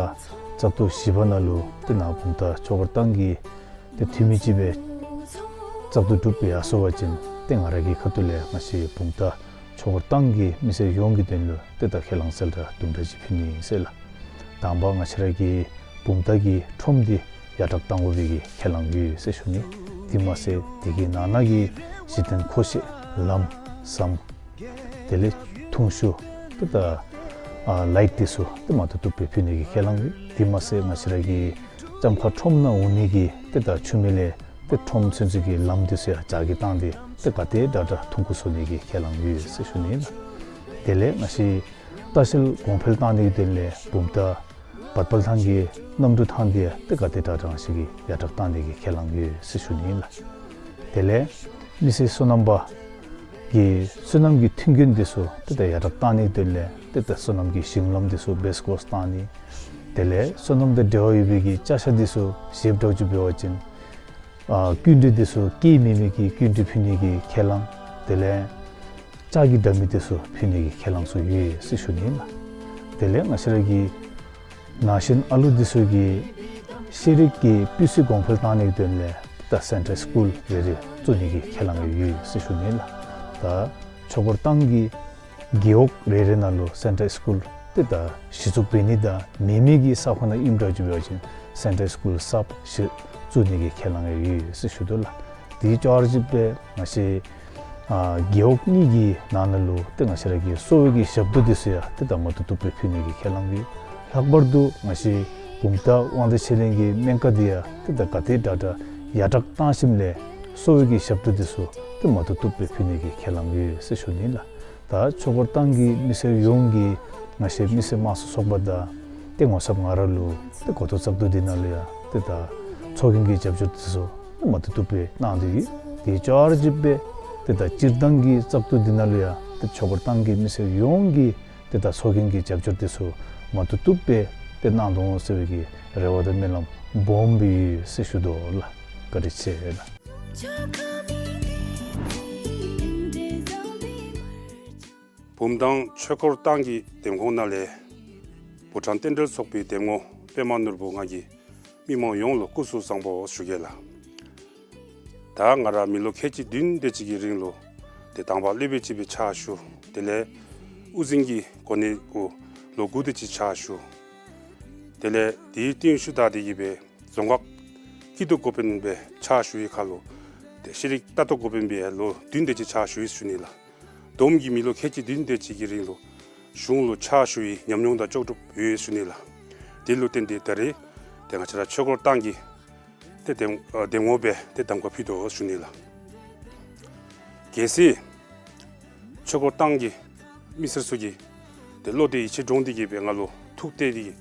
བཙག་འཐུ་བཞི་པ་ནང་ལུ་ཏེ་ནཱ་བུམ་ཐང་ཆོས་འཁོར་ཏང་གི་ཏེ་འཐུས་མི་ཅིག་སྦེ་བཙག་འཐུ་གྲུབ་ཡར་སོང་པ་ཅིན་ཏེ་ང་ར་གི་ཁ་ཐུག་ལས་ང་བཅས་བུམ་ཐང་ཆོས་འཁོར་ཏང་གི་མི་སེར་ཡོངས་ཀྱི་དོན་ལུ་ཏེ་ད་ཁས་བླངས་གསལ་བསྒྲགས་དུམ་གྲ་ཅིག་ཕུལ་ནི་ཨིན་ཟེར་ལགས། དང་པ་ང་བཅས་ར་གི་བུམ་ཐང་གི་ཁྲོམ་འདི་ཡར་དྲག་གཏང་དགོ་པའི་གི་ཁས་བླངས་ཡོད་ཟེར་ཞུ་ནི། དེ་མ་ཚད་དེ་གི་ནང་ན་གི་གཞི་རྟེན་མཁོ་ཆས་ལམ་ཟམ་དེ་ལས་འཐུང་ཆུ་ཏེ་ད་ཨ་ལའིཊ་འདི་ཚུ་ཏེ་མ་བཏུབ་བཏུབ་སྦེ་ཕུལ་ནི་གི་ཁས་བླངས་ཡོད། དེ་མ་ཚད་ང་བཅས་ར་གི་ལྕམ་མཁར་ཁྲོམ་ནང་འོང་ནི་གི་ཏེ་ད་ཆུ་མེ་ལས་ཏེ་ཁྲོམ་ཚུན་ཚོད་ཀྱི་ལམ་འདི་ཚུ་ཡང་ལྕགས་ཀྱི་བཏང་སྟེ་ཏེ་ག་དེ་དྲག་དྲག་ཐུང་ཀུ་བཟོ་ནི་གི་ཁས་བླངས་ཡོད་ཟེར་ཞུ་ནི་ལགས། དེ་ལས་ང་བཅས་ལྟ་བཤལ་གོང་འཕེལ་བཏང་ནི་གི་དོན་ལས་བུམ་ཐང་བར་དཔལ་ཐང་གི་གནམ་གྲུ་ཐང་འདི་ཡང་ཏེ་ག་དེ་དྲག་དྲག་ང་བཅས་ཀྱིས་ཡར་དྲག་བཏང་ནི་གི་ཁས་བླངས་ཡོད་ཟེར་ཞུ་ནི་ལགས། དེ་ལས་མི་སེར་སོ་ནམ་པ་གི་སོ་ནམ་གྱི་མཐུན་རྐྱེན་འདི་ཚུ་ཏེ་ད་ཡར་དྲག་བཏང་ནི་གི་དོན་ལས་ཏེ་ད་སོ་ནམ་གྱི་ཞིང་ལམ་འདི་ཚུ་བེསི་ཀོརསི་བཏང་ནི། དེ་ལས་སོ་ནམ་དང་འབྲེལ་བ་ཡོད་པའི་གི་ཅ་ཆས་འདི་ཚུ་བཞེསཔ་འདྲཝ་ཅིག་འབད་བ་ཅིན་ཨ་སྐྱིན་འགྲུལ་འདི་ཚུ་སྐྱེད་མེད་མི་གི་སྐྱིན་འགྲུལ་ཕུལ་ནི་གི་ཁས་བླངས། དེ་ལས་ལྕགས་ཀྱི་དྲ་མིག་འདི་ཚུ་ཕུལ་ནི་གི་ཁས་བླངས་ཚུ་ཡོད་ཟེར་ཞུ་ནི་ལགས། དེ་ལས་ང་བཅས་ར་གི་ན་གཞོན་ཨ་ལུ་འདི་ཚུ་གི་ཤེས་རིག་གི་སྤུས་ཚད་གོང་འཕེལ་བཏང་ནི་གི་དོན་ལས་ད་སེན་ཊར་སི་ཀུལ་རེ་རེ་བཙུགས་ནི་གི་ཁས་བླངས་ཡོད་ཟེར་ཞུ་ནི་ལགས། ད་ཆོས་འཁོར་ཏང་གི་རྒེད་འོག་རེ་རེ་ནང་ལུ་སེན་ཊར་སི་ཀུལ་ཏེ་ད་གཞི་བཙུགས་འབད་ནི་དང་མེད་མི་གི་ས་ཁོངས་ནང་ཨིནམ་འདྲཝ་ཅིག་འབད་བ་ཅིན་སེན་ཊར་སི་ཀུལ་གསརཔ་གཞི་བཙུགས་ནི་གི་ཁས་བླངས་ཡོད་ཟེར་ཞུ་དོ་ལགས། དེ་ཅོག་ར་ཅིག་སྦེ་ང་བཅས་ཨ་རྒེད་འོག་གཉིས་ཀྱི་ནང་ན་ལུ་ཏེ་ང་བཅས་ར་གི་གསོ་བའི་གི་ཞབས་ཏོག་འདི་ཚུ་ཡང་ཏེ་ད་མ་བཏུབ་བཏུབ་སྦེ་ཕུལ་ནི་གི་ཁས་བླངས་ཡོད། ལྷག་པར་དུ་ང་བཅས་བུམ་ཐང་དབང་འདུས་ཆོས་གླིང་གི་སྨན་ཁང་འདི་ཡང་ཏེ་ད་ག་དེ་དྲག་དྲག་ཡར་དྲག་བཏང་ཞིནམ་ལས་གསོ་བའི་གི་ཞབས་ཏོག་འདི་ཚུ་ཏེ་མ་བཏུབ་བཏུབ་སྦེ་ཕུལ་ནི་གི་ཁས་བླངས་ཡོད་ཟེར་ཞུ་ནི་ལགས། ད་ཆོས་འཁོར་ཏང་གི་མི་སེར་ཡོངས་ཀྱིས་ང་བཅས་མི་སེར་དམངས་གཙོ་ཚོགས་པ་དང་ཏེ་ངོ་ཚབ་ང་ར་ལུ་ཏེ་གོ་ཐོག་བཙག་འཐུ་འདི་ནང་ལུ་ཡང་ཏེ་ད་ཚོགས་རྒྱན་གྱི་རྒྱབ་སྐྱོར་འདི་ཚུ་མ་བཏུབ་བཏུབ་སྦེ་གནང་སྟེ་ཡོད། དེ་ཅོག་ར་ཅིག་སྦེ་ཏེ་ད་སྤྱིར་བཏང་གི་བཙག་འཐུ་འདི་ནང་ལུ་ཡང་ཏེ་ཆོས་འཁོར་ཏང་གི་མི་སེར་ཡོངས་ཀྱིས་ཏེ་ད་ཚོགས་རྒྱན་གྱི་རྒྱབ་སྐྱོར་འདི་ཚུ་མ་བཏུབ་བཏུབ་སྦེ་ཏེ་གནང་དོ་འོང་ཟེར་བའི་གི་རེ་བ་དང་སྨོན་ལམ་སྦོམ་སྦེ་ཡོད་ཟེར་ཞུ་དོ་ལགས། བཀའ་དྲིན་ཆེ་ལགས། བུམ་ཐང་ཆོས་འཁོར་ཏང་གི་འདེམས་ཁོངས་ནང་ལས་བྷུ་ཊཱན་རྟེན་འབྲེལ་ཚོགས་པའི་འདེམས་ངོ་པདྨ་ནོར་བུ་ང་གིས་མི་མང་ཡོངས་ལུ་སྐུ་གཟུགས་བཟང་པོ་ཞུ་གེ་ལགས། ད་ང་ར་མི་ལོ་ཁལ་གཅིག་བདུན་དེ་ཅིག་གི་རིང་ལུ་ཏེ་དང་པ་སློབ་དཔོན་ཅིག་སྦེ་ཕྱག་ཞུ། དེ་ལས་དབུ་འཛིན་གྱི་གོ་གནས་གུ་ལོ་དགུ་དེ་ཅིག་ཕྱག་ཞུ། དེ་ལས་དེའི་རྟིང་ཤུལ་ད་དེ་གི་སྦེ་རྫོང་ཁག་སྐྱིད་སྡུག་འགོ་དཔོན་སྦེ་ཕྱག་ཞུ་བའི་ཁར་ལུ་ཏེ་ཤེས་རིག་ལྟ་རྟོག་འགོ་དཔོན་སྦེ་ལོ་བདུན་དེ་ཅིག་ཕྱག་ཞུ་ཡི་ཟེར་ཞུ་ནི་ལགས། བསྡོམས་ཀྱིས་མི་ལོ་ཁལ་གཅིག་བདུན་དེ་ཅིག་གི་རིང་ལུ་གཞུང་ལུ་ཕྱག་ཞུ་བའི་ཉམས་མྱོང་དང་ལྕོགས་གྲུབ་ཡོད་ཟེར་ཞུ་ནི་ལགས། དེ་ལུ་བརྟེན་ཏེ་ད་རེས་ཏེ་ང་བཅས་ར་ཆོས་འཁོར་ཏང་གི་ཏེ་འདེམས་ཨ་འདེམས་ངོ་སྦེ་ཏེ་གདམ་ཁ་ཕུལ་དོ་ཟེར་ཞུ་ནི་ལགས། གལ་སྲིད་ཆོས་འཁོར་ཏང་གི་མི་སེར་ཚུ་གིས་ཏེ་བློ་གཏད་ཡིད་ཆེས་འདྲོངས་ཏེ་གི་སྦེ་ང་ལུ་ཐུགས་གཏད་དེ་གི་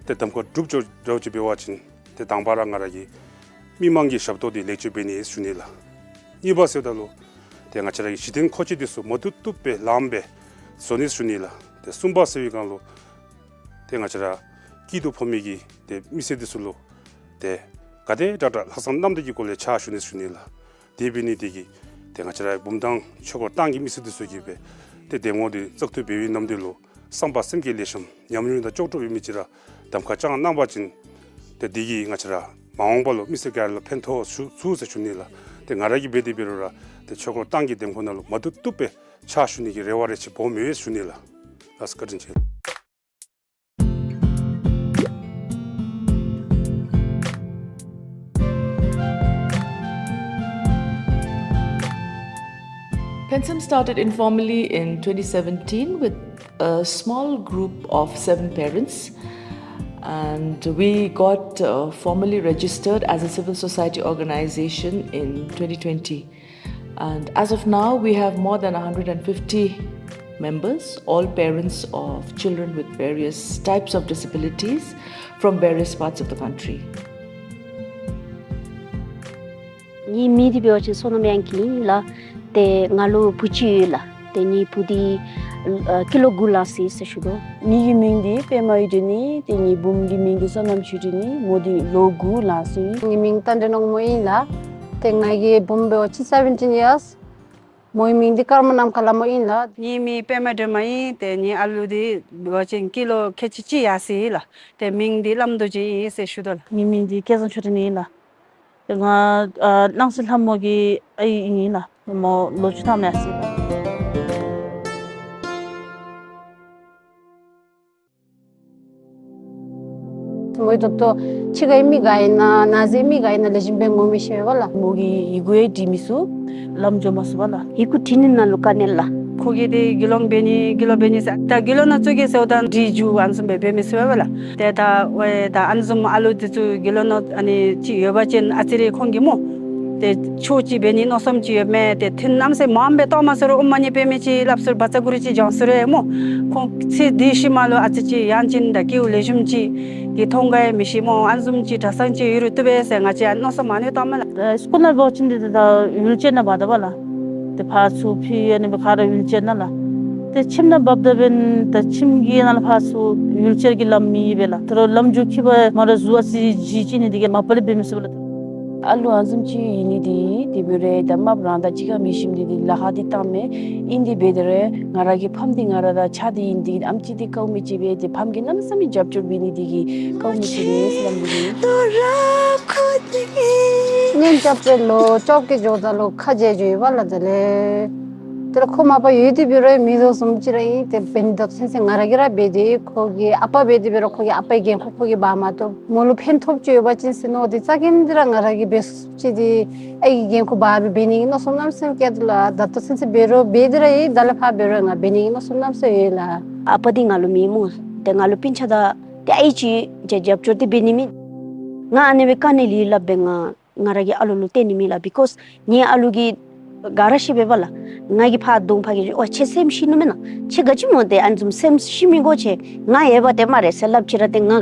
ཏེ་གདམ་ཁ་གྲུབ་འགྱོ་འདྲཝ་ཅིག་འབད་བ་ཅིན་ཏེ་དང་པ་ར་ང་ར་གིས་མི་མང་གི་ཞབས་ཏོག་འདི་ལེགས་བཅོས་འབད་ནི་ཟེར་ཞུ་ནི་ལགས། གཉིས་པ་ཟེརཝ་ད་ལུ་ཏེ་ང་བཅས་ར་གི་གཞི་རྟེན་མཁོ་ཆས་འདི་ཚུ་མ་བཏུབ་བཏུབ་སྦེ་ལངམ་སྦེ་བཟོ་ནི་ཟེར་ཞུ་ནི་ལགས། ཏེ་གསུམ་པ་ཟེར་བའི་སྒང་ལུ་ཏེ་ང་བཅས་ར་སྐྱིད་སྡུག་ཕོག་མི་གི་ཏེ་མི་སེར་འདི་ཚུ་ལུ་ཏེ་ག་དེ་དྲག་དྲག་ལྷག་བསམ་རྣམ་དག་གི་སྒོ་ལས་ཕྱག་ཞུ་ནི་ཟེར་ཞུ་ནི་ལགས། དེ་འབད་ནི་དེ་གིས་ཏེ་ང་བཅས་ར་བུམ་ཐང་ཆོས་འཁོར་ཏང་གི་མི་སེར་འདི་ཚུ་གིས་སྦེ་ཏེ་འདེམས་ངོ་འདི་བཙག་འཐུ་འབད་བའི་ནམ་དུས་ལུ་བསམ་པ་སེམས་བསྐྱེད་ལེགས་ཤོམ་ཉམས་མྱོང་དང་ལྕོགས་གྲུབ་ཡོད་མི་ཅིག་ར་གདམ་ཁ་བསྐྱངས་གནང་པ་ཅིན་ཏེ་དེ་གིས་ང་བཅས་ར་མ་འོངས་པ་ལུ་མི་སེར་ག་ར་ལུ་ཕན་ཐོགས་ཚུགས་ཚུགས་ཟེར་ཞུ་ནི་ལགས། ཏེ་ང་ར་གིས་འབད་དེ་འབད་རུང་ར་ཏེ་ཆོས་འཁོར་ཏང་གི་འདེམས་ཁོངས་ནང་ལུ་མ་བཏུབ་བཏུབ་སྦེ་ཕྱག་ཞུ་ནི་གི་རེ་བ་རེ་ཆེ་སྦོམ་ཡོད་ཟེར་ཞུ་ནི་ལགས། ལགས་སོ། བཀའ་དྲིན་ཆེ། Pensum started informally in twenty seventeen with a small group of seven parents. And we got, uh, formally registered as a civil society organization in twenty twenty. And as of now, we have more than a hundred and fifty members, all parents of children with various types of disabilities from various parts of the country. ངེའི་མིང་འདི་འབད་བ་ཅིན་བསོད་ནམས་དབྱངས་སྐྱིད་ཨིན་ལགས། ཏེ་ང་ལུ་བུ་གཅིག་ཡོད་ལགས། ཏེ་ངེའི་བུ་འདི་ཨ་ཀི་ལོ་དགུ་ལང་སོ་ཡི་ཟེར་ཞུ་དོ། ངེའི་མིང་འདི་པདྨ་འོད་སྒྲོན་ཨིན། ཏེ་ངེའི་བུམོ་གི་མིང་འདི་བསོད་ནམས་ཆོས་སྒྲོན་ཨིན། མོ་འདི་ལོ་དགུ་ལང་སོ་ཡི། ངེའི་མིང་རྟ་མགྲིན་དབང་མོ་ཨིན་ལགས། ཏེ་ང་གི་བུམོ་འབད་བ་ཅིན་seventeen years། མོའི་མིང་འདི་ཀརྨ་ནམ་མཁའ་ལྷ་མོ་ཨིན་ལགས། ངེའི་མིང་པདྨ་སྒྲོལ་མ་ཨིན། ཏེ་ངེའི་ཨ་ལུ་འདི་འབད་བ་ཅིན་ཀི་ལོ་ཁལ་གཅིག་གཅིག་ཡར་སོ་ཡི་ལགས། ཏེ་མིང་འདི་བླམ་རྡོ་རྗེ་ཨིན་ཟེར་ཞུ་དོ་ལགས། ངེའི་མིང་འདི་སྐལ་བཟང་ཆོས་སྒྲོན་ཨིན་ལགས། ཏེ་ང་ཨ་སྣང་སྲིད་ལྷ་མོ་གི་ཨའི་ཨིན་ལགས། མོ་ལོ་བཅུ་ཐམ་ཡར་སོ་ཡི་ལགས། མོའི་ཐོབ་ཐོབ་ཕྱི་ཁའི་མི་ག་ཨིན་ན་ནང་གསེས་མི་ག་ཨིན་ན་ལེགས་ཤོམ་སྦེ་ངོ་མི་ཤེས་པས་ལགས། མོ་གི་ཡི་གུ་ཡང་བྲི་མི་ཚུགས། ལམ་འགྱོ་མ་ཚུགས་པས་ལགས། ཡི་གུ་བྲི་ནི་ནང་ལུ་དཀའ་ངལ་ལགས། ཁོ་གིས་ཏེ་དགེ་སློང་འབད་ནི་དགེ་སློང་འབད་ནི་ཟེར་ད་དགེ་སློང་ནང་བཙུགས་གེ་ཟེརཝ་ད་འདི་འགྱོ་ཨ་ནི་བཟུམ་སྦེ་འབད་མི་ཚུགས་པས་ལགས། ཏེ་ད་ཝའི་ད་ཨ་ནི་བཟུམ་ཨ་ལུ་འདི་ཚུ་དགེ་སློང་ནང་ཨ་ནི་ཅིག་ཡོད་པ་ཅིན་ཨ་ཙི་རེ་ཁོང་གིས་སྨོ། ཏེ་ཆོས་ཅིག་འབད་ནི་མནོ་བསམ་ཅིག་ཡོད་མས། ཏེ་ཐུན་མནའམ་སེ་མངམ་སྦེ་གཏོགས་མ་ཚུགས་རུང་ཨོཾ་མ་ཎི་པདྨེ་ཅིག་སླབ་ཚུགས་རུང་བཛྲ་གུ་རུ་ཅིག་བགྱང་ཚུགས་རུང་སྨོ། ཁོང་ཚེ་འདི་ཤུལ་མ་ལུ་ཨ་ཙི་ཅིག་ཡང་ཅིན་ད་སྐྱེ་བ་ལེགས་ཤོམ་ཅིག་གི་མཐོང་ག་ཡང་མི་ཤེས་སྨོ། ཨ་ནི་བཟུམ་ཅིག་གྲྭ་ཚང་ཅིག་ཡོད་རུང་བཏུབ་པས་ཟེར་ང་བཅས་ཨ་ནི་མནོ་བསམ་ཨ་ནི་བཏངམ་མས་ལགས། ཨེ་སྐུ་ན་འབད་བ་ཅིན་འདི་ད་ཝིལ་ཅེར་ནང་འབག་ད་པས་ལགས། ཏེ་ཕར་ཚུར་འཕུར་ཨ་ནི་སྦེ་ག་ར་ཝིལ་ཅེར་ནང་ལགས། ཏེ་ཁྱིམ་ནང་འབག་ད་འབདན་ད་ཁྱིམ་གྱི་ནང་ལུ་ཕར་ཚུར་ཝིལ་ཅེར་གྱི་ལམ་མེད་པས་ལགས། ད་རུང་ལམ་འགྱོ་ཁྱིམ་པ་མ་ར་གཟུགས་ཨ་ཙི་ཅིག་ཅིག་ནི་འདི་གིས་མ་པ་ལས་འབད་མི་ཚུགས་པས་ལགས། ཨ་ལུ་ཨ་ནི་བཟུམ་ཅིག་ཨིན་ནི་འདི་དེ་འབད་རུང་ད་མ་པ་རང་དང་གཅིག་ཁར་མི་ཞིམ་ནི་འདི་ལཱ་ཁག་འདི་བཏངམ་མས། ཨིན་དེ་འབད་དེ་རུང་ང་ར་གི་ཕམ་འདི་ང་ར་དང་ཆ་འདི་ཨིན། འདི་ཨེམ་ཅིག་འདི་དཀའཝ་མི་ཅིག་སྦེ་ཏེ་ཕམ་གིས་གནམ་མེད་ས་མེད་རྒྱབ་སྐྱོར་འབད་ནི་འདི་གིས་དཀའཝ་མི་ཅིག་རེ་ཟེར་སླབ་ནི་འདི། གཉེན་རྐྱབ་སྦེ་ལོ་བཅོ་བརྒྱད་འགྱོཝ་ད་ལུ་ཁ་རྗེ་འགྱོཝ་ཨིན་པས་ལགས། དེ་ལས་དེ་ལས་ཁོ་མ་པ་ཡོད་དེ་འབད་རུང་མི་བཟོ་བཟུམ་ཅིག་ར་ཨིན། ཏེ་འབད་ནི་ད་ལྟོ་ཚུན་ཚོད་ང་ར་གིས་ར་འབད་དེ་ཁོ་གི་ཨ་པ་འབད་དེ་འབད་རུང་ཁོ་གི་ཨ་པའི་འགན་ཁུར་ཁོ་གིས་འབག་མ་བཏུབ། མོ་ལུ་ཕན་ཐོགས་ཅིག་ཡོད་པ་ཅིན་ཟེར་མནོ་སྟེ་རྩ་འགེངས་ཏེ་ར་ང་ར་གིས་འབད་ཚུགསཔ་ཅིག་འདི་ཨའི་གི་འགན་ཁུར་འབག་སྦེ་འབད་ནི་གི་མནོ་བསམ་གནམ་མེད་ས་མེད་བསྐྱེད་དོ་ལགས། ད་ལྟོ་ཚུན་ཚོད་འབད་རུང་འབད་དེ་ར་ཡོད། ད་ལས་ཕར་འབད་རུང་ང་འབད་ནི་གི་མནོ་བསམ་གནམ་མེད་ས་མེད་ཡོད་ལགས། ཨ་པ་འདི་ང་ལུ་མེད་སྨོ། ཏེ་ང་ལུ་སྤུན་ཆ་དང་ཏེ་ཨའི་ཅིག་རྒྱབ་སྐྱོར་འདི་འབད་ནི་མེད། ང་ཨ་ནི་སྦེ་དཀའ་ངལ་ཡོད་སླབ་སྦེ་ང་ང་ར་གི་ཨ་ལུ་ལུ་སྟོན་ནི་མེད་ལགས། because ངེའི་ཨ་ལུ་གིས་ག་ར་ཤེས་པས་པ་ལགས། ང་གིས་ཕར་གདོང་ཕར་གྱི་ཨོ་ཁྱོད་སེམས་ཤི་ནི་མེན་ན། ཁྱོད་ག་ཅི་སྨོ་ཏེ་ཨ་ནི་བཟུམ་སེམས་ཤི་མི་དགོ། ཁྱོད་ང་ཡོད་པ་ཏེ་སྨ་རེ་ཟེར་སླབ་ཅི་ར་ཏེ་ང་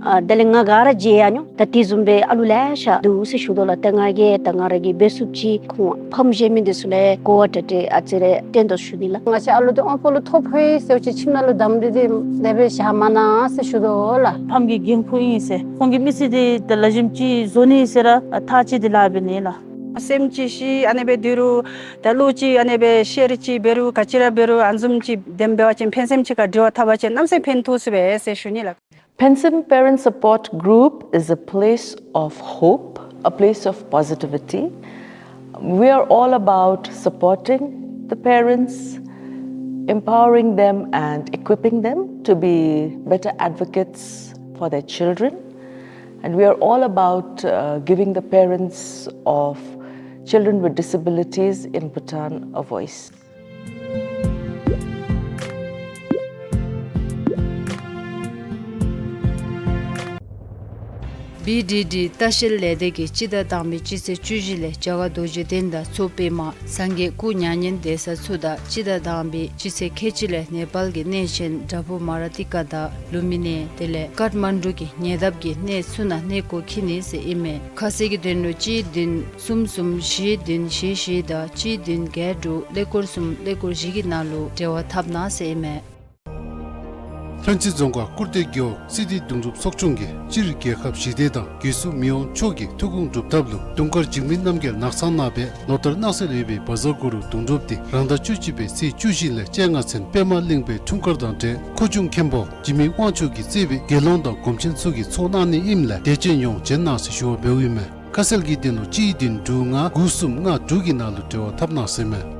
ཨ་དེ་ལས་ང་ག་ར་བརྗེད་ཡར་འགྱོ། ད་དེ་བཟུམ་སྦེ་ཨ་ལུ་ལེ་ཤ་འདུག་ཟེར་ཞུ་དོ་ལགས། ཏེ་ང་གིས་ད་ང་ར་གིས་འབད་ཚུགསཔ་ཅིག་ཁོང་ཕམ་གཞན་མི་འདི་ཚུ་ལུ་གོ་བ་སྤྲོད་སྤྲོད་ཨ་ཙི་རེ་སྟོན་དོ་ཞུ་ནི་ལགས། ང་བཅས་ཨ་ལུ་འདི་དབང་པོ་ལུ་ཐོ་ཕོག་ཡི་ཟེར་བ་ཅིན་ཁྱིམ་ནང་ལུ་དམ་འདི་འདི་དེ་སྦེ་བཞག་མ་གནང་ཟེར་ཞུ་དོ་ལགས། ཕམ་གྱི་འགན་ཁུར་ཨིན་ཟེར་ཁོང་གི་མི་ཚེ་འདི་ད་ལེགས་ཤོམ་ཅིག་བཟོ་ནི་ཟེར་ར་ཐག་བཅད་དེ་ལཱ་འབད་ནི་ལགས། སེམས་ཅིག་ཤི་ཨ་ནི་སྦེ་སྡོད་རུང་ད་བློ་ཅིག་ཨ་ནི་སྦེ་ཤེར་ཅིག་འབད་རུང་ག་ཅི་ར་འབད་རུང་ཨ་ནི་བཟུམ་ཅིག་དེམ་འབད་བ་ཅིན་ཕན་སེམས་ཅིག་ཁར་འབྲེལ་བ་འཐབ་པ་ཅིན་གནམ་མེད་ས་མེད་ཕན་ཐོགས་ཟེར་སྦེ་ཟེར་ཞུ་ནི་ལགས། Phentsum Parent Support Group is a place of hope, a place of positivity. We are all about supporting the parents, empowering them and equipping them to be better advocates for their children. And we are all about, uh, giving the parents of children with disabilities in Bhutan a voice. བི་ཌི་ཌི་ལྟ་བཤལ་ལས་སྡེ་གིས་སྤྱི་ཟླ་དང་པའི་སྤྱི་ཚེས་བཅུ་བཞི་ལས་རྒྱ་གར་རྡོ་རྗེ་གདན་དང་མཚོ་པདྨ་སངས་རྒྱས་སྐུ་མྱ་ངན་འདས་ས་ཚུ་དང་སྤྱི་ཟླ་དང་པའི་སྤྱི་ཚེས་ཁལ་གཅིག་ལས་ནེ་པཱལ་གྱི་གནས་ཆེན་བྲག་ཕུག་མ་ར་ཏི་ཀ་དང་ལུམ་བི་ནི་དེ་ལས་ཀཱཐ་མན་ཌུ་གི་ཉེ་འདབས་ཀྱི་གནས་ཚུ་ནང་གནས་སྐོར་འཁྱིད་ནི་ཟེར་ཨིན་མས། ཁ་གསལ་གྱི་དོན་ལུ་གཅིག་བདུན་གསུམ་གསུམ་བཞི་བདུན་བཞི་བཞི་དང་གཅིག་བདུན་བརྒྱད་དྲུག་ཀླད་ཀོར་གསུམ་ཀླད་ཀོར་བཞི་གི་ནང་ལུ་འབྲེལ་བ་འཐབ་གནང་ཟེར་ཨིན་མས། ལྷུན་རྩེ་རྫོང་ཁག་ཀུར་སྟོད་རྒེད་འོག་སིདྡྷི་གདུང་རབས་ཚོགས་ཆུང་གིས་སྤྱིར་རྒྱལ་ཁབ་ཞི་བདེ་དང་རྒུད་གསུམ་མི་དབང་མཆོག་གི་ཐུགས་དགོངས་སྒྲུབ་ཐབས་ལུ་དུང་དཀར་འཇིགས་མེད་རྣམ་རྒྱལ་ནགས་ཚང་ནང་སྦེ་ལོ་ལྟར་གནང་སྲོལ་ཡོད་པའི་བཛྲ་གུ་རུ་གདུང་རབས་འདི་རང་ཟླ་བཅུ་གཅིག་པའི་ཚེས་བཅུ་བཞི་ལས་བཅོ་ལྔ་ཚུན་པདྨ་གླིང་པའི་འཁྲུངས་སྐར་དང་འབྲེལ་ཁུ་བྱུག་མཁན་པོ་འཇིགས་མེད་དབང་ཕྱུག་གིས་གཙོས་པའི་དགེ་སློང་དང་སྒོམ་ཆེན་ཚུ་གིས་ཚོགས་གནང་ནི་ཨིནམ་ལས་དད་ཅན་ཡོངས་བྱོན་གནང་ཟེར་ཞུ་བ་འབདཝ་ཨིན་མས། ཁ་གསལ་གྱི་དོན་ལུ་གཅིག་བདུན་དྲུག་ལྔ་དགུ་གསུམ་ལྔ་དྲུག་གི་ནང་ལུ་འབྲེལ་བ་འཐབ་གནང་ཟེར་མས།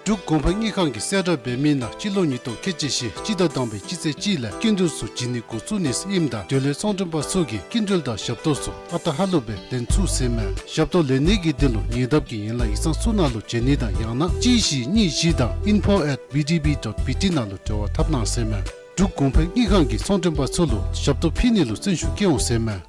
འབྲུག་གོང་འཕེལ་དངུལ་ཁང་གིས་གསལ་བསྒྲགས་འབད་མི་ནང་སྤྱི་ལོ་ཉིས་སྟོང་ཁལ་གཅིག་བཞི་སྤྱི་ཟླ་དང་པའི་སྤྱི་ཚེས་གཅིག་ལས་སྐྱིན་འགྲུལ་ཚུ་བྱིན་ནི་འགོ་བཙུགས་ནི་ཟེར་ཨིནམ་ད་འདོད་ལྷ་ཚོང་མགྲོན་པ་ཚུ་གིས་སྐྱིན་འགྲུལ་དང་ཞབས་ཏོག་ཚུ་ཨ་རྟག་ཧ་ལུགས་སྦེ་ལེན་ཚུགས་ཟེར་མས། ཞབས་ཏོག་ལེན་ནི་གི་དོན་ལུ་ཉེ་འདབས་ཀྱི་ཡན་ལག་ཡིག་ཚང་ཚུ་ནང་ལུ་བྱོན་ནི་དང་ཡང་ན་གཅིག་བཞི་གཉིས་བཞི་དང་info at B D B dot B T ནང་ལུ་འབྲེལ་བ་འཐབ་གནང་ཟེར་མས། འབྲུག་གོང་འཕེལ་དངུལ་ཁང་གིས་ཚོང་མགྲོན་པ་ཚུ་ལུ་ཞབས་ཏོག་ཕུལ་ནི་ལུ་བརྩོན་ཤུགས་བསྐྱེད་འོང་ཟེར་མས།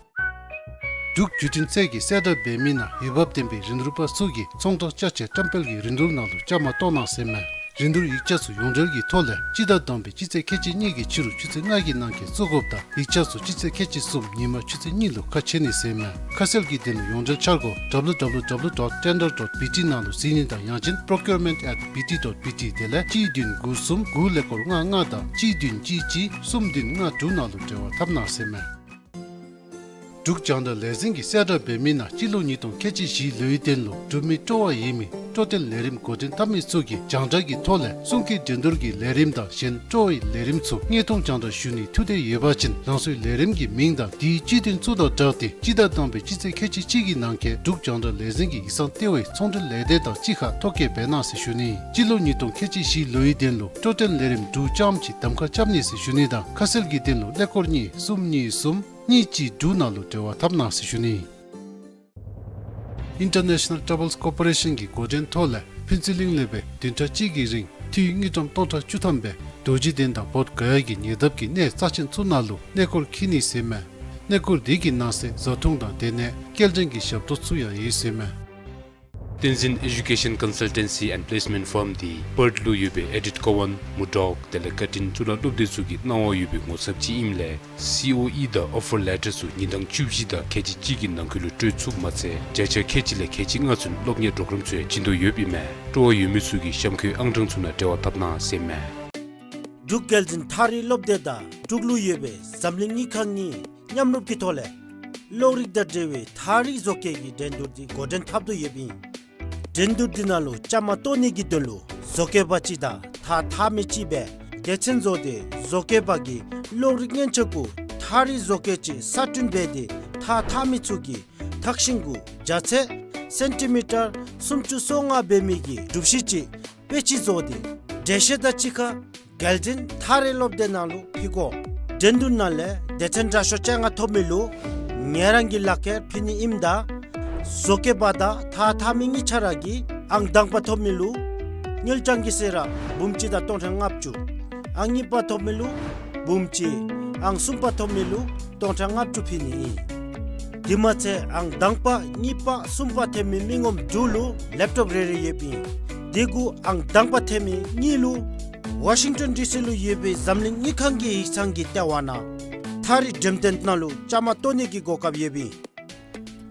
འབྲུག་བརྒྱུད་འཕྲིན་ཚད་ཀྱི་གསལ་བསྒྲགས་འབད་མི་ནང་འོས་འབབ་ལྡན་པའི་རིན་བསྡུར་པ་ཚུ་གིས་ཚོང་བསྒྲགས་ཅ་ཆས་བཀྲམ་སྤེལ་གྱི་རིན་བསྡུར་ནང་ལུ་བཅའ་མར་གཏོགས་གནང་ཟེར་མས། རིན་བསྡུར་ཡིག་ཆ་ཚུ་ཡོངས་འབྲེལ་གྱི་ཐོག་ལས་སྤྱི་ཟླ་དང་པའི་སྤྱི་ཚེས་ཁལ་གཅིག་གཉིས་ཀྱི་ཕྱི་རུ་ཆུ་ཚོད་ལྔ་གི་ནང་འཁོད་བཙུགས་དགོཔ་དང་ཡིག་ཆ་ཚུ་སྤྱི་ཚེས་ཁལ་གཅིག་གསུམ་ཉིན་མ་ཆུ་ཚོད་གཉིས་ལུ་ཁ་ཕྱེ་ནི་ཟེར་མས། ཁ་གསལ་གྱི་དོན་ལུ་ཡོངས་འབྲེལ་འཆར་སྒོ་www dot tender dot bt ནང་ལུ་གཟིགས་ནི་དང་ཡང་ཅིན་procurement at bt dot bt དེ་ལས་གཅིག་བདུན་དགུ་གསུམ་དགུ་ཀླད་ཀོར་ལྔ་ལྔ་དང་གཅིག་བདུན་གཅིག་གཅིག་གསུམ་བདུན་ལྔ་དྲུག་ནང་ལུ་འབྲེལ་བ་འཐབ་གནང་ཟེར་མས། འབྲུག་རྒྱང་བསྒྲགས་ལས་འཛིན་གྱི་གསལ་བསྒྲགས་འབད་མི་ནང་སྤྱི་ལོ་ཉིས་སྟོང་ཁལ་གཅིག་བཞི་ལོའི་དོན་ལུ་གྲུབ་མི་སྤྲོ་བ་ཡོད་མི་སྤྲོ་སྟོན་ལས་རིམ་འགོ་འདྲེན་འཐབ་མི་ཚུ་གིས་རྒྱང་བསྒྲགས་ཀྱི་ཐོག་ལས་གསུང་སྐད་འགྲན་བསྡུར་གྱི་ལས་རིམ་དང་གཞན་སྤྲོ་བའི་ལས་རིམ་ཚུ་དངོས་མཐོང་རྒྱང་བསྒྲགས་ཞུ་ནིའི་ཐུགས་འདོད་ཡོད་པ་ཅིན་རང་སོའི་ལས་རིམ་གྱི་མིང་དང་དེའི་སྤྱི་དོན་ཚུ་དང་སྦྲགས་ཏེ་སྤྱི་ཟླ་དང་པའི་སྤྱི་ཚེས་ཁལ་གཅིག་གཅིག་གི་ནང་འཁོད་འབྲུག་རྒྱང་བསྒྲགས་ལས་འཛིན་གྱི་ཡིག་ཚང་ལྟེ་བའི་ཚོང་འབྲེལ་ལས་སྡེ་དང་གཅིག་ཁར་ཐོ་བཀོད་འབད་གནང་ཟེར་ཞུ་ནི། སྤྱི་ལོ་ཉིས་སྟོང་ཁལ་གཅིག་བཞི་ལོའི་དོན་ལུ་སྤྲོ་སྟོན་ལས་རིམ་འབྲུག་ལྕམ་ཅིག་གདམ་ཁ་རྐྱབ་ནི་ཟེར་ཞུ་ནི་དང་ཁ་གསལ་གྱི་དོན་ལུ་ཀླད་ཀོར་གཉིས་གསུམ་གཉིས་གསུམ་གཉིས་གཅིག་དྲུག་ནང་ལུ་འབྲེལ་བ་འཐབ་གནང་ཟེར་ཞུ་ནི། International Travels Corporation གི་འགོ་འདྲེན་ཐོག་ལས་ཕུན་ཚོགས་གླིང་ལས་སྦེ་བདུན་ཕྲག་གཅིག་གི་རིང་འཐུས་དངུལ་ཀྲམ་སྟོང་ཕྲག་བཅུ་ཐམ་སྦེ་རྡོ་རྗེ་གདན་དང་བོདྷ་ག་ཡ་གི་ཉེ་འདབས་ཀྱི་གནས་རྩ་ཆེན་ཚུ་ནང་ལུ་གནས་སྐོར་འཁྱིད་ནི་ཟེར་མས། གནས་སྐོར་དེ་གི་ནང་གསེས་བཟའ་འཐུང་དང་སྡོད་གནས་སྐྱེལ་འདྲེན་གྱི་ཞབས་ཏོག་ཚུ་ཡང་ཡོད་ཟེར་མས། བསྟན་འཛིན་Education Consultancy and Placement Firm འདི་པརཐ་ལུ་ཡོད་པའི་ཨེ་ཌིཐ་ཀོ་ཝཱན་མུར་ཌོག་དེ་ལས་ཀར་ཊིན་གཙུག་ལག་སློབ་སྡེ་ཚུ་གི་གནང་བ་ཡོད་པའི་ངོ་ཚབ་ཅིག་ཨིནམ་ལས་སི་ཨོ་ཨི་དང་ཨོ་ཕར་ལེ་ཊར་ཚུ་ཉིན་གྲངས་བཅུ་བཞི་དང་ཁལ་གཅིག་གཅིག་གི་ནང་འཁོད་ལུ་སྤྲོད་ཚུགསཔ་མ་ཚད་བརྒྱ་ཆ་ཁལ་གཅིག་ལས་ཁལ་གཅིག་ལྔ་ཚུན་གློག་བརྙན་གྲོགས་རམ་ཚུ་ཡང་བྱིན་དོ་ཡོདཔ་ཨིན་མས། སྤྲོ་བ་ཡོད་མི་ཚུ་གིས་གཤམ་འཁོད་ཨང་གྲངས་ཚུ་ནང་འབྲེལ་བ་འཐབ་གནང་ཟེར་མས། འབྲུག་རྒྱལ་འཛིན་ཐག་རིང་སློབ་སྡེ་དང་འབྲུག་ལུ་ཡོད་པའི་འཛམ་གླིང་དངུལ་ཁང་གཉིས་མཉམ་རུབ་ཀྱི་ཐོག་ལས་གློག་རིག་དང་འབྲེལ་བའི་ཐག་རིང་བཟོ་བཀོད་ཀྱི་འགྲན་བསྡུར་འདི་འགོ་འདྲེན་འཐབ་དོ་ཡོདཔ་ཨིན། འགྲན་བསྡུར་འདི་ནང་ལུ་བཅའ་མར་གཏོགས་ནི་གི་དོན་ལུ་བཟོ་བཀོད་པ་ཅིག་དང་ཐགས་འཐག་མི་ཅིག་སྦེ་སྡེ་ཚན་བཟོ་སྟེ་བཟོ་བཀོད་པ་གིས་གློག་རིག་མཉེན་ཆས་གུ་ཐག་རིང་བཟོ་བཀོད་ཅིག་གསར་སྐྲུན་འབད་དེ་ཐགས་འཐག་མི་ཚུ་གིས་འཐག་ཤིང་གུ་རྒྱ་ཚད་སེན་ཊི་མི་ཊར་སུམ་ཅུ་སོ་ལྔ་འབད་མི་གི་གྲུ་བཞི་ཅིག་དཔེ་ཅིག་བཟོ་སྟེ་འགྲེལ་བཤད་དང་གཅིག་ཁར་རྒྱལ་འཛིན་ཐག་རིང་སློབ་སྡེ་ནང་ལུ་ཕུལ་དགོ། འགྲན་བསྡུར་ནང་ལས་སྡེ་ཚན་དྲག་ཤོས་བཅོ་ལྔ་ཐོབ་མི་ལུ་ཉེ་རང་གི་ལག་ཁར་ཕུལ་ནི་ཨིནམ་ད་བཟོ་བཀོད་པ་དང་ཐགས་འཐག་མི་གཉིས་ཆ་ར་གིས་ཨང་དང་པ་ཐོབ་མི་ལུ་དངུལ་རྐྱང་གི་ཟད་རགཔ་འབུམ་གཅིག་དང་སྟོང་ཕྲག་ལྔ་བཅུ། ཨང་གཉིས་པ་ཐོབ་མི་ལུ་འབུམ་གཅིག། ཨང་གསུམ་པ་ཐོབ་མི་ལུ་སྟོང་ཕྲག་ལྔ་བཅུ་ཕུལ་ནི་ཨིན། དེ་མ་ཚད་ཨང་དང་པ་གཉིས་པ་གསུམ་པ་ཐོབ་མི་མི་ངོམ་དྲུག་ལུ་ལེབ་ཊོབ་རེ་རེ་ཡོདཔ་ཨིན། དེ་གུ་ཨང་དང་པ་ཐོབ་མི་གཉིས་ལུ་ཝ་ཤིང་ཊོན་ཌི་སི་ལུ་ཡོད་པའི་འཛམ་གླིང་དངུལ་ཁང་གི་ཡིག་ཚང་གི་ལྟེ་བ་ནང་ཐག་རིང་འགྲེམས་སྟོན་ནང་ལུ་བཅའ་མར་གཏོགས་ནི་གི་གོ་སྐབས་ཡོདཔ་ཨིན།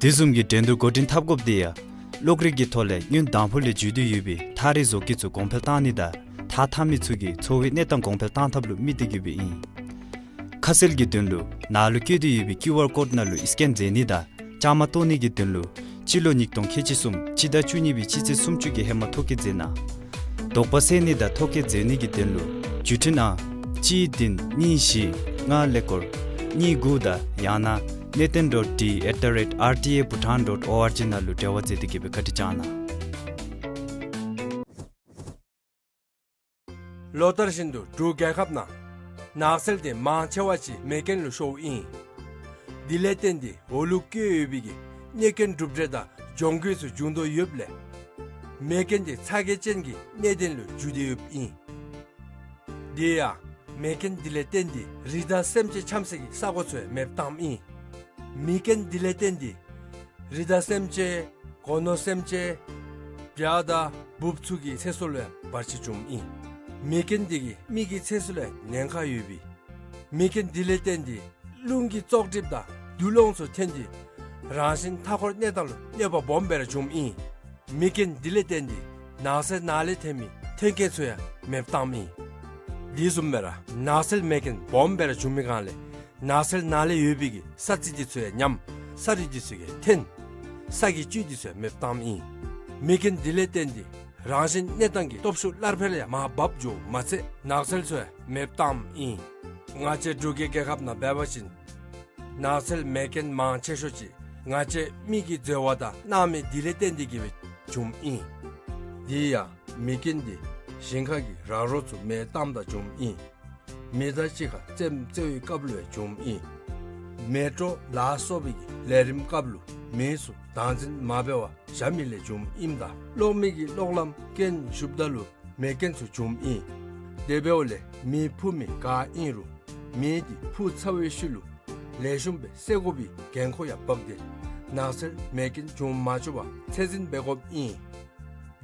དེ་བཟུམ་གྱི་འགྲན་བསྡུར་འགོ་འདྲེན་འཐབ་དགོཔ་དེ་ཡང་གློག་རིག་གི་ཐོག་ལས་སྔོན་དང་ཕུ་ལས་མཇུག་བསྡུ་ཡོད་པའི་ཐག་རིང་བཟོ་བཀོད་ཚུ་གོང་འཕེལ་བཏང་ནི་དང་ཐགས་འཐག་མི་ཚུ་གི་འཚོ་བའི་གནས་སྟངས་གོང་འཕེལ་བཏང་ཐབས་ལུ་དམིགས་ཏེ་གིས་སྦེ་ཨིན། ཁ་གསལ་གྱི་དོན་ལུ་ནཱ་ལུ་བཀོད་དེ་ཡོད་པའི་ཀིའུ་ཨར་ཀོཌ་ནང་ལུ་སི་ཀེན་མཛད་ནི་དང་བཅའ་མར་གཏོགས་ནི་གི་དོན་ལུ་སྤྱི་ལོ་ཉིས་སྟོང་ཁལ་གཅིག་གསུམ་སྤྱི་ཟླ་བཅུ་གཉིས་པའི་སྤྱི་ཚེས་སུམ་ཅུ་གི་ཧེ་མ་ཐོ་བཀོད་མཛད་གནང་། དོགས་པ་སེལ་ནི་དང་ཐོ་བཀོད་མཛད་ནི་གི་དོན་ལུ་བརྒྱུད་འཕྲིན་ཨང་གཅིག་བདུན་གཉིས་བཞི་ལྔ་ཀླད་ཀོར་གཉིས་དགུ་དང་ཡང་ན་ནེ་ཏན་ཌོཊ་ཌི་ཨེཊ་ད་རེཊ་ཨར་ཊི་ཨེ་བྷུ་ཊཱན་ཌོཊ་ཨོ་ཨར་ཇི་ནང་ལུ་འབྲེལ་བ་མཛད་དེ་གིས་སྦེ་བཀའ་དྲིན་བསྐྱང་གནང་། ལོ་ལྟར་བཞིན་དུ་འབྲུག་རྒྱལ་ཁབ་ནང་ནགས་ཚལ་དེ་མང་ཆེ་བ་ཅིག་མེ་རྐྱེན་ལུ་ཤོརཝ་ཨིན། དེ་ལས་བརྟེན་ཏེ་འོག་ལུ་བཀོད་ཡོད་པའི་གི་གནོད་རྐྱེན་གྲུབ་འབྲས་དང་གྱོང་གུད་ཚུ་བྱུང་དོ་ཡོདཔ་ལས་མེ་རྐྱེན་དེ་ཚ་གྱང་ཅན་གྱི་གནད་དོན་ལུ་འགྱུར་ཏེ་ཡོདཔ་ཨིན། དེ་ཡང་མེ་རྐྱེན་དེ་ལས་བརྟེན་ཏེ་རི་དྭགས་སེམས་ཅན་འཁྱམ་སའི་གི་ས་གོ་ཚུ་ཡང་མེདཔ་བཏངམ་ཨིན། མེ་རྐྱེན་དེ་ལས་བརྟེན་ཏེ་རི་དྭགས་སེམས་ཅན་སྒོ་ནོར་སེམས་ཅན་བྱ་དང་འབུཔ་ཚུ་གི་ཚེ་སྲོག་ལུ་ཡང་བར་ཆད་བྱུངམ་ཨིན། མེ་རྐྱེན་དེ་གིས་མི་གི་ཚེ་སྲོག་ལུ་ཡང་ཉེན་ཁ་ཡོདཔ་ཨིན། མེ་རྐྱེན་དེ་ལས་བརྟེན་ཏེ་རླུང་གི་བཙོག་གྲིབ་དང་རྡུལ་སློང་ཚུ་ཐོན་ཏེ་རང་བཞིན་མཐའ་འཁོར་གནས་སྟངས་ལུ་གནོད་པ་སྦོམ་སྦེ་ར་བྱུངམ་ཨིན། མེ་རྐྱེན་དེ་ལས་བརྟེན་ཏེ་ནགས་ཚལ་ནང་ལས་ཐོན་མི་ཐོན་སྐྱེད་ཚུ་ཡང་མེདཔ་བཏངམ་ཨིན། དེ་བཟུམ་སྦེ་ར་ནགས་ཚལ་མེ་རྐྱེན་སྦོམ་སྦེ་ར་བྱུང་མི་སྒང་ལས་ནགས་ཚལ་ནང་ལས་ཡོད་པའི་གི་ས་རྩི་དེ་ཚུ་ཡང་ཉམས། ས་རུད་དེ་ཚུ་གིས་འཐོན། ས་གི་བཅུད་དེ་ཚུ་ཡང་མེདཔ་བཏངམ་ཨིན། མེ་རྐྱེན་དེ་ལས་བརྟེན་ཏེ་རང་བཞིན་གནས་སྟངས་ཀྱི་སྟོབས་ཤུགས་སླར་འཕེལ་ཡང་མར་བབས་འགྱོཝ་མ་ཚད་ནགས་ཚལ་ཚུ་ཡང་མེདཔ་བཏངམ་ཨིན། ང་བཅས་འབྲུག་གི་རྒྱལ་ཁབ་ནང་འབད་བ་ཅིན་ནགས་ཚལ་མེ་རྐྱེན་མང་ཆེ་ཤོས་ཅིག་ང་བཅས་མི་གིས་འཛོལ་བ་དང་གནང་མི་དེ་ལས་བརྟེན་ཏེ་གིས་སྦེ་བྱུངམ་ཨིན། དེ་ཡང་མེ་རྐྱེན་དེ་ཞིང་ཁ་གི་ར་རོ་ཚུ་མེ་བཏངམ་ད་བྱུངམ་ཨིན། མི་དང་གཅིག་ཁར་རྩེདམོ་རྩེ་བའི་སྐབས་ལུ་ཡང་བྱུངམ་ཨིན། མེ་སྤྲོ་ལ་སོགས་པའི་གི་ལས་རིམ་སྐབས་ལུ་མེ་ཚུ་བདག་འཛིན་མ་འབད་བར་བཞག་མི་ལས་བྱུངམ་ཨིནམ་ད་གློག་མེ་གི་གློག་ལམ་རྐྱེན་ཞུགསཔ་ད་ལུ་མེ་རྐྱེན་ཚུ་བྱུངམ་ཨིན། དེ་འབདཝ་ལས་མེ་ཕུ་མི་ག་ཨིན་རུང་མེ་འདི་ཕུ་ཚར་བའི་ཤུལ་ལུ་ལེགས་ཤོམ་སྦེ་བསད་དགོ་པའི་འགན་ཁུར་ཡང་འབག་སྟེ་ནགས་ཚལ་མེ་རྐྱེན་འབྱུང་མ་བཅུག་པར་ཚད་འཛིན་འབད་དགོཔ་ཨིན།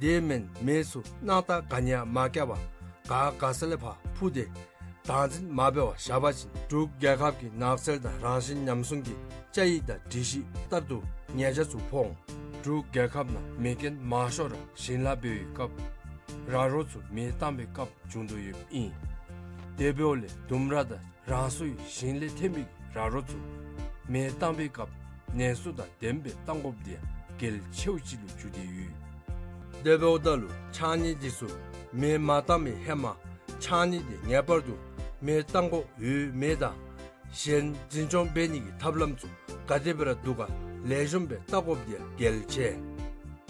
དེ་མེན་མེ་ཚུ་གནམ་ལྟར་ག་ནི་ཡང་མ་བཀལ་བར་ག་དགའ་ས་ལས་ཕར་ཕུ་སྟེ་བདག་འཛིན་མ་འབད་བར་བཞག་པ་ཅིན་འབྲུག་རྒྱལ་ཁབ་ཀྱི་ནགས་ཚལ་དང་རང་བཞིན་ཉམས་སྲུང་གི་བཅའ་ཡིག་དང་སྒྲིག་གཞི་ལྟར་དུ་ཉེས་ཆད་ཚུ་ཕོག་འོང་། འབྲུག་རྒྱལ་ཁབ་ནང་མེ་རྐྱེན་མང་ཤོས་ར་ཞིང་ལཱ་འབད་བའི་སྐབས་ར་རོ་ཚུ་མེ་བཏང་བའི་སྐབས་བྱུང་དོ་ཡོདཔ་ཨིན། དེ་འབདཝ་ལས་ལྡུམ་ར་དང་རང་སོའི་ཞིང་ལས་ཐོན་མི་གི་ར་རོ་ཚུ་མེ་བཏང་བའི་སྐབས་ནན་སུ་དང་ལྡནམ་སྦེ་བཏང་དགོཔ་འདི་ཡང་གལ་ཆེཝ་ཅིག་ལུ་གྱུར་ཏེ་ཡོད། དེ་འབདཝ་ད་ལུ་ཕྱགས་སྙིགས་འདི་ཚུ་མེ་མ་བཏང་བའི་ཧེ་མ་ཕྱགས་སྙིགས་འདི་ངེས་པར་དུ་མེ་བཏང་དགོཔ་ཡོད་མེད་དང་གཞན་འཛིན་སྐྱོང་འབད་ནི་གི་ཐབས་ལམ་ཚུ་ག་དེ་སྦེ་ར་འདུག་ག་ལེགས་ཤོམ་སྦེ་བལྟ་དགོཔ་འདི་ཡང་གལ་ཆེ།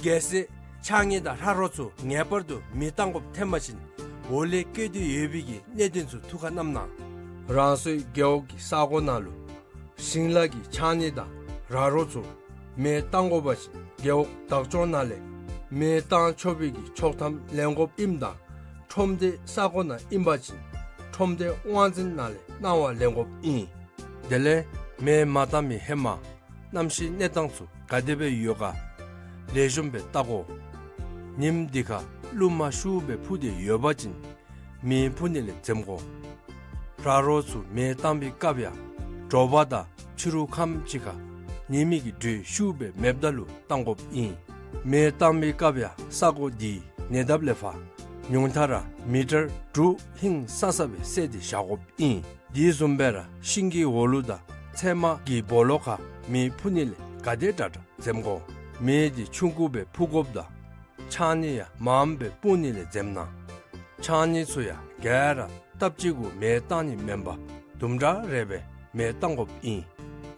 གལ་སྲིད་ཕྱགས་སྙིགས་དང་ར་རོ་ཚུ་ངེས་པར་དུ་མེ་བཏང་དགོཔ་ཐོན་པ་ཅིན་འོག་ལས་བཀོད་དེ་ཡོད་པའི་གི་གནད་དོན་ཚུ་ཐུགས་ཁར་བསྣམས་གནང་། རང་སོའི་རྒེད་འོག་གི་ས་གོ་ནང་ལུ་ཞིང་ལཱ་གི་ཕྱགས་སྙིགས་དང་ར་རོ་ཚུ་མེ་བཏང་དགོ་པ་ཅིན་རྒེད་འོག་བདག་སྐྱོང་ནང་ལས་མེ་བཏང་ཆོག་པའི་གི་ཆོག་ཐམ་ལེན་དགོཔ་ཨིནམ་ད་ཁྲོམ་སྡེ་ས་གོ་ནང་ཨིན་པ་ཅིན་ཁྲོམ་སྡེ་དབང་འཛིན་ནང་ལས་གནང་བ་ལེན་དགོཔ་ཨིན། དེ་ལས་མེ་མ་བཏང་བའི་ཧེ་མ་གནམ་གཤིས་གནས་སྟངས་ཚུ་ག་དེ་སྦེ་ཡོད་ག་ལེགས་ཤོམ་སྦེ་བལྟ་དགོ། ཉིམ་འདི་ཁར་རླུང་མ་ཤུགས་སྦེ་ཕུ་སྟེ་ཡོད་པ་ཅིན་མེ་ཕུ་ནི་ལས་འཛེམ་དགོ། ར་རོ་ཚུ་མེ་བཏང་བའི་སྐབས་ཡང་དྲོ་པ་དང་ཕྱི་རུ་ཁམས་ཅིག་ཁར་ཉི་མའི་གི་དྲོད་ཤུགས་སྦེ་མེདཔ་ད་ལུ་བཏང་དགོཔ་ཨིན། མེ་བཏང་བའི་སྐབས་ཡང་ས་གོ་འདི་ཉེ་འདབས་ལས་ཕར་ཉུང་མཐའ་ར་མི་ཊར་དྲུག་ལྷིང་སང་སང་སྦེ་བསལ་ཏེ་བཞག་དགོཔ་ཨིན། དེ་བཟུམ་སྦེ་ར་ཤིང་གི་འོག་ལུ་དང་ཚལ་མ་གི་སྦོ་ལོགས་ཁར་མེ་ཕུ་ནི་ལས་ག་དེ་དྲག་དྲག་འཛེམ་དགོ། མེ་འདི་ཆུང་ཀུ་སྦེ་ཕུ་དགོཔ་དང་ཕྱགས་སྙིགས་ཡང་མངམ་སྦེ་སྤུངས་ནི་ལས་འཛེམ་གནང་། ཕྱགས་སྙིགས་ཚུ་ཡང་ག་ར་སྟབས་གཅིག་གུ་མེ་བཏང་ནི་མེན་པར་དུམ་གྲ་རེ་སྦེ་མེ་བཏང་དགོཔ་ཨིན།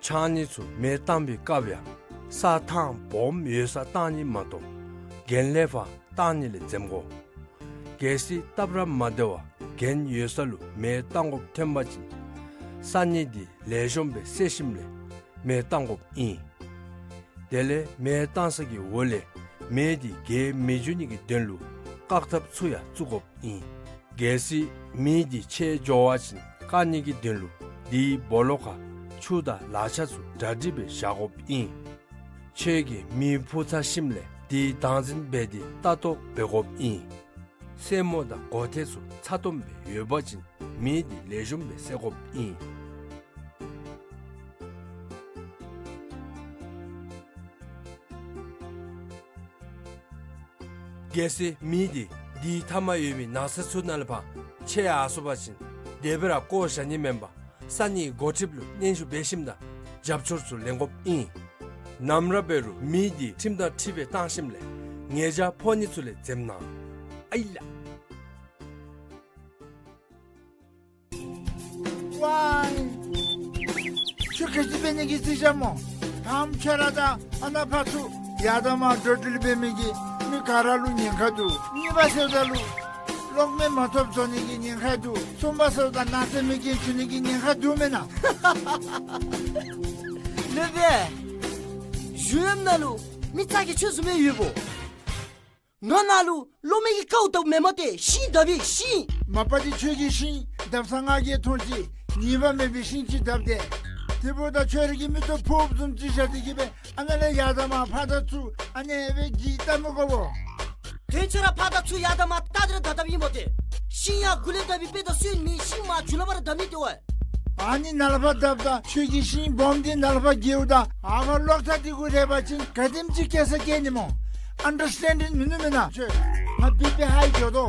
ཕྱགས་སྙིགས་ཚུ་མེ་བཏང་བའི་སྐབས་ཡང་ས་ཐང་སྦོམ་ཡོད་སར་བཏང་ནི་མ་གཏོགས་གྱེན་ལས་ཕར་བཏང་ནི་ལས་འཛེམ་དགོ། གལ་སྲིད་སྟབས་ར་མ་བདེ་བར་གྱེན་ཡོད་ས་ལུ་མེ་བཏང་དགོཔ་ཐོན་པ་ཅིན་ས་སྙིགས་འདི་ལེགས་ཤོམ་སྦེ་བསལ་ཞིནམ་ལས་མེ་བཏང་དགོཔ་ཨིན། དེ་ལས་མེ་བཏང་ས་གི་འོག་ལས་མེ་འདི་རྒྱས་མི་འགྱོ་ནི་གི་དོན་ལུ་བཀག་ཐབས་ཚུ་ཡང་བཙུགས་དགོཔ་ཨིན། གལ་སྲིད་མེ་འདི་ཆད་འགྱོ་བ་ཅིན་བཀག་ནི་གི་དོན་ལུ་དེའི་སྦོ་ལོགས་ཁར་ཆུ་དང་ལག་ཆས་ཚུ་གྲ་སྒྲིག་སྦེ་བཞག་དགོཔ་ཨིན། ཁྱོད་ཀྱིས་མེ་ཕུ་ཚར་ཞིནམ་ལས་དེའི་བདག་འཛིན་འབད་དེ་ལྟ་རྟོག་འབད་དགོཔ་ཨིན། སེན་མོ་དང་སྒོ་ཐེལ་ཚུ་ཚ་ཏོམ་སྦེ་ཡོད་པ་ཅིན་མེ་འདི་ལེགས་ཤོམ་སྦེ་བསད་དགོཔ་ཨིན། གལ་སྲིད་མེ་འདི་དེའི་མཐའ་མར་ཡོད་མི་ནགས་ཚལ་ཚུ་ནང་ལས་ཕར་ཆད་ཡར་སོང་པ་ཅིན་དེ་སྦེ་ར་བཀོ་བཞག་ནི་མེན་པར་ས་གནས་འགོ་ཁྲིདཔ་ལུ་སྙན་ཞུ་འབད་ཞིནམ་ད་རྒྱབ་སྐྱོར་ཚུ་ལེན་དགོཔ་ཨིན། ནམ་ར་འབད་རུང་མེ་འདི་ཁྲིམས་དང་འཁྲིལ་སྦེ་བཏང་ཞིནམ་ལས་ཉེས་ཆད་ཕོག་ནི་ཚུ་ལས་འཛེམ་གནང་། ཨའི་ལགས། ཝའི། ཁྱོད་ག་ཅི་འབད་ནི་གི་རྩིས་རྐྱབ་སྨོ། ད་ཁྱོད་ར་དང་ཨ་ནཱ་ཕར་ཚུར་ཡར་དང་མར་འགྲོ་འགྲུལ་འབད་མི་གི་མི་ག་ར་ལུ་ཉེན་ཁ་འདུག། གཉིས་པ་ཟེརཝ་ད་ལུ་གློག་མེ་མ་ཐོབ་བཟོ་ནི་གི་ཉེན་ཁ་འདུག། གསུམ་པ་ཟེརཝ་ད་ནགས་ཚལ་མེ་རྐྱེན་འབྱུང་ནི་གི་ཉེན་ཁ་འདུག་མེན་ན། ལེགས་པས། གཞུང་གཡམ་ནང་ལུ་མི་ཚ་གྱང་ཁྱོད་བཟུམ་སྦེ་ཡོདཔ་འོང་། ང་ནཱ་ལུ་གློག་མེ་གི་ཀཝ་བཏབ་མེན་མས་ཏེ། ཤིང་བཏབ་ཡི་ཤིང་། མ་པ་འདི་ཁྱོད་ཀྱིས་ཤིང་བཏབ་ས་ང་གིས་མཐོང་ཅི། ཉེས་པ་མེད་པའི་ཤིང་ཅིག་བཏབ་སྟེ། དེ་འབདཝ་ད་ཁྱོད་ར་གི་མིག་ཏོ་ཕོགཔ་བཟུམ་ཅིག་བཞག་སྟེ་གི་སྦེ་ཨ་ནཱ་ལས་ཡར་དང་མར་ཕར་དང་ཚུར་ཨ་ནེ་སྦེ་གི་བལྟ་མི་དགོ་པས། དོན་ཁྱོད་ར་ཕར་དང་ཚུར་ཡར་དང་མར་བལྟ་སྟེ་ར་བཏབ་བཏབཔ་ཨིན་མས་ཏེ། ཤིང་ཡང་གུ་ལས་བཏབ་པའི་དཔེ་དང་སོན་མེད། ཤིང་མར་རྒྱུ་ལུ་ཕར་བཏབ་ནི་ཏེ་ཝའི། ཨ་ནི་ནཱ་ལས་ཕར་བཏབ་ད་ཁྱོད་ཀྱིས་ཤིང་སྦོམ་འདི་ནཱ་ལས་ཕར་གྱེཝ་ད་ཨ་ཕར་གློག་ཐག་འདི་གུ་རེག་པ་ཅིན་ག་དེམ་ཅིག་སྐྱེ་ས་སྐྱེ་ནི་སྨོ། ཨན་ཌར་སི་ཊེན་ཌིང་མིན་ནུག་མེན་ན། ཁྱོད་ང་བི་པི་ཧའི་འགྱོ་དོ།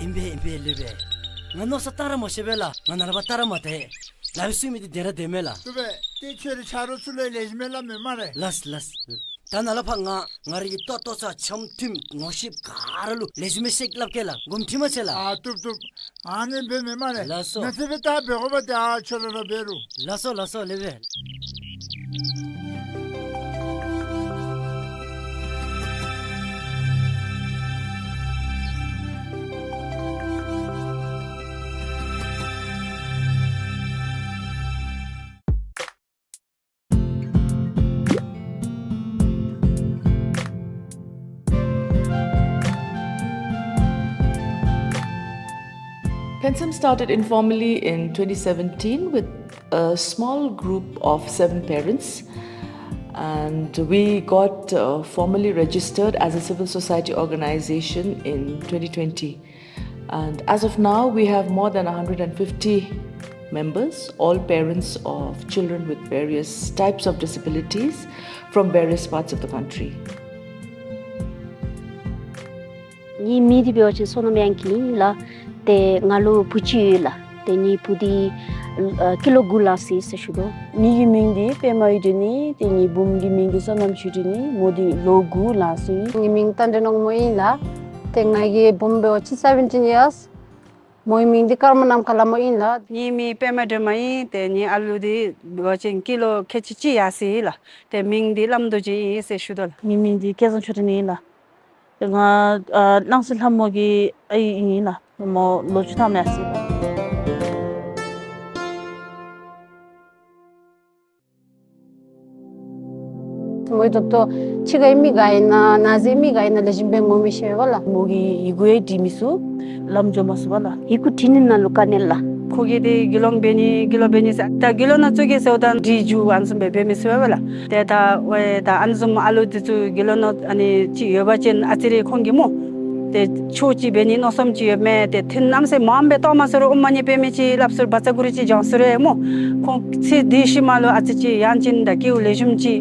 ཡ། ཨིན་པས་ཨིན་པས་ལེགས་པས། ང་མནོ་བསམ་བཏང་ར་མ་ཤེས་པས་ལགས། ང་ནཱ་ལས་ཕར་བལྟ་ར་མ་བལྟ། ལགཔ་སྦེ་བཙུགས་མི་འདི་བདེན་ར་བདེན་མས་ལགས། བཏུབ་པས། ཏེ་ཁྱོད་རའི་ཆ་རོགས་ཚུ་ལུ་ལེགས་ཤོམ་སྦེ་སླབ་མི་སྨ་རེ། ལགས་ལགས། ད་ནཱ་ལས་ཕར་ང་ང་རའི་གི་ལྟོ་ལྟོ་ཚང་འཆམ་མཐུན་ངོ་ཤེས་ག་ར་ལུ་ལེགས་ཤོམ་སྦེ་བཤད་སླབ་གེ་ལགས། དགོངསམ་ཁྲེལ་མ་མཛད་ལགས། ཨ་བཏུབ་བཏུབ། ཨ་ནི་འབད་མི་སྨ་རེ། ལགས་སོ། ནཱ་ཚེ་སྦེ་ད་འབད་དགོ་པས། ཏེ་ཨ་ཁྱོད་ར་ར་འབད་རུང་། ལགས་སོ་ལགས་སོ་ལེགས་པས། PenSim started informally in twenty seventeen with a small group of seven parents, and we got, uh, formally registered as a civil society organization in twenty twenty. And as of now, we have more than a hundred and fifty members, all parents of children with various types of disabilities from various parts of the country. ངེའི་མིང་འདི་འབད་བ་ཅིན་བསོད་ནམས་དབྱངས་སྐྱིད་ཨིན་ལགས། ཏེ་ང་ལུ་བུ་ཅིག་ཡོད་ལགས། ཏེ་ངེའི་བུ་འདི་ཨ་ཀི་ལོ་དགུ་ལང་སོ་ཡི་ཟེར་ཞུ་དོ། ངེའི་མིང་འདི་པདྨ་འོད་སྒྲོན་ཨིན། ཏེ་ངེའི་བུམོ་གི་མིང་འདི་བསོད་ནམས་ཆོས་སྒྲོན་ཨིན། མོ་འདི་ལོ་དགུ་ལང་སོ་ཡི། ངེའི་མིང་རྟ་མགྲིན་ནག་མོ་ཨིན་ལགས། ཏེ་ང་གི་བུམོ་འབད་བ་ཅིན་seventeen years། མོའི་མིང་འདི་ཀརྨ་ནམ་མཁའ་ལྷ་མོ་ཨིན་ལགས། ངེའི་མིང་པདྨ་སྒྲོལ་མ་ཨིན། ཏེ་ངེའི་ཨ་ལུ་འདི་འབད་བ་ཅིན་ཀི་ལོ་ཁལ་གཅིག་གཅིག་ཡར་སོ་ཡི་ལགས། ཏེ་མིང་འདི་བླམ་རྡོ་རྗེ་ཨིན་ཟེར་ཞུ་དོ་ལགས། ངེའི་མིང་འདི་སྐལ་བཟང་ཆོས་སྒྲོན་ཨིན་ལགས། ཏེ་ང་ཨ་སྣང་སྲིད་ལྷ་མོ་གི་ཨའི་ཨིན་ལགས། མོ་ལོ་བཅུ་ཐམ་ཡར་སོ་ཡི་ལགས། མོའི་ད་ལྟོ་ཕྱི་ཁའི་མི་ག་ཨིན་ན་ནང་གསེས་མི་ག་ཨིན་ན་ལེགས་ཤོམ་སྦེ་ངོ་མི་ཤེས་པས་ལགས། མོ་གི་ཡི་གུ་ཡང་བྲིས་མི་ཚུགས། ལམ་འགྱོ་མ་ཚུགས་པས་ལགས། ཡི་གུ་བྲིས་ནི་ནང་ལུ་དཀའ་ངལ་ལགས། ཁོ་གིས་འདི་དགེ་སློང་འབད་ནི་དགེ་སློང་འབད་ནི་ཟེར་ད་དགེ་སློང་ནང་བཙུགས་གེ་ཟེརཝ་ད་འདི་འགྱོ་ཨ་ནི་བཟུམ་སྦེ་འབད་མི་ཚུགས་པས་ལགས། ཏེ་ད་ཝའི་ད་ཨ་ནི་བཟུམ་ཨ་ལུ་འདི་ཚུ་དགེ་སློང་ནང་ཨ་ནི་ཅིག་ཡོད་པ་ཅིན་ཨ་ཙི་རེ་ཁོང་གིས་སྨོ། ཏེ་ཆོས་ཅིག་འབད་ནི་མནོ་བསམ་ཅིག་ཡོད་མས། ཏེ་ཐུན་མནམ་སེ་མངམ་སྦེ་གཏོགས་མ་ཚུགས་རུང་ཨོཾ་མ་ཎི་པདྨེ་ཅིག་སླབ་ཚུགས་རུང་བཛྲ་གུ་རུ་ཅིག་བགྱང་ཚུགས་རུང་སྨོ། ཁོང་ཚེ་འདི་ཤུལ་མ་ལུ་ཨ་ཙི་ཅིག་ཡང་ཅིན་ད་སྐྱེ་བ་ལེགས་ཤོམ་ཅིག་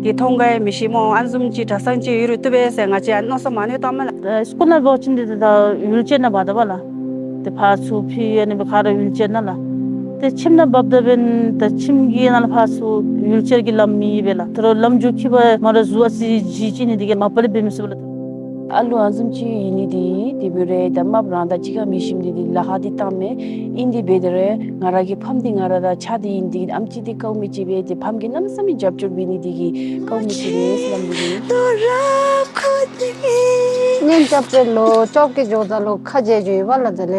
གི་མཐོང་ག་ཡང་མི་ཤེས་སྨོ། ཨ་ནི་བཟུམ་ཅིག་གྲྭ་ཚང་ཅིག་ཡོད་རུང་བཏུབ་པས་ཟེར་ང་བཅས་མནོ་བསམ་ཨ་ནི་བཏངམ་མས་ལགས། ཨ་སི་ཀུལ་ནང་འབད་བ་ཅིན་འདི་ད་ཝིལ་ཅེར་ནང་འབག་དོ་བས་ལགས། ཏེ་ཕར་ཚུར་ཕུད་ཨ་ནི་སྦེ་ག་ར་ཝིལ་ཅེར་ནང་ལགས། ཏེ་ཁྱིམ་ནང་འབགཔ་ད་འབདན་ད་ཁྱིམ་གྱི་ནང་ལུ་ཕར་ཚུར་ཝིལ་ཅེར་གྱིས་ལམ་མེད་པས་ལགས། ད་རུང་ལམ་འགྱོ་ཁྱིམ་པ་མ་ར་གཟུགས་ཨ་ཙི་ལྗིད་ཅིག་ནི་འདི་གིས་མ་པ་ལས་འབད་མི་ཚུགས་པས་ལགས། ཨ་ལུ་ཨ་ནི་བཟུམ་ཅིག་ཡོད་ནི་འདི་དེ་འབད་རུང་ད་རྨགཔ་རང་དང་གཅིག་ཁར་མི་ཞིམ་ནི་འདི་ལཱ་ཁག་འདི་བཏངམ་མས། ཨིན་དེ་འབད་དེ་རུང་ང་ར་གི་ཕམ་འདི་ང་ར་དང་ཆ་འདི་ཨིན། དེ་གིས་ཨེམ་ཆི་འདི་དཀའཝ་མི་ཅིག་སྦེ་ཏེ་ཕམ་གྱིས་གནམ་མེད་ས་མེད་རྒྱབ་སྐྱོར་འབད་ནི་འདི་གིས་དཀའཝ་མི་ཅིག་སྦེ་ཟེར་སླབ་ནི་འདི། གཉེན་རྐྱབ་སྟེ་ལོ་བཅོ་བརྒྱད་འགྱོཝ་ད་ལུ་ཁ་བརྗེ་འགྱོ་ཡི་བས་ལགས། དེ་ལས་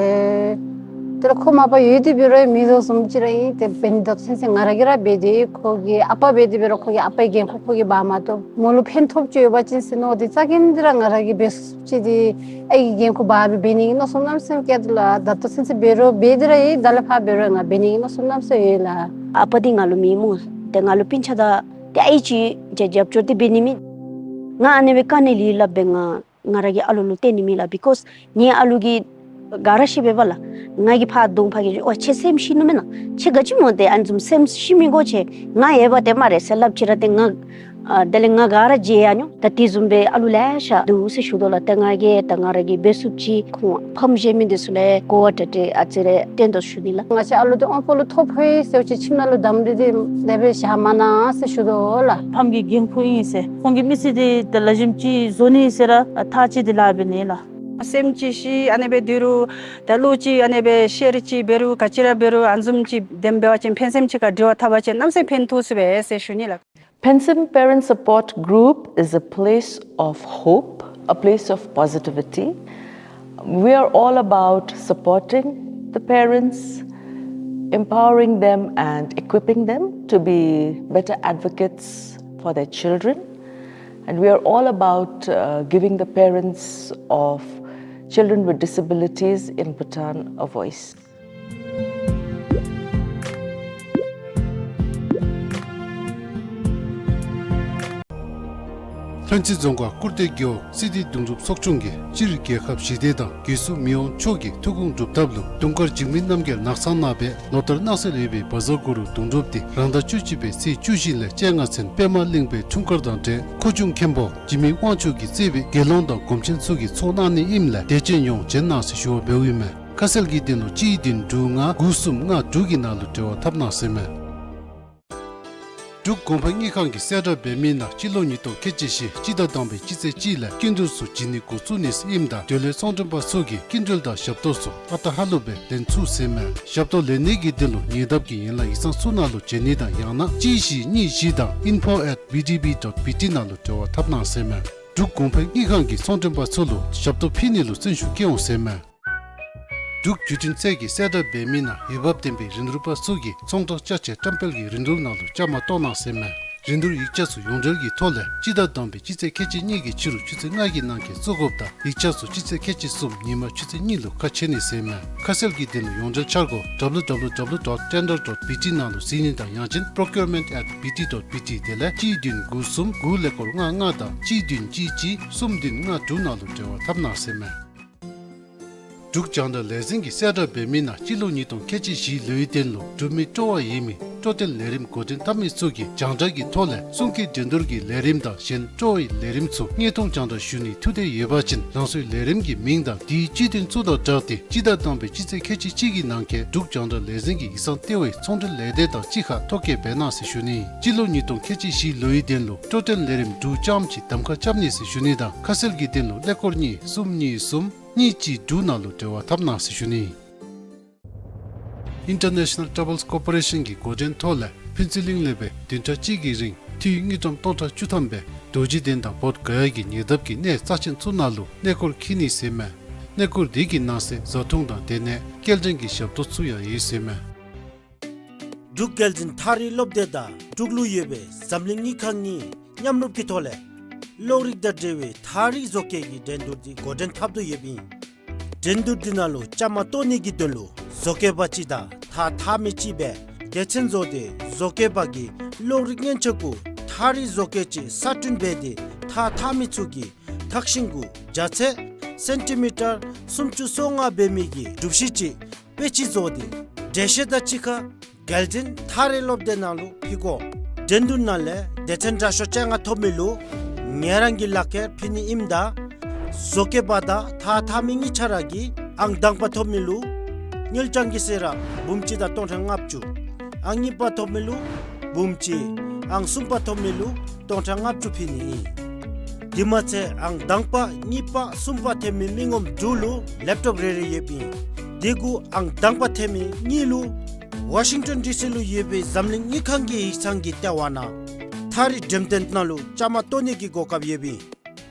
དེ་ལས་ཁོ་མ་པ་ཡོད་དེ་འབད་རུང་མི་བཟོ་བཟུམ་ཅིག་ར་ཨིན། ཏེ་འབད་ནི་ད་ལྟོ་ཚུན་ཚོད་ང་ར་གིས་ར་འབད་དེ་ཁོ་གི་ཨ་པ་འབད་དེ་འབད་རུང་ཁོ་གི་ཨ་པའི་འགན་ཁུར་ཁོ་གིས་འབག་མ་བཏུབ། མོ་ལུ་ཕན་ཐོགས་ཅིག་ཡོད་པ་ཅིན་ཟེར་མནོ་སྟེ་རྩ་འགེངས་ཏེ་ར་ང་ར་གིས་འབད་ཚུགསཔ་ཅིག་འདི་ཨའི་གི་འགན་ཁུར་འབག་སྦེ་འབད་ནི་གི་མནོ་བསམ་གནམ་མེད་ས་མེད་བསྐྱེད་དེ་ལགས། ད་ལྟོ་ཚུན་ཚོད་འབད་རུང་འབད་དེ་ར་ཡོད། ད་ལས་ཕར་འབད་རུང་ང་འབད་ནི་གི་མནོ་བསམ་གནམ་མེད་ས་མེད་ཡོད་ལགས། ཨ་པ་འདི་ང་ལུ་མེད་སྨོ། ཏེ་ང་ལུ་སྤུན་ཆ་དང་ཏེ་ཨའི་ཅིག་རྒྱབ་སྐྱོར་འདི་འབད་ནི་མེད། ང་ཨ་ནི་སྦེ་དཀའ་ངལ་ཡོད་སླབ་སྦེ་ང་ང་ར་གིས་ཨ་ལུ་ལུ་སྟོན་ནི་མེད་ལགས། བི་ཀོསི་ངེའི་ཨ་ལུ་གིས་ག་ར་ཤེས་པས་ལགས། ང་གིས་ཕར་གདོང་ཕར་གྱི་ཨོ་ཁྱོད་སེམས་ཤི་ནི་མེན་ན། ཁྱོད་ག་ཅི་སྨོ། ཏེ་ཨ་ནི་བཟུམ་སེམས་ཤི་མི་དགོ། ཁྱོད་ང་ཡོད་པ་ཏེ་སྨ་རེ་ཟེར་སླབ་ཅི་ར་ཏེ་ང་ཨ་དེ་ལས་ང་ག་ར་བརྗེད་ཡར་འགྱོ། ད་དེ་བཟུམ་སྦེ་ཨ་ལུ་ལེ་ཤ་འདུག་ཟེར་ཞུ་དོ་ལགས། ཏེ་ང་གིས་ད་ང་ར་གིས་འབད་ཚུགསཔ་ཅིག་ཁོང་ཕམ་གཞན་མི་འདི་ཚུ་ལུ་གོ་བ་དྲག་དྲག་ཨ་ཙི་རེ་སྟོན་དོ་ཞུ་ནི་ལགས། ང་བཅས་ཨ་ལུ་འདི་དབང་པོ་ལུ་ཐོ་ཕོག་ཡི་ཟེར་བ་ཅིན་ཁྱིམ་ནང་ལུ་དམ་སྦེ་འདི་དེ་སྦེ་བཞག་མ་གནང་ཟེར་ཞུ་དོ་ལགས། ཕམ་གྱི་འགན་ཁུར་ཨིན་ཟེར་ཁོང་གི་མི་ཚེ་འདི་ཏེ་ལེགས་ཤོམ་ཅིག་བཟོ་ནི་ཟེར་ར་ཐག་བཅད་དེ་ལཱ་འབད་ནི་ལགས། སེམས་ཅིག་ཤི་ཨ་ནི་སྦེ་སྡོད་རུང་ད་ལུ་ཅིག་ཨ་ནི་སྦེ་ཤེར་ཅིག་འབད་རུང་ག་ཅི་ར་འབད་རུང་ཨ་ནི་བཟུམ་ཅིག་དེམ་འབད་བ་ཅིན་ཕན་སེམས་ཅིག་ཁར་དྲི་བ་འཐབ་པ་ཅིན་གནམ་མེད་ས་མེད་ཕན་ཐོགས་ཚུགས་པས་ཟེར་ཞུ་ནི་ལགས། PenSim Parent Support Group is a place of hope, a place of positivity. We are all about supporting the parents, empowering them and equipping them to be better advocates for their children. And we are all about, uh, giving the parents of children with disabilities in Bhutan a voice. ལྷུན་རྩེ་རྫོང་ཁག་སྐུར་སྟོད་རྒེད་འོག་སི་ཏི་གདུང་སྒྲུབ་ཚོགས་ཆུང་གིས་སྤྱིར་རྒྱལ་ཁབ་ཞི་བདེ་དང་རྒྱལ་སྲུང་མི་དབང་མཆོག་གི་ཐུགས་དགོངས་སྒྲུབ་ཐབས་ལུ་དུང་དཀར་འཇིགས་མེད་རྣམ་རྒྱལ་ནགས་ཚང་ནང་སྦེ་ལོ་ལྟར་གནང་སྲོལ་ཡོད་པའི་བཛྲ་གུ་རུ་གདུང་སྒྲུབ་འདི་རང་ཟླ་བཅུ་གཅིག་པའི་ཚེས་བཅུ་བཞི་ལས་བཅོ་ལྔ་ཚུན་པདྨ་གླིང་པའི་འཁྲུངས་སྐར་དང་འབྲེལ་ཁུ་བྱུག་མཁན་པོ་འཇིགས་མེད་དབང་ཕྱུག་གིས་གཙོས་པའི་དགེ་སློང་དང་སྒོམ་ཆེན་ཚུ་གིས་ཚོགས་གནང་ནི་ཨིནམ་ལས་དད་ཅན་ཡོངས་བྱོན་གནང་ཟེར་ཞུ་བ་འབདཝ་ཨིན་མས། ཁ་གསལ་གྱི་དོན་ལུ་གཅིག་བདུན་དྲུག་ལྔ་དགུ་གསུམ་ལྔ་དྲུག་གི་ནང་ལུ་འབྲེལ་བ་འཐབ་གནང་ཟེར་མས། འབྲུག་གོང་འཕེལ་དངུལ་ཁང་གིས་གསལ་བསྒྲགས་འབད་མི་ནང་སྤྱི་ལོ་ཉིས་སྟོང་ཁལ་གཅིག་བཞི་སྤྱི་ཟླ་དང་པའི་སྤྱི་ཚེས་གཅིག་ལས་སྐྱིན་འགྲུལ་ཚུ་བྱིན་ནི་འགོ་བཙུགས་ནི་ཟེར་ཨིནམ་ད་འདོད་ལྷའི་ཚོང་མགྲོན་པ་ཚུ་གིས་སྐྱིན་འགྲུལ་དང་ཞབས་ཏོག་ཚུ་ཨ་རྟག་ཧ་ལུགས་སྦེ་ལེན་ཚུགས་ཟེར་མས། ཞབས་ཏོག་ལེན་ནི་གི་དོན་ལུ་ཉེ་འདབས་ཀྱི་ཡན་ལག་ཡིག་ཚང་ཚུ་ནང་ལུ་བྱོན་ནི་དང་ཡང་ན་གཅིག་བཞི་གཉིས་བཞི་དང་info at B D B dot B T ནང་ལུ་འབྲེལ་བ་འཐབ་གནང་ཟེར་མས། འབྲུག་གོང་འཕེལ་དངུལ་ཁང་གིས་ཚོང་མགྲོན་པ་ཚུ་ལུ་ཞབས་ཏོག་ཕུལ་ནི་ལུ་བརྩོན་ཤུགས་བསྐྱེད་འོང་ཟེར་མས། འབྲུག་བརྒྱུད་འཕྲིན་ཚད་ཀྱིས་གསལ་བསྒྲགས་འབད་མི་ནང་འོས་འབབ་ལྡན་པའི་རིན་བསྡུར་པ་ཚུ་གིས་ཚོང་རྟགས་ཅ་ཆས་བཀྲམ་སྤེལ་གྱི་རིན་བསྡུར་ནང་ལུ་བཅའ་མར་གཏོགས་གནང་ཟེར་མས། རིན་བསྡུར་ཡིག་ཆ་ཚུ་ཡོངས་འབྲེལ་གྱི་ཐོག་ལས་སྤྱི་ཟླ་དང་པའི་སྤྱི་ཚེས་ཁལ་གཅིག་གཉིས་ཀྱི་ཕྱི་རུ་ཆུ་ཚོད་ལྔ་གི་ནང་འཁོད་བཙུགས་དགོཔ་དང་ཡིག་ཆ་ཚུ་སྤྱི་ཚེས་ཁལ་གཅིག་གསུམ་ཉིན་མ་ཆུ་ཚོད་གཉིས་ལུ་ཁ་ཕྱེ་ནི་ཟེར་མས། ཁ་གསལ་གྱི་དོན་ལུ་ཡོངས་འབྲེལ་འཆར་སྒོ་W W W dot tender dot B T ནང་ལུ་གཟིགས་ནི་དང་ཡང་ཅིན་procurement at B T dot B T དེ་ལས་གཅིག་བདུན་དགུ་གསུམ་དགུ་ཀླད་ཀོར་ལྔ་ལྔ་དང་གཅིག་བདུན་གཅིག་གཅིག་གསུམ་བདུན་ལྔ་དྲུག་ནང་ལུ་འབྲེལ་བ་འཐབ་གནང་ཟེར་མས། འབྲུག་རྒྱང་བསྒྲགས་ལས་འཛིན་གྱིས་གསལ་བསྒྲགས་འབད་མི་ནང་སྤྱི་ལོ་ཉིས་སྟོང་ཁལ་གཅིག་བཞི་ལོའི་དོན་ལུ་འབྲུག་མི་སྤྲོ་བ་ཡོད་མི་སྤྲོ་སྟོན་ལས་རིམ་འགོ་འདྲེན་འཐབ་མི་ཚུ་གིས་རྒྱང་བསྒྲགས་ཀྱི་ཐོག་ལས་གསུང་སྐད་འགྲན་བསྡུར་གྱི་ལས་རིམ་དང་གཞན་སྤྲོ་བའི་ལས་རིམ་ཚུ་དངོས་མཐོང་རྒྱང་བསྒྲགས་ཞུ་ནིའི་ཐུགས་འདོད་ཡོད་པ་ཅིན་རང་སོའི་ལས་རིམ་གྱི་མིང་དང་དེའི་སྤྱི་དོན་ཚུ་དང་སྦྲགས་ཏེ་སྤྱི་ཟླ་དང་པའི་སྤྱི་ཚེས་ཁལ་གཅིག་གཅིག་གི་ནང་འཁོད་འབྲུག་རྒྱང་བསྒྲགས་ལས་འཛིན་གྱི་ཡིག་ཚང་ལྟེ་བའི་ཚོང་འབྲེལ་ལས་སྡེ་དང་གཅིག་ཁར་ཐོ་བཀོད་འབད་གནང་ཟེར་ཞུ་ནི། སྤྱི་ལོ་ཉིས་སྟོང་ཁལ་གཅིག་བཞི་ལོའི་དོན་ལུ་སྤྲོ་སྟོན་ལས་རིམ་དྲུག་ཙམ་ཅིག་གདམ་ཁ་རྐྱབ་ནི་ཟེར་ཞུ་ནི་དང་ཁ་གསལ་གྱི་དོན་ལུ་ཀླད་ཀོར་གཉིས་གསུམ་གཉིས་གསུམ་གཉིས་གཅིག་དྲུག་ནང་ལུ་འབྲེལ་བ་འཐབ་གནང་ཟེར་ཞུ་ནི། International Travels Corporation གི་འགོ་འདྲེན་ཐོག་ལས་ཕུན་ཚོགས་གླིང་ལས་སྦེ་བདུན་ཕྲག་གཅིག་གི་རིང་འཐུས་དངུལ་ཀྲམ་སྟོང་ཕྲག་བཅུ་ཐམ་སྦེ་རྡོ་རྗེ་གདན་དང་བོདྷ་ག་ཡ་གི་ཉེ་འདབས་ཀྱི་གནས་རྩ་ཆེན་ཚུ་ནང་ལུ་གནས་སྐོར་འཁྱིད་ནི་ཟེར་མས། གནས་སྐོར་དེ་གི་ནང་གསེས་བཟའ་འཐུང་དང་དེ་ནས་སྐྱེལ་འདྲེན་གྱི་ཞབས་ཏོག་ཚུ་ཡང་ཡོད་ཟེར་མས། འབྲུག་རྒྱལ་འཛིན་ཐག་རིང་སློབ་སྡེ་དང་འབྲུག་ལུ་ཡོད་པའི་འཛམ་གླིང་དངུལ་ཁང་གཉིས་མཉམ་རུབ་ཀྱི་ཐོག་ལས་གློག་རིག་དང་འབྲེལ་བའི་ཐག་རིང་བཟོ་བཀོད་ཀྱི་འགྲན་བསྡུར་འདི་འགོ་འདྲེན་འཐབ་དོ་ཡོདཔ་ཨིན། འགྲན་བསྡུར་འདི་ནང་ལུ་བཅའ་མར་གཏོགས་ནི་གི་དོན་ལུ་བཟོ་བཀོད་པ་ཅིག་དང་ཐགས་འཐག་མི་ཅིག་སྦེ་སྡེ་ཚན་བཟོ་སྟེ་བཟོ་བཀོད་པ་གིས་གློག་རིག་མཉེན་ཆས་གུ་ཐག་རིང་བཟོ་བཀོད་ཅིག་གསར་སྐྲུན་འབད་དེ་ཐགས་འཐག་མི་ཚུ་གིས་ཐགས་ཤིང་གུ་རྒྱ་ཚད་སེན་ཊི་མི་ཊར་སུམ་ཅུ་སོ་ལྔ་འབད་མི་གི་གྲུ་བཞི་ཅིག་དཔེ་ཅིག་བཟོ་སྟེ་འགྲེལ་བཤད་དང་གཅིག་ཁར་རྒྱལ་འཛིན་ཐག་རིང་སློབ་སྡེ་ནང་ལུ་ཕུལ་དགོ། འགྲན་བསྡུར་ནང་ལས་སྡེ་ཚན་དྲག་ཤོས་བཅོ་ལྔ་ཐོབ་མི་ལུ་ཉེ་རང་གི་ལག་ཁྱེར་ཕུལ་ནི་ཨིནམ་ད་བཟོ་བཀོད་པ་དང་ཐགས་འཐག་མི་གཉིས་ཆ་ར་གིས་ཨང་དང་པ་ཐོབ་མི་ལུ་དངུལ་རྐྱང་གི་ཟད་རགཔ་འབུམ་གཅིག་དང་སྟོང་ཕྲག་ལྔ་བཅུ། ཨང་གཉིས་པ་ཐོབ་མི་ལུ་འབུམ་གཅིག། ཨང་གསུམ་པ་ཐོབ་མི་ལུ་སྟོང་ཕྲག་ལྔ་བཅུ་ཕུལ་ནི་ཨིན། དེ་མ་ཚད་ཨང་དང་པ་གཉིས་པ་གསུམ་པ་ཐོབ་མི་མི་ངོམ་དྲུག་ལུ་ལེབ་ཊོབ་རེ་རེ་ཡོདཔ་ཨིན། དེ་གུ་ཨང་དང་པ་ཐོབ་མི་གཉིས་ལུ་ཝ་ཤིང་ཊོན་ཌི་སི་ལུ་ཡོད་པའི་འཛམ་གླིང་དངུལ་ཁང་གི་ཡིག་ཚང་གི་ལྟེ་བ་ནང་ཐག་རིང་འགྲེམས་སྟོན་ནང་ལུ་བཅའ་མར་གཏོགས་ནི་གི་གོ་སྐབས་ཡོདཔ་ཨིན།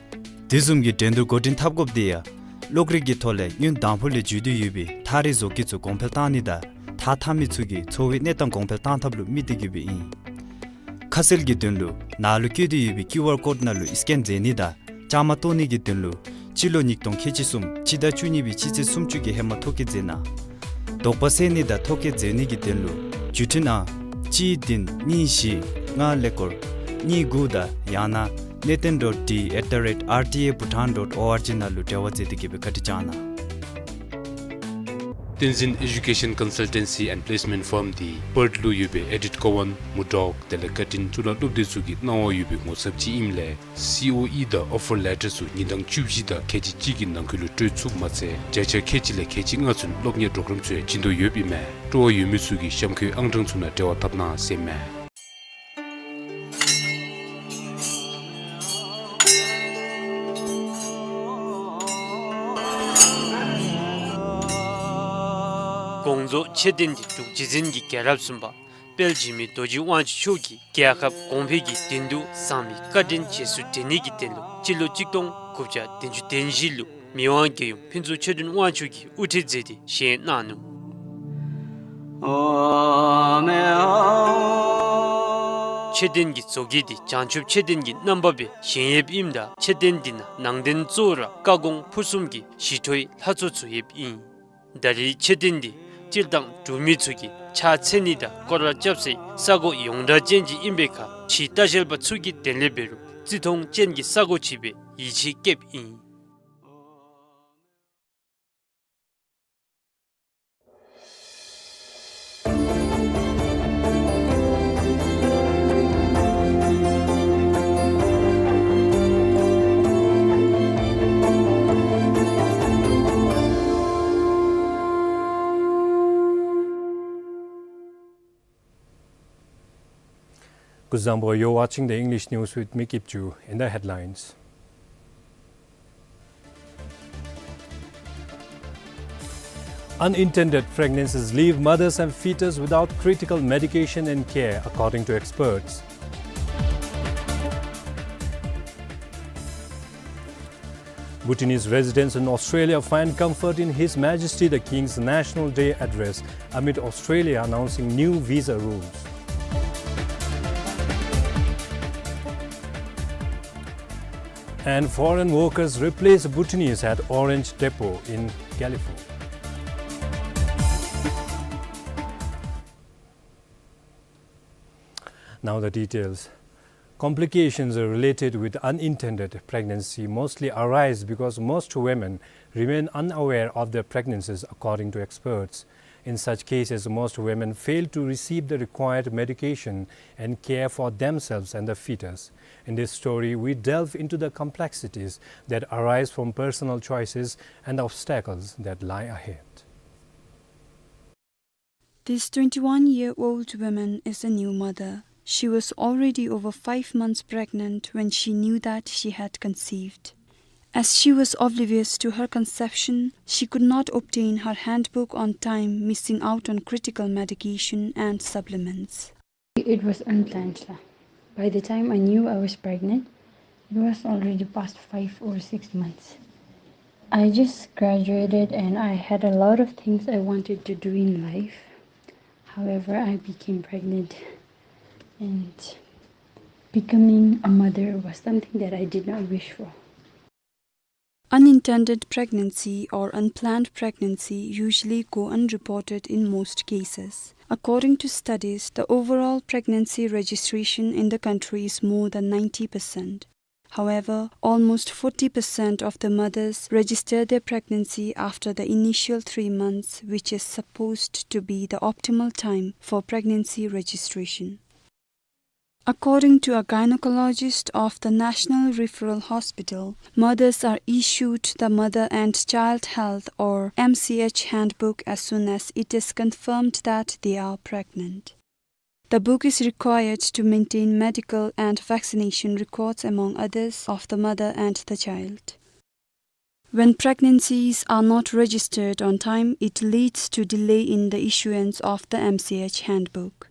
དེ་བཟུམ་གྱི་འགྲན་བསྡུར་འགོ་འདྲེན་འཐབ་དགོཔ་དེ་ཡང་གློག་རིག་གི་ཐོག་ལས་སྔོན་དང་ཕུ་ལས་བརྒྱུད་དེ་ཡོད་པའི་ཐག་རིང་བཟོ་བཀོད་ཚུ་གོང་འཕེལ་བཏང་ནི་དང་ཐགས་འཐག་མི་ཚུ་གི་འཚོ་བའི་གནས་སྟངས་གོང་འཕེལ་བཏང་ཐབས་ལུ་དམིགས་ཏེ་གིས་སྦེ་ཨིན། ཁ་གསལ་གྱི་དོན་ལུ་ནཱ་ལུ་བཀོད་དེ་ཡོད་པའི་ཀིའུ་ཨར་ཀོཌ་ནང་ལུ་སི་ཀེན་མཛད་ནི་དང་བཅའ་མར་གཏོགས་ནི་གི་དོན་ལུ་སྤྱི་ལོ་ཉིས་སྟོང་ཁལ་གཅིག་གསུམ་སྤྱི་ཟླ་བཅུ་གཉིས་པའི་སྤྱི་ཚེས་སུམ་ཅུ་གི་ཧེ་མ་ཐོ་བཀོད་མཛད་གནང་། དོགས་པ་སེལ་ནི་དང་ཐོ་བཀོད་མཛད་ནི་གི་དོན་ལུ་བརྒྱུད་འཕྲིན་ཨང་གཅིག་བདུན་གཉིས་བཞི་ལྔ་ཀླད་ཀོར་གཉིས་དགུ་དང་ཡང་ན་གནས་བརྟན་ཌོཊ་ཊི་ཨེཊ་ད་རེཊ་ཨར་ཊི་ཨེ་བྷུ་ཊཱན་ཌོཊ་ཨོ་ཨར་ཇི་ནང་ལུ་འབྲེལ་བ་མཛད་དེ་གིས་སྦེ་བཀའ་དྲིན་བསྐྱང་གནང་། བསྟན་འཛིན་ཨེ་ཌུ་ཀེ་ཤན་ཀོན་སལ་ཊེན་སི་ཨེནཌ་པི་ལེསི་མེནཊ་ཕརམ་འདི་པརཐ་ལུ་ཡོད་པའི་ཨེ་ཌིཐ་ཀོ་ཝཱན་མུར་ཌོག་དེ་ལས་བཀའ་དྲིན་གཙུག་ལག་སློབ་སྡེ་ཚུ་གི་གནང་བ་ཡོད་པའི་ངོ་ཚབ་ཅིག་ཨིནམ་ལས་སི་ཨོ་ཨི་དང་ཨོ་ཕར་ལེ་ཊར་ཚུ་ཉིན་གྲངས་བཅུ་བཞི་དང་ཁལ་གཅིག་གཅིག་གི་ནང་འཁོད་ལུ་སྤྲོད་ཚུགསཔ་མ་ཚད་བརྒྱ་ཆ་ཁལ་གཅིག་ལས་ཁལ་གཅིག་ལྔ་ཚུན་སློབ་གཉེར་གྲོགས་རམ་ཚུ་ཡང་བྱིན་དོ་ཡོདཔ་ཨིན་མས། སྤྲོ་བ་ཡོད་མི་ཚུ་གིས་གཤམ་འཁོད་ཨང་གྲངས་ཚུ་ནང་འབྲེལ་བ་འཐབ་གནང་ཟེར་མས། དགོངས་རྫོགས་མཆོད་རྟེན་འདི་འབྲུག་རྗེ་བཙུན་གྱི་རྒྱལ་རབས་གསུམ་པ་དཔལ་འཇིགས་མེད་རྡོ་རྗེ་དབང་ཕྱུག་མཆོག་གིས་རྒྱལ་ཁབ་གོང་འཕེལ་གྱི་དོན་དུ་བསམ་པའི་བཀའ་དྲིན་རྗེས་སུ་དྲན་ནི་གི་དོན་ལུ་སྤྱི་ལོ་གཅིག་སྟོང་དགུ་བརྒྱ་བདུན་ཅུ་དོན་བཞི་ལུ་མི་དབང་རྒྱལ་ཡུམ་ཕུན་ཚོགས་ཆོས་སྒྲོན་དབང་ཕྱུག་གིས་དབུ་ཁྲིད་མཛད་དེ་བཞེངས་གནང་ནུག། མཆོད་རྟེན་གྱི་བཟོ་བཀོད་འདི་བྱང་ཆུབ་མཆོད་རྟེན་གྱི་རྣམ་པ་སྦེ་བཞེངས་ཡོདཔ་ཨིནམ་ད་མཆོད་རྟེན་འདི་ནང་ནང་རྟེན་གཙོ་བོ་ར་བཀའ་དགོངས་ཕུར་གསུམ་གྱི་ཞི་ཁྲོའི་ལྷ་ཚོགས་ཚུ་ཡོདཔ་ཨིན། ད་རེས་མཆོད་རྟེན་འདི་སྤྱིར་བཏང་འབྲུག་མི་ཚུ་གིས་ཕྱག་འཚལ་ནི་དང་སྐོར་ར་རྐྱབ་སའི་ས་གོ་ཡོངས་གྲགས་ཅན་ཅིག་ཨིན་པའི་ཁར་ཕྱིའི་ལྟ་བཤལ་པ་ཚུ་གི་དོན་ལས་འབད་རུང་བརྩི་མཐོང་ཅན་གྱི་ས་གོ་ཅིག་སྦེ་ཡིད་ཆེས་བསྐྱེདཔ་ཨིན། Good evening, you're watching the English news with me, Kipchu. In the headlines, unintended pregnancies leave mothers and fetus without critical medication and care, according to experts. Bhutanese residents in Australia find comfort in His Majesty the King's National Day address amid Australia announcing new visa rules. And foreign workers replace Bhutanese at Orange Depot in California. Now the details. Complications related with unintended pregnancy mostly arise because most women remain unaware of their pregnancies, according to experts. In such cases, most women fail to receive the required medication and care for themselves and the fetus. In this story, we delve into the complexities that arise from personal choices and obstacles that lie ahead. This twenty-one-year-old woman is a new mother. She was already over five months pregnant when she knew that she had conceived. As she was oblivious to her conception, she could not obtain her handbook on time, missing out on critical medication and supplements. It was unplanned, sir. By the time I knew I was pregnant, it was already past five or six months. I just graduated and I had a lot of things I wanted to do in life. However, I became pregnant, and becoming a mother was something that I did not wish for. Unintended pregnancy or unplanned pregnancy usually go unreported in most cases. According to studies, the overall pregnancy registration in the country is more than ninety percent. However, almost forty percent of the mothers register their pregnancy after the initial three months, which is supposed to be the optimal time for pregnancy registration. According to a gynecologist of the National Referral Hospital, mothers are issued the Mother and Child Health or M C H handbook as soon as it is confirmed that they are pregnant. The book is required to maintain medical and vaccination records, among others, of the mother and the child. When pregnancies are not registered on time, it leads to delay in the issuance of the M C H handbook.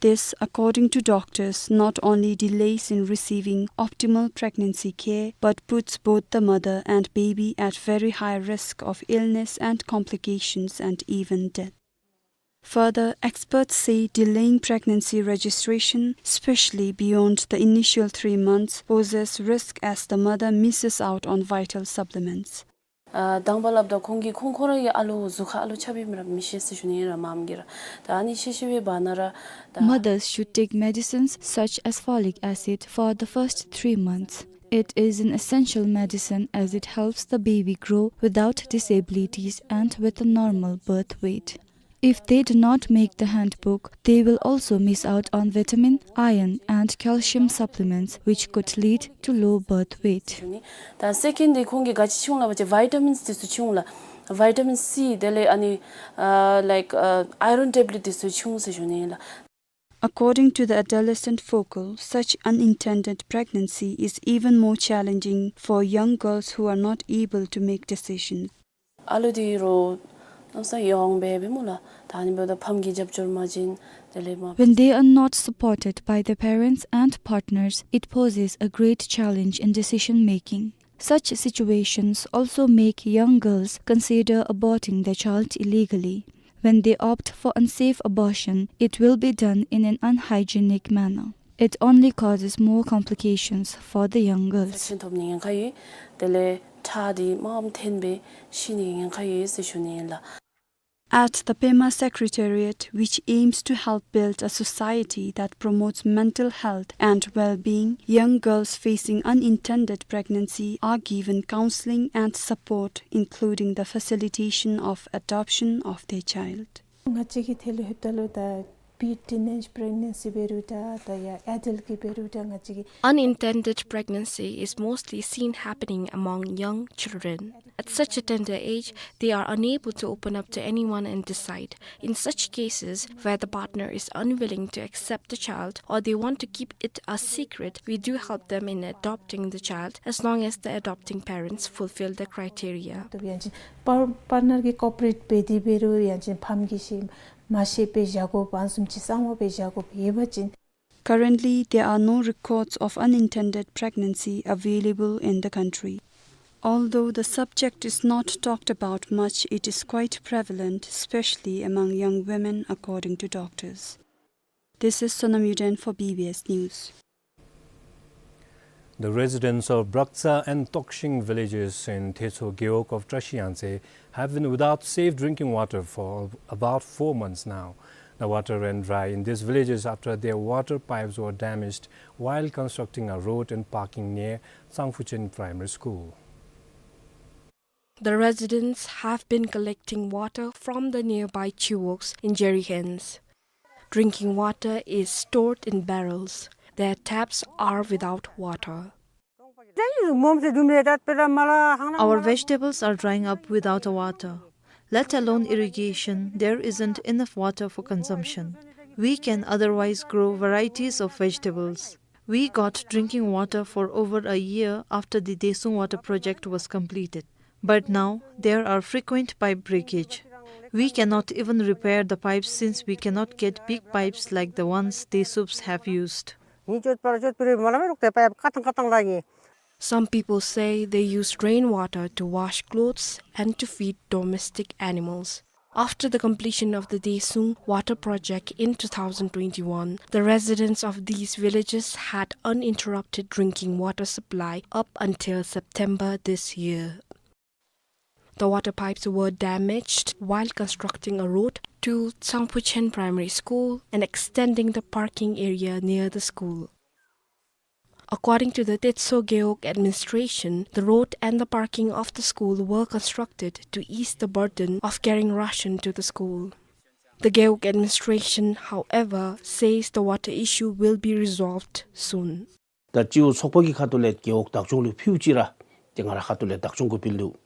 This, according to doctors, not only delays in receiving optimal pregnancy care, but puts both the mother and baby at very high risk of illness and complications and even death. Further, experts say delaying pregnancy registration, especially beyond the initial three months, poses risk as the mother misses out on vital supplements. ཨ་དང་པ་ལབ་ད་ཁོང་གིས་ཁོང་ཁོ་ར་གི་ཨ་ལོ་གཟུགས་ཁར་ཨ་ལོ་ཆགས་པའི་མི་ར་མི་ཤེས་ཟེར་ཞུ་ནི་ཨིན་ར་མམ་གིས་ར། ད་ཨ་ནི་ཤེས་ཤེས་པའི་བར་ན་ར་ད། Mothers should take medicines such as folic acid for the first three months. It is an essential medicine as it helps the baby grow without disabilities and with a normal birth weight. If they do not make the handbook, they will also miss out on vitamin, iron, and calcium supplements, which could lead to low birth weight. ད་སེ་ཀེནཌ་འདི་ཁོང་གིས་ག་ཅི་བྱུང་ལ་བ་ཅིན་བི་ཊ་མིནསི་འདི་ཚུ་བྱུང་ལ། བི་ཊ་མིན་སི་དེ་ལས་ཨ་ནི་ཨ་ལའིཀ་ཨ་ཨའི་རོན་ཊེབ་ལེཊ་འདི་ཚུ་བྱུང་ཟེར་ཞུ་ནི་ལགས། According to the adolescent focal, such unintended pregnancy is even more challenging for young girls who are not able to make decisions. ཨ་ལོ་འདི་རོ་ནམ་སང་ཡོང་སྦེ་སྦེ་སྨོ་ལགས། ད་ཨ་ནི་འབདཝ་ད་ཕམ་གྱིས་རྒྱབ་སྐྱོར་མ་བྱིན་དེ་ལས་མ། When they are not supported by their parents and partners, it poses a great challenge in decision making. Such situations also make young girls consider aborting their child illegally. When they opt for unsafe abortion, it will be done in an unhygienic manner. It only causes more complications for the young girls. ཤི་ཐོབ་ནི་ཉེན་ཁ་ཡོད། དེ་ལས་ཁྲག་འདི་མངམ་འཐོན་སྦེ་ཤི་ནི་ཉེན་ཁ་ཡོད་ཟེར་ཞུ་ནི་ལགས། At the Pema Secretariat, which aims to help build a society that promotes mental health and well-being, young girls facing unintended pregnancy are given counseling and support, including the facilitation of adoption of their child. ང་བཅས་ཀྱི་ཐད་ལུ་ལྷོདཔ་ད་ལུ་ད་པི་ཊིན་ཨེཇ་པི་རེག་ནེན་སི་འབད་རུང་འདྲ་ད་ཡ་ཨེ་ཌལཊ་གི་འབད་རུང་འདྲ་ང་བཅས་ཀྱི། Unintended pregnancy is mostly seen happening among young children. At such a tender age, they are unable to open up to anyone and decide. In such cases, where the partner is unwilling to accept the child or they want to keep it a secret, we do help them in adopting the child as long as the adopting parents fulfill the criteria. ཏེ་ཡང་ཅིན་པར་པར་ནར་གྱིས་ཀོ་པ་རེཊ་འབད་དེ་འབད་རུང་ཡང་ཅིན་ཕམ་གྱིས་ཤེས་མ་ཤེས་པར་བཞག་དགོཔ་ཨ་ནི་བཟུམ་ཅིག་གསང་བ་སྦེ་བཞག་དགོཔ་ཡོད་པ་ཅིན། Currently, there are no records of unintended pregnancy available in the country. Although the subject is not talked about much, it is quite prevalent, especially among young women, according to doctors. This is Sonam Yuden for B B S News. The residents of Braksa and Tokshing villages in Techo Gewog of Trashiyangtse have been without safe drinking water for about four months now. The water ran dry in these villages after their water pipes were damaged while constructing a road and parking near Tsangphuchen Primary School. The residents have been collecting water from the nearby chiwogs in jerrycans. Drinking water is stored in barrels. Their taps are without water. Our vegetables are drying up without a water. Let alone irrigation, there isn't enough water for consumption. We can otherwise grow varieties of vegetables. We got drinking water for over a year after the Desung water project was completed. But now, there are frequent pipe breakage. We cannot even repair the pipes since we cannot get big pipes like the ones Desubs have used. Some people say they used rainwater to wash clothes and to feed domestic animals. After the completion of the Desung water project in two thousand twenty-one, the residents of these villages had uninterrupted drinking water supply up until September this year. The water pipes were damaged while constructing a road to Tsangphuchen Primary School and extending the parking area near the school. According to the Techo Gewog administration, the road and the parking of the school were constructed to ease the burden of carrying ration to the school. The Gewog administration, however, says the water issue will be resolved soon. ད་སྤྱི་འོག་ཚོགས་པ་གི་ཁ་ཐུག་ལས་རྒེད་འོག་བདག་སྐྱོང་ལུ་ཕུལཝ་ཅིག་ར་ཏེ་ང་ར་ཁ་ཐུག་ལས་བདག་སྐྱོང་གུ་ཕུལ་ནུག་ཏེ།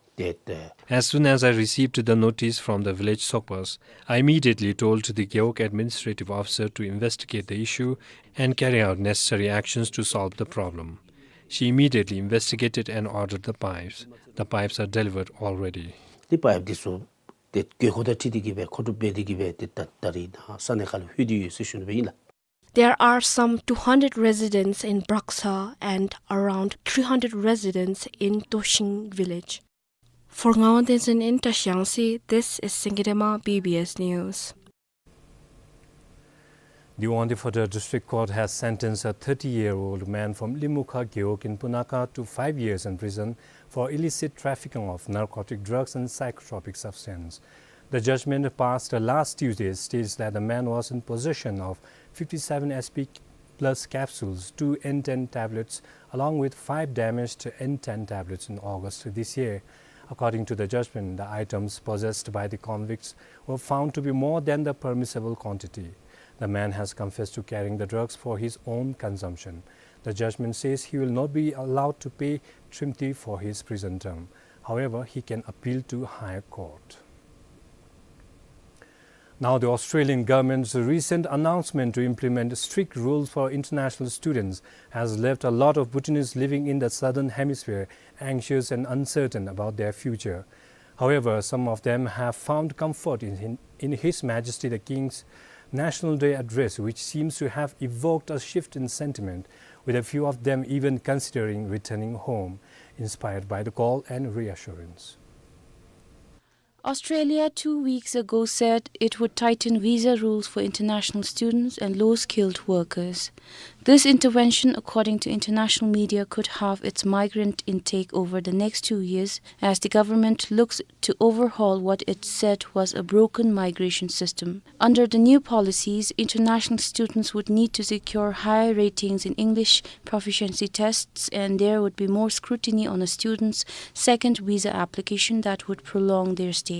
As soon as I received the notice from the village Sokpas, I immediately told the Gewog administrative officer to investigate the issue and carry out necessary actions to solve the problem. She immediately investigated and ordered the pipes. The pipes are delivered already. ཏེ་པའིཔ་འདི་ཚུ་ཏེ་དགོས་མཁོ་དང་འཁྲིལ་ཏེ་གི་སྦེ་མཁོ་སྒྲུབ་འབད་དེ་གི་སྦེ་ཏེ་ད་ད་རིས་ནཱ་ས་གནས་ཁ་ལུ་ལྷོད་དེ་ཡོད་ཟེར་ཞུ་ནི་སྦེ་ཨིན་ལགས། There are some two hundred residents in Braksa and around three hundred residents in Toshing village. For Ngawang Tenzin in Trashiyangtse, this is Singidema, B B S News. The Wangdue Phodrang District Court has sentenced a thirty-year-old man from Limukha Gewog in Punakha to five years in prison for illicit trafficking of narcotic drugs and psychotropic substance. The judgment passed last Tuesday states that the man was in possession of fifty-seven S P plus capsules, two N ten tablets, along with five damaged N ten tablets in August this year. According to the judgment, the items possessed by the convicts were found to be more than the permissible quantity. The man has confessed to carrying the drugs for his own consumption. The judgment says he will not be allowed to pay trimti for his prison term. However, he can appeal to High Court. Now, the Australian government's recent announcement to implement strict rules for international students has left a lot of Bhutanese living in the Southern Hemisphere anxious and uncertain about their future. However, some of them have found comfort in, in His Majesty the King's National Day address, which seems to have evoked a shift in sentiment, with a few of them even considering returning home, inspired by the call and reassurance. Australia two weeks ago said it would tighten visa rules for international students and low-skilled workers. This intervention, according to international media, could halve its migrant intake over the next two years as the government looks to overhaul what it said was a broken migration system. Under the new policies, international students would need to secure higher ratings in English proficiency tests, and there would be more scrutiny on a student's second visa application that would prolong their stay.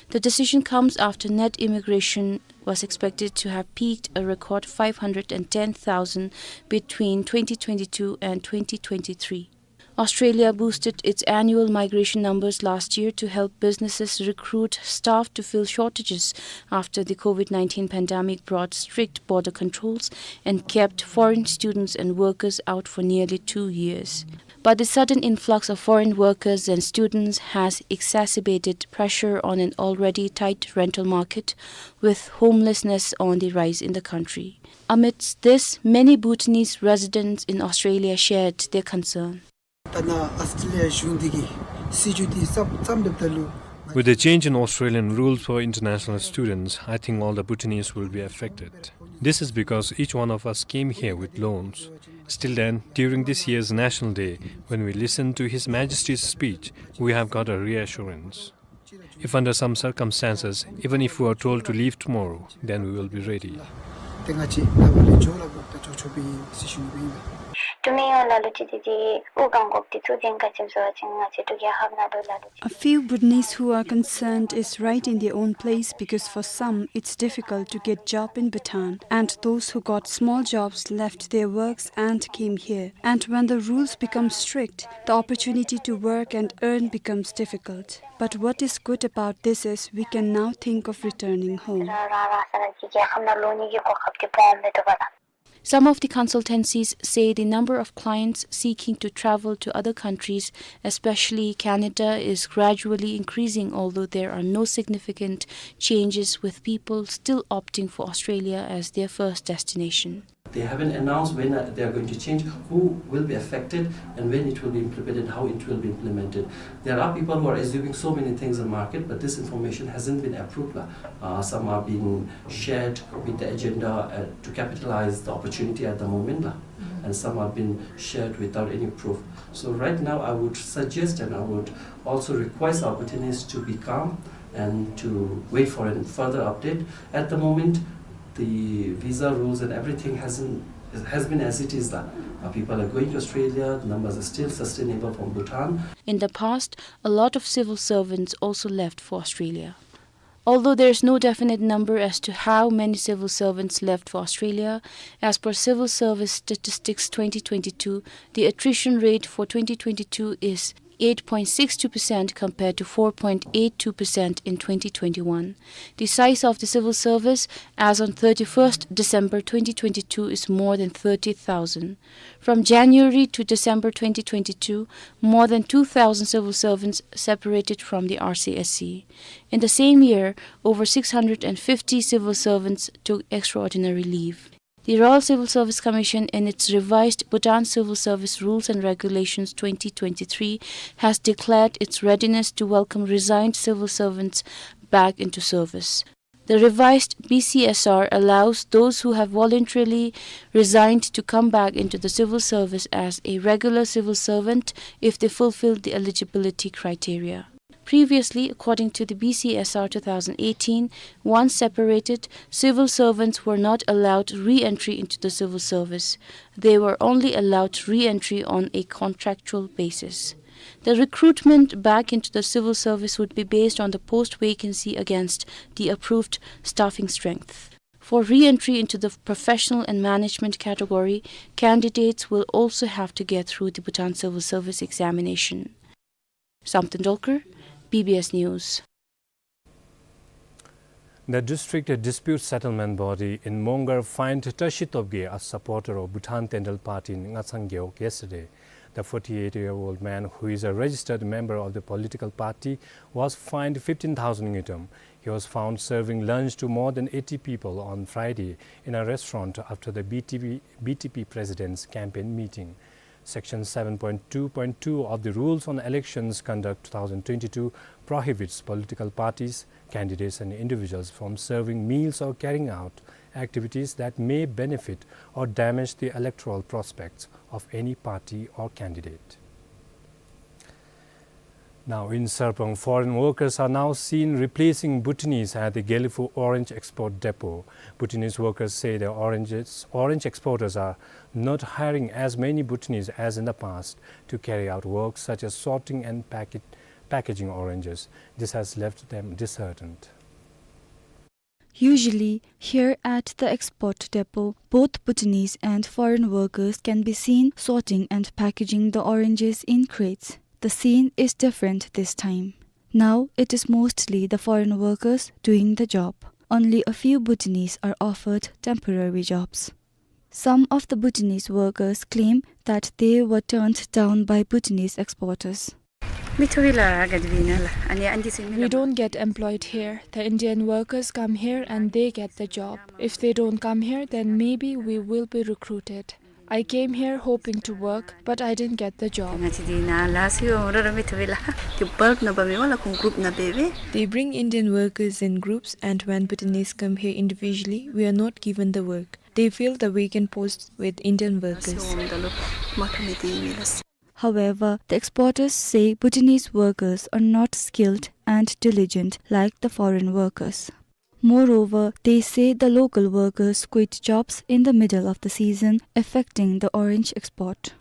The decision comes after net immigration was expected to have peaked a record five hundred and ten thousand between twenty twenty-two and twenty twenty-three. Australia boosted its annual migration numbers last year to help businesses recruit staff to fill shortages after the COVID nineteen pandemic brought strict border controls and kept foreign students and workers out for nearly two years. But the sudden influx of foreign workers and students has exacerbated pressure on an already tight rental market, with homelessness on the rise in the country. Amidst this, many Bhutanese residents in Australia shared their concern. ད་ནཱ་ཨོསི་ཊྲེ་ལི་ཡ་གཞུང་འདི་གིས་སྲིད་བྱུས་འདི་བརྩམ་བརྩམས་འབདཝ་ད་ལུ། With the change in Australian rules for international students, I think all the Bhutanese will be affected. This is because each one of us came here with loans. Still then, during this year's National Day, when we listen to His Majesty's speech, we have got a reassurance. If under some circumstances, even if we are told to leave tomorrow, then we will be ready. ཏེ་ང་བཅས་ནཱ་ལས་འགྱོ་སླབ་ད་འགྱོ་ཆོག་པའི་ཨིན་ཟེར་ཞུ་ནི་ཨིན་ལགས། འབྲུག་མི་ཡོངས་ལ་ལུ་ཅིག་འདི་འདི་དབུགས་དགའ་དགོཔ་འདི་ཚུ་འཛིན་ག་ཅི་སྨོ་ཟེར་བ་ཅིན་ང་བཅས་འབྲུག་རྒྱལ་ཁབ་ནང་ལུ་ལ་ལུ། A few Bhutanese who are concerned is right in their own place, because for some it's difficult to get job in Bhutan, and those who got small jobs left their works and came here. And when the rules become strict, the opportunity to work and earn becomes difficult. But what is good about this is we can now think of returning home. རང་རང་ས་ར་གི་རྒྱལ་ཁབ་ནང་ལོག་ནི་གི་གོ་སྐབས་འདི་སྦོམ་སྦེ་འདུག་པ་ལགས། Some of the consultancies say the number of clients seeking to travel to other countries, especially Canada, is gradually increasing, although there are no significant changes, with people still opting for Australia as their first destination. They haven't announced when, uh, they are going to change, who will be affected, and when it will be implemented, how it will be implemented. There are people who are assuming so many things in market, but this information hasn't been approved, la. Uh, some are being shared with the agenda, uh, to capitalize the opportunity at the moment, la. And some have been shared without any proof. So right now, I would suggest and I would also request our Bhutanese to be calm and to wait for a further update. At the moment, the visa rules and everything hasn't, has been as it is, la. Uh, people are going to Australia, the numbers are still sustainable from Bhutan. In the past, a lot of civil servants also left for Australia. Although there is no definite number as to how many civil servants left for Australia, as per Civil Service Statistics twenty twenty-two, the attrition rate for twenty twenty-two is eight point six two percent compared to four point eight two percent in twenty twenty-one. The size of the civil service as on thirty-first December twenty twenty-two is more than thirty thousand. From January to December twenty twenty-two, more than two thousand civil servants separated from the R C S C. In the same year, over six hundred and fifty civil servants took extraordinary leave. The Royal Civil Service Commission, in its revised Bhutan Civil Service Rules and Regulations twenty twenty-three, has declared its readiness to welcome resigned civil servants back into service. The revised B C S R allows those who have voluntarily resigned to come back into the civil service as a regular civil servant if they fulfill the eligibility criteria. Previously, according to the B C S R two thousand eighteen, once separated, civil servants were not allowed re-entry into the civil service. They were only allowed re-entry on a contractual basis. The recruitment back into the civil service would be based on the post vacancy against the approved staffing strength. For re-entry into the professional and management category, candidates will also have to get through the Bhutan Civil Service Examination. Samten Dolkar, B B S News. The district dispute settlement body in Mongar fined Tashi Tobgay, a supporter of Bhutan Tendrel Party in Ngathsang Gewog, yesterday. The forty-eight-year-old man, who is a registered member of the political party, was fined fifteen thousand ngultrum. He was found serving lunch to more than eighty people on Friday in a restaurant after the B T P, B T P president's campaign meeting. Section seven point two point two of the Rules on Elections Conduct two thousand twenty-two prohibits political parties, candidates and individuals from serving meals or carrying out activities that may benefit or damage the electoral prospects of any party or candidate. Now in Sarpang, foreign workers are now seen replacing Bhutanese at the Gelephu Orange Export Depot. Bhutanese workers say the oranges, orange exporters are not hiring as many Bhutanese as in the past to carry out work such as sorting and packet-, packaging oranges. This has left them disheartened. Usually, here at the export depot, both Bhutanese and foreign workers can be seen sorting and packaging the oranges in crates. The scene is different this time. Now, it is mostly the foreign workers doing the job. Only a few Bhutanese are offered temporary jobs. Some of the Bhutanese workers claim that they were turned down by Bhutanese exporters. We don't get employed here. The Indian workers come here and they get the job. If they don't come here, then maybe we will be recruited. I came here hoping to work, but I didn't get the job. They bring Indian workers in groups, and when Bhutanese come here individually, we are not given the work. They fill the vacant posts with Indian workers. However, the exporters say Bhutanese workers are not skilled and diligent like the foreign workers. Moreover, they say the local workers quit jobs in the middle of the season, affecting the orange export.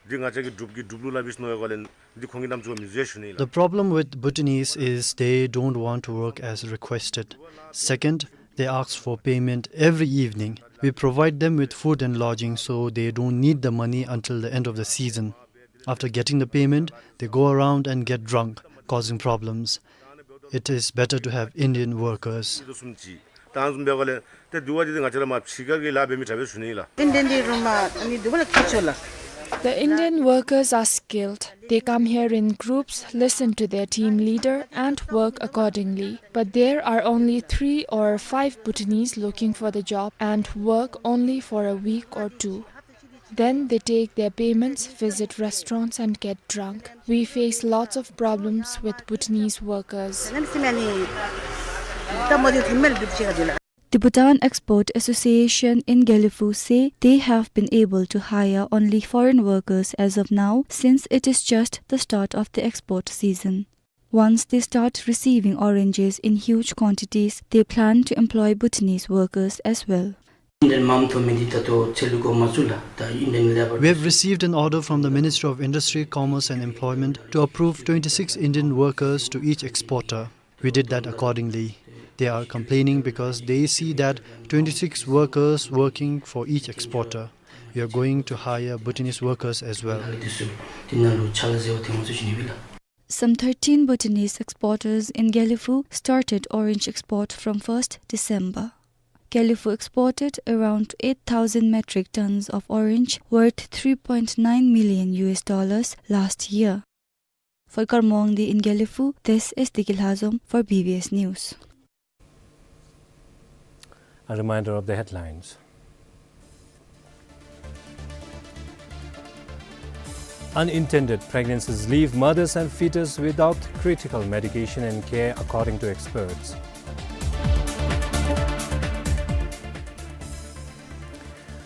འདི་ང་བཅས་ཀྱི་འབྲུག་གི་འབྲུག་ལུ་ལཱ་འབད་ནི་འབད་བ་ཅིན་འདི་ཁོང་གིས་ནམ་རྒྱུན་མི་བཟོ་ཞུ་ནི་ལགས། The problem with Bhutanese is they don't want to work as requested. Second, they ask for payment every evening. We provide them with food and lodging, so they don't need the money until the end of the season. After getting the payment, they go around and get drunk, causing problems. It is better to have Indian workers. ད་ཨ་ནི་བཟུམ་འབད་བ་ཅིན་ཏེ་འདི་བ་འདི་ང་བཅས་ར་མ་ཕྱི་རྒྱལ་གྱི་ལཱ་འབད་མི་དྲག་པས་ཞུ་ནི་ལགས། ཨིན་ཌི་ཡན་འདི་རུང་མ་ཨ་ནི་འདི་བ་ལུ་ཁག་ཆེ་ལགས། The Indian workers are skilled. They come here in groups, listen to their team leader, and work accordingly. But there are only three or five Bhutanese looking for the job and work only for a week or two. Then they take their payments, visit restaurants, and get drunk. We face lots of problems with Bhutanese workers. The Bhutan Export Association in Gelephu say they have been able to hire only foreign workers as of now, since it is just the start of the export season. Once they start receiving oranges in huge quantities, they plan to employ Bhutanese workers as well. Indian མམ་ཐོབ་མི་འདི་ད་ལྟོ་ཚེ་ལུ་འགོ་མ་བཙུགས་ལགས། ད་Indian labour. We have received an order from the Ministry of Industry, Commerce and Employment to approve twenty-six Indian workers to each exporter. We did that accordingly. They are complaining because they see that twenty-six workers working for each exporter. We are going to hire Bhutanese workers as well. Some thirteen Bhutanese exporters in Gelephu started orange export from first December. Gelephu exported around eight thousand metric tons of orange worth three point nine million U S dollars last year. For Karma Wangdi in Gelephu, this is Diki Lhazom for B B S News. A reminder of the headlines. Unintended pregnancies leave mothers and fetus without critical medication and care, according to experts.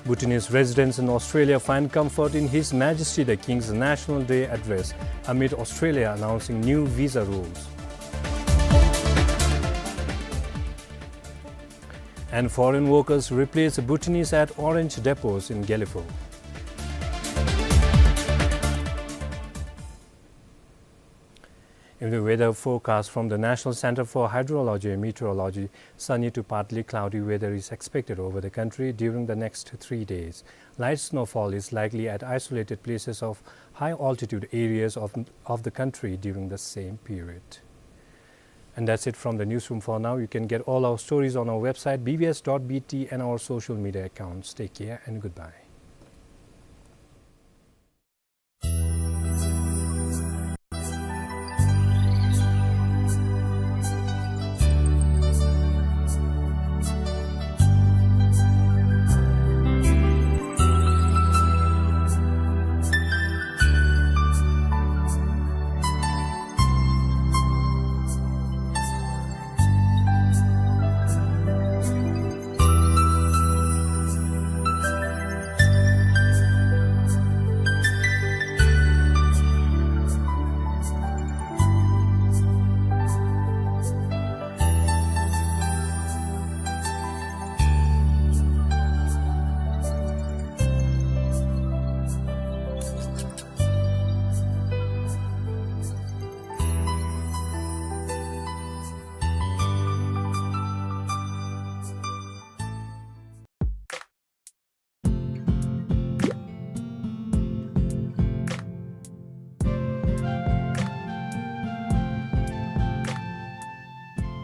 Bhutanese residents in Australia find comfort in His Majesty the King's National Day Address amid Australia announcing new visa rules. And foreign workers replace Bhutanese at orange depots in Gelephu. In the weather forecast from the National Centre for Hydrology and Meteorology, sunny to partly cloudy weather is expected over the country during the next three days. Light snowfall is likely at isolated places of high altitude areas of, of the country during the same period. And that's it from the newsroom for now. You can get all our stories on our website, B B S dot B T, and our social media accounts. Take care and goodbye.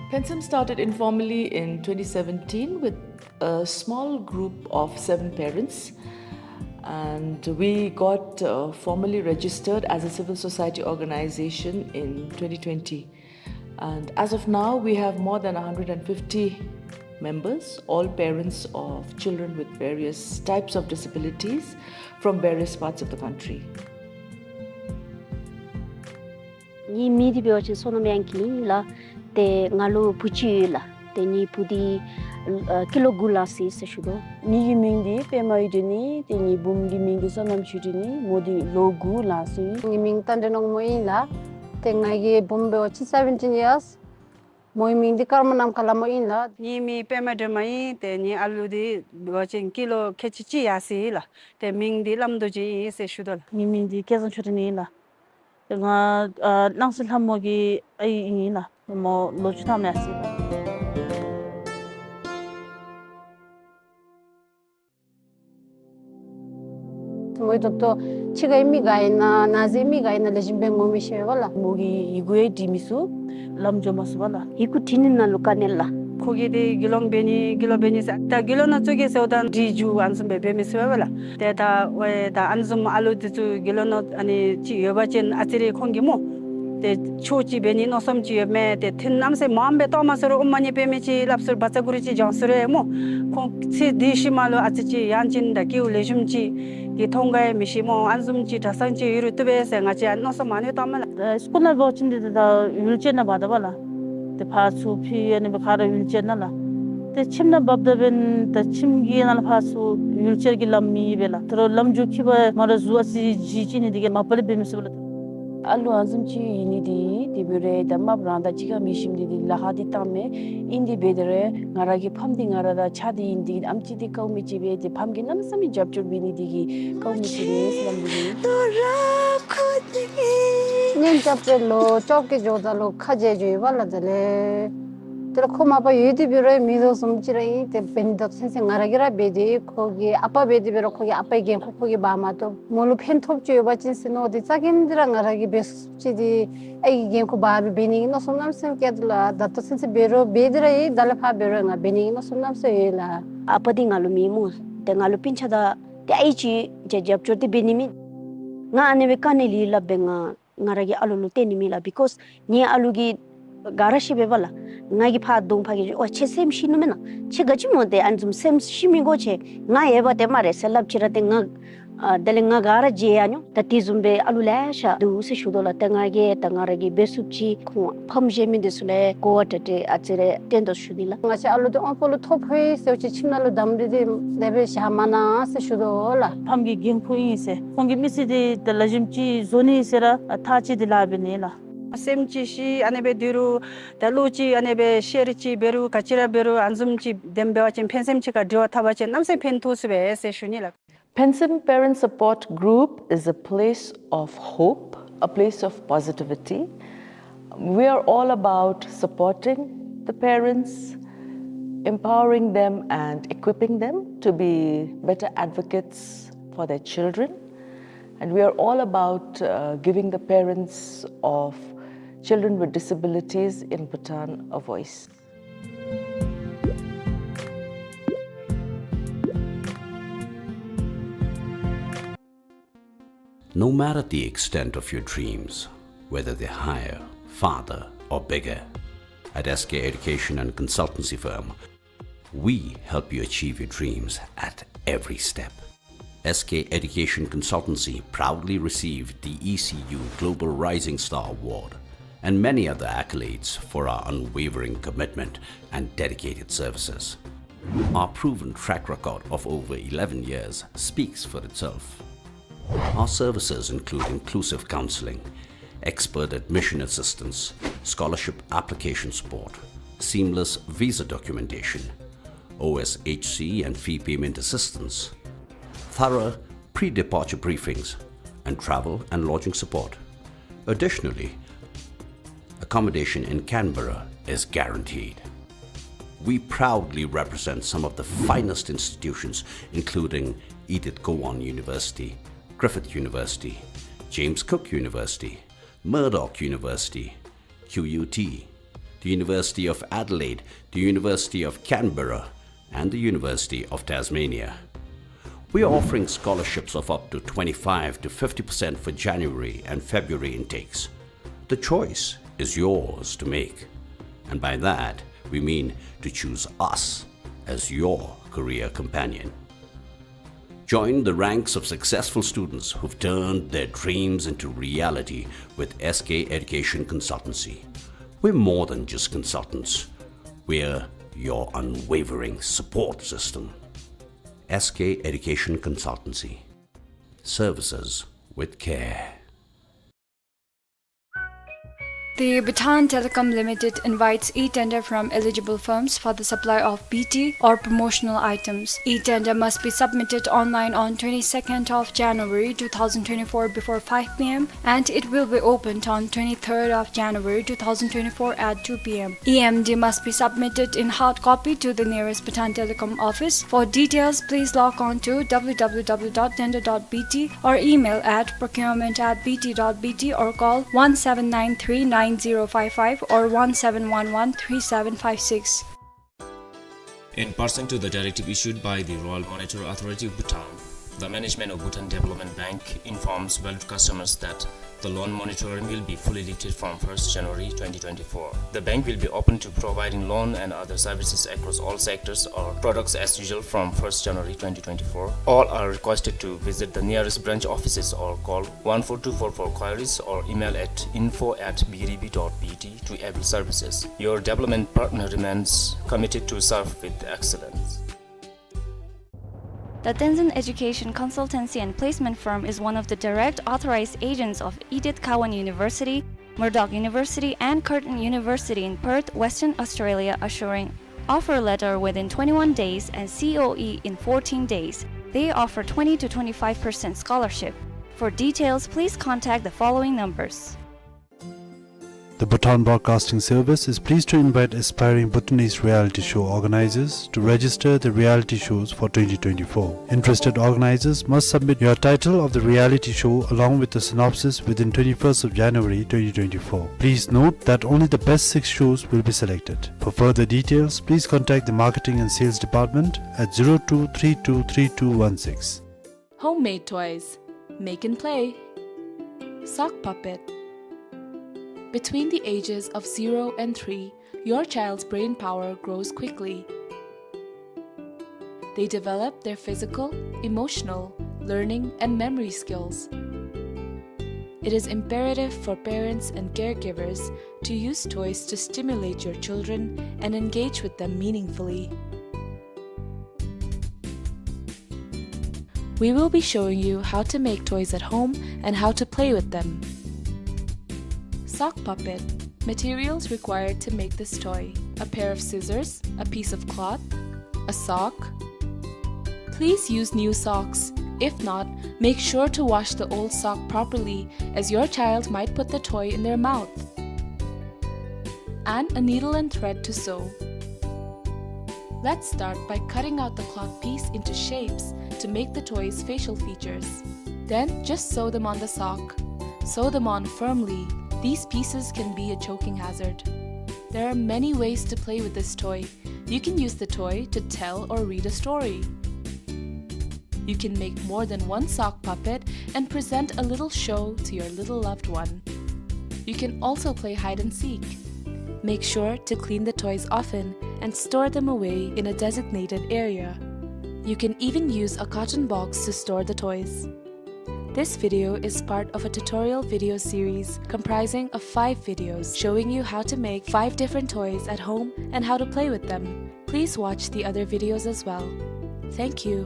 Pensum started informally in twenty seventeen with a small group of seven parents, and we got, uh, formally registered as a civil society organization in twenty twenty. And as of now, we have more than a hundred and fifty members, all parents of children with various types of disabilities from various parts of the country. ངེའི་མིང་འདི་འབད་བ་ཅིན་བསོད་ནམས་དབྱངས་སྐྱིད་ཨིན་ལགས། ཏེ་ང་ལུ་བུ་ཅིག་ཡོད་ལགས། ཏེ་ངེའི་བུ་འདི་ ཨ་ཀི་ལོ་དགུ་ལང་སོ་ཡི་ཟེར་ཞུ་དོ། ངེ་གི་མིང་འདི་པདྨ་འོད་སྒྲོན་ཨིན། ཏེ་ངེ་བུམོ་གི་མིང་འདི་བསོད་ནམས་ཆོས་སྒྲོན་ཨིན། མོ་འདི་ལོ་དགུ་ལང་སོ་ཡི། ངེ་མིང་རྟ་མགྲིན་དབང་མོ་ཨིན་ལགས། ཏེ་ང་གི་བུམོ་འབད་བ་ཅིན་seventeen years། མོའི་མིང་འདི་ཀརྨ་ནམ་མཁའ་ལྷ་མོ་ཨིན་ལགས། ངེ་མིང་པདྨ་སྒྲོལ་མ་ཨིན། ཏེ་ངེ་ཨ་ལུ་འདི་འབད་བ་ཅིན་ཀི་ལོ་ཁལ་གཅིག་གཅིག་ཡར་སོ་ཡི་ལགས། ཏེ་མིང་འདི་བླམ་རྡོ་རྗེ་ཨིན་ཟེར་ཞུ་དོ་ལགས། ངེ་མིང་འདི་སྐལ་བཟང་ཆོས་སྒྲོན་ཨིན་ལགས། ཏེ་ང་ཨ་གླང་སེང་ལྷ་མོ་གི་ཨའི་ཨིན་ལགས། མོ་ལོ་བཅུ་ཐམ་ཡར་སོ་ཡི་ལགས། མོའི་ཐོབ་ཐོབ་ཕྱི་ཁའི་མི་ག་ཨིན་ན་ནང་གསེས་མི་ག་ཨིན་ན་ལེགས་ཤོམ་སྦེ་ངོ་མི་ཤེས་པས་ལགས། མོ་གིས་ཡི་གུ་ཡང་བྲི་མི་ཚུགས། ལམ་འགྱོ་མ་ཚུགས་པས་ལགས། ཡི་གུ་བྲི་ནི་ནང་ལུ་དཀའ་ངལ་ལགས། ཁོ་གིས་ཏེ་དགེ་སློང་འབད་ནི་དགེ་སློང་འབད་ནི་ཟེར་ད་དགེ་སློང་ནང་བཙུགས་གེ་ཟེརཝ་ད་བྲིས་བཅུག་ཨ་ནི་བཟུམ་སྦེ་འབད་མི་ཚུགས་པས་ལགས། ཏེ་ད་ཝའི་ད་ཨ་ནི་བཟུམ་ཨ་ལུ་འདི་ཚུ་དགེ་སློང་ནང་ཨ་ནི་ཅིག་ཡོད་པ་ཅིན་ཨ་ཙི་རེ་ཁོང་གིས་སྨོ། ཏེ་ཆོས་ཅིག་འབད་ནི་མནོ་བསམ་ཅིག་ཡོད་མས། ཏེ་ཐུན་མནམ་སེ་མངམ་སྦེ་གཏོགས་མ་ཚུགས་རུང་ཨོཾ་མ་ཎི་པདྨེ་ཅིག་སླབ་ཚུགས་རུང་བཛྲ་གུ་རུ་ཅིག་བགྱང་ཚུགས་རུང་སྨོ། ཁོང་ཚེ་འདི་ཤུལ་མ་ལུ་ཨ་ཙི་ཅིག་ཡང་ཅིན་ད་སྐྱེ་བ་ལེགས་ཤོམ་ཅིག་གི་མཐོང་ག་ཡང་མི་ཤེས་སྨོ། ཨ་ནི་བཟུམ་ཅིག་གྲྭ་ཚང་ཅིག་ཡོད་རུང་བཏུབ་པས་ཟེར་ང་བཅས་ཨ་ནི་མནོ་བསམ་ཨ་ནི་བཏངམ་མས་ལགས། ཨ་སི་ཀུལ་ནང་འབད་བ་ཅིན་འདི་ད་ཝིལ་ཅེར་ནང་འབག་ད་པས་ལགས། ཏེ་ཕར་ཚུར་ཕུད་ཨ་ནི་སྦེ་ག་ར་ཝིལ་ཅེར་ནང་ལགས། ཏེ་ཁྱིམ་ནང་འབག་ད་འབདན་ད་ཁྱིམ་གྱི་ནང་ལུ་ཕར་ཚུར་ཝིལ་ཅེར་གྱི་ལམ་མེད་པས་ལགས། ད་རུང་ལམ་འགྱོ་ཁྱིམ་པ་མ་ར་གཟུགས་ཨ་ཙི་བརྗིད་ཅིག་ནི་འདི་གིས་མ་པ་ལས་འབད་མི་ཚུགས་པས་ལགས། ཨ་ལུ་ཨ་ནི་བཟུམ་ཅིག་ཨིན་ནི་འདི་དེ་འབད་རུང་ད་རྨགཔ་རང་དང་གཅིག་ཁར་མི་ཞིམ་ནི་འདི་ལཱ་ཁག་འདི་བཏངམ་མས། ཨིན་དེ་འབད་དེ་རུང་ང་ར་གི་ཕམ་འདི་ང་ར་དང་ཆ་འདི་ཨིན། འདི་ཨམ་ཅིག་འདི་དཀའཝ་མི་ཅིག་སྦེ་ཏེ་ཕམ་གྱིས་གནམ་མེད་ས་མེད་རྒྱབ་སྐྱོར་འབད་ནི་འདི་གིས་དཀའཝ་མི་ཅིག་སྦེ་སླབ་ནི་ཨིན། གཉེན་རྐྱབ་སྟེ་ལོ་བཅོ་བརྒྱད་འགྱོཝ་ད་ལུ་ཁ་བརྗེ་འགྱོ་ཡི་པས་ལགས། དེ་ལས་དེ་ལས་ཁོ་མ་པ་ཡོད་དེ་འབད་རུང་མི་བཟོ་བཟུམ་ཅིག་ར་ཨིན། ཏེ་འབད་ནི་ད་ལྟོ་ཚུན་ཚོད་ང་ར་གིས་ར་འབད་དེ་ཁོ་གི་ཨ་པ་འབད་དེ་འབད་རུང་ཁོ་གི་ཨ་པའི་འགན་ཁུར་ཁོ་གིས་འབག་མ་བཏུབ། མོ་ལུ་ཕན་ཐོགས་ཅིག་ཡོད་པ་ཅིན་ཟེར་མནོ་སྟེ་རྩ་འགེངས་ཏེ་ར་ང་ར་གིས་འབད་ཚུགསཔ་ཅིག་འདི་ཨའི་གི་འགན་ཁུར་འབག་སྦེ་འབད་ནི་གི་མནོ་བསམ་གནམ་མེད་ས་མེད་བསྐྱེད་དོ་ལགས། ད་ལྟོ་ཚུན་ཚོད་འབད་རུང་འབད་དེ་ར་ཨིན། ད་ལས་ཕར་འབད་རུང་ང་འབད་ནི་གི་མནོ་བསམ་གནམ་མེད་ས་མེད་ཡོད་ལགས། ཨ་པ་འདི་ང་ལུ་མེད་སྨོ། ཏེ་ང་ལུ་སྤུན་ཆ་དང་ཏེ་ཨའི་ཅིག་རྒྱབ་སྐྱོར་འདི་འབད་ནི་མེད། ང་ཨ་ནི་སྦེ་དཀའ་ངལ་ཡོད་སླབ་སྦེ་ང་ང་ར་གི་ཨ་ལོ་ལུ་སྟོན་ནི་མེད་ལགས། because ངེའི་ཨ་ལོ་གིས་ག་ར་ཤེས་པས་པ་ལགས། ང་གིས་ཕར་གདོང་ཕར་གྱི་ཨོ་ཁྱོད་སེམས་ཤི་ནུག་མེན་ན། ཁྱོད་ག་ཅི་སྨོ་ཏེ་ཨ་ནི་བཟུམ་སེམས་ཤི་མི་དགོ། ཁྱོད་ང་ཡོད་པ་དེ་སྨ་རེ་ཟེར་སླབ་ཅི་ར་ཏེ་ང་ཨ་དེ་ལས་ང་ག་ར་བརྗེད་ཡར་འགྱོ། ད་དེ་བཟུམ་སྦེ་ཨ་ལོ་ལེ་ཤ་འདུག་ཟེར་ཞུ་དོ་ལགས། ཏེ་ང་གིས་ད་ང་ར་གིས་འབད་ཚུགསཔ་ཅིག་ཁོང་ཕམ་གཞན་མི་འདི་ཚུ་ལུ་གོ་བ་དྲག་དྲག་ཨ་ཙི་རེ་སྟོན་དོ་ཞུ་ནི་ལགས། ང་བཅས་ཨ་ལོ་འདི་དབང་པོ་ལུ་ཐོ་ཕོག་ཡི་ཟེར་བ་ཅིན་ཁྱིམ་ནང་ལུ་དམ་སྦེ་འདི་དེ་སྦེ་བཞག་མ་གནང་ཟེར་ཞུ་དོ་ལགས། ཕམ་གྱི་འགན་ཁུར་ཨིན་ཟེར་ཁོང་གི་མི་ཚེ་འདི་ད་ལེགས་ཤོམ་ཅིག་བཟོ་ནི་ཟེར་ར་ཐག་བཅད་དེ་ལཱ་འབད་ནི་ལགས། སེམས་ཅིག་ཤི་ཨ་ནི་སྦེ་སྡོད་རུང་ད་བློ་ཅིག་ཨ་ནི་སྦེ་ཤེར་ཅིག་འབད་རུང་ག་ཅི་ར་འབད་རུང་ཨ་ནི་བཟུམ་ཅིག་དེམ་འབད་བ་ཅིན་ཕན་སེམས་ཅིག་ཁར་འབྲེལ་བ་འཐབ་པ་ཅིན་གནམ་མེད་ས་མེད་ཕན་ཐོགས་ཚུགས་པས་ཟེར་ཞུ་ནི་ལགས། Phentsum Parent Support Group is a place of hope, a place of positivity. We are all about supporting the parents, empowering them and equipping them to be better advocates for their children. And we are all about, uh, giving the parents of children with disabilities in Bhutan a voice. No matter the extent of your dreams, whether they're higher, farther, or bigger, at S K Education and Consultancy Firm, we help you achieve your dreams at every step. S K Education Consultancy proudly received the E C U Global Rising Star Award and many other accolades for our unwavering commitment and dedicated services. Our proven track record of over eleven years speaks for itself. Our services include inclusive counseling, expert admission assistance, scholarship application support, seamless visa documentation, O S H C and fee payment assistance, thorough pre-departure briefings, and travel and lodging support. Additionally, accommodation in Canberra is guaranteed. We proudly represent some of the finest institutions, including Edith Cowan University, Griffith University, James Cook University, Murdoch University, Q U T, the University of Adelaide, the University of Canberra, and the University of Tasmania. We are offering scholarships of up to twenty-five to fifty percent for January and February intakes. The choice is yours to make, and by that, we mean to choose us as your career companion. Join the ranks of successful students who've turned their dreams into reality with S K Education Consultancy. We're more than just consultants. We're your unwavering support system. S K Education Consultancy. Services with care. The Bhutan Telecom Limited invites e-tender from eligible firms for the supply of B T or promotional items. E-tender must be submitted online on twenty-second of January two thousand twenty-four before five p m, and it will be opened on twenty-third of January two thousand twenty-four at two p m. E M D must be submitted in hard copy to the nearest Bhutan Telecom office. For details, please log on to w w w dot tender dot b t or email at procurement at b t dot b t or call one seven nine three nine zero five five or one seven one one three seven five six. In pursuant to the directive issued by the Royal Monitor Authority of Bhutan, the management of Bhutan Development Bank informs valued customers that the loan moratorium will be fully lifted from first January twenty twenty-four. The bank will be open to providing loan and other services across all sectors or products as usual from first January twenty twenty-four. All are requested to visit the nearest branch offices or call one four two four for queries or email at info at b d b dot b t to avail services. Your development partner remains committed to serve with excellence. The Tenzin Education Consultancy and Placement Firm is one of the direct authorized agents of Edith Cowan University, Murdoch University, and Curtin University in Perth, Western Australia, assuring offer letter within twenty-one days and C O E in fourteen days. They offer twenty to twenty-five percent scholarship. For details, please contact the following numbers. The Bhutan Broadcasting Service is pleased to invite aspiring Bhutanese reality show organizers to register the reality shows for twenty twenty-four. Interested organizers must submit your title of the reality show along with the synopsis within twenty-first of January twenty twenty-four. Please note that only the best six shows will be selected. For further details, please contact the Marketing and Sales Department at zero two three two three two one six. Homemade toys. Make and play. Sock puppet. Between the ages of zero and three, your child's brain power grows quickly. They develop their physical, emotional, learning, and memory skills. It is imperative for parents and caregivers to use toys to stimulate your children and engage with them meaningfully. We will be showing you how to make toys at home and how to play with them. Sock puppet. Materials required to make this toy: a pair of scissors, a piece of cloth, a sock. Please use new socks. If not, make sure to wash the old sock properly, as your child might put the toy in their mouth. And a needle and thread to sew. Let's start by cutting out the cloth piece into shapes to make the toy's facial features. Then just sew them on the sock. Sew them on firmly. These pieces can be a choking hazard. There are many ways to play with this toy. You can use the toy to tell or read a story. You can make more than one sock puppet and present a little show to your little loved one. You can also play hide and seek. Make sure to clean the toys often and store them away in a designated area. You can even use a carton box to store the toys. This video is part of a tutorial video series comprising of five videos showing you how to make five different toys at home and how to play with them. Please watch the other videos as well. Thank you.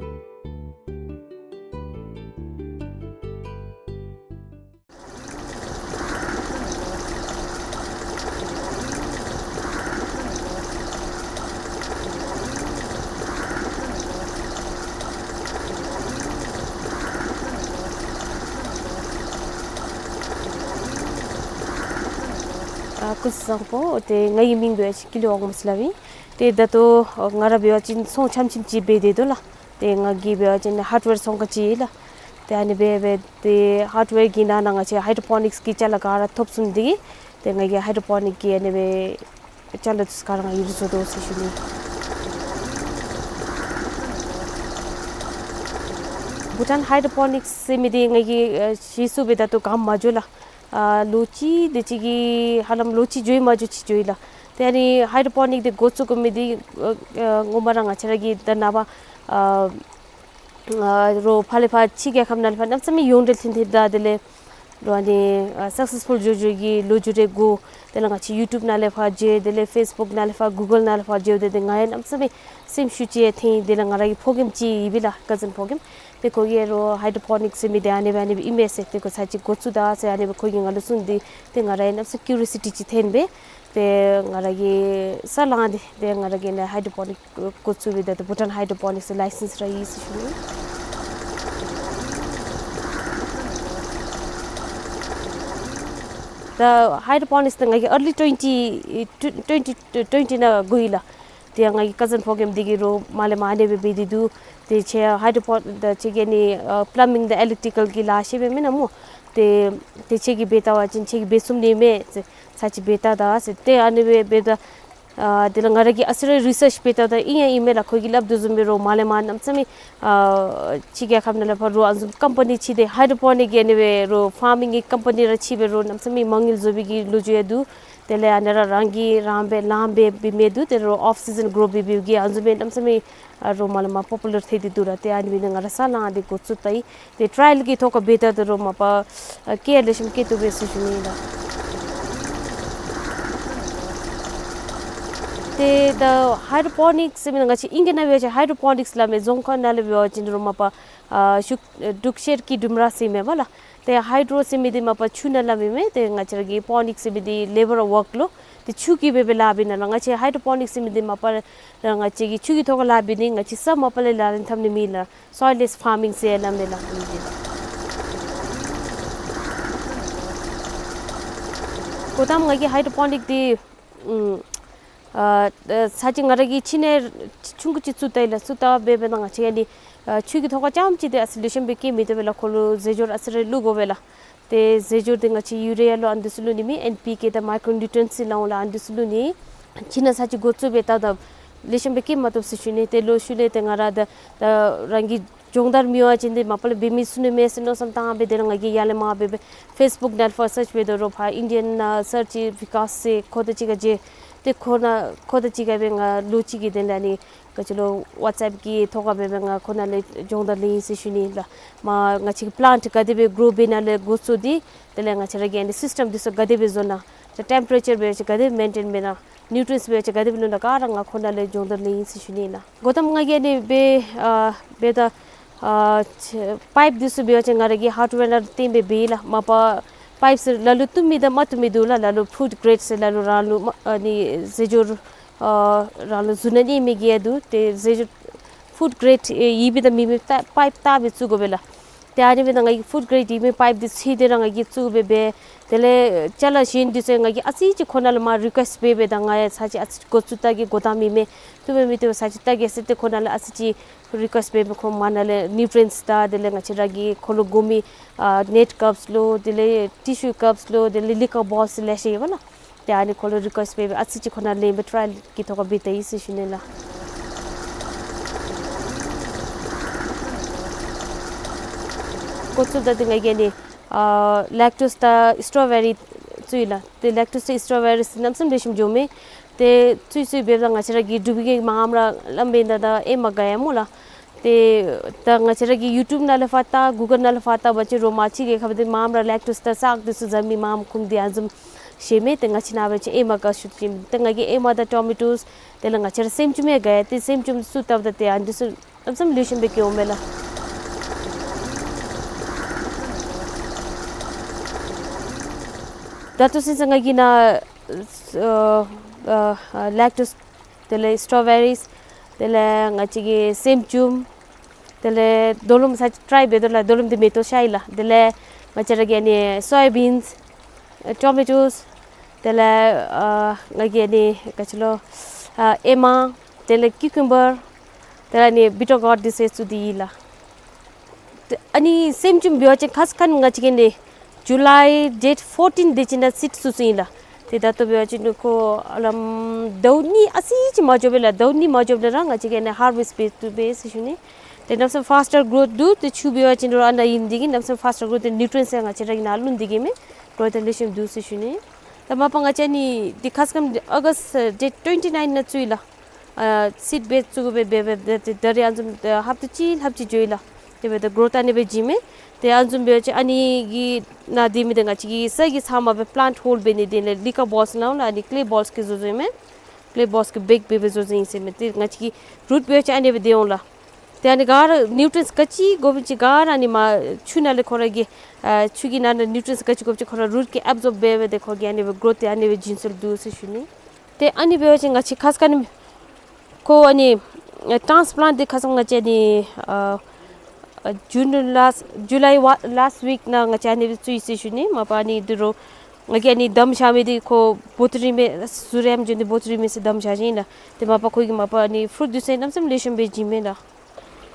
ཨ་སྐུ་གཟུགས་བཟང་པོ། ཏེ་ངེའི་མིང་འབད་བ་ཅིན་ཀུན་ལེགས་དབང་མོ་ཟེར་སླབ་ཨིན། ཏེ་ད་ལྟོ་ང་ར་འབད་བ་ཅིན་ཚོང་ཆམ་ཆིམ་ཅིག་འབད་དེ་འདུག་ལགས། ཏེ་ང་གིས་འབད་བ་ཅིན་ཧརཌ་ཝེར་ཚོང་ཁང་ཅིག་ཨིན་ལགས། ཏེ་ཨ་ནི་སྦེ་འབད་དེ་ཧརཌ་ཝེར་གྱི་ནང་ན་ང་བཅས་ཧའི་ཌོ་པོ་ནིཀསི་གི་ཅ་ལ་ག་ར་ཐོབ་ཚུགས་ནི་དེ་གིས་ཏེ་ང་གིས་ཧའི་ཌོ་པོ་ནིཀསི་གི་ཨ་ནི་སྦེ་ཅ་ལ་ཚུ་ག་ར་ང་གིས་ར་བཟོ་དོ་ཟེར་ཞུ་ནི། བྷུ་ཊཱན་ཧའི་ཌོ་པོ་ནིཀསི་ཟེར་མི་འདི་ང་གིས་ཨ་གཞི་བཙུགས་སྦེ་ད་ལྟོ་ག་མ་འགྱོ་ལགས། ཨ་ལོ་གཅིག་དེ་ཅིག་གི་ཧ་ལམ་ལོ་གཅིག་འགྱོ་ཡི་མ་འགྱོ་ཅིག་འགྱོ་ཡི་ལགས། ཏེ་ཨ་ནི་ཧའི་ཌོ་པོ་ནིཀསི་འདི་འགོ་བཙུགས་དགོ་མི་འདི་ཨ་ཨ་ངོ་མ་ར་ང་བཅས་ར་གི་ད་ནངས་པ་ཨ་ཨ་རོགས་ཕར་ལས་ཕར་ཕྱི་རྒྱལ་ཁབ་ནང་ལས་ཕར་གནམ་མེད་ས་མེད་ཡོངས་འབྲེལ་ཐོན་ཐོནམ་ད་དེ་ལས་ རོ་ཨ་ནི་ཨ་སག་སེས་ཕུལ་འགྱོ་འགྱོ་གི་ལོ་རྒྱུས་རེ་གོ། དེ་ལས་ང་བཅས་ཡུ་ཊུབ་ནང་ལས་ཕར་མཇལ། དེ་ལས་ཕེས་བུཀ་ནང་ལས་ཕར་གུ་གཱལ་ནང་ལས་ཕར་མཇལ། དེ་དེ་ང་ཡང་གནམ་མེད་ས་མེད་སེམས་ཤུགས་ཅིག་ཡང་ཐོན། དེ་ལས་ང་ར་གི་ཕོ་རྒནམ་ཅིག་ཡོད་པས་ལགས། ཀ་ཛིན་ཕོ་རྒནམ། ཏེ་ཁོ་གིས་རོ་ཧའི་ཌོ་པོ་ནིཀསི་ཟེར་མི་འདི་ཨ་ནི་སྦེ་ཨ་ནི་སྦེ་ཨིན་མས་ཟེར། ཏེ་ཁོ་ཚར་ཅིག་འགོ་བཙུགས་ད་ཟེར་ཨ་ནི་སྦེ་ཁོ་གིས་ང་ལུ་གསུངས་ཏེ། ཏེ་ང་ར་ཡང་གནམ་མེད་ས་མེད་ཀིའུ་རི་ཡོ་སི་ཊི་ཅིག་ཐོན་སྦེ། ཏེ་ང་ར་གིས་ས་ལངས་ཏེ་ཏེ་ང་ར་གིས་ཨ་ནི་ཧའི་ཌོ་པོ་ནིཀསི་འགོ་བཙུགས་སྦེ་ད་ལྟོ་བྷུ་ཊཱན་ཧའི་ཌོ་པོ་ནིཀསི་ལའི་སེནསི་ར་ཡི་ཟེར་ཞུ་ནི། ད་ཧའི་ཌོ་པོ་ནིཀསི་འདི་ང་གིས་ཨར་ལི་ཊུ་ཝེན་ཊི་ཊུ་ཝེན་ཊི་ཊུ་ཝེན་ཊི་ནང་འགོ་ཡི་ལགས། ཏེ་ང་གི་ཀ་ཛིན་ཕོ་རྒནམ་འདི་གིས་རོ་མར་ལས་མར་ཨ་ནི་སྦེ་འབད་དེ་འདུག། ཏེ་ཁྱོད་ཧའི་ཌོ་པོ་ད་ཁྱོད་ཀྱིས་ཨ་ནི་ཨ་པ་ལམ་མིང་དང་ཨི་ལེག་ཊི་ཀལ་གྱི་ལཱ་ཤེས་པས་མེན་ན་སྨོ། ཏེ་ཏེ་ཁྱོད་ཀྱིས་འབད་བལྟ་བ་ཅིན་ཁྱོད་ཀྱིས་འབད་ཚུགས་ནི་མས་ཟེར། ཚར་ཅིག་འབད་བལྟ་ད་ཟེར། ཏེ་ཨ་ནི་སྦེ་འབདཝ་ད་ཨ་དེ་ལས་ང་ར་གིས་ཨ་ཙི་རེ་རི་སརཆ་འབད་བལྟཝ་ད་ཨིན་ཡང་ཨིན་མས་ལགས། ཁོ་གིས་སླབ་དོ་བཟུམ་སྦེ་རོ་མར་ལས་མར་གནམ་མེད་ས་མེད་ཨ་ཕྱི་རྒྱལ་ཁབ་ནང་ལས་ཕར་རོ་ཨ་ནི་བཟུམ་ཀམ་པ་ནི་ཅིག་འདི་ཧའི་ཌོ་པོ་ནིཀ་གི་ཨ་ནི་སྦེ་རོ་ཕཱར་མིང་གི་ཀམ་པ་ནི་ར་ཕྱེ་སྦེ་རོ་གནམ་མེད་ས་མེད་མ་དངུལ་བཟོ་བའི་གི་ལོ་རྒྱུས་ཡང་འདུག། དེ་ལས་ཨ་ནི་ར་རང་གིས་རང་འབད་ལངམ་སྦེ་འབད་མི་འདུག། ཏེ་རོ་ཨོཕ་སི་ཛན་གོརོ་འབད་འབདཝ་གི་ཨ་ནི་བཟུམ་སྦེ་གནམ་མེད་ས་མེད་ཨ་རོ་མར་ལས་མར་པོ་པུ་ལར་ཐལ་ཏེ་འདུག་ར། ཏེ་ཨ་ནི་སྦེ་ནི་ང་ར་ས་ལངས་ཏེ་འགོ་བཙུགས་ད་ཡི། ཏེ་ཊ་རའི་ཡལ་གྱི་ཐོག་ཁར་འབད་བལྟ་ད་རོ་མ་པ་ཨ་སྐྱེ་ལེགས་ཤོམ་སྐྱེ་བཏུབ་པས་ཟེར་ཞུ་ནི་ཨིན་ལགས། ཏེ་ད་ཧའི་ཌོ་པོ་ནིཀསི་ཟེར་མི་ང་བཅས་ཨིང་སྐད་ནང་འབད་བ་ཅིན་ཧའི་ཌོ་པོ་ནིཀསི་སླབ་མས། རྫོང་ཁ་ནང་ལས་འབད་བ་ཅིན་རོ་མ་པ་ཨ་ཤུག་འབྲུག་ཤེལ་གྱི་ལྡུམ་ར་ཟེར་མས་པ་ལགས། ཏེ་ཧའི་ཌོ་ཟེར་མི་འདི་མ་པ་ཆུ་ནང་སླབ་ཨིན་མས། ཏེ་ང་བཅས་ར་གི་པོ་ནིཀསི་ཟེར་མི་འདི་ལེ་བར་ཝརཀ་ལོ། ཏེ་ཆུ་གིས་འབད་འབད་ལཱ་འབད་ནི་ལགས། ང་བཅས་ཧའི་ཌོ་པོ་ནིཀསི་ཟེར་མི་འདི་མ་པ་ང་བཅས་ཀྱིས་ཆུ་གི་ཐོག་ཁར་ལཱ་འབད་ནི། ང་བཅས་ས་མ་པ་ལས་ལག་ལེན་འཐབ་ནི་མེད་ལགས། སོའིལ་ལེསི་ཕཱར་མིང་ཟེར་སླབ་མས་ལགས། འདི་ལགས། འགོ་དང་པ་ང་གིས་ཧའི་ཌོ་པོ་ནིཀ་འདི་ཨུམ་ཨ་ཚར་ཅིག་ང་ར་གིས་ཕྱི་ནང་ཆུང་ཀུ་ཅིག་བཙུགས་ད་ཡི་ལགས། བཙུགས་ད་འབད་འབདཝ་ད་ང་བཅས་ཨ་ནི་ཨ་ཆུ་གི་ཐོག་ཁར་རྐྱངམ་ཅིག་འདི་ཨ་ཙི་ལེགས་ཤོམ་སྦེ་སྐྱེ་མི་བཏུབ་པས་ལགས། ཁོ་ལུ་རྫས་སྦྱོར་ཨ་ཙི་རེ་བླུག་དགོ་པས་ལགས། ཏེ་རྫས་སྦྱོར་འདི་ང་བཅས་ཡུ་རི་ཡ་ལོ་ཨ་ནི་འདི་ཚུ་བླུག་ནི་མེན། ཨེན་པི་ཀེ་དང་མའི་ཀྲོ་ནིའུ་ཊི་རི་ཡེནཊསི་ལགས་འོང་ལགས། ཨ་ནི་འདི་ཚུ་བླུག་ནི། ཕྱི་ནང་ཚར་ཅིག་འགོ་བཙུགས་འབད་བལྟ་ད་ལེགས་ཤོམ་སྦེ་སྐྱེ་མ་བཏུབ་ཟེར་ཞུ་ནི། ཏེ་ལོག་ཤུལ་ལས་ཏེ་ང་ར་ད་ད་རང་གི་སྦྱོང་བརྡར་མེད་པ་ཅིན་འདི་མ་པ་ལས་འབད་མི་ཚུགས་ནི་མས་ཟེར་མནོ་བསམ་བཏང་སྦེ་དེ་ལས་ང་གིས་ཡར་ལས་མར་འབད་འབད་ཕེས་བུཀ་ནང་ལས་ཕར་སརཆ་འབད་དོ་རུང་ཕར་ཨིན་ཌི་ཡན་ཨ་སརཆ་བི་ཀཱས་ཟེར་ཁོ་དང་གཅིག་ཁར་མཇལ། ཏེ་ཁོ་ནང་ཁོ་དང་གཅིག་ཁར་སྦེ་ང་ལོ་གཅིག་གི་དོན་ལས་ཨ་ནི་ག་ཅི་ལོ་ཝཊས་ཨེཔ་གི་ཐོག་ཁར་འབད་འབད་ང་ཁོ་ནང་ལས་སྦྱོང་བརྡར་ལེན་ཡི་ཟེར་ཞུ་ནི་ལགས། མ་ང་བཅས་ཀྱི་པི་ལཱནཊ་ག་དེ་སྦེ་གོ་རོ་འབད་ནི་ལས་འགོ་བཙུགས་ཏེ་དེ་ལས་ང་བཅས་ར་གི་ཨ་ནི་སིསི་ཊམ་འདི་ཚུ་ག་དེ་སྦེ་བཟོ་ནི། ཏེ་ཊེམ་པ་རེ་ཅར་འབད་བ་ཅིན་ག་དེ་སྦེ་མེན་ཊེན་འབད་ནི། ནིའུ་ཊི་རི་ཡེནཊསི་འབད་བ་ཅིན་ག་དེ་སྦེ་བླུག་ནི་ག་ར་ང་ཁོ་ནང་ལས་སྦྱོང་བརྡར་ལེན་ཡི་ཟེར་ཞུ་ནི་ལགས། འགོ་དང་པ་ང་གིས་ཨ་ནི་འབད་ཨ་འབདཝ་ད་ཨ་པའིཔ་འདི་ཚུ་འབད་བ་ཅིན་ང་ར་གིས་ཧརཌ་ཝེར་ནང་བརྟེན་སྦེ་འབད་ཡི་ལགས། མ་པ་པའིཔ་ཚུ་ལ་ལུ་བཏུབ་མི་དང་མ་བཏུབ་མི་འདུག་ལགས། ལ་ལུ་ཕུཌ་གྲེཌ་ཟེར་ལ་ལུ་རང་ལུ་མ་ཨ་ནི་རྫས་སྦྱོར་ཨ་རང་ལུ་བཟོ་ནི་ཨིན་མི་གི་ཡང་འདུག། ཏེ་རྫས་སྦྱོར་ཕུཌ་གྲེཌ་ཨེ་ཡོད་པའི་དང་མེད་པའི་ལྟ་པའིཔ་བལྟ་སྦེ་བཙུགས་དགོ་པས་ལགས། ཏེ་ཨ་ནི་འབདཝ་ད་ང་གིས་ཕུཌ་གྲེཌ་ཡོད་མི་པའིཔ་འདི་འཚོལ་ཏེ་ར་ང་གིས་བཙུགས་སྦེ་འབད། དེ་ལས་ཅ་ལ་གཞན་འདི་ཚུ་ང་གིས་ཨ་ཙི་ཅིག་ཁོ་ནང་ལས་མར་རི་ཀུ་ཨེསཊ་འབད་འབདཝ་ད་ང་ཡང་ཚར་ཅིག་ཨ་ཙི་འགོ་བཙུགས་བལྟ་གེ། འགོ་དང་པ་མེན་མས། བཏུབ་པས་མི་བཏུབ་པས་ཚར་ཅིག་བལྟ་གེ་ཟེར་ཏེ་ཁོ་ནང་ལས་ཨ་ཙི་ཅིག་རི་ཀུ་ཨེསཊ་འབད་འབད་ཁོ་མར་ནང་ལས་ནིའུ་ཊི་རི་ཡེནཊསི་དང་དེ་ལས་ང་བཅས་ར་གི་ཁོ་ལུ་དགོ་མི་ཨ་ནེཊ་ཀབསི་ལོ་དེ་ལས་ཊི་ཤུ་ཀབསི་ལོ་དེ་ལས་ལི་ཀར་བོཊལསི་ལེ་ཤ་ཡོད་པ་ལགས། ཏེ་ཨ་ནི་ཁོ་ལུ་རི་ཀུ་ཨེསཊ་འབད་འབད་ཨ་ཙི་ཅིག་ཁོ་ནང་ལེན་སྦེ་ཊ་རའི་ཡལ་གྱི་ཐོག་ཁར་འབད་བལྟ་ཡི་ཟེར་ཞུ་ནི་ལགས། འགོ་བཙུགསཔ་ད་ཏེ་ང་གིས་ཨ་ནི་ཨ་ལེཀ་ཊོསི་དང་སི་ཊོ་བེ་རི་བཙུགས་ཡི་ལགས། ཏེ་ལེཀ་ཊོསི་དང་སི་ཊོ་བེ་རི་གནམ་མེད་ས་མེད་ལེགས་ཤོམ་འགྱོཝ་མས། ཏེ་བཙུགས་བཙུགས་འབདཝ་ད་ང་བཅས་ར་གི་འབྲུག་པའི་གི་མངམ་ར་སླབ་འབདཝ་ད་ད་ཨེ་མ་དགའ་ཡ་སྨོ་ལགས། ཏེ་ད་ང་བཅས་ར་གིས་ཡུ་ཊུབ་ནང་ལས་ཕར་བལྟ་གུ་གཱལ་ནང་ལས་ཕར་བལྟ་བ་ཅིན་རོ་མ་ཕྱི་རྒྱལ་ཁབ་འདི་མངམ་ར་ལེཀ་ཊོསི་དང་སཱཀ་འདི་ཚུ་བཟའ་མི་མངམ་ཁུངས་འདི་ཨ་ནི་བཟུམ་ཤེས་མས། ཏེ་ང་བཅས་ནཱ་འབད་བ་ཅིན་ཨེ་མ་དགའ་ཤོས་ཅིག། ཏེ་ང་གིས་ཨེ་མ་དང་ཊོ་མེ་ཊོསི་དེ་ལས་ང་བཅས་ར་སེམ་ཅུམ་ཡང་དགའ་ཡ། ཏེ་སེམ་ཅུམ་བཙུགས་བལྟཝ་ད་ཏེ་ཨ་ནི་འདི་ཚུ་གནམ་མེད་ས་མེད་ལེགས་ཤོམ་སྦེ་སྐྱེཝ་མས་ལགས། ད་ལྟོ་ཚུན་ཚོད་ང་གིས་ནཱ་ཨ་ཨ་ལེཀ་ཊོསི་དེ་ལས་སི་ཊོ་བེ་རིས་དེ་ལས་ང་བཅས་ཀྱི་སེམ་ཅུམ་དེ་ལས་རྡོ་ལུམ་ཚར་ཅིག་ཊ་རའི་འབད་དོ་ལགས། རྡོ་ལུམ་འདི་མེ་ཏོག་ཤར་ཡི་ལགས། དེ་ལས་ང་བཅས་ར་གི་ཨ་ནི་སོ་ཡ་བིནསི་ཨེ་ཊོ་མེ་ཊོསི་དེ་ལས་ཨ་ང་གིས་ཨ་ནི་ག་ཅི་ལོ་ཨ་ཨེ་མ་དེ་ལས་ཀིའུ་ཀམ་བར་དེ་ལས་ཨ་ནི་བི་ཊར་གོརཌ་འདི་ཚུ་བཙུགས་ཏེ་ཡོད་ལགས། ཏེ་ཨ་ནི་སེམ་ཅུམ་འབད་བ་ཅིན་ཁ་ཙ་ཁ་ཉིནམ་ང་བཅས་ཀྱིས་ཨ་ནི་ཇུ་ལའི་ཌེཊ་ཕོར་ཊིན་དེ་ཅིག་ནང་སིཌ་བཙུགས་བཙུགསཔ་ཨིན་ལགས། ཏེ་ད་ལྟོ་འབད་བ་ཅིན་ཁོ་ཨ་ལམ་ཟླཝ་གཉིས་ཨ་ཙི་ཅིག་མ་འགྱོ་བས་ལགས། ཟླཝ་གཉིས་མ་འགྱོཝ་ད་ར་ང་བཅས་ཀྱིས་ཨ་ནི་ཧར་ཝེསཊ་འབད་བཏུབ་པས་ཟེར་ཞུ་ནི། ཏེ་གནམ་མེད་ས་མེད་ཕཱསི་ཊར་གོརོཐ་འདུག། ཏེ་ཆུ་འབད་བ་ཅིན་རོ་ཨ་ནཱ་ཨིན་དེ་གིས་གནམ་མེད་ས་མེད་ཕཱསི་ཊར་གོརོཐ། ཏེ་ནིའུ་ཊི་རི་ཡེནཊསི་ཡང་ང་བཅས་ར་གིས་ནཱ་བླུགས་དེ་གིས་མས། གོ་ར་ཏེ་ལེགས་ཤོམ་འདུག་ཟེར་ཞུ་ནི། ད་མ་པ་ང་བཅས་ཨ་ནི་འདི་ཁ་ཙ་ཁ་ཉིནམ་ཨོ་གསི་ཊི་ཌེཊ་ཊུ་ཝེན་ཊི་ནའིན་ནང་བཙུགས་ཡི་ལགས། ཨ་སིཌ་འབད་བཙུགས་སྦེ་འབད་འབད་ད་ད་རེས་ཨ་ནི་བཟུམ་ཨ་ཧབ་ཏ་གཅིག་ལྷགཔ་ཅིག་འགྱོ་ཡི་ལགས། དེ་འབདཝ་ད་གོརོཐ་ཨ་ནི་སྦེ་བྱུང་མས། ཏེ་ཨ་བཟུམ་འབད་བ་ཅིན་ཨ་ནི་གི་ནང་དེ་མི་འདི་ང་བཅས་ཀྱིས་ས་གི་ཚབ་མ་སྦེ་པླཱནཊ་ཧོལ་འབད་ནི་དེ་ལས་ལི་ཀ་བཱོལསི་ནང་ལུ་ཨ་ནི་ཀེལེ་བཱོལསི་གིས་བཟོ་བཟོཝ་ཨིན་མས། ཀེལེ་བཱོལསི་གིས་བེཀ་འབད་སྦེ་བཟོ་བཟོཝ་ཨིན་ཟེར་མས། ཏེ་ང་བཅས་ཀྱི་རུཊ་འབད་བ་ཅིན་ཨ་ནི་སྦེ་སྡོད་འོང་ལགས། ཏེ་ཨ་ནི་ག་ར་ནིའུ་ཊི་རེནཊསི་ག་ཅི་དགོ་པ་ཅིན་ག་ར་ཨ་ནི་མར་ཆུ་ནང་ལས་ཁོ་ར་གི་ཨ་ཆུ་གི་ནང་ན་ནིའུ་ཊི་རེནཊསི་ག་ཅི་དགོ་པ་ཅིན་ཁོ་ར་རུཊ་གིས་ཨེབ་ཛོརབ་འབད་སྦེ་ཏེ་ཁོ་གིས་ཨ་ནི་སྦེ་གྲོཐ་ཏེ་ཨ་ནི་སྦེ་བྱིན་སོང་འདུག་ཟེར་ཞུ་ནི། ཏེ་ཨ་ནི་འབད་བ་ཅིན་ང་བཅས་ཁ་ཙ་ཁ་ཉིནམ་ཁོ་ཨ་ནི་ཨ་ཊཱནསི་པླཱནཊ་འདི་ཁ་ཙ་ང་བཅས་ཨ་ནི་ཨ་ཨ་ཇུན་ལཱསཊ་ཇུ་ལའི་ཝ་ལཱསཊ་ཝིཀ་ནང་ང་བཅས་ཨ་ནི་སྦེ་བཙུགས་ཡི་ཟེར་ཞུ་ནི། མ་པ་ཨ་ནི་འདི་རུ་ང་གིས་ཨ་ནི་བསྡམ་བཞག་མི་འདི་ཁོ་བོ་ཊི་རིང་མས་ཟུར་ཡང་འགྱོ་ནི་བོ་ཊི་རིང་མས་ཟེར་བསྡམ་བཞག་ཅི་ཨིན་ལགས། ཏེ་མ་པ་ཁོ་གིས་མ་པ་ཨ་ནི་ཕུ་རུཊ་འདི་ཚུ་གནམ་མེད་ས་མེད་ལེགས་ཤོམ་སྦེ་བྱིན་མས་ལགས།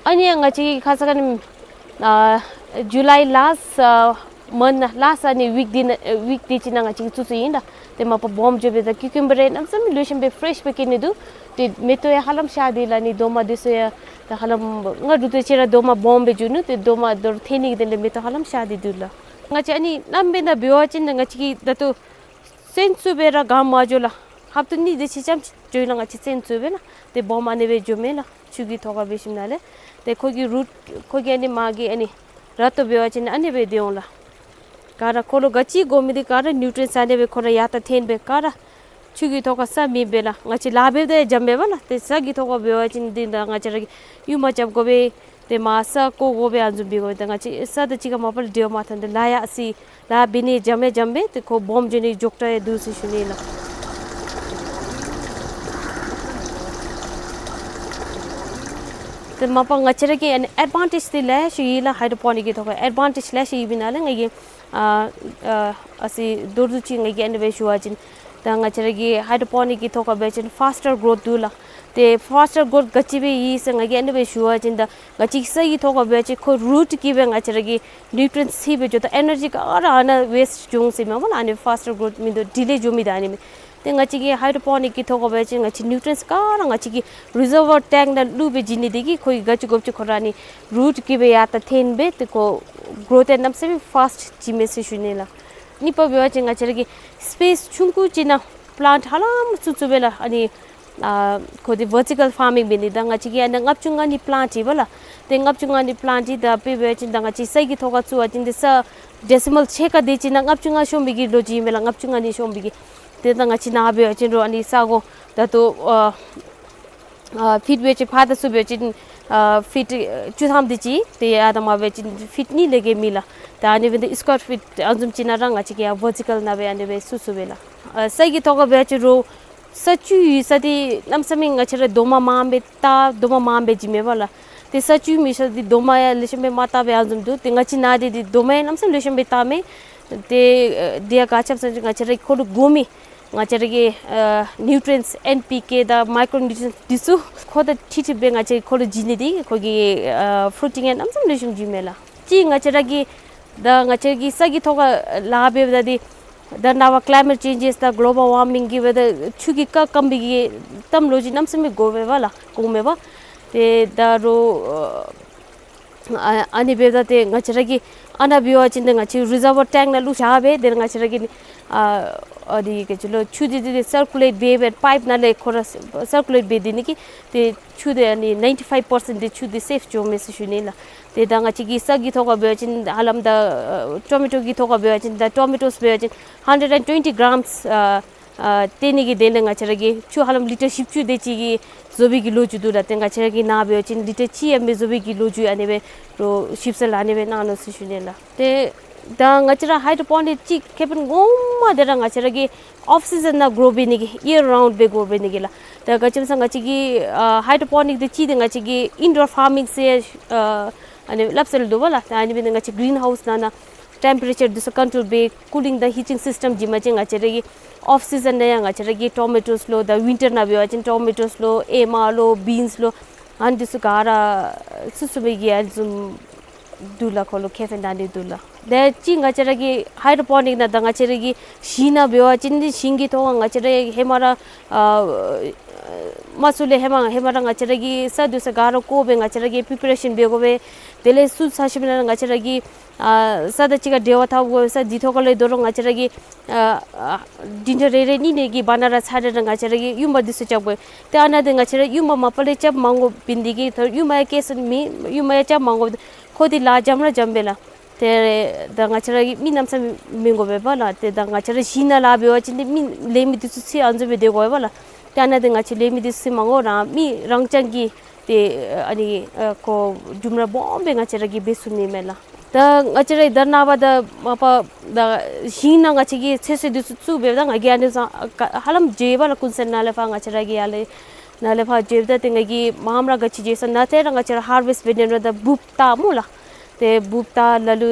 ཨ་ནི་ཡང་ང་བཅས་ཁ་ཙ་ཁ་ཉིནམ་ཨ་ཇུ་ལའི་ལཱསཊ་ཨ་མནཐ་ལཱསཊ་ཨ་ནི་ཝིཀ་འདི་ནང་ཨ་ཝིཀ་འདི་ཅིག་ནང་ང་བཅས་བཙུགས་བཙུགསཔ་ཨིན་ལགས། ཏེ་མ་པ་སྦོམ་འགྱོ་སྦེ་ད་ཀིའུ་ཀམ་བར་ཡང་གནམ་མེད་ས་མེད་ལེགས་ཤོམ་སྦེ་ཕེ་རེཤ་སྦེ་སྐྱེ་ནི་འདུག། ཏེ་མེ་ཏོག་ཡང་ཧ་ལམ་ཤར་ཏེ་ལགས། ཨ་ནི་རྡོག་མ་འདི་ཚུ་ཡང་ད་ཧ་ལམ་སྔར་དུས་ཚོད་ཅིག་ར་རྡོག་མ་སྦོམ་སྦེ་འགྱོ་ནུག། ཏེ་རྡོག་མ་ད་རུང་ཐོན་ནི་གི་དོན་ལས་མེ་ཏོག་ཧ་ལམ་ཤར་ཏེ་འདུག་ལགས། ང་བཅས་ཨ་ནི་ནངས་པ་ནང་འབད་བ་ཅིན་ང་བཅས་ཀྱིས་ད་ལྟོ་བཙོན་བཙུགས་སྦེ་ར་ག་མ་འགྱོ་ལགས། ཧབ་ཏ་གཉིས་དེ་ཅིག་ཙམ་ཅིག་འགྱོ་ཡི་ལགས། ང་བཅས་བཙོན་བཙུགས་སྦེ་ལགས། ཏེ་སྦོམ་ཨ་ནི་སྦེ་འགྱོ་མས་ལགས། ཆུ་གི་ཐོག་ཁར་འབད་ཞིནམ་ལས། ཏེ་ཁོ་གི་རུཊ་ཁོ་གི་ཨ་ནི་མར་གྱི་ཨ་ནི་ར་ཏོ་འབད་བ་ཅིན་ཨ་ནི་སྦེ་སྡོད་འོང་ལགས། ག་ར་ཁོ་ལུ་ག་ཅི་དགོ་མི་འདི་ག་ར་ནིའུ་ཊི་རེནཊསི་ཨ་ནི་སྦེ་ཁོ་ར་ཡར་ལྟ་ཐོན་སྦེ་ག་ར་ཆུ་གི་ཐོག་ཁར་ས་མེད་པས་ལགས། ང་བཅས་ལཱ་འབདཝ་ད་ཡང་འཇམ་པས་པ་ལགས། ཏེ་ས་གི་ཐོག་ཁར་འབད་བ་ཅིན་འདི་ད་ང་བཅས་ར་གིས་ཡུར་མ་རྐྱབ་དགོ་པས། ཏེ་མར་ས་བརྐོ་དགོ་པས། ཨ་བཟུམ་འབད་དགོ་པས། ཏེ་ང་བཅས་ས་དང་གཅིག་ཁར་མ་པ་ལས་འབྲེལ་བ་མ་ཐོན་ཏེ་ལཱ་ཡང་ཨ་ཙི་ལཱ་འབད་ནི་འཇམ་ཡང་འཇམ་པས། ཏེ་ཁོ་སྦོམ་འགྱོ་ནི་མགྱོགས་དྲགས་ཡང་འདུག་ཟེར་ཞུ་ནི་ལགས། ཏེ་མ་པ་ང་བཅས་ར་གི་ཨ་ནི་ཨེཌ་ཝན་ཊེཇ་འདི་ལེ་ཤ་ཡོད་ལགས། ཧའི་ཌོ་པོ་ནིཀ་གི་ཐོག་ཁར་ཨེཌ་ཝན་ཊེཇ་ལེ་ཤ་ཡོད་པའི་ནང་ལས་ང་གིས་ཨ་ཨ་ཨ་ཙི་མདོར་བསྡུས་ཅིག་ང་གིས་ཨ་ནི་སྦེ་ཞུ་བ་ཅིན་ད་ང་བཅས་ར་གི་ཧའི་ཌོ་པོ་ནིཀ་གི་ཐོག་ཁར་འབད་བ་ཅིན་ཕཱསི་ཊར་གྲོཐ་འདུག་ལགས། ཏེ་ཕཱསི་ཊར་གྲོཐ་ག་ཅི་སྦེ་ཡོད་ཟེར་ང་གིས་ཨ་ནི་སྦེ་ཞུ་བ་ཅིན་ད་ང་བཅས་ས་གི་ཐོག་ཁར་འབད་བ་ཅིན་ཁོ་རུཊ་གིས་སྦེ་ང་བཅས་ར་གི་ནིའུ་ཊི་རེནཊསི་ཚིག་སྦེ་འགྱོ་ད་ཨེ་ནར་ཇི་ག་ར་ཨ་ནཱ་ཝེསཊ་འགྱོ་འོང་ཟེར་མས་པ་ལགས། ཨ་ནི་ཕཱསི་ཊར་གྲོཐ་མིན་འདུག། ཌི་ལེ་འགྱོ་མི་ད་ཨ་ནི་མས། ཏེ་ང་བཅས་ཀྱི་ཧའི་ཌོ་པོ་ནིཀ་གི་ཐོག་ཁར་འབད་བ་ཅིན་ང་བཅས་ནིའུ་ཊི་རེནཊསི་ག་ར་ང་བཅས་ཀྱི་རི་ཛར་བར་ཊེངཀ་ནང་བླུགས་སྦེ་བྱིན་ནི་དེ་གིས་ཁོ་གིས་ག་ཅི་དགོཔ་ཅིག་ཁོ་ར་ཨ་ནི་རུཊ་གིས་སྦེ་ཡར་ལྟ་ཐོན་སྦེ་ཏེ་ཁོ་གྲོཐ་ཡང་གནམ་མེད་ས་མེད་ཕཱསི་ཊི་བྱིན་མས་ཟེར་ཞུ་ནི་ལགས། གཉིས་པ་འབད་བ་ཅིན་ང་བཅས་ར་གི་སི་པེསི་ཆུང་ཀུ་ཅིག་ནང་པླཱནཊ་ཧ་ལམ་བཙུགས་བཙུགས་སྦེ་ལགས། ཨ་ནི་ཨ་ཁོ་འདི་ཝར་ཊི་ཀཱལ་ཕཱར་མིང་འབད་ནི། ད་ང་བཅས་ཀྱི་ཨ་ནི་ལྔ་བཅུ་ང་གཉིས་པླཱནཊ་ཨིན་པ་ལགས། ཏེ་ལྔ་བཅུ་ང་གཉིས་པླཱནཊ་འདི་ད་དཔེ་འབད་བ་ཅིན་ད་ང་བཅས་ས་གི་ཐོག་ཁར་བཙུགས་པ་ཅིན་ཏེ་ས་ཌེ་སི་མཱལ་ཕྱེད་ཀ་དེ་ཅིག་ནང་ལྔ་བཅུ་ང་ཤོང་མི་གི་ལོ་རྒྱུས་ཨིན་པས་ལགས། ལྔ་བཅུ་ང་གཉིས་ཤོང་མི་གི། ཏེ་ད་ང་བཅས་ནཱ་འབད་བ་ཅིན་རུང་ཨ་ནི་ས་གོ་ད་ལྟོ་ཨ་ཨ་ཕིཊ་འབད་བ་ཅིན་ཕར་དང་ཚུར་འབད་བ་ཅིན་ཨ་ཕིཊ་ཨ་བཅུ་ཐམ་དེ་ཅིག། ཏེ་ཡར་དང་མར་འབད་བ་ཅིན་ཕིཊ་གཉིས་ལས་བརྒལ་མེད་ལགས། ད་ཨ་ནི་འབདཝ་ད་སི་ཀེར་ཕིཊ་ཨ་བཟུམ་ཅིག་ནང་ར་ང་བཅས་ཀྱིས་ཡར་ཝར་ཊི་ཀཱལ་ནང་སྦེ་ཨ་ནི་སྦེ་བཙུགས་བཙུགསཔ་མས་ལགས། ཨ་ས་གི་ཐོག་ཁར་འབད་བ་ཅིན་རུང་ས་བཅུད་ཡོད་ས་འདི་གནམ་མེད་ས་མེད་ང་བཅས་ར་རྡོག་མ་མངམ་སྦེ་བཏགས། རྡོག་མ་མངམ་སྦེ་བྱིན་མས་པ་ལགས། ཏེ་ས་བཅུད་མེད་ས་འདི་རྡོག་མ་ཡང་ལེགས་ཤོམ་སྦེ་མ་བཏགས་པར་ཨ་བཟུམ་འདུག། ཏེ་ང་བཅས་ནཱ་འདི་འདི་རྡོག་མ་ཡང་གནམ་མེད་ས་མེད་ལེགས་ཤོམ་སྦེ་བཏགས་མས། ཏེ་ཨ་དེ་ཡང་ག་ཅི་སྨོ་ཟེར་བ་ཅིན་ང་བཅས་ར་ཁོ་ལུ་དགོ་མི་ང་བཅས་ར་གི་ཨ་ནིའུ་ཊི་རེནཊསི་ཨེན་པི་ཀེ་དང་མའི་ཀྲོ་ནིའུ་ཊི་རེནཊསི་འདི་ཚུ་ཁོ་དང་འཁྲིལ་འཁྲིལ་སྦེ་ང་བཅས་ཁོ་ལུ་བྱིན་ནི་དེ་གིས་ཁོ་གི་ཨ་ཕུ་རུ་ཊིང་ཡང་གནམ་མེད་ས་མེད་ལེགས་ཤོམ་བྱིན་མས་ལགས། གཅིག་ང་བཅས་ར་གི་ད་ང་བཅས་ཀྱི་ས་གི་ཐོག་ཁར་ལཱ་འབདཝ་ད་འདི་ད་ནངས་པ་ཀི་ལའི་མེཊ་ཅེན་ཇེསི་དང་གོ་ལོ་བཱལ་ཝར་མིང་གིས་འབདཝ་ད་ཆུ་གི་སྐར་སྐམ་པའི་གི་གཏམ་ལོ་རྒྱུས་གནམ་མེད་ས་མེད་གོཝ་མས་པ་ལགས། གོཝ་མས་པ། ཏེ་ད་རུང་ཨ་ཨ་ནི་འབདཝ་ད་ཏེ་ང་བཅས་ར་གིས་ཨ་ནཱ་འབད་བ་ཅིན་ཏེ་ང་བཅས་རི་ཛར་བར་ཊེངཀ་ནང་བླུགས་བཞག་སྦེ་ཏེ་ང་བཅས་ར་གིས་ཨ་ཨ་འདི་ག་ཅི་ལོ་ཆུ་འདི་འདི་འདི་སར་ཀུ་ལེཊ་འབད་སྦེ་པའིཔ་ནང་ལས་ཁོ་ར་སར་ཀུ་ལེཊ་འབད་སྡོད་ནི་གིས་ཏེ་ཆུ་འདི་ཨ་ནི་ནའིན་ཊི་ཕའིབ་པར་སེནཊ་འདི་ཆུ་འདི་སེབ་འགྱོཝ་མས་ཟེར་ཞུ་ནི་ལགས། ཏེ་ད་ང་བཅས་ཀྱི་ས་གི་ཐོག་ཁར་འབད་བ་ཅིན་ཧ་ལམ་ད་ཨ་ཊོ་མེ་ཊོ་གི་ཐོག་ཁར་འབད་བ་ཅིན་ད་ཊོ་མེ་ཊོས་འབད་བ་ཅིན་ཧན་ཌེཌ་ཨེན་ཊ་ཊོན་ཊི་གརམས་ཨ་ཨ་སྟོན་ནི་གི་དོན་ལས་ང་བཅས་ར་གིས་ཆུ་ཧ་ལམ་ལི་ཊར་བཞི་བཅུ་དེ་ཅིག་གི་བཟོ་བའི་གི་ལོ་རྒྱུས་འདུག་ལགས། ཏེ་ང་བཅས་ར་གིས་ནཱ་འབད་བ་ཅིན་ལི་ཊར་གཅིག་ཡང་མི་བཟོ་བའི་གི་ལོ་རྒྱུས་ཨ་ནི་སྦེ་རོགས་ཞིབ་གསལ་ཨ་ནི་སྦེ་གནང་ནུག་ཟེར་ཞུ་ནི་ལགས། ཏེ་ད་ང་བཅས་ར་ཧའི་ཌོ་པོ་ནིཀ་གི་ཁེ་ཕན་ངོ་མ་འདི་ར་ང་བཅས་ར་གིས་ཨོཕ་སི་ཛན་ནང་གྲོ་འབད་ནི་གི་ཡིར་རའུནཌ་སྦེ་གྲོ་འབད་ནི་གི་ལགས། ད་ག་ཅི་སྨོ་ཟེར་བ་ཅིན་ང་བཅས་ཀྱི་ཨ་ཧའི་ཌོ་པོ་ནིཀ་འདི་གཅིག་འདི་ང་བཅས་ཀྱི་ཨིན་ཌོར་ཕར་མིང་ཟེར་ཨ་ཨ་ནི་སླབ་སྲོལ་འདུག་པ་ལགས། ད་ཨ་ནི་འབད་ནི་ང་བཅས་གི་གིརིན་ཧའུསི་ནང་ན་ཊེམ་པེ་རེ་ཅར་འདི་ཚུ་ཀོན་ཊོལ་འབད་ཀུ་ལིང་དང་ཧི་ཊིང་སིསི་ཊེམ་བྱིན་པ་ཅིན་ང་བཅས་ར་གི་ཨོཕ་སི་ཛན་ནང་ཡང་ང་བཅས་ར་གི་ཊོ་མེ་ཊོས་ལུ་ད་ཝིན་ཊར་ནང་འབད་བ་ཅིན་ཊོ་མེ་ཊོས་ལུ་ཨེ་མ་ལུ་བིནསི་ལུ་ཨ་ནི་འདི་ཚུ་ག་ར་ཚུ་ཚུ་སྦེ་གི་ཨ་ནི་བཟུམ་འདུག་ལགས། ཁོ་ལུ་ཁེ་ཕན་ད་ཨ་ནི་འདུག་ལགས། དེ་གཅིག་ང་བཅས་ར་གི་ཧའི་ཌོ་པོ་ནིཀ་ནང་ད་ང་བཅས་ར་གི་ཞིང་ནང་འབད་བ་ཅིན་འདི་ཞིང་གི་ཐོག་ང་བཅས་ར་ཧེ་མ་ར་ཨ་མ་ཚུ་ལས་ཧེ་མ་ཧེ་མ་ར་ང་བཅས་ར་གིས་ས་འདི་ཚུ་ག་ར་བརྐོ་སྦེ་ང་བཅས་ར་གིས་པི་པེ་རེ་ཤཱན་འབད་དགོ་པས། དེ་ལས་བཙུགས་ཚར་ཞིནམ་ལས་ང་བཅས་ར་གིས་ཨ་ས་དང་གཅིག་ཁར་འབྲེལ་བ་འཐབ་དགོ་པས། ས་འདི་ཐོག་ཁ་ལས་དོ་རུང་ང་བཅས་ར་གིས་ཨ་ཨ་འབྲིང་ཆུང་རེ་རེ་གཉིས་གཉིས་ཀྱི་བར་ན་ར་ཚར་རེ་ར་ང་བཅས་ར་གིས་ཡུར་མ་འདི་ཚུ་རྐྱབ་དགོ་པས། ཏེ་ཨ་ནཱ་འདི་ང་བཅས་ར་ཡུར་མ་མ་པ་ལས་རྐྱབ་མ་དགོཔ་འབད་ནི་དེ་གིས་ད་ཡུར་མ་ཡང་སྐྱེལ་ས་མེད། ཡུར་མ་ཡང་རྐྱབ་མ་དགོཔ་ཁོ་འདི་ལཱ་འཇམ་ར་འཇམ་པས་ལགས། ཏེ་ད་ང་བཅས་ར་གིས་མི་གནམ་མེད་ས་མེད་མི་དགོ་པས་པ་ལགས། ཏེ་ད་ང་བཅས་ར་ཞིང་ནང་ལཱ་འབད་བ་ཅིན་ཏེ་མི་ལེན་མི་འདི་ཚུ་ཚུར་ཨ་ནི་བཟུམ་སྦེ་སྡོད་དགོ་པས་པ་ལགས། ཏེ་ཨ་ནཱ་ཏེ་ང་བཅས་ལེན་མི་འདི་ཚུ་མ་དགོ་ར་མི་རང་རྐྱང་གིས་ཏེ་ཨ་ནི་ཨ་ཁོ་སྒྲུབ་ནི་སྦོམ་སྦེ་ང་བཅས་ར་གིས་འབད་ཚུགས་ནི་མས་ལགས། ད་ང་བཅས་ར་ད་ནངས་པ་ད་མ་པ་ད་ཞིང་ནང་ང་བཅས་ཀྱིས་ཚོད་བསྲེ་འདི་ཚུ་བཙུགས་འབདཝ་ད་ང་གིས་ཨ་ནི་ཚུ་ཧ་ལམ་མཇལ་བས་ལགས། ཀུན་གསལ་ནང་ལས་ཕར་ང་བཅས་ར་གི་ཡར་ལས་ནཱ་ལས་ཕར་མཇལཝ་ད་ཏེ་ང་གིས་མངམ་ར་ག་ཅི་མཇལ་ཟེར་ན་ཏེ་ར་ང་བཅས་ར་ཧར་ཝེསཊ་འབད་ནི་ར་ད་འབུཔ་བཏགས་སྨོ་ལགས། ཏེ་འབུཔ་བཏགས་ལ་ལུ་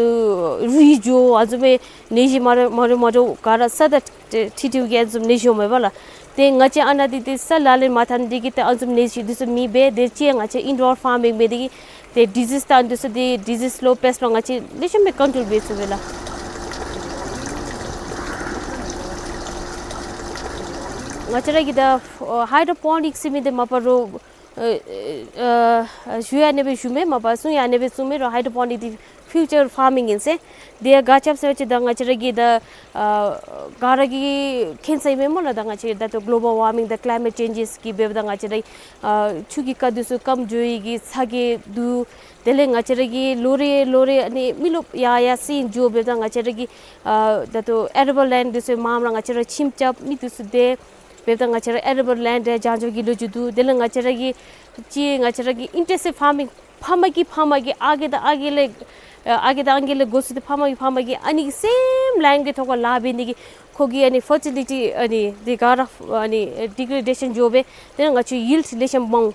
རུལ་འགྱོ་ཨ་ནི་བཟུམ་སྦེ་ནད་གཞི་མ་འདྲཝ་མ་འདྲཝ་མ་འདྲཝ་ག་ར་ས་དང་ཏེ་ཁྲིག་ཁྲི་གི་ཨ་ནི་བཟུམ་ནད་གཞི་འོང་མས་པ་ལགས། ཏེ་ང་བཅས་ཨ་ནཱ་འདི་ཏེ་ས་ལ་ལས་མ་ཐོན་འདི་གིས་ཏེ་ཨ་ནི་བཟུམ་ནད་གཞི་འདི་ཚུ་མེདཔ་འབད། ཏེ་གཅིག་ང་བཅས་ཨིན་ཌོར་ཕར་མིང་འབད་འདི་གིས་ཏེ་ཌི་ཛིསི་དང་འདི་ཚུ་ཏེ་ཌི་ཛིསི་ལོ་པེསཊ་ལོ་ང་བཅས་ལེགས་ཤོམ་སྦེ་ཀོན་ཊོལ་འབད་ཚུགས་པས་ལགས། ང་བཅས་ར་གིས་ད་ཨ་ཧའི་ཌོ་པོ་ནིཀསི་ཟེར་མི་འདི་མ་པ་རོགས་ཨ་ཨ་ཨ་ཞུ་ཡང་ཨ་ནི་སྦེ་ཞུ་མས། མ་པ་གསུང་ཡང་ཨ་ནི་སྦེ་གསུང་མས། རོགས་ཧའི་ཌོ་པོ་ནིཀ་འདི་ཕིའུ་ཅར་ཕར་མིང་ཨིན་ཟེར། དེ་ཡང་ག་ཅི་སྦེ་ཟེར་བ་ཅིན་ད་ང་བཅས་ར་གི་ད་ཨ་ག་ར་གིས་མཁྱེན་ས་ཨིན་མས་སྨོ་ལགས། ད་ང་བཅས་ད་ལྟོ་གློ་བཱལ་ཝར་མིང་དང་ཀི་ལའི་མེཊ་ཅེནཇེསི་གིས་འབདཝ་ད་ང་བཅས་ར་ཨ་ཆུ་གི་རྐ་འདི་ཚུ་སྐམ་འགྱོ་ཡི་གི་ཚ་གྱང་འདུག། དེ་ལས་ང་བཅས་ར་གི་ལོ་རེ་ལོ་རེ་ཨ་ནི་མི་རློབས་ཡར་ཡར་སེང་འགྱོ་འབདཝ་ད་ང་བཅས་ར་གི་ཨ་ད་ལྟོ་ཨེ་རེ་བཱལ་ལེནཌ་འདི་ཚུ་མངམ་ར་ང་བཅས་ར་ཁྱིམ་རྐྱབ་མི་འདི་ཚུ་དེ་འབདཝ་ད་ང་བཅས་ར་ཨེ་རེ་བཱལ་ལེནཌ་རེ་བྱང་ཆུབ་ཀྱི་ལོ་རྒྱུས་འདུག། དེ་ལས་ང་བཅས་ར་གི་ཅིག་ང་བཅས་ར་གི་ཨིན་ཊེན་སིབ་ཕར་མིང་ཕ་མ་གི་ཕ་མ་གི་ཨ་རྒས་དང་ཨ་རྒས་ལས་ཨ་རྒས་དང་ཨ་རྒས་ལས་འགོ་བཙུགས་ཏེ་ཕ་མ་གི་ཕ་མ་གི་ཨ་ནི་གི་སེམ་ལཱའི་གི་ཐོག་ཁར་ལཱ་འབད་ནི་གི་ཁོ་གི་ཨ་ནི་ཕར་ཊི་ལི་ཊི་ཨ་ནི་འདི་ག་ར་ཨ་ནི་ཌི་གི་རེ་ཌེ་ཤཱན་འགྱོ་སྦེ་དེ་ལས་ང་བཅས་ཡིལཌ་ལེགས་ཤོམ་མ་འོང་།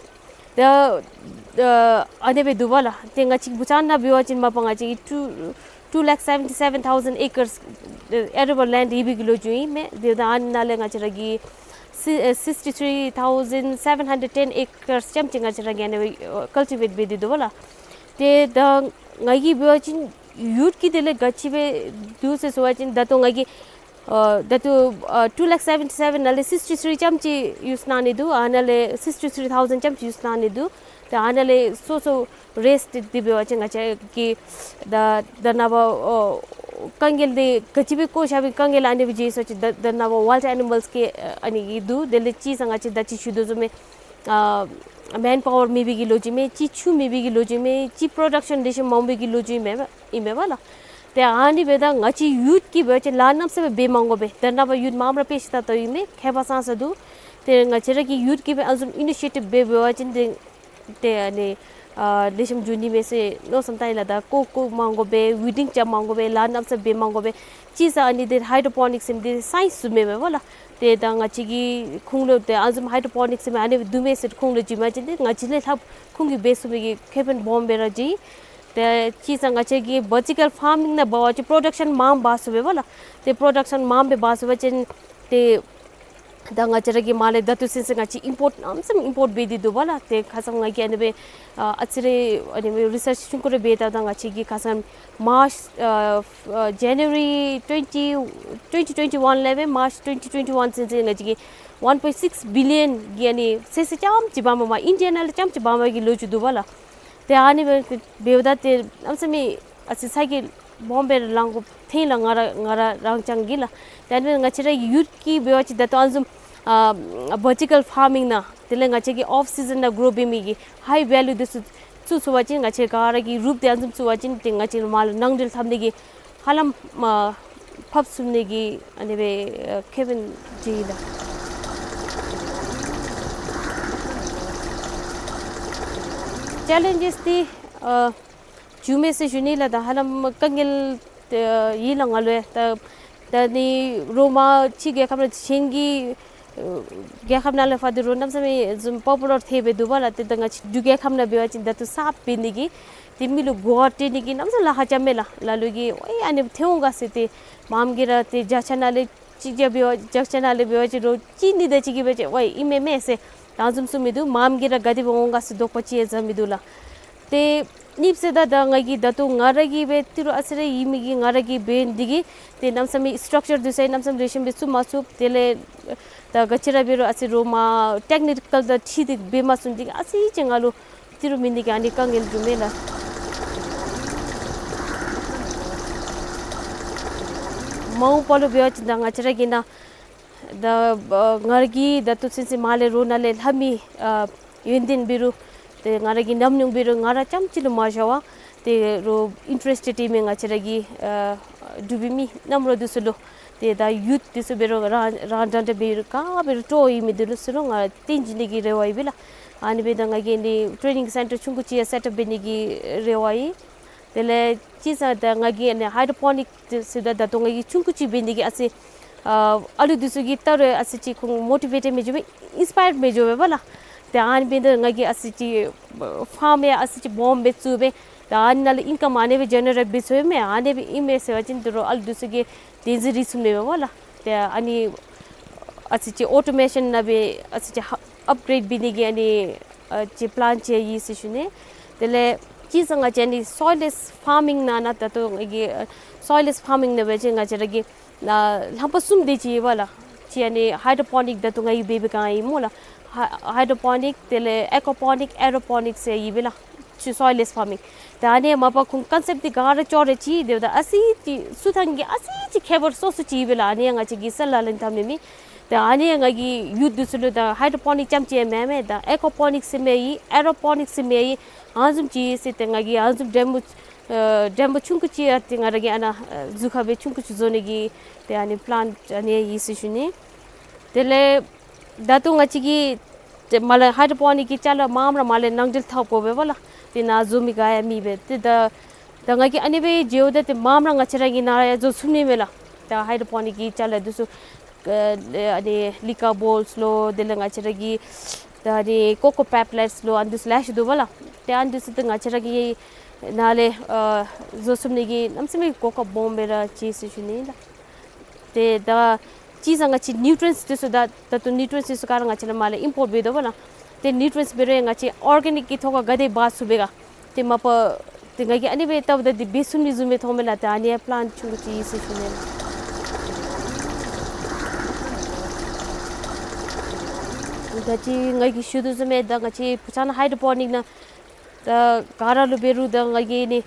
ད་ཨ་ཨ་ནི་སྦེ་འདུག་པ་ལགས། ཏེ་ང་བཅས་ཀྱི་བུ་ཆ་ནང་འབད་བ་ཅིན་མ་པ་ང་བཅས་ཀྱི་two two lakh seventy seven thousand acres ཨེ་རེ་བཱལ་ལེནཌ་ཡོད་པའི་གི་ལོ་རྒྱུས་ཨིན་མས། དེ་ད་ཨ་ནཱ་ལས་ང་བཅས་ར་གི་སི་ཨེ་sixty three thousand seven hundred ten acres ཙམ་ཅིག་ང་བཅས་ར་གིས་ཨ་ནི་སྦེ་ཨ་ཀལ་ཊི་ཝེཊ་འབད་དེ་འདུག་པ་ལགས། ཏེ་ད་ང་གིས་འབད་བ་ཅིན་ཡུཊ་ཀྱི་དེ་ལས་ག་ཅི་སྦེ་འདུག་ཟེར་ཟེར་བ་ཅིན་ད་ལྟོ་ང་གིས་ཨ་ད་ལྟོ་ཨ་two lakh seventy seven ནང་ལས་sixty three ཙམ་ཅིག་ཡུསི་གནང་ནི་འདུག། ཨ་ནཱ་ལས་sixty three thousand ཙམ་ཅིག་ཡུསི་གནང་ནི་འདུག། ཏེ་ཨ་ནཱ་ལས་སོ་སོ་རེསཊ་འདི་འབད་བ་ཅིན་ང་བཅས་ཀྱིས་ད་ད་ནངས་པ་ཨོ་དཀའ་ངལ་འདི་ག་ཅི་སྦེ་བཀོ་བཞག་པའི་དཀའ་ངལ་ཨ་ནི་སྦེ་བརྗེད་སོང་ཅི། ད་ད་ནངས་པ་ཝའིལཌ་ཨེ་ནི་མཱལསི་གི་ཨ་ནི་གི་འདུག། དེ་ལས་ཅིག་ས་ང་བཅས་ད་ཅི་ཞུ་དོ་བཟུམ་སྦེ་ཨ་མེན་པ་ཝར་མེད་པའི་གི་ལོ་རྒྱུས་མས། ཅིག་ཆུ་མེད་པའི་གི་ལོ་རྒྱུས་མས། ཅིག་པྲོ་ཌག་ཤཱན་ལེགས་ཤོམ་མ་འོང་པའི་གི་ལོ་རྒྱུས་མས་ཨིན་མས་པ་ལགས། ཏེ་ཨ་ནི་འབདཝ་ད་ང་བཅས་ཡུཊ་ཀྱིས་འབད་བ་ཅིན་ལཱ་གནམ་མེད་ས་མེད་འབད་མ་དགོ་པས། ད་ནངས་པ་ཡུཊ་མངམ་ར་དཔེ་ཆ་ལྟ་ལྟཝ་ཨིན་མས། མཁས་པ་ཙང་ཙ་འདུག། ཏེ་ང་བཅས་ར་གི་ཡུཊ་ཀྱིས་སྦེ་ཨ་ནི་བཟུམ་ཨི་ནི་ཤི་ཡེ་ཊིབ་འབད་འབད་བ་ཅིན་ཏེ་ཏེ་ཨ་ནི་ཨ་ལེགས་ཤོམ་འགྱོ་ནི་མས་ཟེར་མནོ་བསམ་བཏང་ཡི་ལགས། ད་བཀོ་བཀོ་མ་དགོ་པས། ཝིཌ་ཌིང་རྐྱབ་མ་དགོ་པས། ལཱ་གནམ་མེད་ས་མེད་འབད་མ་དགོ་པས། ཅིག་ས་ཨ་ནི་འདི་ཧའི་ཌོ་པོ་ནིཀསི་ཟེར་མི་འདི་སའེནསི་བཟུམ་མས་པ་ལགས། ཏེ་ད་ང་བཅས་ཀྱི་ཁུངས་ལུ་ཏེ་ཨ་ནི་བཟུམ་ཧའི་ཌོ་པོ་ནིཀསི་ཟེར་མི་ཨ་ནི་འདུག་མས་ཟེར་ཁུངས་ལུ་བྱིན་པ་ཅིན་ཏེ་ང་བཅས་ལས་ལྷག་ཁོང་གིས་འབད་ཚུགས་མི་གི་ཁེ་ཕན་སྦོམ་སྦེ་ར་བྱིན། ཏེ་ཅིག་ས་ང་བཅས་ཀྱི་ཝར་ཊི་ཀཱལ་ཕར་མིང་ནང་འབད་བ་ཅིན་པྲོ་ཌག་ཤཱན་མངམ་འབག་ཚུགས་པས་པ་ལགས། ཏེ་པྲོ་ཌག་ཤཱན་མངམ་སྦེ་འབག་ཚུགས་པ་ཅིན་ཏེ་ད་ང་བཅས་ར་གིས་མར་ལས་ད་ལྟོ་ཚུན་ཚོད་ང་བཅས་ཨིམ་པོརཊ་གནམ་མེད་ས་མེད་ཨིམ་པོརཊ་འབད་དེ་འདུག་པ་ལགས། ཏེ་ཁ་ཙ་ང་གིས་ཨ་ནི་སྦེ་ཨ་ཨ་ཙི་རེ་ཨ་ནི་སྦེ་རི་སརཆ་ཆུང་ཀུ་རེ་འབད་ད་ད་ང་བཅས་ཀྱིས་ཁ་ཙ་མཱརཆ་ཨ་ཨ་ཇཱ་ནུ་ཝ་རི་ཊུ་ཝེན་ཊི་ཊུ་ཝེན་ཊི་ཊུ་ཝེན་ཊི་ཝཱན་ལས་སྦེ་མཱརཆ་ཊུ་ཝེན་ཊི་ཊུ་ཝེན་ཊི་ཝཱན་ཚུན་ཚོད་ང་བཅས་ཀྱིས་ཝཱན་པོའིནཊ་སིགསི་བི་ལི་ཡཱན་གྱི་ཨ་ནི་ཚོད་བསྲེ་རྐྱངམ་ཅིག་འབག་མ་མ་ཨིན་ཌི་ཡ་ནང་ལས་རྐྱངམ་ཅིག་འབག་མ་གི་ལོ་རྒྱུས་འདུག་པ་ལགས། ཏེ་ཨ་ནི་སྦེ་འབདཝ་ད་ཏེ་གནམ་མེད་ས་མེད་ཨ་ཙི་ཚ་གྱང་སྦོམ་སྦེ་ལང་དགོཔ་ཐོན་ལགས། ང་ར་ང་ར་རང་རྐྱང་གིས་ལགས། ཏེ་ཨ་ནི་སྦེ་ང་བཅས་ར་ཡུཊ་ཀྱིས་འབད་བ་ཅིན་ད་ལྟོ་ཨ་ནི་བཟུམ་ཨ་ཝར་ཊི་ཀཱལ་ཕར་མིང་ནང་དེ་ལས་ང་བཅས་ཀྱི་ཨོཕ་སི་ཛན་ནང་གྲོ་འབད་མི་གི་ཧའི་ཝེ་ལུ་འདི་ཚུ་བཙུགས་ཚུགས་པ་ཅིན་ང་བཅས་ག་ར་གིས་རོགས་ཏེ་ཨ་ནི་བཟུམ་བཙུགས་པ་ཅིན་ཏེ་ང་བཅས་མར་ལུ་ནང་འགྲིལ་འཐབ་ནི་གི་ཧ་ལམ་མ་ཕབ་ཚུགས་ནི་གི་ཨ་ནི་སྦེ་ཨ་ཁེ་ཕན་བྱིན་ཡི་ལགས། ཅེ་ལེནཇེསི་འདི་ཨ་བྱུང་མས་ཟེར་ཞུ་ནི་ལགས། ད་ཧ་ལམ་དཀའ་ངལ་ཨ་ཡོད་ལགས་ང་ལུ་ཡང་། ད་ད་ནི་རོགས་མར་ཕྱི་རྒྱལ་ཁབ་ནང་གཞན་གྱི་ཨ་རྒྱལ་ཁབ་ནང་ལས་ཕར་འདི་རོགས་གནམ་མེད་ས་མེད་བཟུམ་པོ་པུ་ལར་ཐལ་སྦེ་འདུག་པ་ལགས། ཏེ་ད་ང་བཅས་འབྲུག་རྒྱལ་ཁབ་ནང་འབད་བ་ཅིན་ད་ལྟོ་གསརཔ་འབད་ནི་གི་ཏེ་མི་ལུ་གོ་བ་སྤྲོད་ནི་གི་གནམ་མེད་ས་མེད་ལཱ་ཁག་རྐྱབ་མས་ལགས། ལ་ལུ་གིས་ཝའི་ཨ་ནི་ཐོན་འོང་ག་ཟེར་ཏེ་མངམ་གིས་ར་ཏེ་བརྒྱ་ཆ་ནང་ལས་གཅིག་བརྒྱ་འབད་བ་བརྒྱ་ཆ་ནང་ལས་འབད་བ་ཅིན་རོགས་གཅིག་གཉིས་དེ་ཅིག་གིས་འབད་བ་ཅིན་ཝའི་ཨིན་མས་མས་ཟེར་ད་ཨ་ནི་བཟུམ་གསུངས་མི་འདུག། མངམ་གིས་ར་ག་དེ་སྦེ་འོང་ག་ཟེར་དོགས་པ་ཅིག་ཡང་ཟ་མི་འདུག་ལགས། ཏེ་ཨ་ནི་སྦེ་ཟེརཝ་ད་ད་ང་གིས་ད་ལྟོ་ང་ར་གིས་སྦེ་ཏི་རུ་ཨ་ཙི་རེ་ཨིན་མི་གི་ང་ར་གིས་འབད་ནི་འདི་གིས་ཏེ་གནམ་མེད་ས་མེད་སི་ཊག་ཅར་འདི་ཚུ་གནམ་མེད་ས་མེད་ལེགས་ཤོམ་སྦེ་བཙུགས་མ་ཚུགས། དེ་ལས་ད་ག་ཅི་ར་འབད་རུང་ཨ་ཙི་རོགས་མར་ཊེཀ་ནི་ཀཱལ་དང་འཁྲིལ་ཏེ་འབད་མ་ཚུགས་འདི་གིས་ཨ་ཙི་ཅིག་ང་ལུ་ཏི་རུ་མེད་ནི་གི་ཨ་ནི་དཀའ་ངལ་འབྱུངམ་མས་ལགས། མ་འོངས་པ་ལུ་འབད་བ་ཅིན་ད་ང་བཅས་ར་གི་ནཱ་ད་ཨ་ང་ར་གིས་ད་ལྟོ་ཚུན་ཚོད་མར་ལས་རོགས་ནཱ་ལས་ལྷབ་མི་ཨ་ཡོན་ཏན་འབད་རུང་ཏེ་ང་ར་གི་ཉམས་མྱོང་འབད་རུང་ང་ར་རྐྱངམ་ཅིག་ལུ་མ་བཞག་པར་ ཏེ་རོགས་ཨིན་ཊ་རེསི་ཊེཌ་ཨིན་མི་ང་བཅས་ར་གི་ཨ་འབྲུག་པའི་མི་རྣམ་རོགས་འདི་ཚུ་ལུ་ཏེ་ད་ཡུཐ་འདི་ཚུ་འབད་རུང་རང་རང་འདྲ་འདྲ་འབད་རུང་ག་འབད་རུང་སྤྲོ་བ་ཡོད་མི་འདི་ལུ་ཚུ་རོགས་ང་སྟོན་བྱིན་ནི་གི་རེ་བ་ཡོད་པས་ལགས། ཨ་ནི་འབདཝ་ད་ང་གིས་ཨ་ནི་ཊེ་ནིང་སེན་ཊར་ཆུང་ཀུ་ཅིག་ཡང་སེཊ་ཨཔ་འབད་ནི་གི་རེ་བ་ཡོད། དེ་ལས་ཅིག་ཟེར་ད་ང་གིས་ཨ་ནི་ཧའི་ཌོ་པོ་ནིཀ་ཟེརཝ་ད་ད་ལྟོ་ང་གིས་ཆུང་ཀུ་ཅིག་འབད་ནི་གི་ཨ་ཙི་ཨ་ཨ་ལུ་འདི་ཚུ་གིས་ད་རུང་ཨ་ཙི་ཅིག་ཁོང་མོ་ཊི་ཝེཊ་མི་འགྱོ་བས། ཨིན་སི་པ་ཡར་མི་འགྱོ་བས་པ་ལགས། ཏེ་ཨ་ནི་འབདཝ་ད་ང་གིས་ཨ་ཙི་ཅིག་ཕཱརམ་ཡང་ཨ་ཙི་ཅིག་སྦོམ་སྦེ་བཙུགས་སྦེ་ད་ཨ་ནི་ནང་ལས་ཨིན་ཀམ་ཨ་ནི་སྦེ་ཇེ་ནེ་རེཊ་འབད་ཚུགས་མས། ཨ་ནི་སྦེ་ཨིན་མས་ཟེར་བ་ཅིན་ད་རུང་ཨ་ལུ་འདི་ཚུ་གིས་བདེན་འཛིན་རེ་ཚུགས་མས་པ་ལགས། ཏེ་ཨ་ནི་ཨ་ཙི་ཅིག་ཨོ་ཊོ་མེ་ཤཱན་ནང་སྦེ་ཨ་ཙི་ཅིག་ཧ་ཨཔ་གྲེཌ་འབད་ནི་གི་ཨ་ནི་ཨ་ཅིག་པི་ལེན་ཅིག་ཡོད་ཟེར་ཞུ་ནི། དེ་ལས་ཅིག་ཟེར་ང་བཅས་ཨ་ནི་སོའིལ་ལེསི་ཕཱར་མིང་ནང་ན་ད་ལྟོ་ང་གིས་ཨ་སོའིལ་ལེསི་ཕཱར་མིང་ནང་འབད་བ་ཅིན་ང་བཅས་ར་གི་ཨ་ལྷམ་པ་གསུམ་དེ་ཅིག་ཡོད་པ་ལགས། ཅིག་ཨ་ནི་ཧའི་ཌོ་པོ་ནིཀ་ད་ལྟོ་ང་གིས་འབད་བའི་སྒང་ཨིན་སྨོ་ལགས། ཧ་ཧའི་ཌོ་པོ་ནིཀ་དེ་ལས་ཨེ་ཀོ་པོ་ནིཀ་ཨེ་རོ་པོ་ནིཀ་ཟེར་ཡོད་པས་ལགས། ཅིག་སོའིལ་ལེསི་ཕཱར་མིང་། ད་ཨ་ནི་མ་པ་ཁོང་ཀོན་སེཔཊ་འདི་ག་ར་ཅོག་ར་ཅིག་དེ་འབདཝ་ད་ཨ་ཙི་ཅིག་སུ་ཐང་གི་ཨ་ཙི་ཅིག་ཁྱད་པར་སོ་སོ་ཅིག་ཡོད་པས་ལགས། ཨ་ནི་ང་བཅས་ཀྱིས་སེལ་ལ་ལེན་འཐབ་ནི་མེད། ད་ཨ་ནི་ང་གིས་ཡུཐ་འདི་ཚུ་ལུ་ད་ཧའི་ཌོ་པོ་ནིཀ་རྐྱངམ་ཅིག་མེན་མས། ད་ཨེ་ཀོ་པོ་ནིཀ་ཟེར་མི་ཡོད། ཨེ་རོ་པོ་ནིཀ་ཟེར་མི་ཡོད། ཨ་ནི་བཟུམ་ཅིག་ཟེར་ཏེ་ང་གིས་ཨ་ནི་བཟུམ་ཌེ་མོ་ཨ་ཌེ་མོ་ཆུང་ཀུ་ཅིག་ཡང་ཏེ་ང་ར་གིས་ཨ་ནཱ་ཨ་ཟུར་ཁ་སྦེ་ཆུང་ཀུ་ཅིག་བཟོ་ནི་གི་ཏེ་ཨ་ནི་པི་ལེན་ཨ་ནི་ཡོད་ཟེར་ཞུ་ནི། དེ་ལས་ད་ལྟོ་ང་བཅས་ཀྱིས་ཏེ་མར་ལས་ཧའི་ཌོ་པོ་ནིཀ་གི་ཅ་ལ་མངམ་ར་མར་ལས་ནང་འདྲེན་འཐབ་དགོ་པས་པ་ལགས། ཏེ་ནཱ་བཟོ་མི་ག་ཡང་མེད་པས། ཏེ་ད་ད་ང་གིས་ཨ་ནི་སྦེ་མཇལཝ་ད་ཏེ་མངམ་ར་ང་བཅས་ར་གིས་ནཱ་ཡང་བཟོ་ཚུགས་ནི་མས་ལགས། ད་ཧའི་ཌོ་པོ་ནིཀ་གི་ཅ་ལ་འདི་ཚུ་ཨ་ཨ་ནི་ལི་ཀ་བོལསི་ལོ་དེ་ལས་ང་བཅས་ར་གི་ད་ཨ་ནི་ཀོ་ཀོ་པེ་ལེཊསི་ལོ་ཨ་ནི་འདི་ཚུ་ལེ་ཤ་འདུག་པ་ལགས། ཏེ་ཨ་ནི་འདི་ཚུ་ཏེ་ང་བཅས་ར་གིས་ནཱ་ལས་ཨ་བཟོ་ཚུགས་ནི་གི་གནམ་མེད་ས་མེད་གོ་སྐབས་སྦོམ་སྦེ་ར་ཅིག་ཟེར་ཞུ་ནི་ལགས། ཏེ་ད་ཅིག་ཟེར་ང་བཅས་ནིའུ་ཊི་རི་ཡེནཊསི་འདི་ཚུ་ད་ད་ལྟོ་ནིའུ་ཊི་རི་ཡེནཊསི་འདི་ཚུ་ག་ར་ང་བཅས་ནཱ་མར་ལས་ཨིམ་པོརཊ་འབད་དོ་པ་ལགས། ཏེ་ནིའུ་ཊི་རི་ཡེནཊསི་འབད་རུང་ང་བཅས་ཨོར་གེ་ནིཀ་གི་ཐོག་ཁར་ག་དེ་འབག་ཚུགས་པས་ག། ཏེ་མ་པ་ཏེ་ང་གིས་ཨ་ནི་སྦེ་བལྟཝ་ད་ཏེ་འབད་ཚུགས་མི་བཟུམ་སྦེ་མཐོངམ་མས་ལགས། ཏེ་ཨ་ནི་ཡང་པི་ལེན་ཆུང་ཀུ་ཅིག་ཡོད་ཟེར་ཞུ་ནི་ལགས། ད་ཅི་ང་གིས་ཞུ་དོ་བཟུམ་སྦེ་ད་ང་བཅས་བུ་ཊཱན་ཧའི་ཌོ་པོ་ནིཀ་ནང་ད་ག་ར་ལུ་འབད་རུང་ད་ང་གིས་ནི་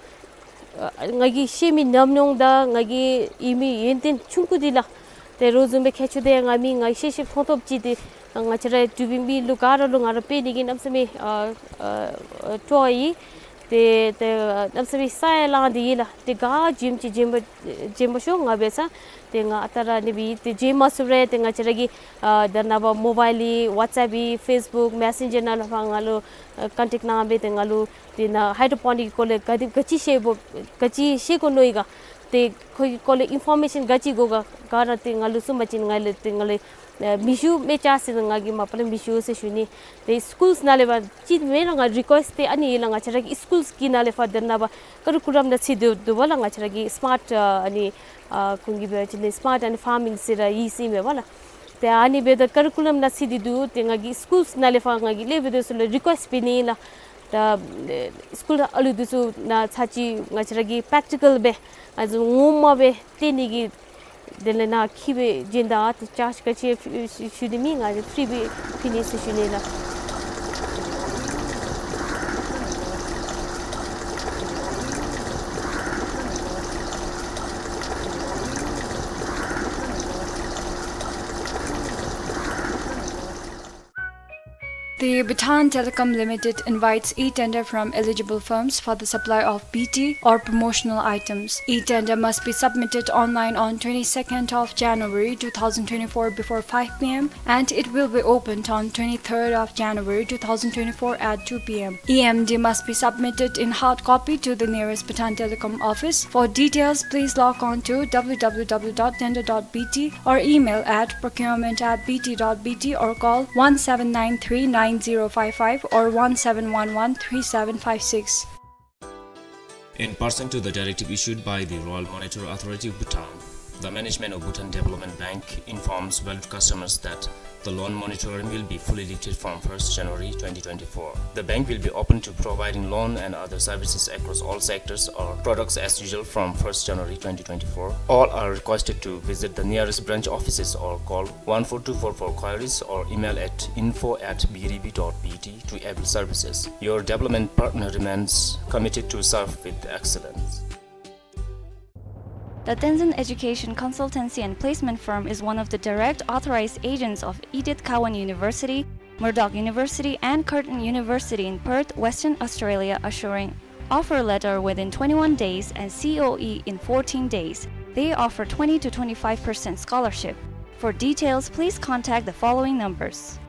ཨ་ང་གིས་ཤེས་མི་ཉམས་མྱོང་དང་ང་གིས་ཡོད་མི་ཡོན་ཏན་ཆུང་ཀུ་འདི་ལགས། ཏེ་རོགས་བཟུམ་སྦེ་ཁྱད་ཆོས་འདི་ང་མི་ང་ཤེས་ཤེས་མཐོང་མཐོངམ་ཅིག་ཏེ་ང་བཅས་ར་འབྲུག་པའི་མི་ལུ་ག་ར་ལུ་ང་ར་སྤེལ་ནི་གི་གནམ་མེད་ས་མེད་ཨ་ཨ་སྤྲོ་བ་ཡོད། ཏེ་ཏེ་གནམ་མེད་ས་མེད་ས་ཡང་ལངས་ཏེ་ཡོད་ལགས། ཏེ་ག་བྱོནམ་ཅིག་བྱོན་པ་བྱོན་པ་ཤོག། ང་འབད་ས་ཏེ་ང་ཨ་རྟག་ར་ཨ་ནི་སྦེ་ཏེ་བྱོན་མ་ཚུགས་རུང་ཏེ་ང་བཅས་ར་གི་ཨ་ད་ནངས་པ་མོ་བཱའིལ་ཡོད། ཝཊསི་ཨེཔ་ཡོད། ཕེསི་བུཀ་མེ་སེན་ཇར་ནང་ལས་ཕར་ང་ལུ་ཨ་ཀོན་ཊེཀཊ་གནང་སྦེ་ཏེ་ང་ལུ་ཏེ་ནཱ་ཧའི་ཌོ་པོ་ནིཀ་གི་སྐོར་ལས་ག་དེ་ག་ཅི་ཤེས་དགོ་ག་ཅི་ཤེས་དགོ་མནོ་ཡི་ག། ཏེ་ཁོ་གི་སྐོར་ལས་ཨིན་ཕོར་མེ་ཤཱན་ག་ཅི་དགོ་ག་ག་ར་ཏེ་ང་ལུ་གསུངས་པ་ཅིན་ང་ལས་ཏེ་ང་ལས་ཨ་མི་ཞུ་མི་ཆ་ཟེར་ང་གིས་མ་པ་ལས་མི་ཞུ་ཟེར་ཞུ་ནི། ཏེ་སི་ཀུལསི་ནང་ལས་ཕར་ཅིག་མེན་ན་ང་རི་ཀུ་ཨེསཊ་འདི་ཨ་ནི་ཡོད་ལགས། ང་བཅས་ར་གི་སི་ཀུལསི་གི་ནང་ལས་ཕར་ད་རེས་ནངས་པ་ཀ་རི་ཀུ་ལམ་ནང་ཚུད་དེ་འདུག་པ་ལགས། ང་བཅས་ར་གི་སི་མཱརཊ་ཨ་ཨ་ནི་ཨ་ཁོང་གིས་འབད་བ་ཅིན་ནི་སི་མཱརཊ་ཨེནཌ་ཕཱར་མིང་ཟེར་ར་ཡོད་ཟེར་མས་པ་ལགས། ཏེ་ཨ་ནི་འབདཝ་ད་ཀ་རི་ཀུ་ལམ་ནང་ཚུད་དེ་འདུག། ཏེ་ང་གིས་སི་ཀུལསི་ནང་ལས་ཕར་ང་གིས་སླབ་སྦེ་འདི་ཚུ་ལུ་རི་ཀུ་ཨེསཊ་འབད་ནི་ཨིན་ལགས། ད་ཨེ་སི་ཀུལ་ཨ་ལུ་འདི་ཚུ་ནཱ་ཚར་གཅིག་ང་བཅས་ར་གིས་པེརེག་ཊི་ཀཱལ་སྦེ་ཨ་ཙི་ངོ་མ་སྦེ་སྟོན་ནི་གི་དེ་ལས་ནཱ་འཁྱིད་སྦེ་བྱོན་ད་ཏེ་ཅཱརཇ་ག་ཅི་ཞུ་ཞུ་ནི་མེད། ང་གིས་ཕི་རི་སྦེ་ཕུལ་ནི་ཟེར་ཞུ་ནི་ལགས། The Bhutan Telecom Limited invites e-tender from eligible firms for the supply of B T or promotional items. E-tender must be submitted online on twenty-second of January two thousand twenty-four before five p m and it will be opened on twenty-third of January two thousand twenty-four at two p m. E M D must be submitted in hard copy to the nearest Bhutan Telecom office. For details, please log on to w w w dot tender dot b t or email at procurement at b t dot b t or call one seven nine three nine zero five five or one seven one one three seven five six. In pursuant to the directive issued by the Royal Monitor Authority of Bhutan, the management of Bhutan Development Bank informs valued customers that the loan moratorium will be fully lifted from first January twenty twenty-four. The bank will be open to providing loan and other services across all sectors or products as usual from first January twenty twenty-four. All are requested to visit the nearest branch offices or call one four two four for queries or email at info at b d b dot b t to avail services. Your development partner remains committed to serve with excellence. The Tenzin Education Consultancy and Placement Firm is one of the direct authorized agents of Edith Cowan University, Murdoch University, and Curtin University in Perth, Western Australia, assuring offer letter within twenty-one days, and C O E in fourteen days. They offer twenty to twenty-five percent scholarship. For details, please contact the following numbers.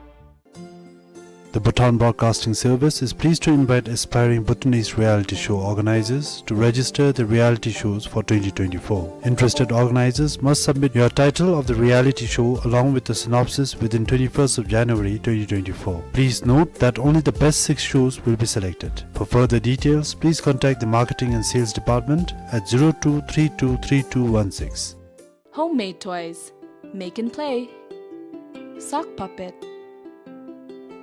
The Bhutan Broadcasting Service is pleased to invite aspiring Bhutanese reality show organizers to register the reality shows for twenty twenty-four. Interested organizers must submit your title of the reality show along with the synopsis within twenty-first of January twenty twenty-four. Please note that only the best six shows will be selected. For further details, please contact the Marketing and Sales Department at zero two three two three two one six. Homemade toys. Make and play. Sock puppet.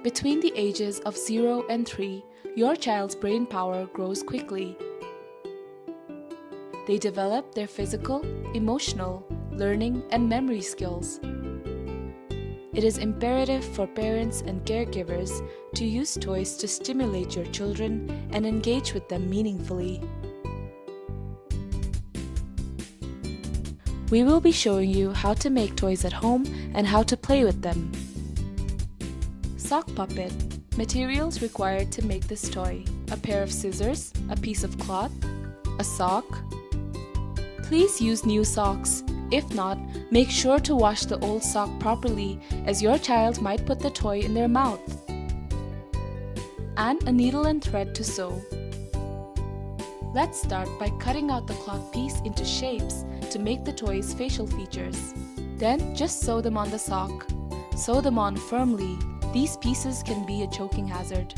Between the ages of zero and three, your child's brain power grows quickly. They develop their physical, emotional, learning, and memory skills. It is imperative for parents and caregivers to use toys to stimulate your children and engage with them meaningfully. We will be showing you how to make toys at home and how to play with them. Sock puppet. Materials required to make this toy: a pair of scissors, a piece of cloth, a sock. Please use new socks. If not, make sure to wash the old sock properly, as your child might put the toy in their mouth. And a needle and thread to sew. Let's start by cutting out the cloth piece into shapes to make the toy's facial features. Then just sew them on the sock. Sew them on firmly. These pieces can be a choking hazard.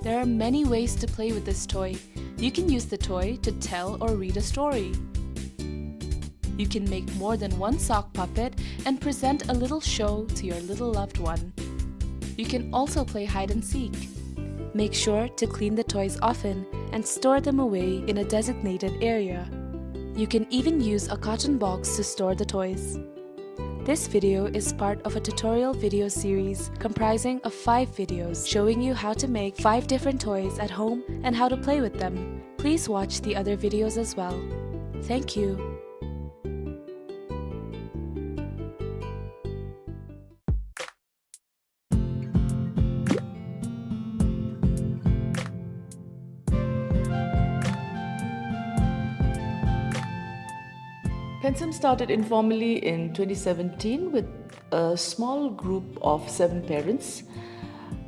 There are many ways to play with this toy. You can use the toy to tell or read a story. You can make more than one sock puppet and present a little show to your little loved one. You can also play hide and seek. Make sure to clean the toys often and store them away in a designated area. You can even use a carton box to store the toys. This video is part of a tutorial video series comprising of five videos showing you how to make five different toys at home and how to play with them. Please watch the other videos as well. Thank you. Pensum started informally in twenty seventeen with a small group of seven parents,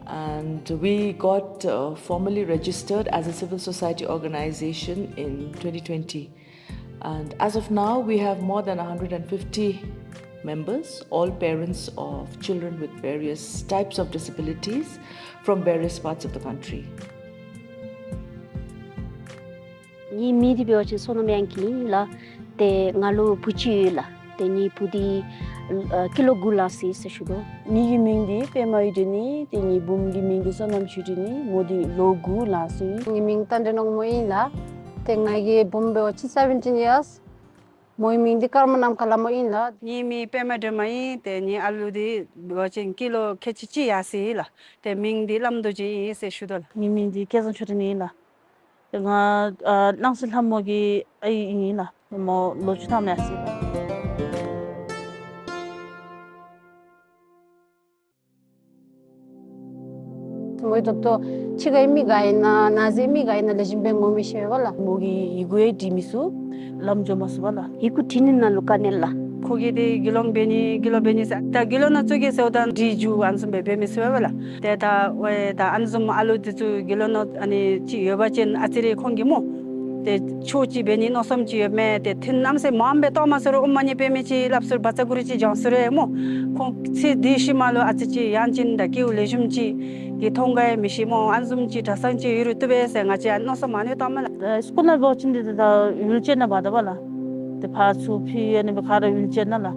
and we got, uh, formally registered as a civil society organization in twenty twenty. And as of now, we have more than a hundred and fifty members, all parents of children with various types of disabilities from various parts of the country. ངེའི་མིང་འདི་འབད་བ་ཅིན་བསོད་ནམས་དབྱངས་སྐྱིད་ཨིན་ལགས། ཏེ་ང་ལུ་བུ་གཅིག་ཡོད་ལགས། ཏེ་ངེའི་བུ་འདི་ཨ་ཀི་ལོ་དགུ་ལང་སོ་ཡི་ཟེར་ཞུ་དོ། ངེའི་མིང་འདི་པདྨ་འོད་སྒྲོན་ཨིན། ཏེ་ངེའི་བུམོ་གི་མིང་འདི་བསོད་ནམས་ཆོས་སྒྲོན་ཨིན། མོ་འདི་ལོ་དགུ་ལང་སོ་ཡི། ངེའི་མིང་རྟ་མགྲིན་དབང་མོ་ཨིན་ལགས། ཏེ་ང་གི་བུམོ་འབད་བ་ཅིན་seventeen years། མོའི་མིང་འདི་ཀརྨ་ནམ་མཁའ་ལྷ་མོ་ཨིན་ལགས། ངེའི་མིང་པདྨ་སྒྲོལ་མ་ཨིན། ཏེ་ངེའི་ཨ་ལུ་འདི་འབད་བ་ཅིན་ཀི་ལོ་ཁལ་གཅིག་གཅིག་ཡར་སོ་ཡི་ལགས། ཏེ་མིང་འདི་བླམ་རྡོ་རྗེ་ཨིན་ཟེར་ཞུ་དོ་ལགས། ངེའི་མིང་འདི་སྐལ་བཟང་ཆོས་སྒྲོན་ཨིན་ལགས། ཏེ་ང་ཨ་སྣང་སྲིད་ལྷ་མོ་གི་ཨའི་ཨིན་ལགས། མོ་ལོ་བཅུ་ཐམ་ཡར་སོ་ཡི་ལགས། མོའི་ཐོག་ཏུ་ཕྱི་ཁའི་མི་ག་ཨིན་ན་ནང་གསེས་མི་ག་ཨིན་ན་ལེགས་ཤོམ་སྦེ་ངོ་མི་ཤེས་པས་ལགས། མོ་གི་ཡི་གུ་ཡང་བྲིས་མི་ཚུགས། ལམ་འགྱོ་མ་ཚུགས་པས་ལགས། ཡི་གུ་བྲིས་ནི་ནང་ལུ་དཀའ་ངལ་ལགས། ཁོ་གིས་ཏེ་དགེ་སློང་འབད་ནི་དགེ་སློང་འབད་ནི་ཟེར་ད་དགེ་སློང་ནང་བཙུགས་གེ་ཟེརཝ་ད་འབྲི་འགྱོ་ཨ་ནི་བཟུམ་སྦེ་འབད་མི་ཚུགས་པས་ལགས། ཏེ་ད་ཝའི་ད་ཨ་ནི་བཟུམ་ཨ་ལུ་འདི་ཚུ་དགེ་སློང་ནང་ཨ་ནི་ཅིག་ཡོད་པ་ཅིན་ཨ་ཙི་རེ་ཁོང་གིས་སྨོ། ཏེ་ཆོས་ཅིག་འབད་ནི་མནོ་བསམ་ཅིག་ཡོད་མས། ཏེ་ཐུན་མཚམས་མ་འབད་བཏང་མ་ཚུགས་རུང་ཨོཾ་མ་ཎི་པདྨེ་ཅིག་སླབ་ཚུགས་རུང་བཛྲ་གུ་རུ་ཅིག་བགྱང་ཚུགས་རུང་སྨོ། ཁོང་ཚེ་འདི་ཤུལ་མ་ལུ་ཨ་ཙི་ཅིག་ཡང་ཅིན་ད་སྐྱེ་བོ་ལེགས་ཤོམ་ཅིག་གིས་མཐོང་ག་ཡང་མི་ཤེས་སྨོ། ཨ་ནི་བཟུམ་ཅིག་གྲྭ་ཚང་ཅིག་ཡོད་རུང་བཏུབ་པས་ཟེར་ང་བཅས་ཡང་མནོ་བསམ་ཨ་ནི་བཏངམ་མས་ལགས། ཨེ་སི་ཀུལ་ནང་འབད་བ་ཅིན་འདི་ད་ཝིལ་ཅེར་ནང་འབག་ད་པས་ལགས། ཏེ་ཕར་ཚུར་ཕུད་ཨ་ནི་སྦེ་ཁ་ར་ཝིལ་ཅེར་ནང་ལགས།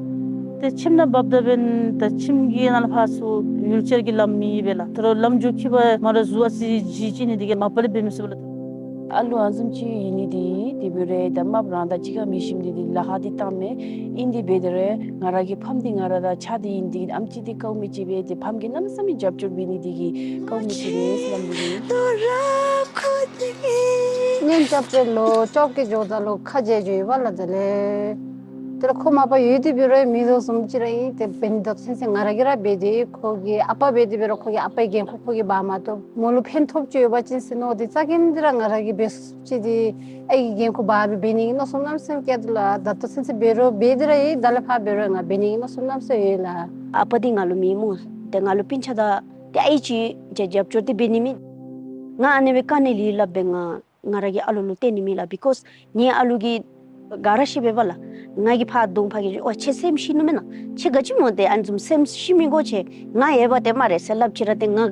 ཏེ་ཁྱིམ་ནང་འབག་ད་འབདན་ད་ཁྱིམ་གྱི་ནང་ལུ་ཕར་ཚུར་ཝིལ་ཅེར་གྱི་ལམ་མེད་པས་ལགས། ད་རུང་ལམ་འགྱོ་འཁྱིད་པ་མ་ར་གཟུགས་ཨ་ཙི་ལྗིད་ཅིག་ནི་འདི་གིས་མ་པ་ལས་འབད་མི་ཚུགས་པས་ལགས། ཨ་ལུ་ཨ་ནི་བཟུམ་ཅིག་ཡོད་ནི་འདི་དེ་འབད་རུང་ད་རྨགཔ་རང་དང་གཅིག་ཁར་མི་ཞིམ་ནི་འདི་ལཱ་ཁག་འདི་བཏངམ་མས། ཨིན་དེ་འབད་དེ་རུང་ང་ར་གི་ཕམ་འདི་ང་ར་དང་ཆ་འདི་ཨིན། འདི་ཨེམ་ཆི་འདི་དཀའཝ་མི་ཅིག་སྦེ་ཏེ་ཕམ་གྱིས་གནམ་མེད་ས་མེད་རྒྱབ་སྐྱོར་འབད་ནི་འདི་གིས་དཀའཝ་མི་ཅིག་རེ་སླབ་ནི་འདི་ཨིན། གཉེན་རྐྱབ་སྟེ་ལོ་བཅོ་བརྒྱད་འགྱོཝ་ད་ལུ་ཁ་རྗེ་འགྱོ་ཡི་པས་ལགས། དེ་ལས་ དེ་ལས་ཁོ་མ་པ་ཡོད་དེ་འབད་རུང་མི་དེ་བཟུམ་ཅིག་ར་ཨིན། ཏེ་འབད་ནི་དེ་ཚུན་ཚོད་ང་ར་གིས་ར་འབད་དེ་ཁོ་གི་ཨ་པ་འབད་དེ་འབད་རུང་ཁོ་གི་ཨ་པའི་འགན་ཁུར་ཁོ་གིས་འབག་མ་བཏུབ། མོ་ལུ་ཕན་ཐོགས་ཅིག་ཡོད་པ་ཅིན་ཟེར་མནོ་སྟེ་རྩ་འགེངས་ཏེ་ར་ང་ར་གིས་འབད་ཚུགསཔ་ཅིག་དེ་ཨའི་གི་འགན་ཁུར་འབག་སྦེ་འབད་ནི་གི་མནོ་བསམ་གནམ་མེད་ས་མེད་བསྐྱེད་དོ་ལགས། ད་ལྟོ་ཚུན་ཚོད་འབད་རུང་འབད་དེ་ར་ཡོད། ད་ལས་ཕར་འབད་རུང་ང་འབད་ནི་གི་མནོ་བསམ་གནམ་མེད་ས་མེད་ཡོད་ལགས། ཨ་པ་འདི་ང་ལུ་མེད་སྨོ། ཏེ་ང་ལུ་སྤུན་ཆ་དང་ཏེ་ཨའི་ཅིག་རྒྱབ་སྐྱོར་འདི་འབད་ནི་མེད། ང་ཨ་ནི་སྦེ་དཀའ་ངལ་ལས་སླབ་སྦེ་ང་ང་ར་གི་ཨ་ལོ་ལུ་སྟོན་ནི་མེད་ལགས། Because ངེའི་ཨ་ལོ་གིས་ག་ར་ཤེས་པས་པ་ལགས། ང་གིས་ཕར་དོང་ཕར་གྱི་ཨོ་ཁྱོད་སེམས་ཤི་ནུག་མེན་ན། ཁྱོད་ག་ཅི་སྨོ་ཏེ་ཨ་ནི་བཟུམ་སེམས་ཤི་མི་དགོ། ཁྱོད་ང་ཡོད་པ་ཏེ་སྨ་རེ་ཟེར་སླབ་ཅི་ར་ཏེ་ང་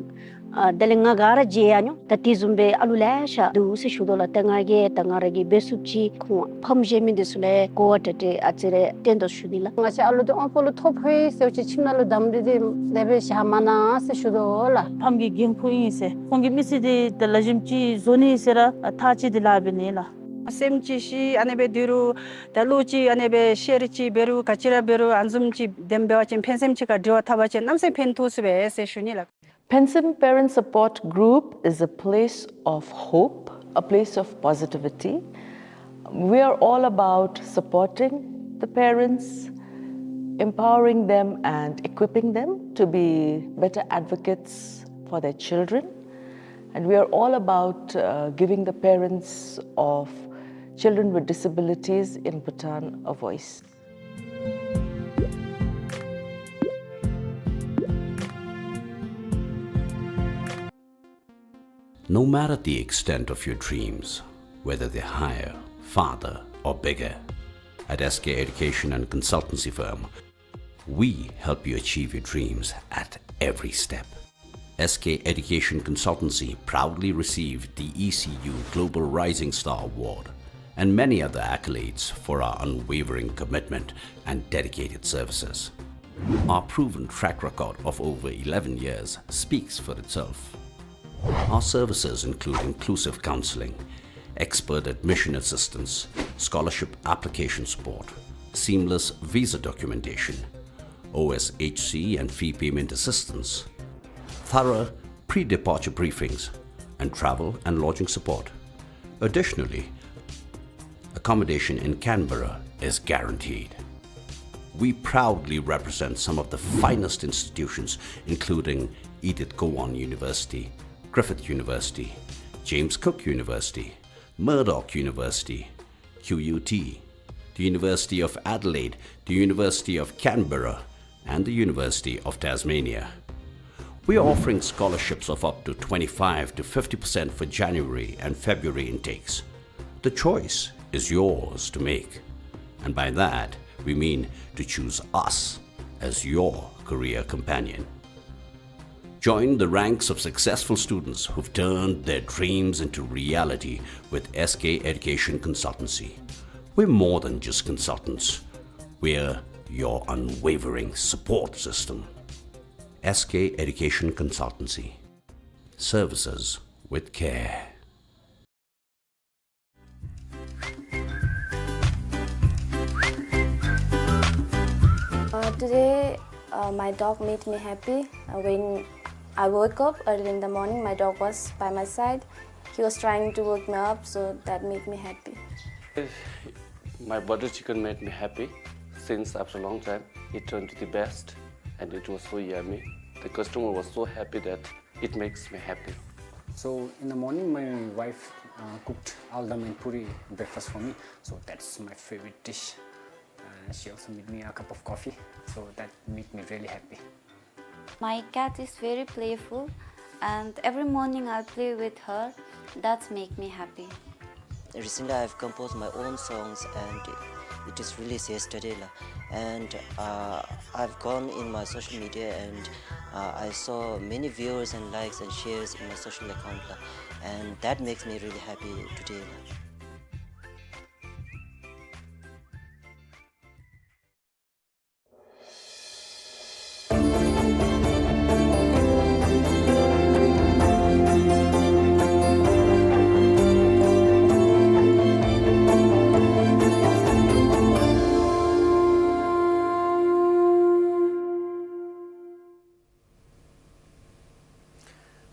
ཨ་དེ་ལས་ང་ག་ར་བརྗེད་ཡར་འགྱོ། ད་དེ་བཟུམ་སྦེ་ཨ་ལོ་ལེ་ཤ་འདུག་ཟེར་ཞུ་དོ་ལགས། ཏེ་ང་གིས་ད་ང་ར་གིས་འབད་ཚུགསཔ་ཅིག་ཁོང་ཕམ་གཞན་མི་དེ་ཚུ་ལུ་གོ་བ་སྤྲོད་སྤྲོད་ཨ་ཙི་རེ་སྟོན་དོ་ཞུ་ནི་ལགས། ང་བཅས་ཨ་ལོ་དེ་དབང་པོ་ལུ་ཐོ་ཕོག་ཡི་ཟེར་བ་ཅིན་ཁྱིམ་ནང་ལུ་དམ་དེ་དེ་དེ་སྦེ་བཞག་མ་གནང་ཟེར་ཞུ་དོ་ལགས། ཕམ་གྱི་འགན་ཁུར་ཨིན་ཟེར་ཁོང་གི་མི་ཚེ་དེ་ད་ལེགས་ཤོམ་ཅིག་བཟོ་ནི་ཟེར་ར་ཐག་བཅད་དེ་ལཱ་འབད་ནི་ལགས། སེམས་ཅིག་ཤི་ཨ་ནི་སྦེ་སྡོད་རུང་ད་བློ་ཅིག་ཨ་ནི་སྦེ་ཤེར་ཅིག་འབད་རུང་ག་ཅི་ར་འབད་རུང་ཨ་ནི་བཟུམ་ཅིག་དེམ་འབད་བ་ཅིན་ཕན་སེམས་ཅིག་ཁར་འབྲེལ་བ་འཐབ་པ་ཅིན་གནམ་མེད་ས་མེད་ཕན་ཐོགས་ཟེར་བས་ཟེར་ཞུ་ནི་ལགས། Phentsum Parent Support Group is a place of hope, a place of positivity. We are all about supporting the parents, empowering them and equipping them to be better advocates for their children. And we are all about, uh, giving the parents of children with disabilities in Bhutan a voice. No matter the extent of your dreams, whether they're higher, farther, or bigger, at S K Education and Consultancy Firm, we help you achieve your dreams at every step. S K Education Consultancy proudly received the E C U Global Rising Star Award and many other accolades for our unwavering commitment and dedicated services. Our proven track record of over eleven years speaks for itself. Our services include inclusive counseling, expert admission assistance, scholarship application support, seamless visa documentation, O S H C and fee payment assistance, thorough pre-departure briefings, and travel and lodging support. Additionally, accommodation in Canberra is guaranteed. We proudly represent some of the finest institutions, including Edith Cowan University, Griffith University, James Cook University, Murdoch University, Q U T, the University of Adelaide, the University of Canberra, and the University of Tasmania. We are offering scholarships of up to twenty-five to fifty percent for January and February intakes. The choice is yours to make, and by that we mean to choose us as your career companion. Join the ranks of successful students who've turned their dreams into reality with S K Education Consultancy. We're more than just consultants. We're your unwavering support system. S K Education Consultancy. Services with care. Uh, today, uh, my dog made me happy. Uh, when I woke up early in the morning, my dog was by my side. He was trying to wake me up, so that made me happy. My butter chicken made me happy since after a long time. It turned to the best, and it was so yummy. The customer was so happy that it makes me happy. So in the morning, my wife, uh, cooked aldam and puri breakfast for me. So that's my favorite dish. Uh, she also made me a cup of coffee. So that made me really happy. My cat is very playful, and every morning I play with her. That make me happy. Recently, I've composed my own songs, and it is released yesterday, la. And, uh, I've gone in my social media, and, uh, I saw many viewers and likes and shares in my social account, la. And that makes me really happy today, la.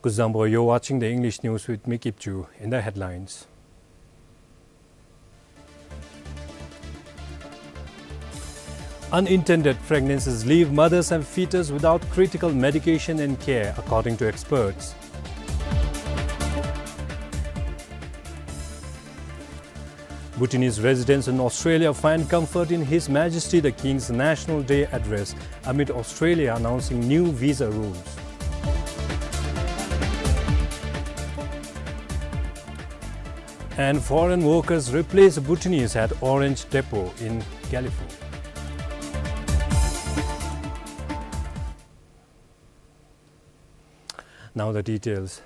Kuzuzangpo, you're watching the English news with me, Kipchu. In the headlines. Unintended pregnancies leave mothers and fetus without critical medication and care, according to experts. Bhutanese residents in Australia find comfort in His Majesty the King's National Day Address amid Australia announcing new visa rules. And foreign workers replace Bhutanese at Orange Depot in California. Now the details.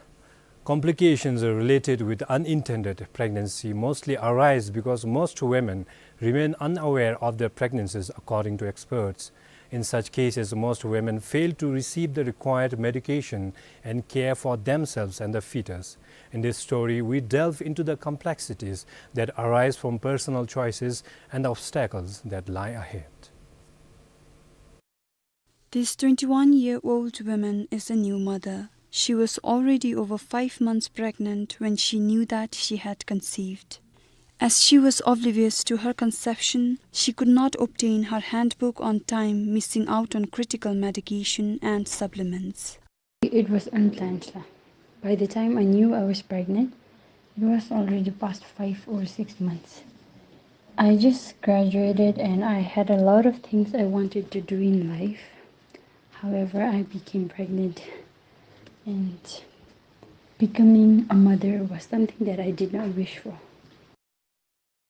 Complications related with unintended pregnancy mostly arise because most women remain unaware of their pregnancies, according to experts. In such cases, most women fail to receive the required medication and care for themselves and the fetus. In this story, we delve into the complexities that arise from personal choices and the obstacles that lie ahead. This twenty-one-year-old woman is a new mother. She was already over five months pregnant when she knew that she had conceived. As she was oblivious to her conception, she could not obtain her handbook on time, missing out on critical medication and supplements. It was unplanned, sir. By the time I knew I was pregnant, it was already past five or six months. I just graduated and I had a lot of things I wanted to do in life. However, I became pregnant, and becoming a mother was something that I did not wish for.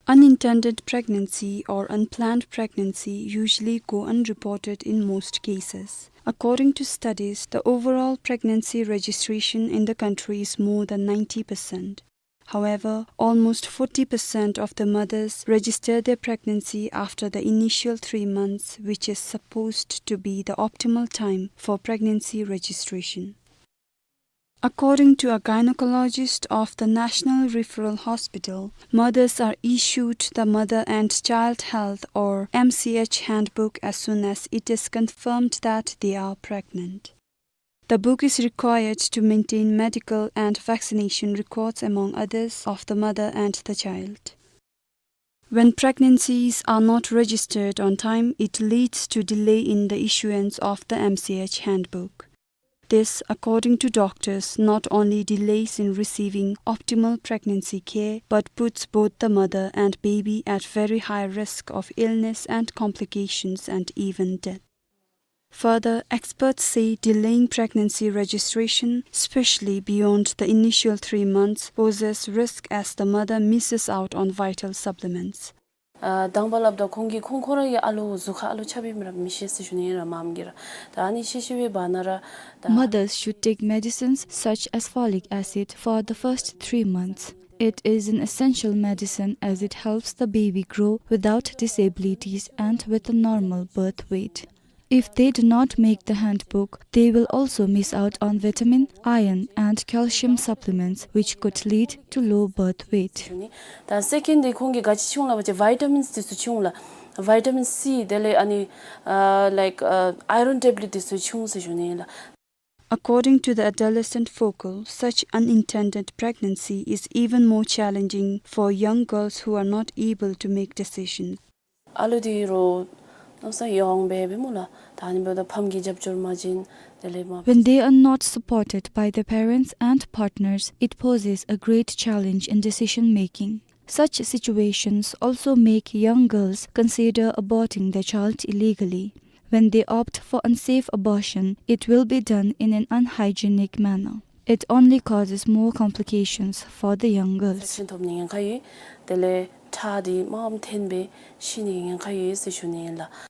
Unintended pregnancy or unplanned pregnancy usually go unreported in most cases. According to studies, the overall pregnancy registration in the country is more than ninety percent. However, almost forty percent of the mothers register their pregnancy after the initial three months, which is supposed to be the optimal time for pregnancy registration. According to a gynecologist of the National Referral Hospital, mothers are issued the Mother and Child Health or M C H handbook as soon as it is confirmed that they are pregnant. The book is required to maintain medical and vaccination records, among others, of the mother and the child. When pregnancies are not registered on time, it leads to delay in the issuance of the M C H handbook. This, according to doctors, not only delays in receiving optimal pregnancy care, but puts both the mother and baby at very high risk of illness and complications and even death. Further, experts say delaying pregnancy registration, especially beyond the initial three months, poses risk as the mother misses out on vital supplements. ཨ་དང་པ་སླབ་ད་ཁོང་གིས་ཁོང་ཁོ་ར་གི་ཨ་ལོ་གཟུགས་ཁར་ཨ་ལོ་ཆགས་པས་མེན་ར་མི་ཤེས་ཟེར་ཞུ་ནི་ཨིན་ར་མངམ་གིས་ར། ད་ཨ་ནི་ཤེས་ཤེས་པའི་བར་ན་ར་ད། Mothers should take medicines such as folic acid for the first three months. It is an essential medicine as it helps the baby grow without disabilities and with a normal birth weight. If they do not make the handbook, they will also miss out on vitamin, iron, and calcium supplements, which could lead to low birth weight. ད་སེ་ཀེནཌ་འདི་ཁོང་གིས་ག་ཅི་ཞུ་འོང་ལབ་པ་ཅིན་བི་ཊ་མིནསི་འདི་ཚུ་ཞུ་འོང་ལགས། བི་ཊ་མིན་སི་དེ་ལས་ཨ་ནི་ཨ་ལའིཀ་ཨ་ཨའི་རོན་ཊེབ་ལེཊ་འདི་ཚུ་ཞུ་འོང་ཟེར་ཞུ་ནི་ལགས། According to the adolescent focal, such unintended pregnancy is even more challenging for young girls who are not able to make decisions. ཨ་ལོ་འདི་རོགས་ནོ་ས་ཡོང་སྦེ་སྦེ་སྨོ་ལགས། ད་ཨ་ནི་འབདཝ་ད་ཕམ་གྱི་རྒྱབ་སྐྱོར་མ་བྱིན་དེ་ལས་མ། When they are not supported by their parents and partners, it poses a great challenge in decision making. Such situations also make young girls consider aborting their child illegally. When they opt for unsafe abortion, it will be done in an unhygienic manner. It only causes more complications for the young girls. ཤིན་ཐོབ་ནི་ཉེན་ཁ་ཡོད། དེ་ལས་ཁྲག་འདི་མངམ་འཐོན་སྦེ་ཤི་ནི་ཉེན་ཁ་ཡོད་ཟེར་ཞུ་ནི་ཨིན་ལགས།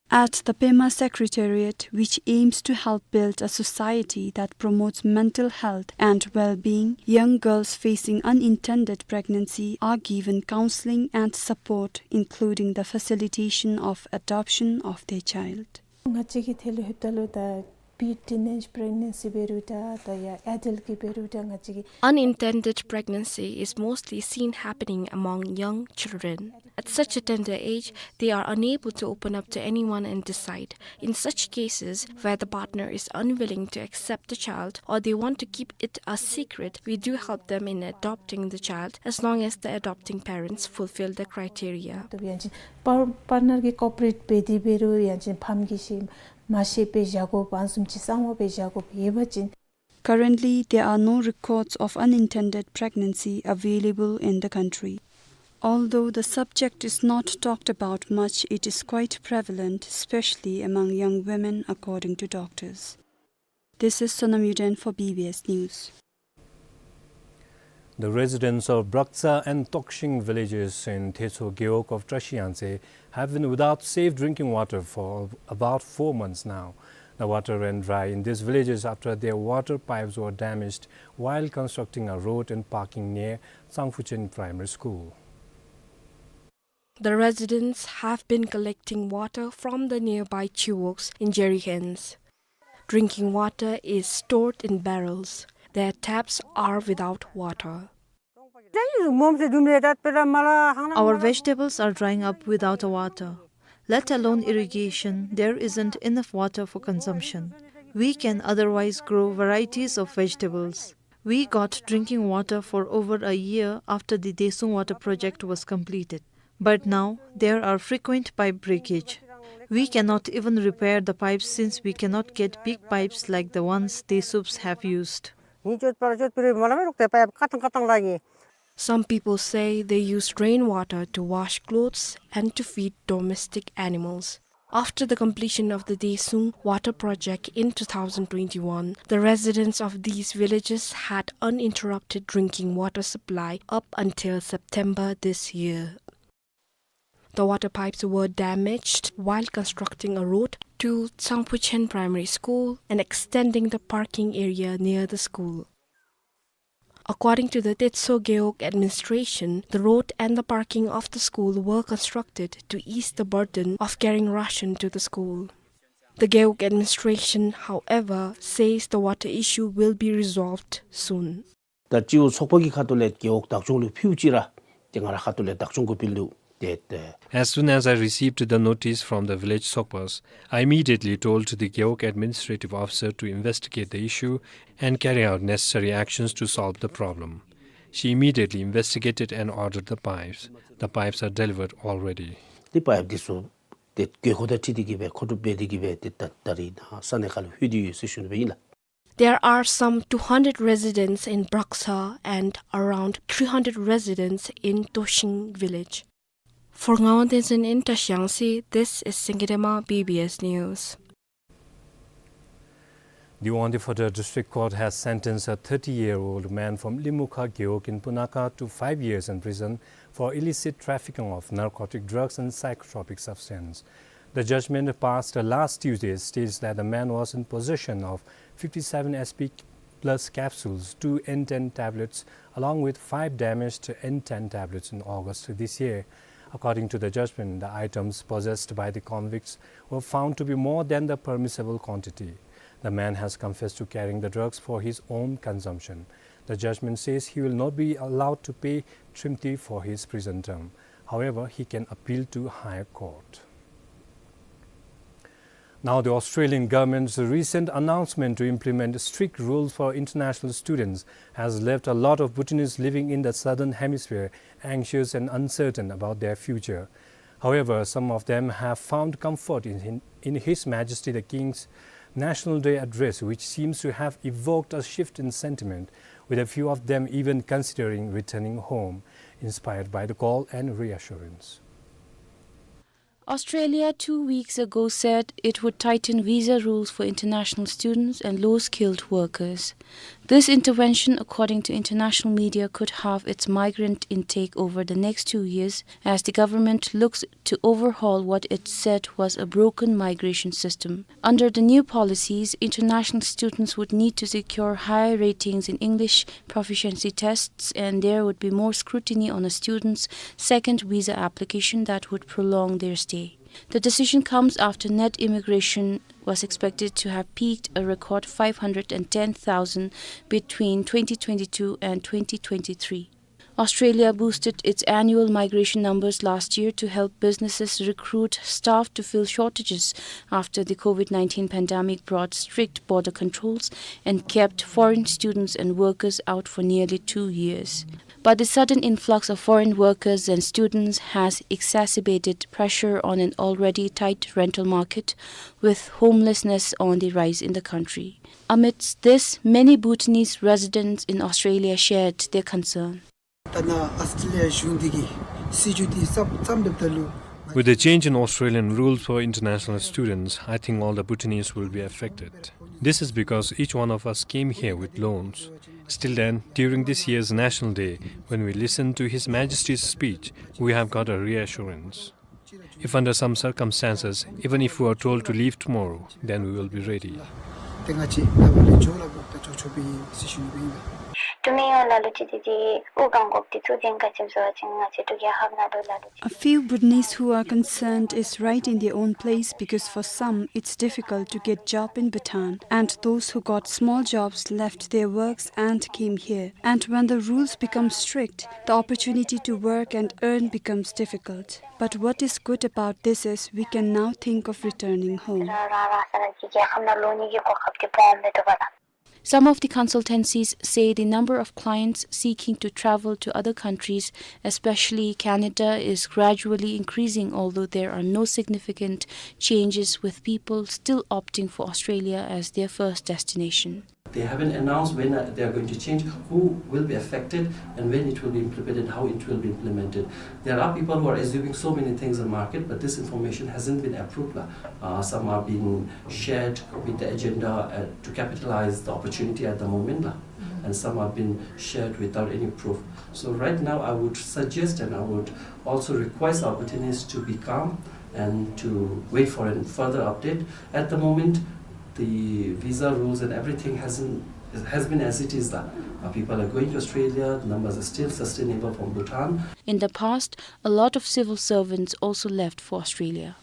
At the Pema Secretariat, which aims to help build a society that promotes mental health and well-being, young girls facing unintended pregnancy are given counseling and support, including the facilitation of adoption of their child. ང་བཅས་ཀྱི་ཐད་ལུ་ལྷོདཔ་ད་ལུ་ད་པི་ཊིན་ཨེཇ་པི་རེག་ནེན་སི་འབད་རུང་ད་ད་ཡ་ཨེ་ཌལཊ་གི་འབད་རུང་ད་ང་བཅས་ཀྱི། Unintended pregnancy is mostly seen happening among young children. At such a tender age, they are unable to open up to anyone and decide. In such cases, where the partner is unwilling to accept the child or they want to keep it a secret, we do help them in adopting the child as long as the adopting parents fulfill the criteria. ཏེ་ཡང་ཅིན་པར་པར་ནར་གྱིས་ཀོ་པ་རེཊ་འབད་དེ་འབད་རུང་ཡང་ཅིན་ཕམ་གྱིས་ཤེས་མ་ཤེས་པར་བཞག་དགོཔ་ཨ་ནི་བཟུམ་ཅིག་གསང་བ་སྦེ་བཞག་དགོཔ་ཡོད་པ་ཅིན། Currently, there are no records of unintended pregnancy available in the country. Although the subject is not talked about much, it is quite prevalent, especially among young women, according to doctors. This is Sonam Yuden for B B S News. The residents of Braksa and Tokshing villages in Teso Gewog of Trashiyangtse have been without safe drinking water for about four months now. The water ran dry in these villages after their water pipes were damaged while constructing a road and parking near Tsangphuchen Primary School. The residents have been collecting water from the nearby chiwogs in jerry cans. Drinking water is stored in barrels. Their taps are without water. Our vegetables are drying up without a water. Let alone irrigation, there isn't enough water for consumption. We can otherwise grow varieties of vegetables. We got drinking water for over a year after the Desung water project was completed. But now, there are frequent pipe breakage. We cannot even repair the pipes since we cannot get big pipes like the ones Desups have used. Some people say they used rainwater to wash clothes and to feed domestic animals. After the completion of the Desung water project in two thousand twenty-one, the residents of these villages had uninterrupted drinking water supply up until September this year. The water pipes were damaged while constructing a road to Tsangphuchen Primary School and extending the parking area near the school. According to the Teso Gewog administration, the road and the parking of the school were constructed to ease the burden of carrying ration to the school. The Gewog administration, however, says the water issue will be resolved soon. ད་སྤྱི་འོག་ཚོགས་པ་གི་ཁ་ཐུག་ལས་རྒེད་འོག་བདག་སྐྱོང་ལུ་ཕུལཝ་ཅིག་ར་ཏེ་ང་ར་ཁ་ཐུག་ལས་བདག་སྐྱོང་གུ་ཕུལ་ནུག་ཏེ་ཏེ། As soon as I received the notice from the village Sokpas, I immediately told the Gewog administrative officer to investigate the issue and carry out necessary actions to solve the problem. She immediately investigated and ordered the pipes. The pipes are delivered already. ཏེ་པའིཔ་འདི་ཚུ་ཏེ་དགོས་མཁོ་དང་འཁྲིལ་ཏེ་གིས་སྦེ་མཁོ་སྒྲུབ་འབད་དེ་གིས་སྦེ་ཏེ་ད་ད་རིས་ནཱ་ས་གནས་ཁར་ལུ་ལྷོད་དེ་ཡོད་ཟེར་ཞུ་ནི་སྦེ་ཨིན་ལགས། There are some two hundred residents in Braksa and around three hundred residents in Toshing village. For Ngawang Tenzin in Trashiyangtse, this is Singirema, B B S News. The Wangdue Phodrang District Court has sentenced a thirty-year-old man from Limukha Gewog in Punakha to five years in prison for illicit trafficking of narcotic drugs and psychotropic substance. The judgment passed last Tuesday states that the man was in possession of fifty-seven S P plus capsules, two N ten tablets, along with five damaged N ten tablets in August this year. According to the judgment, the items possessed by the convicts were found to be more than the permissible quantity. The man has confessed to carrying the drugs for his own consumption. The judgment says he will not be allowed to pay trimthi for his prison term. However, he can appeal to higher court. Now, the Australian government's recent announcement to implement strict rules for international students has left a lot of Bhutanese living in the southern hemisphere anxious and uncertain about their future. However, some of them have found comfort in, in His Majesty the King's National Day address, which seems to have evoked a shift in sentiment, with a few of them even considering returning home, inspired by the call and reassurance. Australia two weeks ago said it would tighten visa rules for international students and low-skilled workers. This intervention, according to international media, could halve its migrant intake over the next two years, as the government looks to overhaul what it said was a broken migration system. Under the new policies, international students would need to secure higher ratings in English proficiency tests, and there would be more scrutiny on a student's second visa application that would prolong their stay. The decision comes after net immigration was expected to have peaked a record five hundred and ten thousand between twenty twenty-two and twenty twenty-three. Australia boosted its annual migration numbers last year to help businesses recruit staff to fill shortages after the COVID nineteen pandemic brought strict border controls and kept foreign students and workers out for nearly two years. But the sudden influx of foreign workers and students has exacerbated pressure on an already tight rental market, with homelessness on the rise in the country. Amidst this, many Bhutanese residents in Australia shared their concern. ད་ནཱ་ཨཱོསི་ཊེ་ལི་ཡ་གཞུང་འདི་གིས་སྲིད་བྱུས་འདི་བརྩམས་བརྩམས་འབདཝ་ད་ལུ། With the change in Australian rules for international students, I think all the Bhutanese will be affected. This is because each one of us came here with loans. Still then, during this year's National Day, when we listened to His Majesty's speech, we have got a reassurance. If under some circumstances, even if we are told to leave tomorrow, then we will be ready. ཏེ་ང་བཅས་ནཱ་ལས་འགྱོ་སླབ་ད་འགྱོ་ཆོག་པའི་སྲིད་བྱུས་ཨིན་པས། ཏེ་མི་ཡོངས་ལ་ལུ་ཅིག་འདི་འདི་དབུགས་འགང་དགོཔ་འདི་ཚུ་འཛེམ་ག་ཅི་སྨོ་ཟེར་བ་ཅིན་ང་བཅས་འབྲུག་རྒྱལ་ཁབ་ནང་ལུ་ལ་ལུ་ཅིག། A few Bhutanese who are concerned is right in their own place, because for some it's difficult to get job in Bhutan, and those who got small jobs left their works and came here. And when the rules become strict, the opportunity to work and earn becomes difficult. But what is good about this is we can now think of returning home. རང་རང་ས་ནང་གི་རྒྱལ་ཁབ་ནང་ལོག་ནི་གི་གོ་སྐབས་འདི་སྦོམ་སྦེ་འདུག་པ་ལགས། Some of the consultancies say the number of clients seeking to travel to other countries, especially Canada, is gradually increasing, although there are no significant changes, with people still opting for Australia as their first destination. They haven't announced when, uh, they are going to change, who will be affected, and when it will be implemented, how it will be implemented. There are people who are assuming so many things in market, but this information hasn't been approved, la. Uh, some are being shared with the agenda, uh, to capitalize the opportunity at the moment, la. And some have been shared without any proof. So right now, I would suggest and I would also request our Bhutanese to be calm and to wait for a further update. At the moment, the visa rules and everything hasn't, has been as it is, la. Uh, people are going to Australia, numbers are still sustainable from Bhutan. In the past, a lot of civil servants also left for Australia.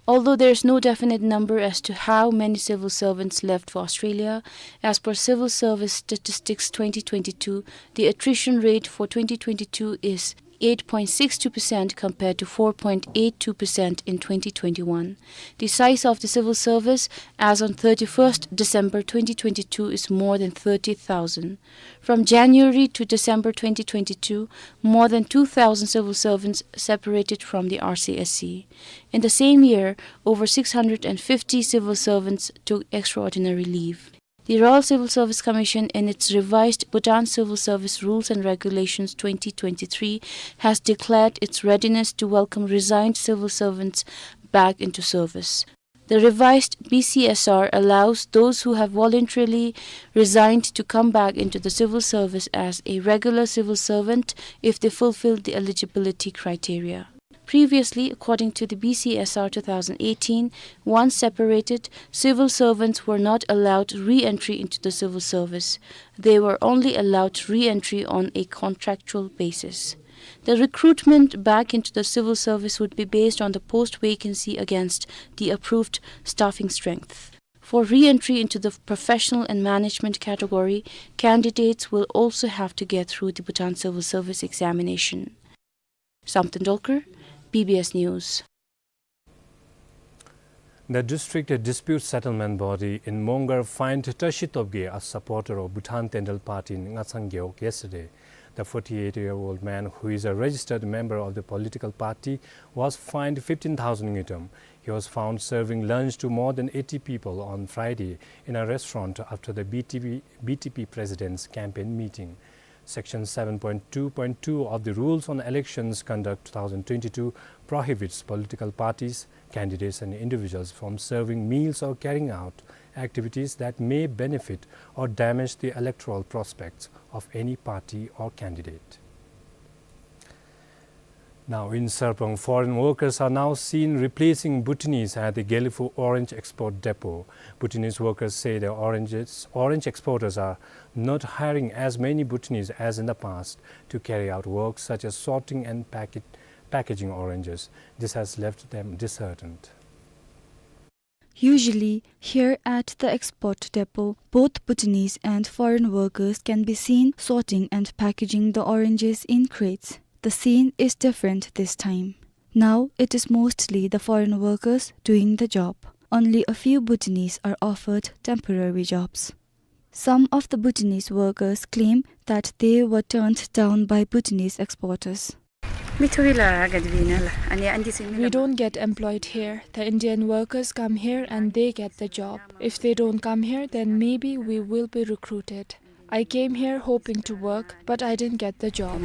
Although there is no definite number as to how many civil servants left for Australia, as per Civil Service Statistics twenty twenty-two, the attrition rate for twenty twenty-two is eight point six two percent compared to four point eight two percent in twenty twenty-one. The size of the civil service as on thirty-first December twenty twenty-two is more than thirty thousand. From January to December twenty twenty-two, more than two thousand civil servants separated from the R C S C. In the same year, over six hundred and fifty civil servants took extraordinary leave. The Royal Civil Service Commission, in its revised Bhutan Civil Service Rules and Regulations twenty twenty-three, has declared its readiness to welcome resigned civil servants back into service. The revised B C S R allows those who have voluntarily resigned to come back into the civil service as a regular civil servant if they fulfill the eligibility criteria. Previously, according to the B C S R two thousand eighteen, once separated, civil servants were not allowed re-entry into the civil service. They were only allowed re-entry on a contractual basis. The recruitment back into the civil service would be based on the post vacancy against the approved staffing strength. For re-entry into the professional and management category, candidates will also have to get through the Bhutan Civil Service Examination. Samten Dolkar, B B S News. The district dispute settlement body in Mongar fined Tashi Tobgay, a supporter of Bhutan Tendrel Party in Ngathsang Gewog, yesterday. The forty-eight-year-old man, who is a registered member of the political party, was fined fifteen thousand ngultrum. He was found serving lunch to more than eighty people on Friday in a restaurant after the B T P, B T P president's campaign meeting. Section seven point two point two of the Rules on Elections Conduct two thousand twenty-two prohibits political parties, candidates and individuals from serving meals or carrying out activities that may benefit or damage the electoral prospects of any party or candidate. Now in Sarpang, foreign workers are now seen replacing Bhutanese at the Gelephu Orange Export Depot. Bhutanese workers say the oranges, orange exporters are not hiring as many Bhutanese as in the past to carry out work such as sorting and packet-, packaging oranges. This has left them disheartened. Usually, here at the export depot, both Bhutanese and foreign workers can be seen sorting and packaging the oranges in crates. The scene is different this time. Now, it is mostly the foreign workers doing the job. Only a few Bhutanese are offered temporary jobs. Some of the Bhutanese workers claim that they were turned down by Bhutanese exporters. We don't get employed here. The Indian workers come here and they get the job. If they don't come here, then maybe we will be recruited. I came here hoping to work, but I didn't get the job.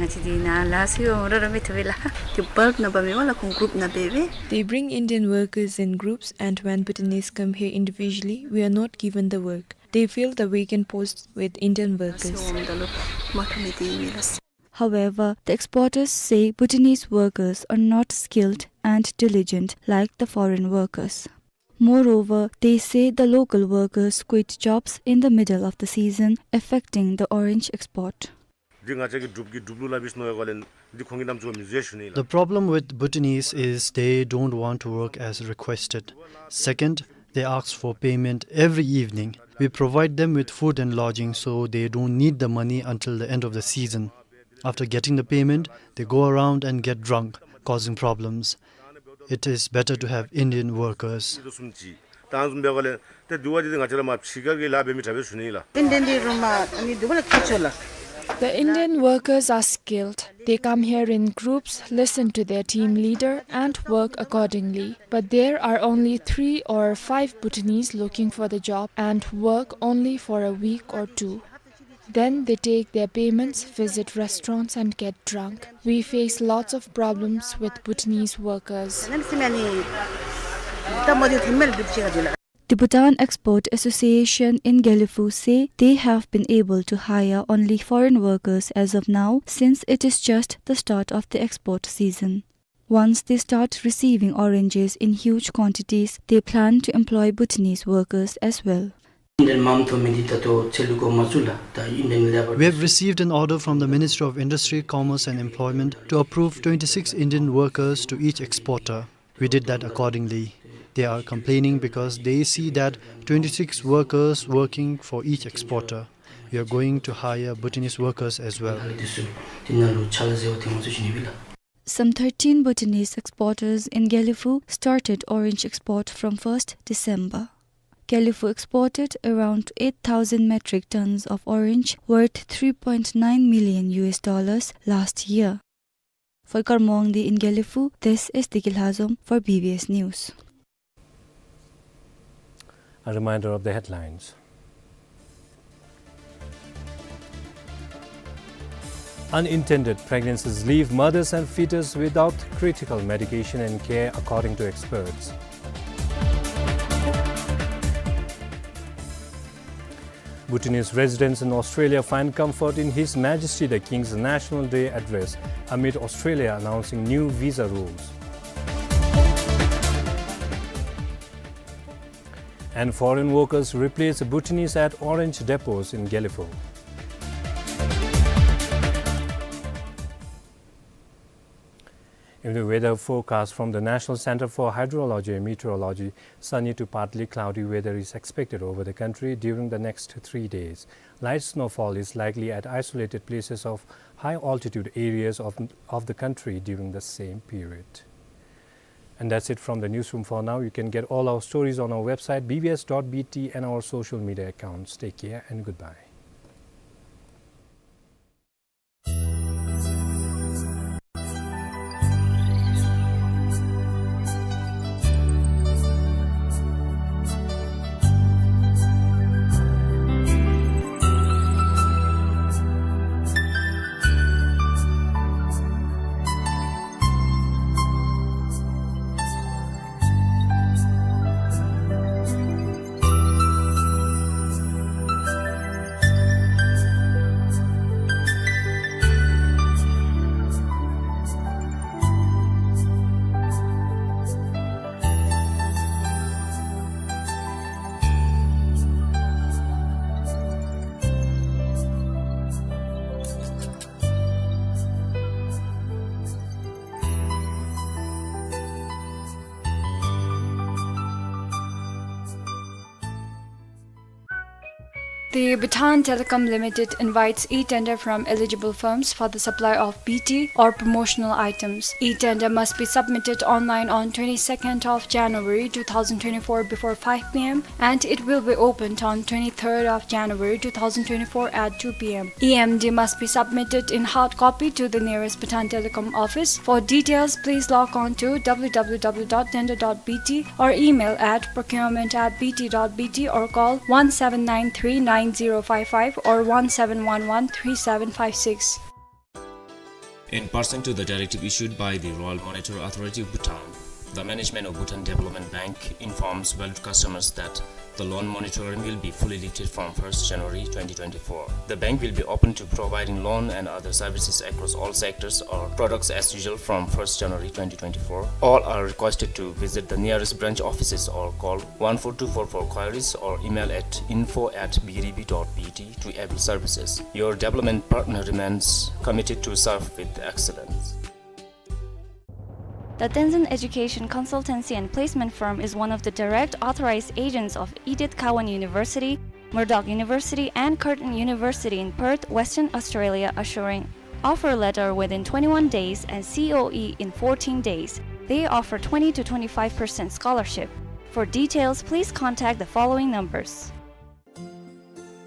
They bring Indian workers in groups, and when Bhutanese come here individually, we are not given the work. They fill the vacant posts with Indian workers. However, the exporters say Bhutanese workers are not skilled and diligent like the foreign workers. Moreover, they say the local workers quit jobs in the middle of the season, affecting the orange export. འདི་ང་བཅས་ཀྱི་འབྲུག་གི་འབྲུག་ལུགས་ལ་བིས་ནོ་ཡ་ག་ལན་འདི་ཁོང་གི་རྣམ་ཚུལ་མི་བཟོད་ཞུ་ནི་ལགས། The problem with Bhutanese is they don't want to work as requested. Second, they ask for payment every evening. We provide them with food and lodging, so they don't need the money until the end of the season. After getting the payment, they go around and get drunk, causing problems. It is better to have Indian workers. ད་ཨ་ནི་བཟུམ་འབད་བ་ལས་ཏེ་དུ་བ་འདི་ང་བཅས་ར་མ་ཕྱི་རྒྱལ་གྱི་ལཱ་འབད་མི་དྲག་པས་ཞུ་ནི་ལགས། Indian འདི་རུང་མ་ཨ་ནི་དུ་བ་ལ་ཁྱད་ཆོས་ལགས། The Indian workers are skilled. They come here in groups, listen to their team leader, and work accordingly. But there are only three or five Bhutanese looking for the job and work only for a week or two. Then they take their payments, visit restaurants, and get drunk. We face lots of problems with Bhutanese workers. The Bhutan Export Association in Gelephu say they have been able to hire only foreign workers as of now, since it is just the start of the export season. Once they start receiving oranges in huge quantities, they plan to employ Bhutanese workers as well. We have received an order from the Ministry of Industry, Commerce and Employment to approve twenty-six Indian workers to each exporter. We did that accordingly. They are complaining because they see that twenty-six workers working for each exporter. We are going to hire Bhutanese workers as well. Some thirteen Bhutanese exporters in Gelephu started orange export from first December. Gelephu exported around eight thousand metric tons of orange worth three point nine million U S dollars last year. For Karma Wangdi in Gelephu, this is Diki Lhazom for B B S News. A reminder of the headlines. Unintended pregnancies leave mothers and fetus without critical medication and care, according to experts. Bhutanese residents in Australia find comfort in His Majesty the King's National Day address amid Australia announcing new visa rules. And foreign workers replace Bhutanese at orange depots in Gelephu. In the weather forecast from the National Center for Hydrology and Meteorology, sunny to partly cloudy weather is expected over the country during the next three days. Light snowfall is likely at isolated places of high altitude areas of, of the country during the same period. And that's it from the newsroom for now. You can get all our stories on our website, B B S dot B T, and our social media accounts. Take care and goodbye. The Bhutan Telecom Limited invites e-tender from eligible firms for the supply of B T or promotional items. E-tender must be submitted online on twenty-second of January two thousand twenty-four before five p m, and it will be opened on twenty-third of January two thousand twenty-four at two p m. E M D must be submitted in hard copy to the nearest Bhutan Telecom office. For details, please log on to w w w dot tender dot b t or email at procurement at b t dot b t or call one seven nine three nine zero five five or one seven one one three seven five six. In pursuant to the directive issued by the Royal Monitor Authority of Bhutan, the management of Bhutan Development Bank informs valued customers that the loan moratorium will be fully lifted from first January twenty twenty-four. The bank will be open to providing loan and other services across all sectors or products as usual from first January twenty twenty-four. All are requested to visit the nearest branch offices or call one four two four for queries or email at info at b d b dot b t to avail services. Your development partner remains committed to serve with excellence. The Tenzin Education Consultancy and Placement Firm is one of the direct authorized agents of Edith Cowan University, Murdoch University, and Curtin University in Perth, Western Australia, assuring offer letter within twenty-one days and C O E in fourteen days. They offer twenty to twenty-five percent scholarship. For details, please contact the following numbers.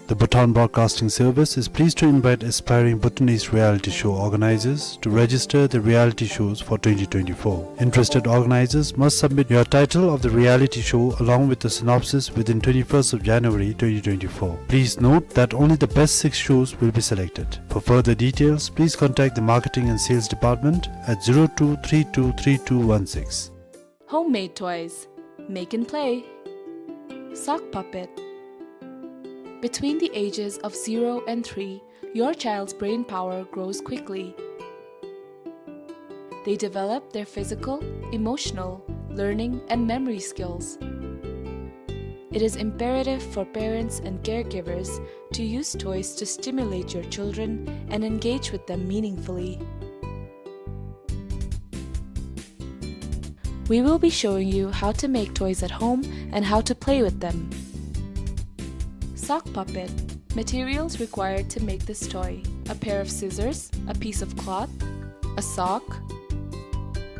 The Bhutan Broadcasting Service is pleased to invite aspiring Bhutanese reality show organizers to register the reality shows for twenty twenty-four. Interested organizers must submit your title of the reality show along with the synopsis within twenty-first of January twenty twenty-four. Please note that only the best six shows will be selected. For further details, please contact the Marketing and Sales Department at zero two three two three two one six. Homemade toys. Make and play. Sock puppet. Between the ages of zero and three, your child's brain power grows quickly. They develop their physical, emotional, learning, and memory skills. It is imperative for parents and caregivers to use toys to stimulate your children and engage with them meaningfully. We will be showing you how to make toys at home and how to play with them. Sock puppet. Materials required to make this toy: a pair of scissors, a piece of cloth, a sock.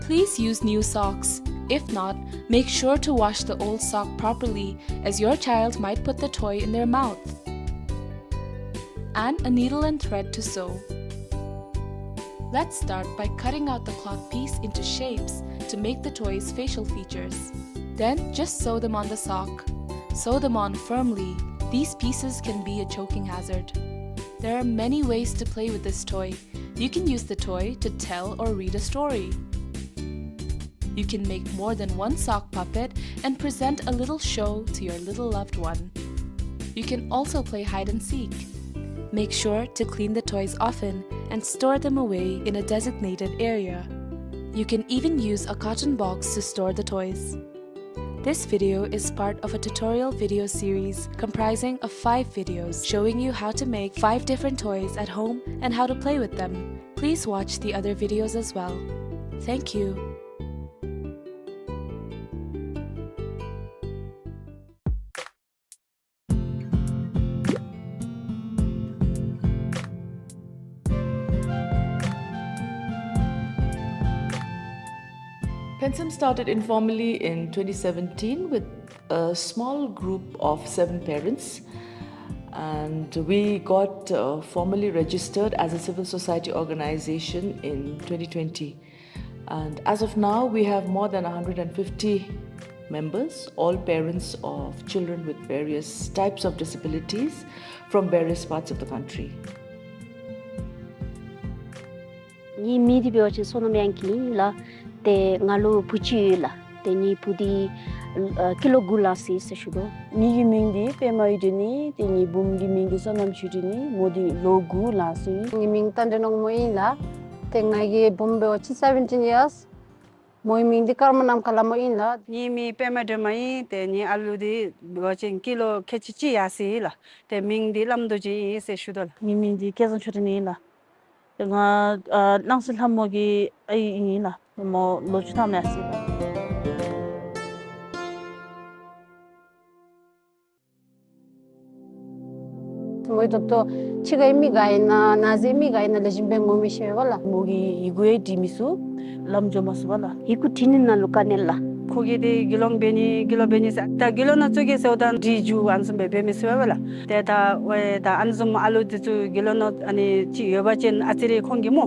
Please use new socks. If not, make sure to wash the old sock properly, as your child might put the toy in their mouth. And a needle and thread to sew. Let's start by cutting out the cloth piece into shapes to make the toy's facial features. Then just sew them on the sock. Sew them on firmly. These pieces can be a choking hazard. There are many ways to play with this toy. You can use the toy to tell or read a story. You can make more than one sock puppet and present a little show to your little loved one. You can also play hide and seek. Make sure to clean the toys often and store them away in a designated area. You can even use a carton box to store the toys. This video is part of a tutorial video series comprising of five videos showing you how to make five different toys at home and how to play with them. Please watch the other videos as well. Thank you. PenSam started informally in twenty seventeen with a small group of seven parents, and we got, uh, formally registered as a civil society organization in twenty twenty. And as of now, we have more than a hundred and fifty members, all parents of children with various types of disabilities from various parts of the country. ངེའི་མིང་འདི་འབད་བ་ཅིན་བསོད་ནམས་དབྱངས་སྐྱིད་ཨིན་ལགས། ཏེ་ང་ལུ་བུ་གཅིག་ཡོད་ལགས། ཏེ་ངེའི་བུ་འདི་ཨ་ཀི་ལོ་དགུ་ལང་སི་ཟེར་ཞུ་དོ། ངེའི་མིང་འདི་པདྨ་འོད་སྒྲོན་ཨིན། ཏེ་ངེའི་བུམོ་གི་མིང་འདི་བསོད་ནམས་ཆོས་སྒྲོན་ཨིན། མོ་འདི་ལོ་དགུ་ལང་སི་ཨིན། ངེའི་མིང་རྟ་མགྲིན་ནག་མོ་ཨིན་ལགས། ཏེ་ང་གི་བུམོ་འབད་བ་ཅིན་seventeen years། མོའི་མིང་འདི་ཀརྨ་ནམ་མཁའ་ལྷ་མོ་ཨིན་ལགས། ངེའི་མིང་པདྨ་སྒྲོལ་མ་ཨིན། ཏེ་ངེའི་ཨ་ལུ་འདི་འབད་བ་ཅིན་ཀི་ལོ་ཁལ་གཅིག་གཅིག་ཡར་སི་ལགས། ཏེ་མིང་འདི་བླམ་རྡོ་རྗེ་ཨིན་ཟེར་ཞུ་དོ་ལགས། ངེའི་མིང་འདི་སྐལ་བཟང་ཆོས་སྒྲོན་ཨིན་ལགས། ཏེ་ང་ཨ་སྣང་སྲིད་ལྷ་མོ་གི་ཨའི་ཨིན་ལགས། མོ་ལོ་བཅུ་ཐམ་ཡར་སི་ལགས། མོ་ད་ལྟོ་ཕྱི་ཁའི་མི་ག་ཨིན་ན་ནང་གཟིགས་མི་ག་ཨིན་ན་ལེགས་ཤོམ་སྦེ་ངོ་མི་ཤེས་པས་ལགས། མོ་གི་ཡི་གུ་ཡང་བྲིས་མི་ཚུགས། ལམ་འགྱོ་མ་ཚུགས་པས་ལགས། ཡི་གུ་བྲིས་ནི་ནང་ལུ་དཀའ་ངལ་ལགས། ཁོ་གིས་ཏེ་དགེ་སློང་འབད་ནི་དགེ་སློང་འབད་ནི་ཟེར་ད་དགེ་སློང་ནང་བཙུགས་གེ་ཟེརཝ་ད་འདྲི་འགྱུར་ཨ་ནི་བཟུམ་སྦེ་འབད་མི་ཚུགས་པས་ལགས། ཏེ་ད་ཝའི་ད་ཨ་ནི་བཟུམ་ཨ་ལུ་འདི་ཚུ་དགེ་སློང་ནང་ཨ་ནི་ཅིག་ཡོད་པ་ཅིན་ཨ་ཙི་རེ་ཁོང་གིས་སྨོ།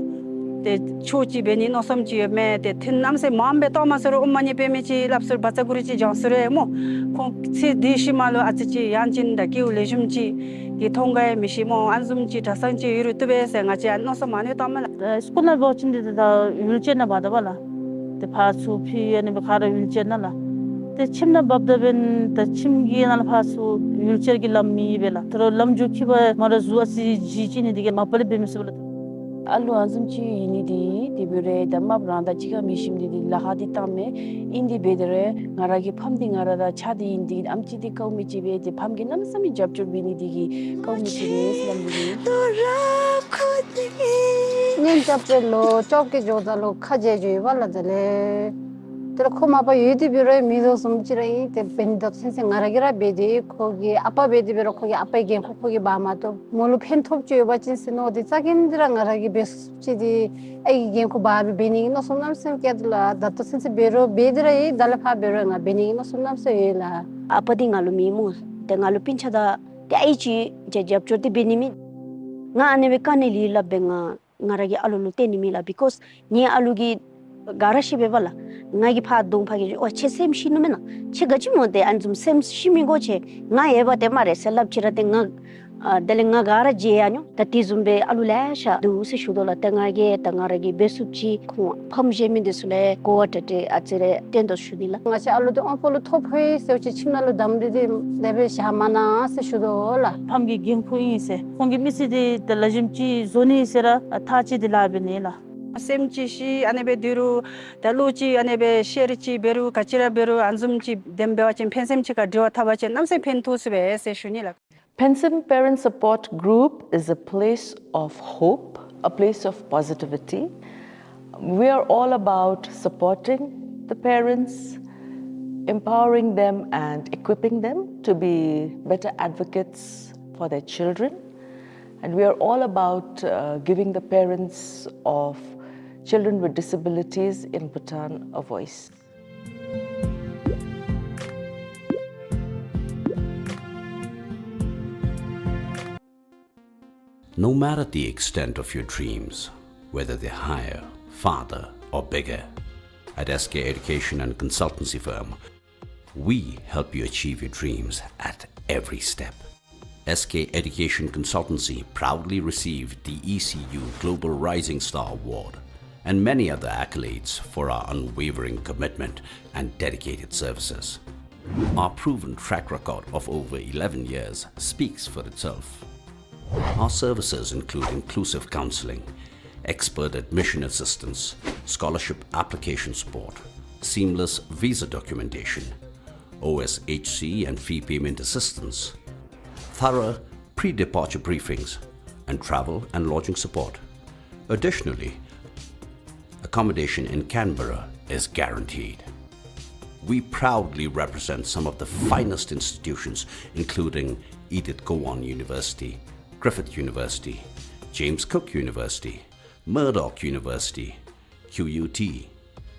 ཏེ་ཆོས་ཅིག་འབད་ནི་མནོ་བསམ་ཅིག་ཡོད་མས། ཏེ་ཐུན་མནའམ་སེ་མངམ་སྦེ་གཏོགས་མ་ཚུགས་རུང་ཨོཾ་མ་ཎི་པདྨེ་ཅིག་སླབ་ཚུགས་རུང་བཛྲ་གུ་རུ་ཅིག་བགྱང་ཚུགས་རུང་སྨོ། ཁོང་ཚེ་འདི་ཤུལ་མ་ལུ་ཨ་ཙི་ཅིག་ཡང་ཅིན་ད་སྐྱེ་བ་ལེགས་ཤོམ་ཅིག་གི་མཐོང་ག་ཡང་མི་ཤེས་སྨོ། ཨ་ནི་བཟུམ་ཅིག་གྲྭ་ཚང་ཅིག་ཡོད་རུང་བཏུབ་པས་ཟེར་ང་བཅས་ཨ་ནི་མནོ་བསམ་ཨ་ནི་བཏངམ་མས་ལགས། ཨེ་སི་ཀུལ་ནང་འབད་བ་ཅིན་འདི་ད་ཝིལ་ཅེར་ནང་འབག་ད་པས་ལགས། ཏེ་ཕར་ཚུར་ཕུད་ཨ་ནི་སྦེ་ག་ར་ཝིལ་ཅེར་ནང་ལགས། ཏེ་ཁྱིམ་ནང་འབག་ད་འབདན་ད་ཁྱིམ་གྱི་ནང་ལུ་ཕར་ཚུར་ཝིལ་ཅེར་གྱི་ལམ་མེད་པས་ལགས། ད་རུང་ལམ་འགྱོ་ཁྱིམ་པ་མར་གཟུགས་ཨ་ཙི་ཅིག་ཅིག་ནི་འདི་གིས་མ་པ་ལས་འབད་མི་ཚུགས་པས་ལགས། ཨ་ལུ་ཨ་ནི་བཟུམ་ཅིག་ཨིན་ནི་འདི་དེ་འབད་རུང་ད་རྨགཔ་རང་དང་གཅིག་ཁར་མི་ཞིམ་ནི་འདི་ལཱ་ཁག་འདི་བཏངམ་མས། ཨིན་དེ་འབད་དེ་རུང་ང་ར་གི་ཕམ་འདི་ང་ར་དང་ཆ་འདི་ཨིན། འདི་ཨེམ་ཆི་འདི་དཀའཝ་མི་ཅིག་སྦེ་ཏེ་ཕམ་གྱིས་གནམ་མེད་ས་མེད་རྒྱབ་སྐྱོར་འབད་ནི་འདི་གིས་དཀའཝ་མི་ཅིག་རེད་ཟེར་སླབ་ནི་འདི། གཉེན་རྐྱབ་སྦེ་ལོ་བཅོ་བརྒྱད་འགྱོཝ་ད་ལུ་ཁ་བརྗེ་འགྱོ་ཡི་པས་ལགས། དེ་ལས་དེ་ལས་ཁོ་མ་པ་ཡོད་དེ་འབད་རུང་མི་དོ་བཟུམ་ཅིག་ར་ཨིན། ཏེ་འབད་ནི་དོ་ཚུན་ཚོད་ང་ར་གིས་ར་འབད་དེ་ཁོ་གི་ཨ་པ་འབད་དེ་འབད་རུང་ཁོ་གི་ཨ་པའི་འགན་ཁུར་ཁོ་གིས་འབག་མ་བཏུབ། མོ་ལུ་ཕན་ཐོགས་ཅིག་ཡོད་པ་ཅིན་ཟེར་མནོ་སྟེ་རྩ་འགེངས་ཏེ་ར་ང་ར་གིས་འབད་ཚུགསཔ་ཅིག་འདི་ཨའི་གི་འགན་ཁུར་འབག་སྦེ་འབད་ནི་གི་མནོ་བསམ་གནམ་མེད་ས་མེད་བསྐྱེད་དོ་ལགས། ད་ལྟོ་ཚུན་ཚོད་འབད་རུང་འབད་དེ་ར་ཡོད། ད་ལས་ཕར་འབད་རུང་ང་འབད་ནི་གི་མནོ་བསམ་གནམ་མེད་ས་མེད་ཡོད་ལགས། ཨ་པ་འདི་ང་ལུ་མེད་སྨོ། ཏེ་ང་ལུ་སྤུན་ཆ་དང་ཏེ་ཨའི་ཅིག་རྒྱབ་སྐྱོར་འདི་འབད་ནི་མེད། ང་ཨ་ནི་སྦེ་དཀའ་ངལ་ཡོད་སླབ་སྦེ་ང་ང་ར་གི་ཨ་ལུ་ལུ་སྟོན་ནི་མེད་ལགས། བི་ཀོསི་ངེའི་ཨ་ལུ་གིས་ག་ར་ཤེས་པས་པ་ལགས། ང་གིས་ཕར་གདོང་ཕར་གྱི་ཨོ་ཁྱོད་སེམས་ཤི་ནི་མེན་ན། ཁྱོད་ག་ཅི་སྨོ་ཏེ་ཨ་ནི་བཟུམ་སེམས་ཤི་མི་དགོ། ཁྱོད་ང་ཡོད་པ་ཏེ་སྨ་རེ་ཟེར་སླབ་ཅི་ར་ཏེ་ང་ཨ་དེ་ལས་ང་ག་ར་བརྗེད་ཡར་འགྱོ། ད་དེ་བཟུམ་སྦེ་ཨ་ལུ་ལེ་ཤ་འདུག་ཟེར་ཞུ་དོ་ལགས། ཏེ་ང་གིས་ད་ང་ར་གིས་འབད་ཚུགསཔ་ཅིག་ཁོང་ཕམ་གཞན་མི་འདི་ཚུ་ལུ་གོ་བ་སྤྲོད་དེ་ཨ་ཙི་རེ་སྟོན་དོ་ཞུ་ནི་ལགས། ང་བཅས་ཨ་ལུ་འདི་དབང་པོ་ལུ་ཐོ་ཕོག་ཡི་ཟེར་བ་ཅིན་ཁྱིམ་ནང་ལུ་དམ་སྦེ་དེ་སྦེ་བཞག་མ་གནང་ཟེར་ཞུ་དོ་ལགས། ཕམ་གྱི་འགན་ཁུར་ཨིན་ཟེར་ཁོང་གི་མི་ཚེ་འདི་ད་ལེགས་ཤོམ་ཅིག་བཟོ་ནི་ཟེར་ར་ཐག་བཅད་དེ་ལཱ་འབད་ནི་ལགས། སེམས་ཅིག་ཤི་ཨ་ནི་སྦེ་སྡོད་རུང་ད་བློ་ཅིག་ཨ་ནི་སྦེ་ཤེར་ཅིག་འབད་རུང་ག་ཅི་ར་འབད་རུང་ཨ་ནི་བཟུམ་ཅིག་དེམ་འབད་བ་ཅིན་ཕན་སེམས་ཅིག་ཁར་དྲི་བ་འཐབ་པ་ཅིན་གནམ་མེད་ས་མེད་ཕན་ཐོགས་ཟེར་སྦེ་ཟེར་ཞུ་ནི་ལགས། Phentsem Parent Support Group is a place of hope, a place of positivity. We are all about supporting the parents, empowering them and equipping them to be better advocates for their children. And we are all about, uh, giving the parents of children with disabilities in Bhutan a voice. No matter the extent of your dreams, whether they're higher, farther, or bigger, at S K Education and Consultancy Firm, we help you achieve your dreams at every step. S K Education Consultancy proudly received the E C U Global Rising Star Award and many other accolades for our unwavering commitment and dedicated services. Our proven track record of over eleven years speaks for itself. Our services include inclusive counseling, expert admission assistance, scholarship application support, seamless visa documentation, O S H C and fee payment assistance, thorough pre-departure briefings, and travel and lodging support. Additionally, accommodation in Canberra is guaranteed. We proudly represent some of the finest institutions, including Edith Cowan University, Griffith University, James Cook University, Murdoch University, Q U T,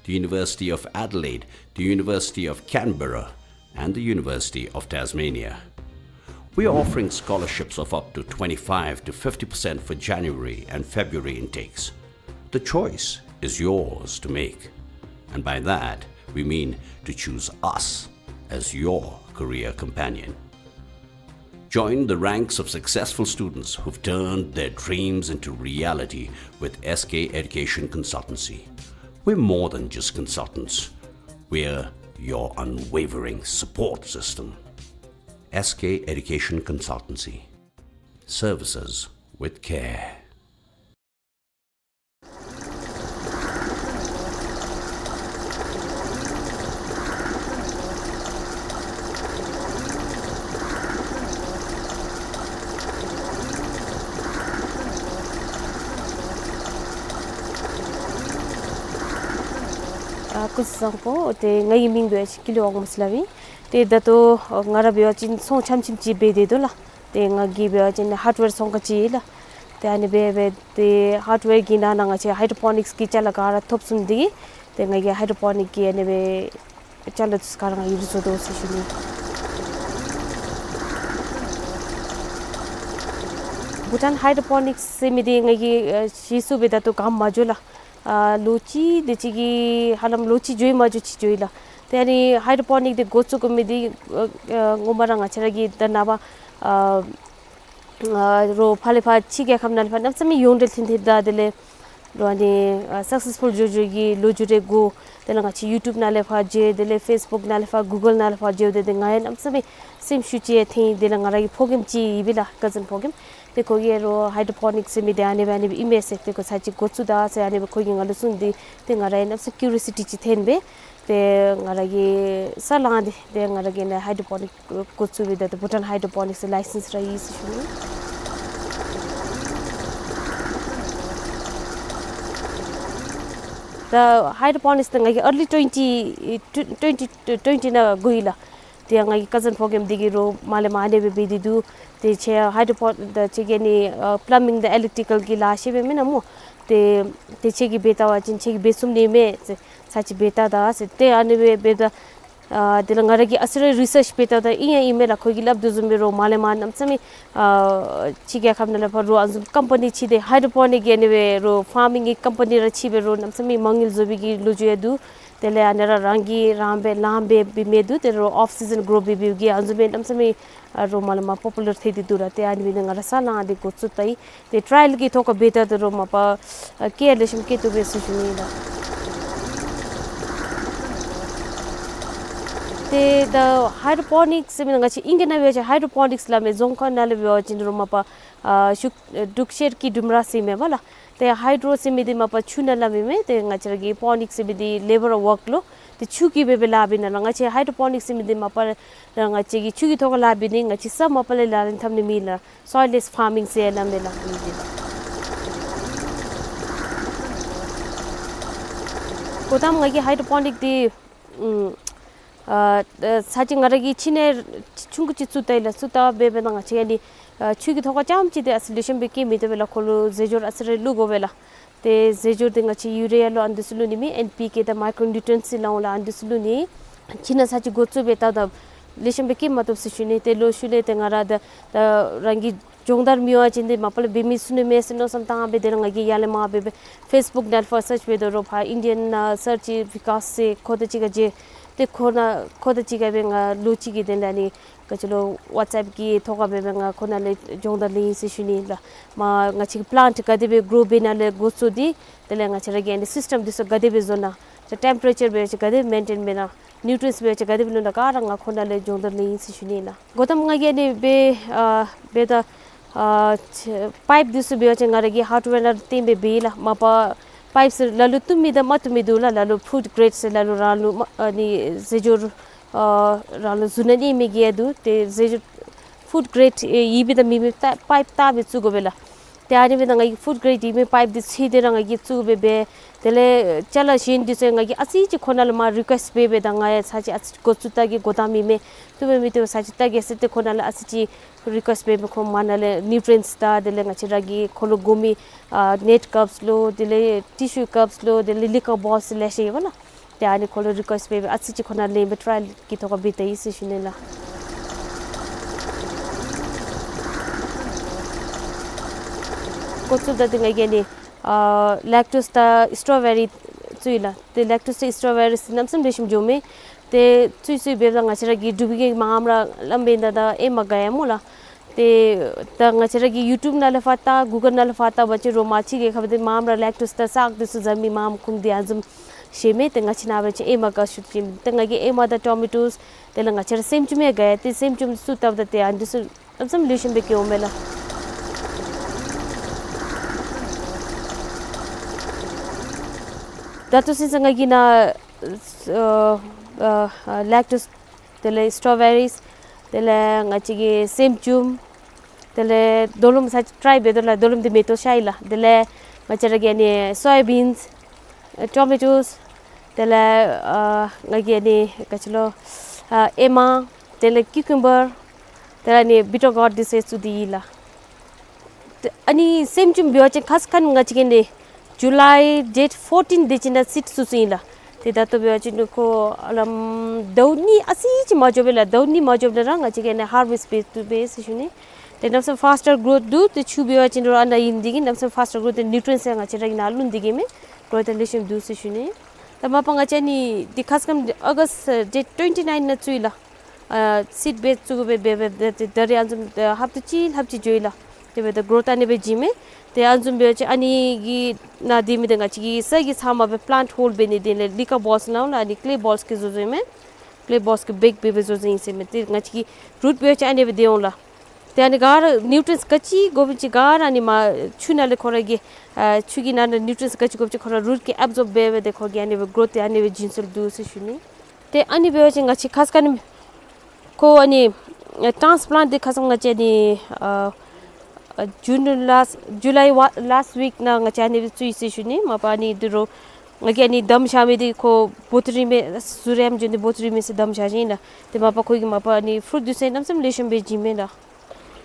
the University of Adelaide, the University of Canberra, and the University of Tasmania. We are offering scholarships of up to twenty-five to fifty percent for January and February intakes. The choice is yours to make, and by that we mean to choose us as your career companion. Join the ranks of successful students who've turned their dreams into reality with S K Education Consultancy. We're more than just consultants. We're your unwavering support system. S K Education Consultancy. Services with care. ཨ་སྐུ་གཟུགས་བཟང་པོ། ཏེ་ངེའི་མིང་འབད་བ་ཅིན་ཀུན་ལེགས་དབང་མོ་ཟེར་སླབ་ཨིན། ཏེ་ད་ལྟོ་ང་ར་འབད་བ་ཅིན་ཚོང་འཆམ་འཆམ་ཅིག་འབད་དེ་འདུག་ལགས། ཏེ་ང་གིས་འབད་བ་ཅིན་ཧརཌ་ཝེར་ཚོང་ཁང་ཅིག་ཡོད་ལགས། ཏེ་ཨ་ནི་སྦེ་འབད་དེ་ཧརཌ་ཝེར་གྱི་ནང་ན་ང་བཅས་ཧའི་ཌོ་པོ་ནིཀསི་གི་ཅ་ལ་ག་ར་ཐོབ་ཚུགསཔ་འདི་གིས་ཏེ་ང་གིས་ཧའི་ཌོ་པོ་ནིཀསི་གི་ཨ་ནི་སྦེ་ཅ་ལ་ཚུ་ག་ར་ང་གིས་ར་བཟོ་དོ་ཟེར་ཞུ་ནི། བྷུ་ཊཱན་ཧའི་ཌོ་པོ་ནིཀསི་ཟེར་མི་འདི་ང་གིས་ཨ་ཞུ་ས་འབད་ད་ལྟོ་ག་མ་འགྱོ་ལགས། ཨ་ལོ་གཅིག་དེ་ཅིག་གི་ཧ་ལམ་ལོ་གཅིག་འགྱོ་ཡི་མ་འགྱོ་ཅིག་འགྱོ་ཡི་ལགས། ཏེ་ཨ་ནི་ཧའི་ཌོ་པོ་ནིཀསི་འདི་འགོ་བཙུགས་དགོ་མི་འདི་ཨ་ཨ་ངོ་མ་ར་ང་བཅས་ར་གི་ད་ནངས་པ་ཨ་ཨ་རོགས་ཕར་ལས་ཕར་ཕྱི་རྒྱལ་ཁབ་ནང་ལས་ཕར་གནམ་མེད་ས་མེད་ཡོངས་འབྲེལ་ཐོན་ཐོནམ་ད་དེ་ལས་རོགས་ཨ་ནི་ཨ་སག་སེསི་ཕུལ་འགྱོ་འགྱོ་གི་ལོ་རྒྱུས་རེ་གོ། དེ་ལས་ང་བཅས་ཡུ་ཊུབ་ནང་ལས་ཕར་མཇལ། དེ་ལས་ཕེསི་བུཀ་ནང་ལས་ཕར་གུ་གཱལ་ནང་ལས་ཕར་མཇལ། དེ་དེ་ང་ཡང་གནམ་མེད་ས་མེད་སེམས་ཤུགས་ཅིག་ཐོན། དེ་ལས་ང་ར་གི་ཕོ་རྒནམ་ཅིག་ཡོད་པས་ལགས། ཀ་ཛིན་ཕོ་རྒནམ། ཏེ་ཁོ་གིས་རོགས་ཧའི་ཌོ་པོ་ནིཀསི་ཟེར་མི་འདི་ཨ་ནི་སྦེ་ཨ་ནི་སྦེ་ཨིན་མས་ཟེར། ཏེ་ཁོ་ཚར་ཅིག་འགོ་བཙུགས་ད་ཟེར་ཨ་ནི་སྦེ་ཁོ་གིས་ང་ལུ་གསུངས་ཏེ་ཏེ་ང་ར་ཡང་གནམ་མེད་ས་མེད་ཀིའུ་རི་ཡོ་སི་ཊི་ཅིག་ཐོན་སྦེ་ཏེ་ང་ར་གིས་ས་ལངས་ཏེ་ཏེ་ང་ར་གིས་ཨ་ནི་ཧའི་ཌོ་པོ་ནིཀསི་འགོ་བཙུགས་སྦེ་ད་ལྟོ་བྷུ་ཊཱན་ཧའི་ཌོ་པོ་ནིཀསི་ལའི་སེནསི་ར་ཡི་ཟེར་ཞུ་ནི། ད་ཧའི་ཌོ་པོ་ནིཀསི་འདི་ང་གིས་ཨར་ལི་ཊོན་ཊི་ཊོན་ཊི་ཊོན་ཊི་ནང་འགོ་ཡི་ལགས། ཏེ་ང་གི་ཀ་ཛིན་ཕོ་རྒནམ་འདི་གིས་རོགས་མར་ལས་མར་ཨ་ནི་སྦེ་འབད་དེ་འདུག། ཏེ་ཁྱོད་ཧའི་ཌོ་པོ་ད་ཁྱོད་ཀྱིས་ཨ་ནི་ཨ་པ་ལམ་མིང་དང་ཨི་ལེཀ་ཊི་ཀལ་གྱི་ལཱ་ཤེས་པས་མེན་ན་སྨོ། ཏེ་ཏེ་ཁྱོད་ཀྱིས་འབད་བལྟ་བ་ཅིན་ཁྱོད་ཀྱིས་འབད་ཚུགས་ནི་མས་ཟེར། ཚར་ཅིག་འབད་བལྟ་ད་ཟེར། ཏེ་ཨ་ནི་སྦེ་འབདཝ་ད་ཨ་དེ་ལས་ང་ར་གིས་ཨ་ཙི་རེ་རི་སརཆ་འབད་བལྟཝ་ད་ཨིན་ཡང་ཨིན་མས་ལགས། ཁོ་གིས་སླབ་དོ་བཟུམ་སྦེ་རོགས་མར་ལས་མར་གནམ་མེད་ས་མེད་ཨ་ཕྱི་རྒྱལ་ཁབ་ནང་ལས་ཕར་རོགས་ཨ་ནི་བཟུམ་ཀམ་པ་ནི་ཅིག་ཏེ་ཧའི་ཌོ་པོ་ནིཀ་གི་ཨ་ནི་སྦེ་རོགས་ཕཱར་མིང་གི་ཀམ་པ་ནི་ར་ཅིག་སྦེ་རོགས་གནམ་མེད་ས་མེད་མ་དངུལ་བཟོ་བའི་གི་ལོ་རྒྱུས་ཡང་འདུག། དེ་ལས་ཨ་ནི་ར་རང་གིས་རང་འབད་ལངམ་སྦེ་འབད་མི་འདུག། ཏེ་རོགས་ཨོཕ་སི་ཛན་གྲོ་འབད་འབདཝ་གི་ཨ་ནི་བཟུམ་སྦེ་གནམ་མེད་ས་མེད་ཨ་རོགས་མར་ལས་མར་པོ་པུ་ལར་ཐལ་ཏེ་འདུག་ལགས། ཏེ་ཨ་ནི་སྦེ་ནི་ང་ར་ས་ལངས་ཏེ་འགོ་བཙུགས་བལྟ་ཡི། ཏེ་ཊ་རའི་ཡལ་གྱི་ཐོག་ཁར་འབད་བལྟ་སྟེ་རོགས་མ་པ་ཨ་སྐྱེ་ཡར་ལེགས་ཤོམ་སྐྱེ་བཏུབ་པས་ཟེར་ཞུ་ནི་ཨིན་ལགས། ཏེ་ད་ཧའི་ཌོ་པོ་ནིཀསི་ཟེར་མི་ང་བཅས་ཨིང་སྐད་ནང་འབད་བ་ཅིན་ཧའི་ཌོ་པོ་ནིཀསི་སླབ་མས། རྫོང་ཁ་ནང་ལས་འབད་བ་ཅིན་རོགས་མ་པ་ཨ་ཤུག་འབྲུག་ཤེལ་གྱི་ལྡུམ་ར་ཟེར་མས་པ་ལགས། ཏེ་ཧའི་ཌོ་ཟེར་མི་འདི་མ་པ་ཆུ་ནང་སླབ་མི་མས། ཏེ་ང་བཅས་ར་གི་པོ་ནིཀསི་ཟེར་མི་འདི་ལེ་བར་ཝརཀ་ལོ། ཏེ་ཆུ་གིས་འབད་འབད་ལཱ་འབད་ནི་ལགས། ང་བཅས་ཧའི་ཌོ་པོ་ནིཀསི་ཟེར་མི་འདི་མ་པ་ང་བཅས་ཀྱིས་ཆུ་གི་ཐོག་ཁར་ལཱ་འབད་ནི། ང་བཅས་ས་མ་པ་ལས་ལག་ལེན་འཐབ་ནི་མེད་ལགས། སོའིལ་ལེསི་ཕཱར་མིང་ཟེར་སླབ་མས་ལགས་ཨིང་སྐད་ལས། གོ་ཏམ་ང་གིས་ཧའི་ཌོ་པོ་ནིཀསི་འདི་ཨུམ་ཨ་ཚར་ཅིག་ང་ར་གིས་ཕྱི་ནང་ཆུང་ཀུ་ཅིག་བཙུགས་བལྟ་ཡི་ལགས། བཙུགས་བལྟ་འབད་འབདཝ་ད་ང་བཅས་ཨ་ནི་ཨ་ཆུ་གི་ཐོག་ཁར་རྐྱངམ་ཅིག་འདི་ཨ་ཙི་ལེགས་ཤོམ་སྦེ་སྐྱེ་མི་བཏུབ་པས་ལགས། ཁོ་ལུ་རྫས་སྦྱོར་ཨ་ཙི་རེ་བླུག་དགོ་པས་ལགས། ཏེ་རྫས་སྦྱོར་འདི་ང་བཅས་ཡུ་རི་ཡ་ལོ་ཨ་ནི་འདི་ཚུ་བླུག་ནི་མེད། ཨེན་པི་ཀེ་དང་མའི་ཀྲོ་ནིའུ་ཊི་རིནཊ་ཟེར་སླབ་འོང་ལགས། ཨ་ནི་འདི་ཚུ་བླུག་ནི། ཕྱི་ནང་ཚར་ཅིག་འགོ་བཙུགས་འབད་བལྟཝ་ད་ལེགས་ཤོམ་སྦེ་སྐྱེ་མ་བཏུབ་ཟེར་ཞུ་ནི། ཏེ་ལོག་ཤུལ་ལས་ཏེ་ང་ར་ད་ད་རང་གི་སྦྱོང་བརྡར་མི་དབང་ཅན་འདི་མ་པ་ལས་འབད་མི་ཚུགས་ནི་མས་ཟེར་མནོ་བསམ་བཏང་སྦེ་དེ་ལས་ང་གིས་ཡར་ལས་མར་འབད་འབད་ཕེསི་བུཀ་ནང་ཕར་སརཆ་འབད་དོ་རོགས་ཕར་ཨིན་ཌི་ཡན་ཨ་སར་ཅི་བི་ཀཱས་ཟེར་ཁོ་དང་གཅིག་ཁར་མཇལ། ཏེ་ཁོ་ནང་ཁོ་དང་གཅིག་ཁར་སྦེ་ང་ལོ་གཅིག་གི་དེ་ལས་ཨ་ནི་ག་ཅི་ལོ་ཝཊས་ཨེཔ་གི་ཐོག་ཁར་སྦེ་སྦེ་ང་ཁོ་ནང་ལས་སྦྱོང་བརྡར་ལེན་ཡི་ཟེར་ཞུ་ནི་ལགས། མར་ང་བཅས་ཀྱི་པི་ལཱནཊ་ག་དེ་སྦེ་གྲོ་འབད་ནི་ལས་འགོ་བཙུགས་ཏེ་དེ་ལས་ང་བཅས་ར་གི་ཨ་ནི་སིསི་ཊམ་འདི་ཚུ་ག་དེ་སྦེ་བཟོ་ནི། ཏེ་ཊེམ་པེ་རེ་ཅར་འབད་བ་ཅིན་ག་དེ་མེན་ཊེན་འབད་ནི། ནིའུ་ཊི་རིནཊ་འབད་བ་ཅིན་ག་དེ་སྦེ་བླུག་ནི་ག་ར་ང་ཁོ་ནང་ལས་སྦྱོང་བརྡར་ལེན་ཡི་ཟེར་ཞུ་ནི་ལགས། གོ་ཏམ་ང་གིས་ཨ་ནི་སྦེ་ཨ་འབདཝ་ད་ཨ་པའིཔ་འདི་ཚུ་འབད་བ་ཅིན་ང་ར་གིས་ཧརཌ་ཝེར་ནང་བརྟེན་སྦེ་འབད་ཡི་ལགས། མ་པ་པའིཔ་ཟེར་ལ་ལུ་བཏུབ་མི་དང་མ་བཏུབ་མི་འདུག་ལགས། ལ་ལུ་ཕུཌ་གྲེཌ་ཟེར་ལ་ལུ་རང་ལུགས་མ་ཨ་ནི་རྫས་སྦྱོར་ཨ་རང་ལུགས་བཟོ་ནི་ཨིན་མི་གི་ཡང་འདུག། ཏེ་རྫས་སྦྱོར་ཕུཌ་གྲེཌ་ཨེ་ཡོད་མི་དང་མེད་མི་ད་པའིཔ་བལྟ་སྦེ་བཙུགས་དགོ་པས་ལགས། ཏེ་ཨ་ནི་འབདཝ་ད་ང་གིས་ཕུཌ་གྲེཌ་ཡོད་མི་པའིཔ་འདི་འཚོལ་ཏེ་ར་ང་གིས་བཙུགས་སྦེ་འབད། དེ་ལས་ཅ་ལ་གཞན་འདི་ཚུ་ང་གིས་ཨ་ཙི་ཅིག་ཁོ་ནང་ལས་མར་རི་ཀུ་ཨེསཊ་འབད་འབདཝ་ད་ང་ཡང་ཚར་ཅིག་ཨ་ཙི་འགོ་བཙུགས་བལྟ་གེ། གོ་ཏམ་ཨིན་མས། བཏུབ་པས་མི་བཏུབ་པས་ཚར་ཅིག་བལྟ་གེ་ཟེར་ཏེ་ཁོ་ནང་ལས་ཨ་ཙི་ཅིག་རི་ཀུ་ཨེསཊ་འབད་འབད་ཁོ་མར་ནང་ལས་ནིའུ་ཊི་རིནཊ་དང་དེ་ལས་ང་བཅས་ར་གི་ཁོ་ལུ་དགོ་མི་ཨ་ནེཊ་ཀརབས་ལོ་དེ་ལས་ཊི་ཤུ་ཀརབས་ལོ་དེ་ལས་ལི་ཀར་བོ་ཊལ་ལེ་ཤ་ཡོད་པས་ལགས། ཏེ་ཨ་ནི་ཁོ་ལུ་རི་ཀུ་ཨེསཊ་འབད་འབད་ཨ་ཙི་ཅིག་ཁོ་ནང་ལེན་སྦེ་ཊ་རའི་ཡལ་གྱི་ཐོག་ཁར་འབད་བལྟ་ཡི་ཟེར་ཞུ་ནི་ལགས། འགོ་བཙུགསཔ་ད་ཏེ་ང་གིས་ཨ་ནི་ཨ་ལེཀ་ཊོས་དང་སི་ཊོ་བེ་རི་བཙུགས་ཡི་ལགས། ཏེ་ལེཀ་ཊོས་དང་སི་ཊོ་བེ་རི་གནམ་མེད་ས་མེད་ལེགས་ཤོམ་འགྱོཝ་མས། ཏེ་བཙུགས་བཙུགས་འབདཝ་ད་ང་བཅས་ར་གི་འབྲུག་པའི་གི་མངམ་ར་སླབ་འབདཝ་ད་ད་ཨེ་མ་དགའ་ཡ་སྨོ་ལགས། ཏེ་ད་ང་བཅས་ར་གི་ཡུ་ཊུབ་ནང་ལས་ཕར་བལྟ་གུ་གཱལ་ནང་ལས་ཕར་བལྟ་བ་ཅིན་རོགས་མར་ཕྱི་རྒྱལ་ཁབ་འདི་མངམ་ར་ལེཀ་ཊོས་དང་ཤཱཀ་འདི་ཚུ་བཟའ་མི་མངམ་ཁུངས་འདི་ཨ་ནི་བཟུམ་ཤེས་མས། ཏེ་ང་བཅས་ནཱ་འབད་བ་ཅིན་ཨེ་མ་དགའ་ཤོས་ཅིག་ཏེ་ང་གིས་ཨེ་མ་དང་ཊོ་མེ་ཊོས་དེ་ལས་ང་བཅས་ར་སེམ་ཅུམ་ཡང་དགའ་ཡ། ཏེ་སེམ་ཅུམ་བཙུགས་བལྟཝ་ད་ཏེ་ཨ་ནི་འདི་ཚུ་གནམ་མེད་ས་མེད་ལེགས་ཤོམ་སྦེ་སྐྱེ་འོང་མས་ལགས། ད་ལྟོ་ཚུན་ཚོད་ང་གིས་ནཱ་ཨ་ཨ་ལེཀ་ཊོས་དེ་ལས་སི་ཊོ་བེ་རིས་དེ་ལས་ང་བཅས་ཀྱི་སེམ་ཅུམ་དེ་ལས་རྡོ་ལུམ་ཚར་ཅིག་ཊ་རའི་འབད་དོ་ལགས། རྡོ་ལུམ་འདི་མེ་ཏོག་ཤར་ཡི་ལགས། དེ་ལས་ང་བཅས་ར་གི་ཨ་ནི་སོ་ཡ་བིནསི་ཊོ་མེ་ཊོས་དེ་ལས་ཨ་ང་གིས་ཨ་ནི་ག་ཅི་ལོ་ཨ་ཨེ་མ་དེ་ལས་ཀིའུ་ཀམ་བར་ ཏེ་ཨ་ནི་བི་ཊར་གོརཌ་འདི་ཚུ་བཙུགས་ཏེ་ཡོད་ལགས། ཏེ་ཨ་ནི་སེམ་ཅུང་འབད་བ་ཅིན་ཁ་ཙ་ཁ་ཉིནམ་ང་བཅས་ཀྱིས་ཨ་ནི་ཇུ་ལའི་ཌེཊ་ཕོར་ཊིན་དེ་ཅིག་ནང་སིཌ་བཙུགས་བཙུགསཔ་ཨིན་ལགས། ཏེ་ད་ལྟོ་འབད་བ་ཅིན་ཁོ་ཨ་ལམ་ཟླཝ་གཉིས་ཨ་ཙི་ཅིག་མ་འགྱོ་བར་ལགས། ཟླཝ་གཉིས་མ་འགྱོ་བར་ར་ང་བཅས་ཀྱིས་ཨ་ནི་ཧར་ཝེསཊ་འབད་བཏུབ་པས་ཟེར་ཞུ་ནི། ཏེ་གནམ་མེད་ས་མེད་ཕཱསཊ་གོརོཐ་འདུག། ཏེ་ཆུ་འབད་བ་ཅིན་རོགས་ཨ་ནཱ་ཨིན་འདི་གིས་གནམ་མེད་ས་མེད་ཕཱསཊ་གོརོཐ་ཏེ་ནིའུ་ཊི་རིའེནཊ་ཡང་ང་བཅས་ར་གི་ནཱ་ལུ་འདི་གིས་མས། གོརོཐ་ཡང་ལེགས་ཤོམ་འདུག་ཟེར་ཞུ་ནི། ད་མ་པ་ང་བཅས་ཨ་ནི་འདི་ཁ་ཙ་ཁ་ཉིནམ་ཨོ་གསཊ་ཌེཊ་ཊུ་ཝེན་ཊི་ནའིན་ནང་བཙུགས་ཡི་ལགས། ཨ་སིཌ་འབད་བཙུགས་འབད་འབད་འབད་ཏེ་ད་རེས་ཨ་བཟུམ་ཨ་ཧབ་ཏ་གཅིག་ལྷགཔ་ཅིག་འགྱོ་ཡི་ལགས། དེ་འབདཝ་ད་གོརོཐ་ཨ་ནི་སྦེ་བྱིན་མས། ཏེ་ཨ་བཟུམ་འབད་བ་ཅིན་ཨ་ནི་གི་ནང་འདི་མི་འདི་ང་བཅས་ཀྱིས་ས་གི་ཚབ་མ་སྦེ་པ་ལེནཊ་ཧོལ་འབད་ནི་དེ་ལས་ལི་ཀ་བཱལསི་ནང་ལུ་ཨ་ནི་ཀེ་ལེ་བཱལསི་གི་བཟོ་བཟོཝ་ཨིན་མས། ཀེ་ལེ་བཱལསི་གི་བེག་འབད་སྦེ་བཟོ་བཟོཝ་ཨིན་ཟེར་མས། ཏེ་ང་བཅས་ཀྱི་རུཊ་འབད་བ་ཅིན་ཨ་ནི་སྦེ་སྡོད་འོང་ལགས། ཏེ་ཨ་ནི་ག་ར་ནིའུ་ཊི་རིའེནཊ་ག་ཅི་དགོ་མི་ཅིག་ག་ར་ཨ་ནི་མར་ཆུ་ནང་ལས་ཁོ་ར་གི་ཨ་ཆུ་གི་ནང་ན་ནིའུ་ཊི་རིའེནཊ་ག་ཅི་དགོ་མི་ཅིག་ཁོ་ར་རུཊ་གིས་ཨེབ་ཛོརབ་འབད་འབད་དེ་ཁོ་གིས་ཨ་ནི་སྦེ་གོརོཐ་ཏེ་ཨ་ནི་སྦེ་བྱིན་སྲོལ་འདུག་ཟེར་ཞུ་ནི། ཏེ་ཨ་ནི་འབད་བ་ཅིན་ང་བཅས་ཁ་ཙ་ཁ་ཉིནམ་ཁོ་ཨ་ནི་ཨ་ཊཱནསི་པ་ལེནཊ་འདི་ཁ་ཙ་ང་བཅས་ཨ་ནི་ཨ་ཨ་ཇུན་ལཱསཊ་ཇུ་ལའི་ཝ་ལཱསཊ་ཝིཀ་ནང་ང་བཅས་ཨ་ནི་སྦེ་བཙུགས་ཡི་ཟེར་ཞུ་ནི། མ་པ་ཨ་ནི་འདི་རོགས་ང་གིས་ཨ་ནི་བསྡམ་བཞག་མི་འདི་ཁོ་བོ་ཊ་རིང་མས་ཟུར་ཡང་འགྱོ་ནི་བོ་ཊ་རིང་མས་ཟེར་བསྡམ་བཞག་ཅི་ཨིན་ལགས། ཏེ་མ་པ་ཁོ་གིས་མ་པ་ཨ་ནི་ཕུ་རུཊ་འདི་ཚུ་གནམ་མེད་ས་མེད་ལེགས་ཤོམ་སྦེ་བྱིན་མས་ལགས།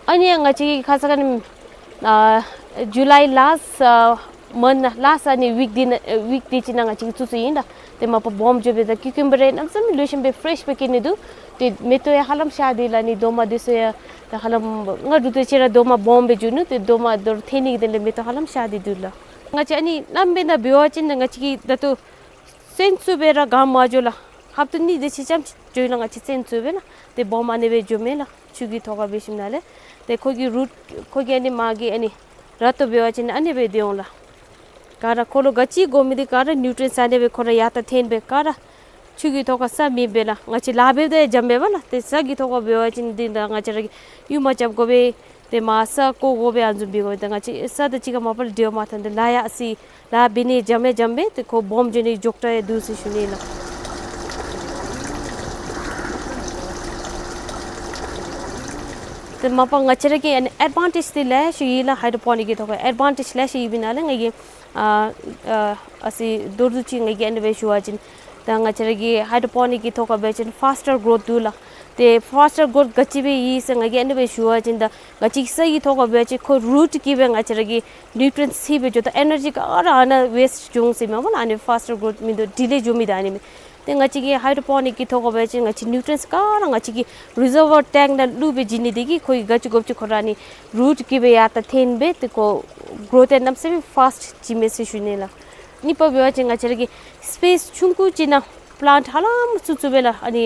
ཨ་ནི་ང་བཅས་ཁ་ཙ་ཁ་ཉིནམ་ཨ་ཇུ་ལའི་ལཱསཊ་ཨ་མནཐ་ལཱསཊ་ཨ་ནི་ཝིཀ་འདི་ནང་ཨ་ཝིཀ་འདི་ཅིག་ནང་ང་བཅས་ཀྱིས་བཙུགས་བཙུགསཔ་ཨིན་ལགས། ཏེ་མ་པ་སྦོམ་འགྱོ་འབདཝ་ད་ཀིའུ་ཀམ་བར་ར་གནམ་མེད་ས་མེད་ལེགས་ཤོམ་སྦེ་ཕེ་རེཤ་སྦེ་སྐྱེ་ནི་འདུག། ཏེ་མེ་ཏོག་ཡང་ཧ་ལམ་ཤར་ཏེ་ལགས། ཨ་ནི་རྡོག་མ་འདི་ཚུ་ཡང་ད་ཧ་ལམ་ང་འབྲུག་ཏེ་ཅིག་ར་རྡོག་མ་སྦོམ་སྦེ་འགྱོ་ནུག། ཏེ་རྡོག་མ་རྡོག་ཐོན་ནི་གི་དོན་ལས་མེ་ཏོག་ཧ་ལམ་ཤར་ཏེ་འདུག་ལགས། ང་བཅས་ཨ་ནི་གནམ་མེད་ན་འབད་བ་ཅིན་ང་བཅས་ཀྱིས་ད་ལྟོ་སོན་བཙུགས་སྦེ་ར་ག་མ་འགྱོ་ལགས། ཧབ་ཏ་གཉིས་དེ་ཅིག་ཙམ་ཅིག་འགྱོ་ཡི་ལགས། ང་བཅས་སོན་བཙུགས་སྦེ་ལགས། ཏེ་སྦོམ་ཨ་ནི་སྦེ་འགྱོཝ་མས་ལགས། ཆུ་གི་ཐོག་ཁར་འབད་ཞིནམ་ལས། ཏེ་ཁོ་གི་རུཊ་ཁོ་གི་ཨ་ནི་མར་གྱི་ཨ་ནི་ར་ཏོ་འབད་བ་ཅིན་ཨ་ནི་སྦེ་སྡོད་འོང་ལགས། ག་ར་ཁོ་ལུ་ག་ཅི་དགོ་མི་འདི་ག་ར་ནིའུ་ཊི་རིའེནཊ་ཨ་ནི་སྦེ་ཁོ་ར་ཡར་ད་ཐོན་སྦེ་ག་ར་ཆུ་གི་ཐོག་ཁར་ས་མེད་པས་ལགས། ང་བཅས་ལཱ་འབདཝ་ད་ཡང་འཇམ་པས་པ་ལགས། ཏེ་ས་གི་ཐོག་ཁར་འབད་བ་ཅིན་འདི་ད་ང་བཅས་ར་གིས་ཡུར་མ་རྐྱབ་དགོ་པས། ཏེ་མར་ས་བརྐོ་དགོ་པས། ཨ་བཟུམ་འབད་དགོ་པས། ཏེ་ང་བཅས་ས་དང་གཅིག་ཁར་མ་པ་ལས་འབྲེལ་བ་མ་བཏང་། ཏེ་ལཱ་ཡང་ཨ་ཙི་ལཱ་འབད་ནི་འཇམ་ཡང་འཇམ་པས། ཏེ་ཁོ་སྦོམ་འགྱོ་ནི་མགྱོགས་དྲགས་ཡང་འདུག་ཟེར་ཞུ་ནི་ལགས། ཏེ་མ་པ་ང་བཅས་ར་གི་ཨ་ནི་ཨེཌ་ཝན་ཊེཇ་འདི་ལེ་ཤ་ཡོད་ལགས། ཧའི་ཌོ་པོ་ནིཀ་གི་ཐོག་ཁར་ཨེཌ་ཝན་ཊེཇ་ལེ་ཤ་ཡོད་པའི་ནང་ལས་ང་གིས་ཨ་ཨ་ཨ་ཙི་མདོར་བསྡུས་ཅིག་ང་གིས་ཨ་ནི་སྦེ་ཞུ་བ་ཅིན་ད་ང་བཅས་ར་གི་ཧའི་ཌོ་པོ་ནིཀ་གི་ཐོག་ཁར་འབད་བ་ཅིན་ཕཱསི་ཊར་གོརོཐ་འདུག་ལགས། ཏེ་ཕཱསི་ཊར་གོརོཐ་ག་ཅི་སྦེ་ཡོད་ཟེར་ང་གིས་ཨ་ནི་སྦེ་ཞུ་བ་ཅིན་ད་ང་བཅས་ས་གི་ཐོག་ཁར་འབད་བ་ཅིན་ཁོ་རུཊ་གིས་སྦེ་ང་བཅས་ར་གི་ནིའུ་ཊི་རིའེནཊ་ཚིག་སྦེ་འགྱོ་ད་ཨེ་ནར་ཇི་ག་ར་ཨ་ནཱ་ཝེསཊ་འགྱོ་འོང་ཟེར་མས་པ་ལགས། ཨ་ནི་ཕཱསི་ཊར་གོརོཐ་མིན་འདུག། ཌི་ལེ་འགྱོ་མི་འདི་ཨ་ནི་མས། ཏེ་ང་བཅས་ཀྱི་ཧའི་ཌོ་པོ་ནིཀ་གི་ཐོག་ཁར་འབད་བ་ཅིན་ང་བཅས་ནིའུ་ཊི་རིའེནཊ་ག་ར་ང་བཅས་ཀྱི་རི་ཛར་བོར་ཊེངཀ་ནང་བླུགས་སྦེ་བྱིན་ནི་འདི་གིས་ཁོ་གིས་ག་ཅི་དགོཔ་ཅིག་ཁོ་ར་ཨ་ནི་རུཊ་གིས་སྦེ་ཡར་ད་ཐོན་སྦེ་ཏེ་ཁོ་གོརོཐ་ཡང་གནམ་མེད་ས་མེད་ཕཱསཊ་བྱིན་མས་ཟེར་ཞུ་ནི་ལགས། གཉིས་པ་འབད་བ་ཅིན་ང་བཅས་ར་གི་སི་པེསི་ཆུང་ཀུ་ཅིག་ནང་པ་ལེནཊ་ཧ་ལམ་བཙུགས་བཙུགསཔ་སྦེ་ལགས། ཨ་ནི་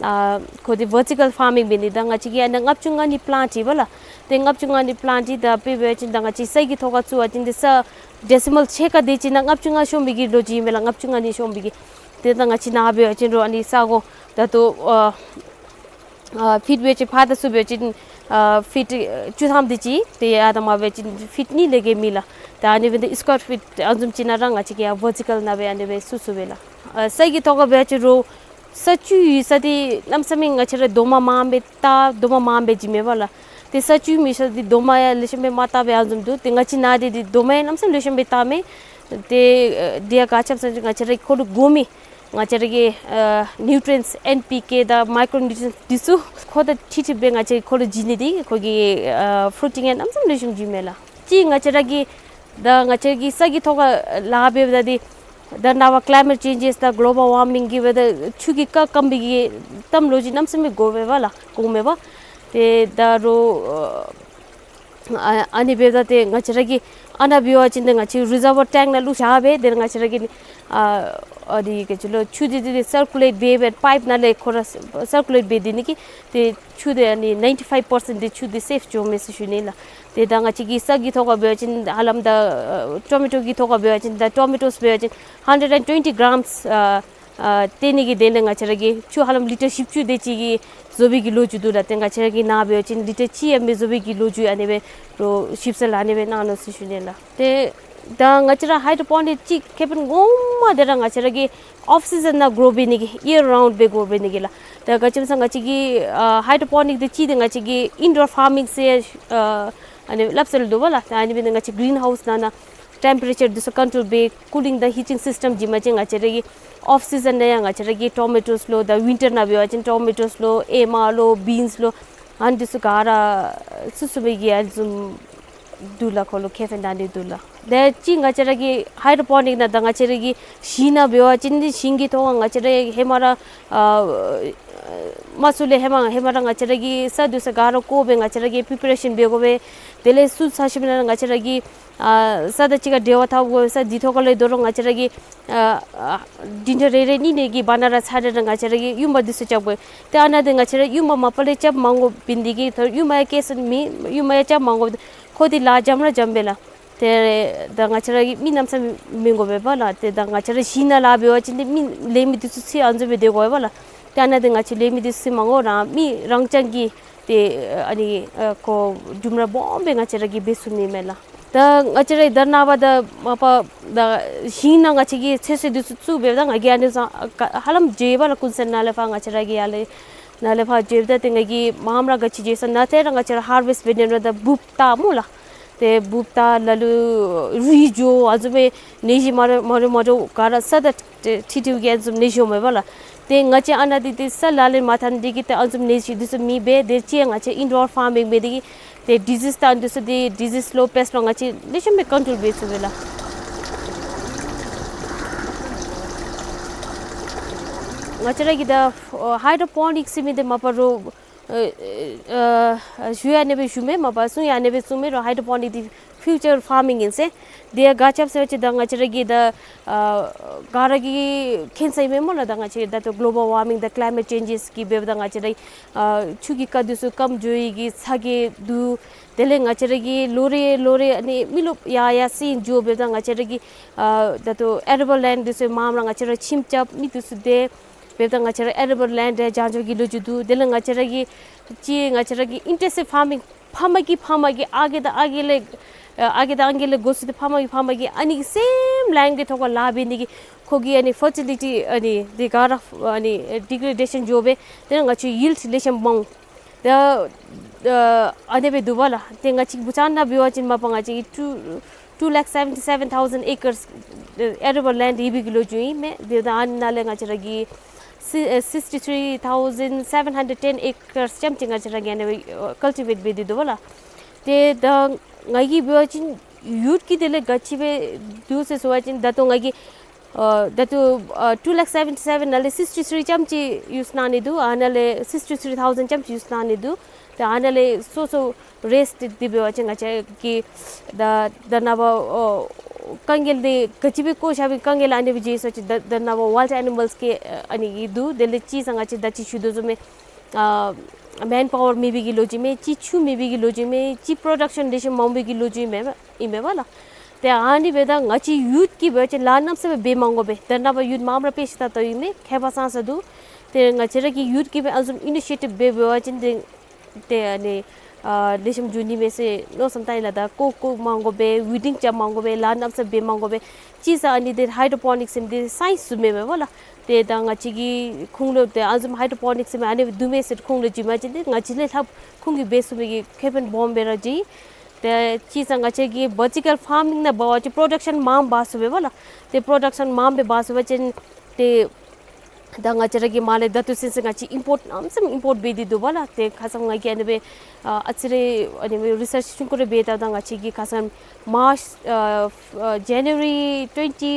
ཨ་ཁོ་འདི་ཝར་ཊི་ཀལ་ཕཱར་མིང་འབད་ནི། ད་ང་བཅས་ཀྱིས་ཨ་ནཱ་ལྔ་བཅུ་ང་གཉིས་པ་ལེནཊ་ཅིག་པ་ལགས། ཏེ་ལྔ་བཅུ་ང་གཉིས་པ་ལེནཊ་ཅིག་ད་དཔེ་འབད་བ་ཅིན་ད་ང་བཅས་ས་གི་ཐོག་ཁར་བཙུགས་པ་ཅིན་ཏེ་ས་ཌེ་སི་མཱལ་ཕྱེད་ཀ་དེ་ཅིག་ནང་ལྔ་བཅུ་ང་ཤོང་པའི་གི་ལོ་རྒྱུས་ཨིན་པས་ལགས། ལྔ་བཅུ་ང་གཉིས་ཤོང་པའི་གི། ཏེ་ད་ང་བཅས་ནཱ་འབད་བ་ཅིན་རོགས་ཨ་ནི་ས་གོ་ད་ལྟོ་ཨ་ཨ་ཕིཊ་འབད་བ་ཅིན་ཕར་དང་ཚུར་འབད་བ་ཅིན་ཨ་ཕིཊ་ཨ་བཅུ་ཐམ་དེ་ཅིག། ཏེ་ཡར་དང་མར་འབད་བ་ཅིན་ཕིཊ་གཉིས་ལས་བརྒལ་མེད་ལགས། ད་ཨ་ནི་འབདཝ་ད་སི་ཀོར་ཕིཊ་ཨ་བཟུམ་ཅིག་ནང་ར་ང་བཅས་ཀྱིས་ཡར་ཝར་ཊི་ཀལ་ནང་སྦེ་ཨ་ནི་སྦེ་བཙུགས་བཙུགསཔ་སྦེ་ལགས། ཨ་ས་གི་ཐོག་ཁར་འབད་བ་ཅིན་རོགས་ས་བཅུད་ཡོད་ས་འདི་གནམ་མེད་ས་མེད་ང་བཅས་ར་རྡོག་མ་མངམ་སྦེ་བཏགས། རྡོག་མ་མངམ་སྦེ་བྱིན་མས་པ་ལགས། ཏེ་ས་བཅུད་མེད་ས་འདི་རྡོག་མ་ཡང་ལེགས་ཤོམ་སྦེ་མ་བཏགས་པས་ཨ་བཟུམ་འདུག། ཏེ་ང་བཅས་ནཱ་འདི་འདི་རྡོག་མ་ཡང་གནམ་མེད་ས་མེད་ལེགས་ཤོམ་སྦེ་བཏགས་མས། ཏེ་ཨ་འདི་ཡང་ག་ཅི་སྨོ་ཟེར་བ་ཅིན་ང་བཅས་ར་ཁོ་ལུ་དགོ་མི་ང་བཅས་ར་གི་ཨ་ནིའུ་ཊི་རིའེནཊ་ཨེན་པི་ཀེ་དང་མའི་ཀྲོ་ནིའུ་ཊི་རིའེནཊ་འདི་ཚུ་ཁོ་དང་འཁྲིལ་འཁྲིལ་སྦེ་ང་བཅས་ཁོ་ལུ་བྱིན་ནི་འདི་ཁོ་གི་ཨ་ཕུ་རུ་ཊིང་ཡང་གནམ་མེད་ས་མེད་ལེགས་ཤོམ་བྱིན་མས་ལགས། གཅིག་ང་བཅས་ར་གི་ད་ང་བཅས་ར་གི་ས་གི་ཐོག་ཁར་ལཱ་འབདཝ་ད་འདི་ད་ནངས་པ་ཀི་ལའི་མེཊ་ཅེནཇེསི་དང་གི་ལོ་བཱལ་ཝར་མིང་གིས་འབདཝ་ད་ཆུ་གི་སྐར་སྐམ་པའི་གི་གཏམ་ལོ་རྒྱུས་གནམ་མེད་ས་མེད་གོཝ་མས་པ་ལགས། གོཝ་མས་པ། ཏེ་ད་རོགས་ཨ་ཨ་ནི་འབདཝ་ད་ཏེ་ང་བཅས་ར་གིས་ཨ་ནཱ་འབད་བ་ཅིན་ཏེ་ང་བཅས་རི་ཛར་བོར་ཊེངཀ་ནང་བླུགས་བཞག་སྦེ་ཏེ་ང་བཅས་ར་གིས་ཨ་ཨ་འདི་ག་ཅི་ལོ་ཆུ་འདི་འདི་འདི་སར་ཀུ་ལེཊ་འབད་སྦེ་པའིཔ་ནང་ལས་ཁོ་ར་སར་ཀུ་ལེཊ་འབད་སྡོད་ནི་གིས་ཏེ་ཆུ་འདི་ཨ་ནི་ནའིན་ཊི་ཕའིབ་པར་སེནཊ་འདི་ཆུ་འདི་སེབ་འགྱོཝ་མས་ཟེར་ཞུ་ནི་ལགས། ཏེ་ད་ང་བཅས་ཀྱི་ས་གི་ཐོག་ཁར་འབད་བ་ཅིན་ཧ་ལམ་ད་ཨ་ཊོ་མེ་ཊོ་གི་ཐོག་ཁར་འབད་བ་ཅིན་ད་ཊོ་མེ་ཊོས་འབད་བ་ཅིན་ཧན་ཌེཌ་ཨེནཌ་ཊུ་ཝེན་ཊི་གྲམསི་ཨ་ཨ་བཏོན་ནི་གི་དོན་ལས་ང་བཅས་ར་གིས་ཆུ་ཧ་ལམ་ལི་ཊར་བཞི་བཅུ་དེ་ཅིག་གི་བཟོ་བའི་གི་ལོ་རྒྱུས་འདུག་ལགས། ཏེ་ང་བཅས་ར་གིས་ནཱ་འབད་བ་ཅིན་ལི་ཊར་གཅིག་ཡང་མི་བཟོ་བའི་གི་ལོ་རྒྱུས་ཨ་ནི་སྦེ་རོགས་ཞིབ་འཚོལ་ཨ་ནི་སྦེ་གནང་ནུག་ཟེར་ཞུ་ནི་ལགས། ཏེ་ད་ང་བཅས་ར་ཧའི་ཌོ་པོ་ནིཀ་ཅིག་ཁེ་ཕན་ངོ་མ་འདི་ར་ང་བཅས་ར་གིས་ཨོཕ་སི་ཛན་ནང་གྲོ་འབད་ནི་གི་ཡིར་རའུནཌ་སྦེ་གྲོ་འབད་ནི་གི་ལགས། ད་ག་ཅི་སྨོ་ཟེར་ང་བཅས་ཀྱི་ཨ་ཧའི་ཌོ་པོ་ནིཀ་འདི་གཅིག་འདི་ང་བཅས་ཀྱི་ཨིན་ཌོར་ཕར་མིང་ཟེར་ཨ་ཨ་ནི་སླབ་སྲོལ་འདུག་པ་ལགས། ད་ཨ་ནི་འབད་ནི་ང་བཅས་གི་རིན་ཧའུསི་ནང་ན་ཊེམ་པེ་རེ་ཅར་འདི་ཚུ་ཀོན་ཊོལ་འབད་ཀུ་ལིང་དང་ཧི་ཊིང་སིསི་ཊེམ་བྱིན་པ་ཅིན་ང་བཅས་ར་གི་ཨོཕ་སི་ཛན་ནང་ཡང་ང་བཅས་ར་གི་ཊོ་མེ་ཊོས་ལུ་ད་ཝིན་ཊར་ནང་འབད་བ་ཅིན་ཊོ་མེ་ཊོས་ལུ་ཨེ་མ་ལུ་བིནསི་ལུ་ ཨ་ནི་འདི་ཚུ་ག་ར་བཙུགས་ཚུགས་མི་གི་ཨ་ནི་བཟུམ་འདུག་ལགས། ཁོ་ལུ་ཁེ་ཕན་ད་ཨ་ནི་འདུག་ལགས། ཏེ་ཅིག་ང་བཅས་ར་གི་ཧའི་ཌོ་པོ་ནིཀ་ནང་ད་ང་བཅས་ར་གི་ཞིང་ནང་འབད་བ་ཅིན་ཏེ་ཞིང་གི་ཐོག་ང་བཅས་ར་ཧེ་མ་ར་ཨ་མ་བཙུགས་ལས་ཧེ་མ་ཧེ་མ་ར་ང་བཅས་ར་གི་ས་འདི་ཚུ་ག་ར་བརྐོ་སྦེ་ང་བཅས་ར་གིས་པི་རི་པ་རེ་ཤཱན་འབད་དགོ་པས། དེ་ལས་བཙུགས་ཚར་ཞིནམ་ལས་ང་བཅས་ར་གིས་ཨ་ས་དང་གཅིག་ཁར་འབྲེལ་བ་འཐབ་དགོ་པས། ས་འདི་ཐོག་ཁ་ལས་དོ་རུང་ང་བཅས་ར་གིས་ཨ་ཨ་འདི་འདྲ་རེ་རེ་གཉིས་གཉིས་ཀྱི་བར་ན་ར་ཚར་རེ་ར་ང་བཅས་ར་གིས་ཡུམ་བ་འདི་ཚུ་རྐྱབ་དགོ་པས། ཏེ་ཨ་ནཱ་འདི་ང་བཅས་ར་ཡུམ་བ་མ་པ་ལས་རྐྱབ་མ་དགོ་པའི་འདི་གིས་ད་ཡུམ་བ་ཡང་སྐྱེ་ས་མེད། ཡུམ་བ་ཡང་རྐྱབ་མ་དགོ། ཁོ་འདི་ལཱ་འཇམ་ར་འཇམ་པས་ལགས། ཏེ་ད་ང་བཅས་ར་གིས་མི་གནམ་ས་མི་དགོ་པས་པ་ལགས། ཏེ་ད་ང་བཅས་ར་ཞིང་ནང་ལཱ་འབད་བ་ཅིན་ཏེ་མི་ལས་མི་འདི་ཚུ་ཚུད་ཨ་ནི་བཟུམ་སྦེ་སྡོད་དགོ་པས་པ་ལགས། ཏེ་ཨ་ནཱ་འདི་ང་བཅས་ལས་མི་འདི་ཚུ་མ་དགོ་ར་མི་རང་རྐྱང་གིས་ཏེ་ཨ་ནི་ཨ་ཁོ་སྒྲུབ་ར་སྦོམ་སྦེ་ང་བཅས་ར་གིས་འབད་ཚུགས་ནི་མས་ལགས། ད་ང་བཅས་ར་ད་ནངས་པ་ད་མ་པ་ད་ཞིང་ནང་ང་བཅས་ཀྱིས་ཚོད་བསྲེ་འདི་ཚུ་བཙུགས་འབདཝ་ད་ང་གིས་ཨ་ནི་ཚུ་ཧ་ལམ་འགྱོ་ཡི་པ་ལགས། ཀུན་གསལ་ནང་ལས་ཕར་ང་བཅས་ར་གི་ཡར་ལས་ནང་ལས་ཕར་འགྱོཝ་ད་ཏེ་ང་གིས་མངམ་ར་ག་ཅི་འགྱོ་ས་ནཱ་ཏེ་ར་ང་བཅས་ར་ཧར་ཝེསཊ་འབད་ནི་ར་ད་འབུཔ་བཏགས་སྨོ་ལགས། ཏེ་འབུཔ་བཏགས་ལ་ལུ་རུལ་འགྱོ་ཨ་ནི་བཟུམ་སྦེ་ནད་གཞི་མ་འདྲཝ་མ་འདྲཝ་མ་འདྲཝ་ག་ར་ས་དང་ཏེ་ཁྲིག་ཁྲི་གི་ཨ་ནི་བཟུམ་ནད་གཞི་འོང་མས་པ་ལགས། ཏེ་ང་བཅས་ཨ་ནཱ་འདི་ཏེ་ས་ལག་ལེན་མ་འཐབ་ནི་འདི་གིས་ཏེ་ཨ་ནི་བཟུམ་ནད་གཞི་འདི་ཚུ་མེད་པས། ཏེ་ཅིག་ང་བཅས་ཨིན་ཌོར་ཕར་མིང་འབད་ནི་འདི་གིས་ཏེ་ཌི་ཟིསི་དང་འདི་ཚུ་ཏེ་ཌི་ཟིསི་ལོ་པེསཊ་ལོ་ང་བཅས་ལེགས་ཤོམ་སྦེ་ཀོན་ཊོལ་འབད་ཚུགས་པས་ལགས། ང་བཅས་ར་གི་ད་ཨ་ཧའི་ཌོ་པོ་ནིཀ་ཟེར་མི་འདི་མ་པ་རོགས་ཨ་ཨ་ཞུ་ཡང་ཨ་ནེ་སྦེ་ཞུ་མས། མ་པ་གསུང་ཡང་ཨ་ནེ་སྦེ་གསུང་མས། རོགས་ཧའི་ཌོ་པོ་ནིཀ་འདི་ཕིའུ་ཅར་ཕར་མིང་ཨིན་ཟེར། དེ་ཡང་ག་ཅི་སྦེ་ཟེར་བ་ཅིན་ད་ང་བཅས་ར་གི་ད་ཨ་ག་ར་གིས་མཁྱེན་ས་ཨིན་མས་སྨོ་ལགས། ད་ང་བཅས་ད་ལྟོ་གོ་ལོ་བཱལ་ཝར་མིང་དང་ཀི་ལའི་མེཊ་ཅེནཇེསི་གིས་འབདཝ་ད་ང་བཅས་ར་ཨ་ཆུ་གི་རྐ་འདི་ཚུ་སྐམ་འགྱོ་ཡི་གི་ཚ་གྱང་འདུག། དེ་ལས་ང་བཅས་ར་གིས་ལོ་རེ་ལོ་རེ་ཨ་ནི་མི་རློབས་ཡར་ཡར་སེང་འགྱོ་འབདཝ་ད་ང་བཅས་ར་གི་ཨ་ད་ལྟོ་ཨེ་རེ་བཱལ་ལེནཌ་འདི་ཚུ་མངམ་ར་ང་བཅས་ར་ཁྱིམ་རྐྱབ་མི་འདི་ཚུ་དེ་འབདཝ་ད་ང་བཅས་ར་ཨེ་རེ་བཱལ་ལེནཌ་རེ་བྱང་འགྱོ་གི་ལོ་རྒྱུས་འདུག། དེ་ལས་ང་བཅས་ར་གི་ཅིག་ང་བཅས་ར་གི་ཨིན་ཊེན་སིབ་ཕར་མིང་ཕ་མ་གིས་ཕ་མ་གིས་ཨ་རྒས་དང་ཨ་རྒས་ལས་ཨ་ཨ་རྒས་དང་ཨང་རྒས་ལས་འགོ་བཙུགས་ཏེ་ཕ་མ་གིས་ཕ་མ་གིས་ཨ་ནི་གི་སེམ་ལེནཌ་གི་ཐོག་ཁར་ལཱ་འབད་ནི་གིས་ཁོ་གི་ཨ་ནི་ཕར་ཊི་ལི་ཊི་ཨ་ནི་འདི་ག་ར་ཨ་ནི་ཌི་གྲེ་ཌེ་ཤཱན་འགྱོ་སྦེ་དེ་ལས་ང་བཅས་ཡིལཌ་ལེགས་ཤོམ་མང་། ད་ཨ་ཨ་ནེ་སྦེ་འདུག་པ་ལགས། ཏེ་ང་བཅས་ཀྱི་བུ་ཆུ་ནང་འབད་བ་ཅིན་མ་པ་ང་བཅས་ཀྱི་ཊུ་ཊུ་ལེཀ་སེ་བེན་ཊི་སེ་བེན་ཐའུ་ཟེན་ཨེ་ཀརསི་ཨེ་རེ་བཱལ་ལེནཌ་ཡོད་པའི་གི་ལོ་རྒྱུས་ཨིན་མས། དེ་ད་ཨ་ནཱ་ལས་ང་བཅས་ར་གི་སི་ཨེ་སིགསི་ཊི་ཐྲི་ཐའུ་ཟེན་སེ་བེན་ཧན་ཌེཌ་ཊེན་ཨེ་ཀརསི་ཙམ་ཅིག་ང་བཅས་ར་གིས་ཨ་ནེ་སྦེ་ཨ་ཀལ་ཊི་བེཊ་འབད་དེ་འདུག་པ་ལགས། ཏེ་ད་ང་གིས་འབད་བ་ཅིན་ཡུཊ་ཀྱི་དེ་ལས་ག་ཅི་སྦེ་འདུག་ཟེར་ཟེར་བ་ཅིན་ད་ལྟོ་ང་གིས་ཨ་ད་ལྟོ་ཨ་ཊུ་ལེཀ་སེ་བེན་ཊི་སེ་བེན་ནང་ལས་སིགསི་ཊི་ཐྲི་ཙམ་ཅིག་ཡུསི་གནང་ནི་འདུག། ཨ་ནཱ་ལས་སིགསི་ཊི་ཐྲི་ཐའུ་ཟེན་ཙམ་ཅིག་ཡུསི་གནང་ནི་འདུག། ཏེ་ཨ་ནཱ་ལས་སོ་སོ་རེསཊ་འདི་འབད་བ་ཅིན་ང་བཅས་ཀྱིས་ད་ད་ནངས་པ་ཨོ་དཀའ་ངལ་འདི་ག་ཅི་སྦེ་བཀོ་བཞག་པའི་དཀའ་ངལ་ཨ་ནེ་སྦེ་འགྱོ་ཡི་ཟེར་བ་ཅིན་ད་ད་ནངས་པ་ཝའིལཌ་ཨེ་ནི་མཱལསི་གི་ཨ་ནི་གི་འདུག། དེ་ལས་ཅིག་ས་ང་བཅས་ད་ཅི་ཞུ་དོ་བཟུམ་སྦེ་ཨ་མེན་པཱ་ཝར་མེད་པའི་གི་ལོ་རྒྱུས་མས། ཅིག་ཆུ་མེད་པའི་གི་ལོ་རྒྱུས་མས། ཅིག་པྲོ་ཌག་ཤཱན་ལེགས་ཤོམ་མང་པའི་གི་ལོ་རྒྱུས་མས། ཨིན་མས་པ་ལགས། ཏེ་ཨ་ནི་འབདཝ་ད་ང་བཅས་ཡུཊ་ཀྱིས་འབད་བ་ཅིན་ལཱ་གནམ་མེད་ས་མེད་འབད་མ་དགོ་པས། ད་ནངས་པ་ཡུཊ་མངམ་ར་དཔེ་ཆ་ལྟ་ལྟཝ་ཨིན་མས། མཁས་པ་ཙང་ཙ་འདུག། ཏེ་ང་བཅས་ར་གི་ཡུཊ་ཀྱིས་འབད་ཨ་ནི་བཟུམ་ཨི་ནི་ཤི་ཨེ་ཊིབ་འབད་འབད་བ་ཅིན་ཏེ་ཏེ་ཨ་ནི་ཨ་ལེགས་ཤོམ་འགྱོ་ནི་མས་ཟེར་མནོ་བསམ་བཏང་ཡི་ལགས། ད་བརྐོ་བརྐོཝ་མ་དགོ་པས། ཝིཌ་ཌིང་རྐྱབ་མ་དགོ་པས། ལཱ་གནམ་མེད་ས་མེད་འབད་མ་དགོ་པས། ཅིག་ས་ཨ་ནི་འདི་ཧའི་ཌོ་པོ་ནིཀསི་ཟེར་མི་འདི་སའིནསི་བཟུམ་མས་མས་པ་ལགས། ཏེ་ད་ང་བཅས་ཀྱི་ཁུངས་ལུ་ཏེ་ཨ་ནི་བཟུམ་ཧའི་ཌོ་པོ་ནིཀསི་ཟེར་མི་ཨ་ནི་འདུག་མས་ཟེར་ཁུངས་ལུ་འགྱོ་བ་ཅིན་ཏེ་ང་བཅས་ལས་ལྷག་ཁུངས་ཀྱིས་འབད་ཚུགས་མི་གི་ཁེ་ཕན་སྦོམ་སྦེ་ར་འགྱོ་ཡི། ཏེ་ཅིག་ས་ང་བཅས་ཀྱིས་ཝར་ཊི་ཀལ་ཕར་མིང་ནང་འབད་བ་ཅིན་པྲོ་ཌག་ཤཱན་མངམ་འབག་ཚུགས་པས་པ་ལགས། ཏེ་པྲོ་ཌག་ཤཱན་མངམ་སྦེ་འབག་ཚུགས་པ་ཅིན་ཏེ་ད་ང་བཅས་ར་གིས་མར་ལས་ད་ལྟོ་ཚུན་ཚོད་ང་བཅས་ཨིམ་པོརཊ་གནམ་མེད་ས་མེད་ཨིམ་པོརཊ་འབད་དེ་འདུག་པ་ལགས། ཏེ་ཁ་ཙ་ང་གིས་ཨ་ནི་སྦེ་ཨ་ཨ་ཙི་རེ་ཨ་ནི་སྦེ་རི་སརཆ་ཆུང་ཀུ་རེ་འབད་ད་ད་ང་བཅས་ཀྱིས་ཁ་ཙ་མཱརཆ་ཨ་ཨ་ཇ་ནུ་ཝ་རི་ཊུ་ཝེན་ཊི་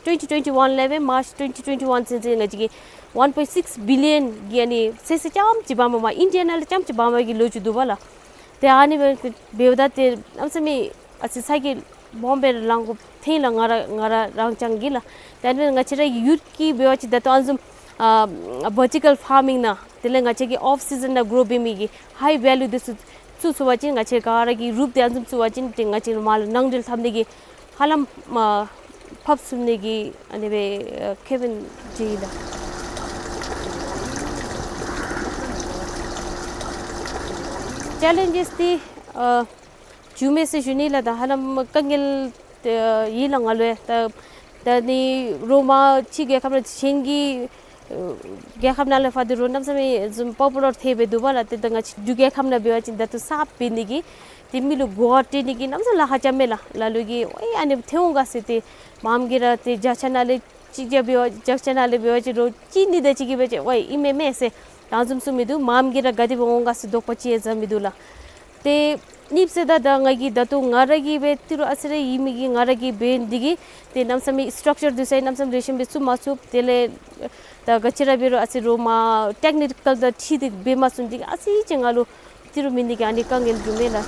ཊུ་ཝེན་ཊི་ཊུ་ཝེན་ཊི་ཝཱན་ལས་སྦེ་མཱརཆ་ཊུ་ཝེན་ཊི་ཊུ་ཝེན་ཊི་ཝཱན་ཚུན་ཚོད་ང་བཅས་ཀྱིས་ཝཱན་པོའིནཊ་སིཀསི་བི་ལི་ཡཱན་གྱི་ཨ་ནི་ཚོད་བསྲེ་རྐྱངམ་ཅིག་འབག་མ་པ་ཨིན་ཌི་ཡ་ནང་ལས་རྐྱངམ་ཅིག་འབག་མ་པའི་གི་ལོ་རྒྱུས་འདུག་པ་ལགས། ཏེ་ཨ་ནི་སྦེ་འབདཝ་ད་ཏེ་གནམ་མེད་ས་མེད་ཨ་ཙི་ཚ་གྱང་སྦོམ་སྦེ་ལང་དགོཔ་ཐོན་ཡི་ལགས། ང་ར་ང་ར་རང་རྐྱང་གིས་ལགས། ཏེ་ཨ་ནི་ང་བཅས་ར་ཡུཐ་ཀྱིས་འབད་བ་ཅིན་ད་ལྟོ་ཨ་ནི་བཟུམ་ཨ་ཝར་ཊི་ཀལ་ཕར་མིང་ནང་དེ་ལས་ང་བཅས་ཀྱིས་ཨོཕ་སི་ཛན་ནང་གྲོ་འབད་མི་གི་ཧའི་ཝེ་ལུ་འདི་ཚུ་བཙུགས་ཚུགས་པ་ཅིན་ང་བཅས་ག་ར་གིས་རོགས་ཏེ་ཨ་ནི་བཟུམ་བཙུགས་པ་ཅིན་ཏེ་ང་བཅས་མར་ལས་ནང་འགྲུལ་འཐབ་ནི་གི་ཧ་ལམ་མ་ཕབ་ཚུགས་ནི་གི་ཨ་ནི་སྦེ་ཨ་ཁེ་ཕན་ཅིག་ཨིན་ལགས། ཅེ་ལེནཇེསི་འདི་ཨ་བྱུང་མས་ཟེར་ཞུ་ནི་ལགས། ད་ཧ་ལམ་དཀའ་ངལ་ཨ་ཡོད་ལགས་ང་ལུ་ཡང་། ད་ད་ནི་རོགས་མར་ཕྱི་རྒྱལ་ཁབ་ནང་གཞན་གྱི་ཨ་རྒྱལ་ཁབ་ནང་ལས་ཕར་འདི་རོགས་གནམ་མེད་ས་མེད་བཟུམ་པོ་པུ་ལར་ཐལ་སྦེ་འདུག་པ་ལགས། ཏེ་ད་ང་བཅས་འབྲུག་རྒྱལ་ཁབ་ནང་འབད་བ་ཅིན་ད་ལྟོ་གསརཔ་འབད་ནི་གི་ཏེ་མི་ལུ་གོ་བ་སྤྲོད་ནི་གི་གནམ་མེད་ས་མེད་ལཱ་ཁག་རྐྱབ་མས་ལགས། ལ་ལུ་གིས་ཝའེ་ཨ་ནི་ཐལ་འོང་ག་ཟེར། ཏེ་མངམ་གིས་ར་ཏེ་བརྒྱ་ཆ་ནང་ལས་གཅིག་བརྒྱ་འབད་བ་བརྒྱ་ཆ་ནང་ལས་འབད་བ་ཅིན་རོགས་གཅིག་གཉིས་དེ་ཅིག་གིས་འབད་བ་ཅིན་ཝའེ་ཨིན་མས་མས་ཟེར། ད་བཟུམ་ཚུ་མིན་འདུག། མངམ་གིས་ར་ག་དེ་སྦེ་འོང་ག་ཟེར་དོགས་པ་ཅིག་ཡང་མིན་འདུག་ལགས། ཏེ་ཨ་ནི་སྦེ་ད་ད་ང་གིས་ད་ལྟོ་ང་ར་གིས་སྦེ་ཏི་རུ་ཨ་ཙི་རེ་ཨིན་མི་གི་ང་ར་གིས་འབད་ནི་དེ་གིས་ཏེ་གནམ་མེད་ས་མེད་སི་ཊག་ཅར་འདི་ཚུ་གནམ་མེད་ས་མེད་རེ་ཤིམ་སྦེ་བཙུགས་མ་ཚུགས། དེ་ལས་ད་ག་ཅི་ར་འབད་རུང་ཨ་ཙི་རུང་མ་ཊེཀ་ནི་ཀལ་དང་འཁྲིལ་ཏེ་འབད་མ་ཚུགས་ནི་དེ་གིས་ཨ་ཙི་ཅིག་ང་ལུ་ཏི་རུ་མེད་ནི་གི་ཨ་ནི་དཀའ་ངལ་འབྱུངམ་མས་ལགས།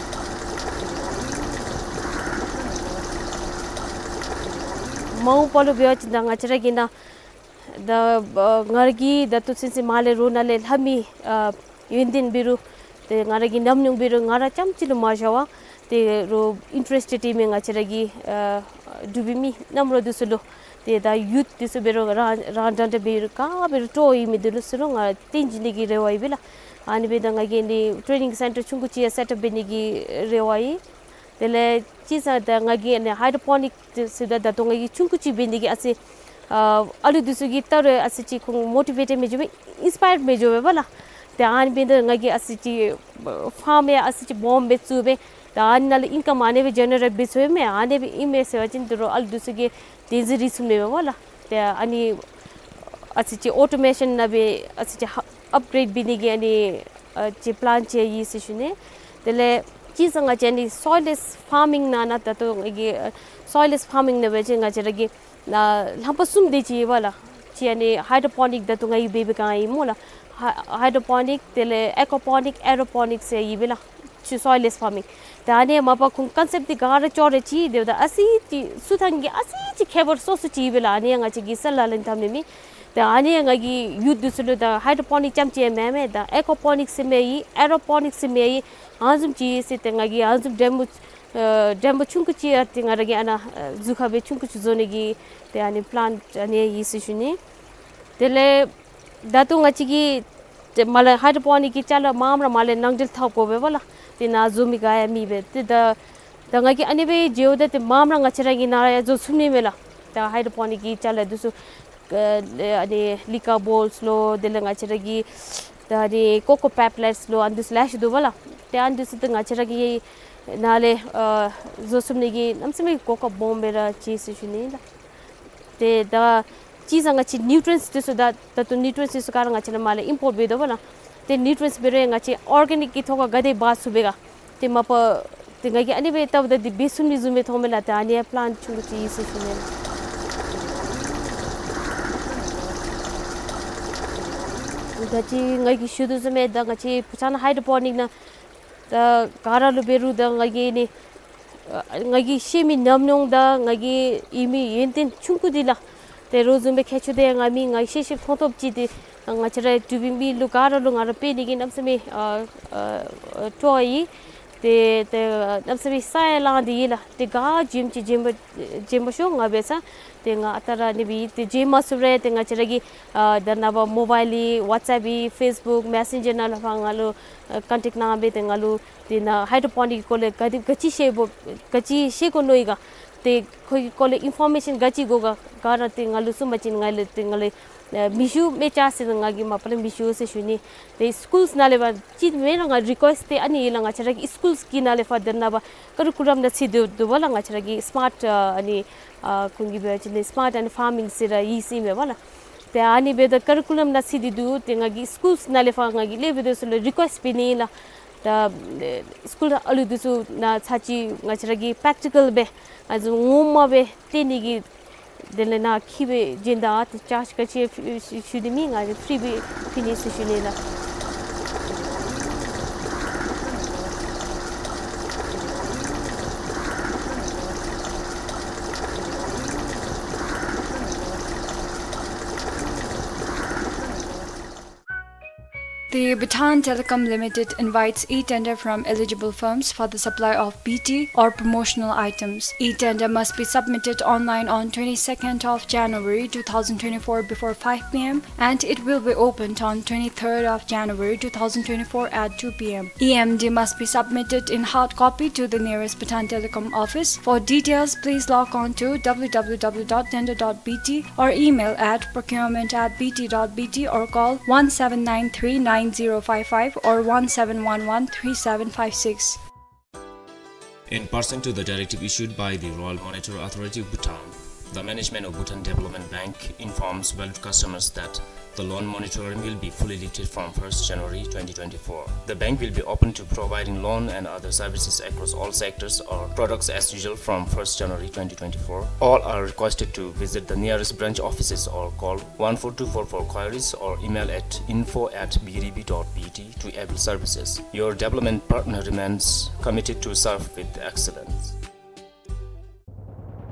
མ་འོངས་པ་ལུ་འབད་བ་ཅིན་ད་ང་བཅས་ར་གིས་ནཱ་ད་ཨ་ང་ར་གིས་ད་ལྟོ་ཚུན་ཚོད་མར་ལས་རོགས་ནཱ་ལས་ལྷབ་མི་ཨ་ཡོན་ཏན་འབད་རུང་ཏེ་ང་ར་གི་ཉམས་མྱོང་འབད་རུང་ང་ར་རྐྱངམ་གཅིག་ལུ་མ་བཞག་པར་ཏེ་རོགས་ཨིན་ཊ་རེསི་ཊེཌ་ཨིན་མི་ང་བཅས་ར་གི་ཨ་འབྲུག་པའི་མི་རྣམ་རོགས་འདི་ཚུ་ལུ་ཏེ་ད་ཡུཐ་འདི་ཚུ་འབད་རུང་རང་རང་འདྲ་འདྲ་འབད་རུང་ག་འབད་རུང་སྤྲོ་ཨིན་མི་འདི་ལུ་ཚུ་ལུ་ང་སྟོན་བྱིན་ནི་གི་རེ་བ་ཡོད་པས་ལགས། ཨ་ནི་འབདཝ་ད་ང་གིས་ཨ་ནི་ཊེ་ནིང་སེན་ཊར་ཆུང་ཀུ་ཅིག་ཡང་སེཊ་ཨཔ་འབད་ནི་གི་རེ་བ་ཡོད། དེ་ལས་ཅིག་ཟེར་ད་ང་གིས་ཨ་ནི་ཧའི་ཌོ་པོ་ནིཀ་ཟེརཝ་ད་ད་ལྟོ་ང་གིས་ཆུང་ཀུ་ཅིག་འབད་ནི་གི་ཨ་ཙི་ཨ་ཨ་ལུ་འདི་ཚུ་གིས་ད་རུང་ཨ་ཙི་ཅིག་ཁོང་མོ་ཊི་ཝེ་ཊེཌ་མི་འགྱོ་བས། ཨིན་སི་པ་ཡར་མི་འགྱོ་བས་པ་ལགས། ཏེ་ཨ་ནི་འབདཝ་ད་ང་གིས་ཨ་ཙི་ཅིག་ཕཱརམ་ཡང་ཨ་ཙི་ཅིག་སྦོམ་སྦེ་བཙུགས་སྦེ་ད་ཨ་ནི་ནང་ལས་ཨིན་ཀམ་ཨ་ནི་སྦེ་ཇེ་ནེ་རེཊ་འབད་ཚུགས་མས། ཨ་ནི་སྦེ་ཨིན་མས་ཟེར་བ་ཅིན་ད་རུང་ཨ་ལུ་འདི་ཚུ་གིས་ཏེ་ཟེར་རིག་ཚུགས་མས་པ་ལགས། ཏེ་ཨ་ནི་ཨ་ཙི་ཅིག་ཨོ་ཊོ་མེ་ཤཱན་ནང་སྦེ་ཨ་ཙི་ཅིག་ཧ་ཨཔ་གྲེཌ་འབད་ནི་གི་ཨ་ནི་ཨ་ཅིག་པི་ལེན་ཅིག་ཡོད་ཟེར་ཞུ་ནི། དེ་ལས་ཅིག་ཟེར་ང་བཅས་ཨ་ནི་སོའིལ་ལེསི་ཕཱར་མིང་ནང་ན་ད་ལྟོ་ང་གིས་ཨ་སོའིལ་ལེསི་ཕཱར་མིང་ནང་འབད་བ་ཅིན་ང་བཅས་ར་གི་ཨ་ལྷམ་པ་གསུམ་དེ་ཅིག་ཡོད་པ་ལགས། གཅིག་ཨ་ནི་ཧའི་ཌོ་པོ་ནིཀ་ད་ལྟོ་ང་གིས་འབད་བའི་སྒང་ཨིན་སྨོ་ལགས། ཧ་ཧའི་ཌོ་པོ་ནིཀ་དེ་ལས་ཨེ་ཀོ་པོ་ནིཀ་ཨེ་རོ་པོ་ནིཀ་ཟེར་ཡོད་པས་ལགས། ཅིག་སོའིལ་ལེསི་ཕཱར་མིང་། ད་ཨ་ནི་མ་པ་ཁོང་ཀོན་སེཔཊ་འདི་ག་ར་ཅོག་ར་གཅིག་དེ་འབདཝ་ད་ཨ་ཙི་ཅིག་ཚུ་ཐང་གི་ཨ་ཙི་ཅིག་ཁྱད་པར་སོ་སོ་ཅིག་ཡོད་པས་ལགས། ཨ་ནི་ཡང་ང་བཅས་ཀྱིས་སེལ་ལ་ལེན་འཐབ་ནི་མེད། ད་ཨ་ནི་ཡང་ང་གིས་ཡུཐ་འདི་ཚུ་ལུ་ད་ཧའི་ཌོ་པོ་ནིཀ་རྐྱངམ་ཅིག་ཡང་མེན་མས། ད་ཨེ་ཀོ་པོ་ནིཀ་ཟེར་མི་ཡོད། ཨེ་རོ་པོ་ནིཀ་ཟེར་མི་ཡོད། ཨ་ནི་བཟུམ་ཅིག་ཡོད་ཟེར་ཏེ་ང་གིས་ཨ་ནི་བཟུམ་ཌེ་མོ་ཨ་ཌེ་མོ་ཆུང་ཀུ་ཅིག་ཡང་ཏེ་ང་ར་གིས་ཨ་ནཱ་ཨ་ཟུར་ཁ་སྦེ་ཆུང་ཀུ་ཅིག་བཟོ་ནི་གི་ཏེ་ཨ་ནི་པི་ལེན་ཨ་ནི་ཡོད་ཟེར་ཞུ་ནི། དེ་ལས་ད་ལྟོ་ང་བཅས་ཀྱིས་ཏེ་མར་ལས་ཧའི་ཌོ་པོ་ནིཀ་གི་ཅ་ལ་མངམ་ར་མར་ལས་ནང་འདྲེན་འཐབ་དགོ་པས་པ་ལགས། ཏེ་ནཱ་བཟོ་མི་ག་ཡང་མེད་པས། ཏེ་ད་ད་ང་གིས་ཨ་ནི་སྦེ་འགྱོཝ་ད་ཏེ་མངམ་ར་ང་བཅས་ར་གིས་ནཱ་ར་ཡང་བཟོ་ཚུགས་ནི་མས་ལགས། ད་ཧའི་ཌོ་པོ་ནིཀ་གི་ཅ་ལ་འདི་ཚུ་ཨ་ཨ་ནི་ལི་ཀ་བོལསི་ལོ་དེ་ལས་ང་བཅས་ར་གི་ད་ཨ་ནི་ཀོ་ཀོ་པེབ་ལེཊསི་ལོ་ཨ་ནི་འདི་ཚུ་ལེ་ཤ་འདུག་པ་ལགས། ཏེ་ཨ་ནི་འདི་ཚུ་ཏེ་ང་བཅས་ར་གིས་ནཱ་ལས་ཨ་བཟོ་ཚུགས་ནི་གི་གནམ་མེད་ས་མེད་གོ་སྐབས་སྦོམ་སྦེ་ར་ཅིག་ཟེར་ཞུ་ནི་ལགས། ཏེ་ད་ཅིག་ཟེར་ང་བཅས་ནིའུ་ཊི་རི་ཡེནཊསི་འདི་ཚུ་ད་ད་ལྟོ་ནིའུ་ཊི་རི་ཡེནཊསི་འདི་ཚུ་ག་ར་ང་བཅས་ནཱ་མར་ལས་ཨིམ་པོརཊ་འབད་དོ་པ་ལགས། ཏེ་ནིའུ་ཊི་རི་ཡེནཊསི་འབད་རུང་ང་བཅས་ཨོར་གེ་ནིཀ་གི་ཐོག་ཁར་ག་དེ་འབག་ཚུགས་པས་ག། ཏེ་མ་པ་ཏེ་ང་གིས་ཨ་ནི་སྦེ་བལྟཝ་ད་འདི་འབད་ཚུགས་མི་བཟུམ་སྦེ་མཐོངམ་མས་ལགས། ཏེ་ཨ་ནི་ཡང་པི་ལེན་ཆུང་ཀུ་ཅིག་ཡོད་ཟེར་ཞུ་ནི་ལགས། ད་ཅི་ང་གིས་ཞུ་དོ་བཟུམ་སྦེ་ད་ང་བཅས་བྷུ་ཊཱན་ཧའི་ཌོ་པོ་ནིཀ་ནང་ད་ག་ར་ལུ་འབད་རུང་ད་ང་གིས་ནི་ཨ་ང་གིས་ཤེས་མི་ཉམས་མྱོང་དང་ང་གིས་ཡོད་མི་ཡོན་ཏན་ཆུང་ཀུ་འདི་ལགས། ཏེ་རོགས་བཟུམ་སྦེ་ཁྱད་ཆོས་འདི་ཡང་མེད། ང་ཤེས་ཤེས་མཐོང་མཐོངམ་ཅིག་འདི་ང་བཅས་ར་འབྲུག་པའི་མི་ལུ་ག་ར་ལུ་ང་ར་སྤེལ་ནི་གི་གནམ་མེད་ས་མེད་ཨ་ཨ་སྤྲོ་བ་ཡོད། ཏེ་ཏེ་གནམ་མེད་ས་མེད་ས་ཡང་ལངས་ཏེ་ཡོད་ལགས། ཏེ་ག་བྱོནམ་ཅིག་བྱོན་པ་བྱོན་པ་ཤོག། ང་འབད་ས་ཏེ་ང་ཨ་རྟག་ར་ཨ་ནི་སྦེ་ཏེ་བྱོན་མ་ཚུགས་རུང་ཏེ་ང་བཅས་ར་གི་ཨ་ད་ནངས་པ་མོ་བཱའིལ་ཡོད། ཝཊསི་ཨེཔ་ཡོད། ཕེསི་བུཀ་མེ་སེན་ཇར་ནང་ལས་ཕར་ང་ལུ་ཨ་ཀོན་ཊེཀཊ་གནང་སྦེ་ཏེ་ང་ལུ་ཏེ་ནཱ་ཧའི་ཌོ་པོ་ནིཀ་གི་སྐོར་ལས་ག་དེ་ག་ཅི་ཤེས་དགོ་ག་ཅི་ཤེས་དགོ་མནོ་ཡི་ག། ཏེ་ཁོ་གི་སྐོར་ལས་ཨིན་ཕོར་མེ་ཤཱན་ག་ཅི་དགོ་ག་ག་ར་ཏེ་ང་ལུ་གསུངས་པ་ཅིན་ང་ལས་ཏེ་ང་ལས་ཨ་མི་ཞུ་མི་ཆ་ཟེར་ང་གིས་མ་པ་ལས་མི་ཞུ་ཟེར་ཞུ་ནི། ཏེ་སི་ཀུལསི་ནང་ལས་ཕར་ཅིག་མེན་ན་ང་རི་ཀུ་ཨེསཊ་འདི་ཨ་ནི་ཡོད་ལགས། ང་བཅས་ར་གི་སི་ཀུལསི་གི་ནང་ལས་ཕར་ད་ནངས་པ་ཀ་རི་ཀུ་ལམ་ནང་ཚུད་དེ་འདུག་པ་ལགས། ང་བཅས་ར་གི་སི་མཱཊ་ཨ་ཨ་ནི་ཨ་ཁོང་གིས་འབད་བ་ཅིན་སི་མཱཊ་ཨ་ནི་ཕཱར་མིང་ཟེར་ར་ཡོད་ཟེར་མས་པ་ལགས། ཏེ་ཨ་ནི་འབདཝ་ད་ཀ་རི་ཀུ་ལམ་ནང་ཚུད་དེ་འདུག། ཏེ་ང་གིས་སི་ཀུལསི་ནང་ལས་ཕར་ང་གིས་སླབ་སྦེ་འདི་ཚུ་ལུ་རི་ཀུ་ཨེསཊ་འབད་ནི་ཨིན་ལགས། ད་ཨ་སི་ཀུལ་ཨ་ལུ་འདི་ཚུ་ནཱ་ཚར་གཅིག་ང་བཅས་ར་གིས་པེརེག་ཊི་ཀཱལ་སྦེ་ཨ་ནི་ངོ་མ་སྦེ་སྟོན་ནི་གི་དེ་ལས་ནཱ་འཁྱིད་སྦེ་བྱོན་ད། ཏེ་ཅཱརཇ་ག་ཅི་ཞུ་ཞུ་ནི་མེད། ང་གིས་ཕི་རི་སྦེ་ཕུལ་ནི་ཟེར་ཞུ་ནི་ལགས། The Bhutan Telecom Limited invites e-tender from eligible firms for the supply of B T or promotional items. E-tender must be submitted online on twenty-second of January two thousand twenty-four before five p m and it will be opened on twenty-third of January two thousand twenty-four at two p m. E M D must be submitted in hard copy to the nearest Bhutan Telecom office. For details, please log on to w w w dot tender dot b t or email at procurement at b t dot b t or call one seven nine three nine zero five five or one seven one one three seven five six. In pursuant to the directive issued by the Royal Monetary Authority of Bhutan, the management of Bhutan Development Bank informs valued customers that The loan moratorium will be fully lifted from first January twenty twenty-four. The bank will be open to providing loan and other services across all sectors or products as usual from first January twenty twenty-four. All are requested to visit the nearest branch offices or call one four two four for queries or email at info at B D B dot B T to avail services. Your development partner remains committed to serve with excellence.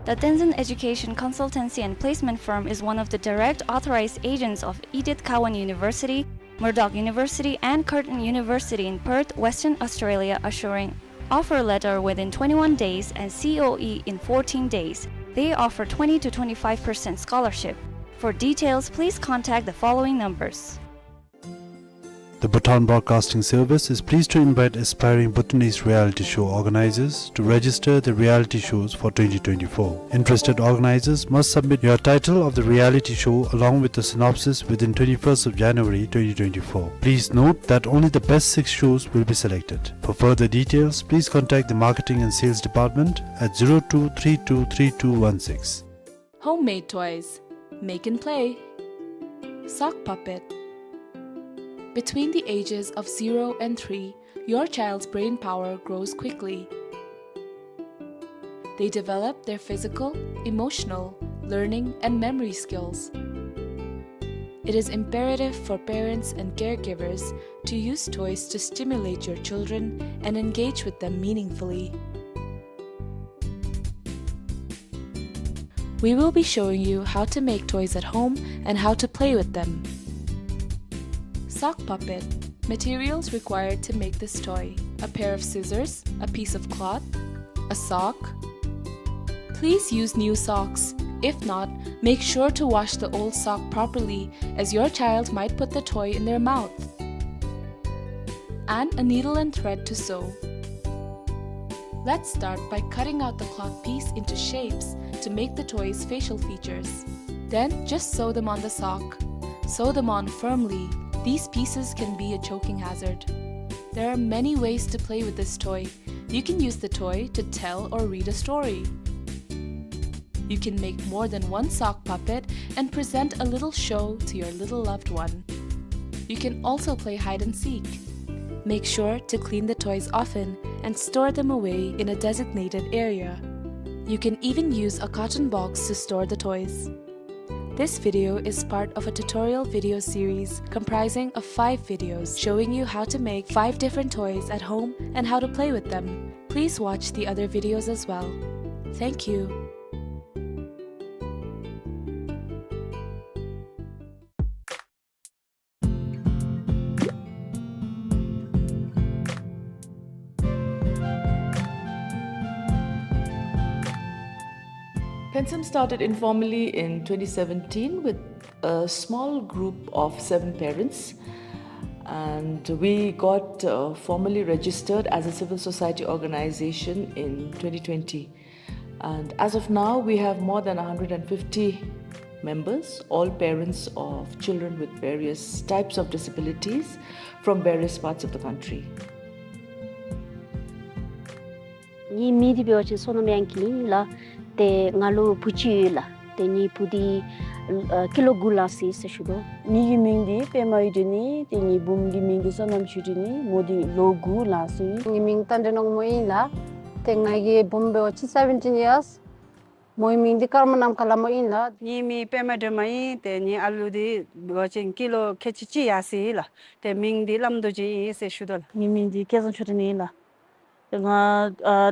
The Tenzin Education Consultancy and Placement Firm is one of the direct authorized agents of Edith Cowan University, Murdoch University, and Curtin University in Perth, Western Australia, assuring offer letter within twenty-one days and C O E in fourteen days. They offer twenty to twenty-five percent scholarship. For details, please contact the following numbers. The Bhutan Broadcasting Service is pleased to invite aspiring Bhutanese reality show organizers to register the reality shows for twenty twenty-four. Interested organizers must submit your title of the reality show along with the synopsis within twenty-first of January twenty twenty-four. Please note that only the best six shows will be selected. For further details, please contact the Marketing and Sales Department at zero two three two three two one six. Homemade toys. Make and play. Sock puppet. Between the ages of zero and three, your child's brain power grows quickly. They develop their physical, emotional, learning, and memory skills. It is imperative for parents and caregivers to use toys to stimulate your children and engage with them meaningfully. We will be showing you how to make toys at home and how to play with them. Sock puppet. Materials required to make this toy: a pair of scissors, a piece of cloth, a sock. Please use new socks. If not, make sure to wash the old sock properly, as your child might put the toy in their mouth. And a needle and thread to sew. Let's start by cutting out the cloth piece into shapes to make the toy's facial features. Then just sew them on the sock. Sew them on firmly. These pieces can be a choking hazard. There are many ways to play with this toy. You can use the toy to tell or read a story. You can make more than one sock puppet and present a little show to your little loved one. You can also play hide and seek. Make sure to clean the toys often and store them away in a designated area. You can even use a carton box to store the toys. This video is part of a tutorial video series comprising of five videos showing you how to make five different toys at home and how to play with them. Please watch the other videos as well. Thank you. Pensum started informally in twenty seventeen with a small group of seven parents, and we got, uh, formally registered as a civil society organization in twenty twenty. And as of now, we have more than a hundred and fifty members, all parents of children with various types of disabilities from various parts of the country. ངའི་མིང་འདི་འབད་བ་ཅིན་བསོད་ནམས་དབྱངས་སྐྱིད་ཨིན་ལགས། ཏེ་ང་ལུ་བུ་ཅིག་ཡོད་ལགས། ཏེ་ངེའི་བུ་འདི་ཨ་ཀི་ལོ་དགུ་ལང་སོ་ཡི་ཟེར་ཞུ་དོ། ངེའི་མིང་འདི་པདྨ་འོད་སྒྲོན་ཨིན། ཏེ་ངེའི་བུམོ་གི་མིང་འདི་བསོད་ནམས་ཆོས་སྒྲོན་ཨིན། མོ་འདི་ལོ་དགུ་ལང་སོ་ཡི། ངེའི་མིང་རྟ་མགྲིན་ནག་མོ་ཨིན་ལགས། ཏེ་ངེའི་བུམོ་འབད་བ་ཅིན་seventeen years། མོའི་མིང་འདི་ཀརྨ་ནམ་མཁའ་ལྷ་མོ་ཨིན་ལགས། ངེའི་མིང་པདྨ་སྒྲོལ་མ་ཨིན། ཏེ་ངེའི་ཨ་ལུ་འདི་འབད་བ་ཅིན་ཀི་ལོ་ཁལ་གཅིག་གཅིག་ཡར་སོ་ཡི་ལགས། ཏེ་མིང་འདི་བླམ་རྡོ་རྗེ་ཨིན་ཟེར་ཞུ་དོ་ལགས། ངེའི་མིང་འདི་སྐལ་བཟང་ཆོས་སྒྲོན་ཨིན་ལགས། ཏེ་ང་ཨ་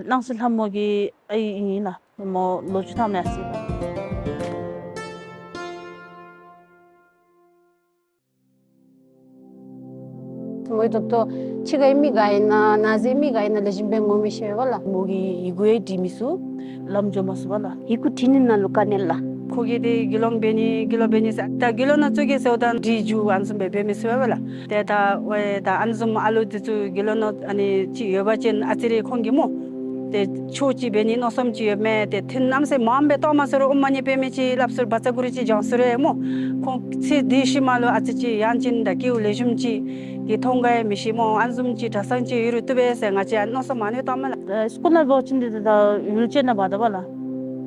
སྣང་སྲིད་ལྷ་མོ་གི་ཨའི་ཨིན་ལགས། མོ་ལོ་བཅུ་ཐམ་ཡར་སོ་ཡི་ལགས། མོའི་ཐོག་ཏུ་ཕྱི་ཁའི་མི་ག་ཨིན་ན་ནང་གསེས་མི་ག་ཨིན་ན་ལེགས་ཤོམ་སྦེ་ངོ་མི་ཤེས་པས་ལགས། མོ་གིས་ཡི་གུ་ཡང་བྲི་མི་ཚུགས། ལམ་འགྱོ་མ་ཚུགས་པས་ལགས། ཡི་གུ་བྲི་ནི་ནང་ལུ་དཀའ་ངལ་ལགས། ཁོ་གིས་ཏེ་དགེ་སློང་འབད་ནི་དགེ་སློང་འབད་ནི་ཟེར་ད་དགེ་སློང་ནང་ཚུད་གེ་ཟེརཝ་ད་བྲིས་བཅུག་ཨ་ནི་བཟུམ་སྦེ་འབད་མི་ཚུགས་པས་ལགས། ཏེ་ད་ཝའི་ད་ཨ་ནི་བཟུམ་ཨ་ལུ་འདི་ཚུ་དགེ་སློང་ནང་ཨ་ནི་ཅིག་ཡོད་པ་ཅིན་ཨ་ཙི་རེ་ཁོང་གིས་མོ་ཏེ་ཆོས་ཅིག་འབད་ནི་མནོ་བསམ་ཅིག་ཡོད་མས། ཏེ་ཐུན་ནམ་ཟེར་མངམ་སྦེ་གཏོགས་མ་ཚུགས་རུང་ཨོཾ་མ་ཎི་པདྨེ་ཅིག་སླབ་ཚུགས་རུང་བཛྲ་གུ་རུ་ཅིག་བགྱང་ཚུགས་རུང་སྨོ། ཁོང་ཚེ་འདི་ཤུལ་མ་ལུ་ཨ་ཙི་ཅིག་ཡང་ཅིན་ད་སྐྱེ་བ་ལེགས་ཤོམ་ཅིག་གི་མཐོང་ག་ཡང་མི་ཤེས་སྨོ། ཨ་ནི་བཟུམ་ཅིག་གྲྭ་ཚང་ཅིག་ཡོད་རུང་བཏུབ་པས་ཟེར་ང་བཅས་ཡང་མནོ་བསམ་ཨ་ནི་བཏངམ་མས་ལགས། ཨེ་སི་ཀུལ་ནང་འབད་བ་ཅིན་འདི་ད་ཝིལ་ཅེར་ནང་འབག་ད་པས་ལགས།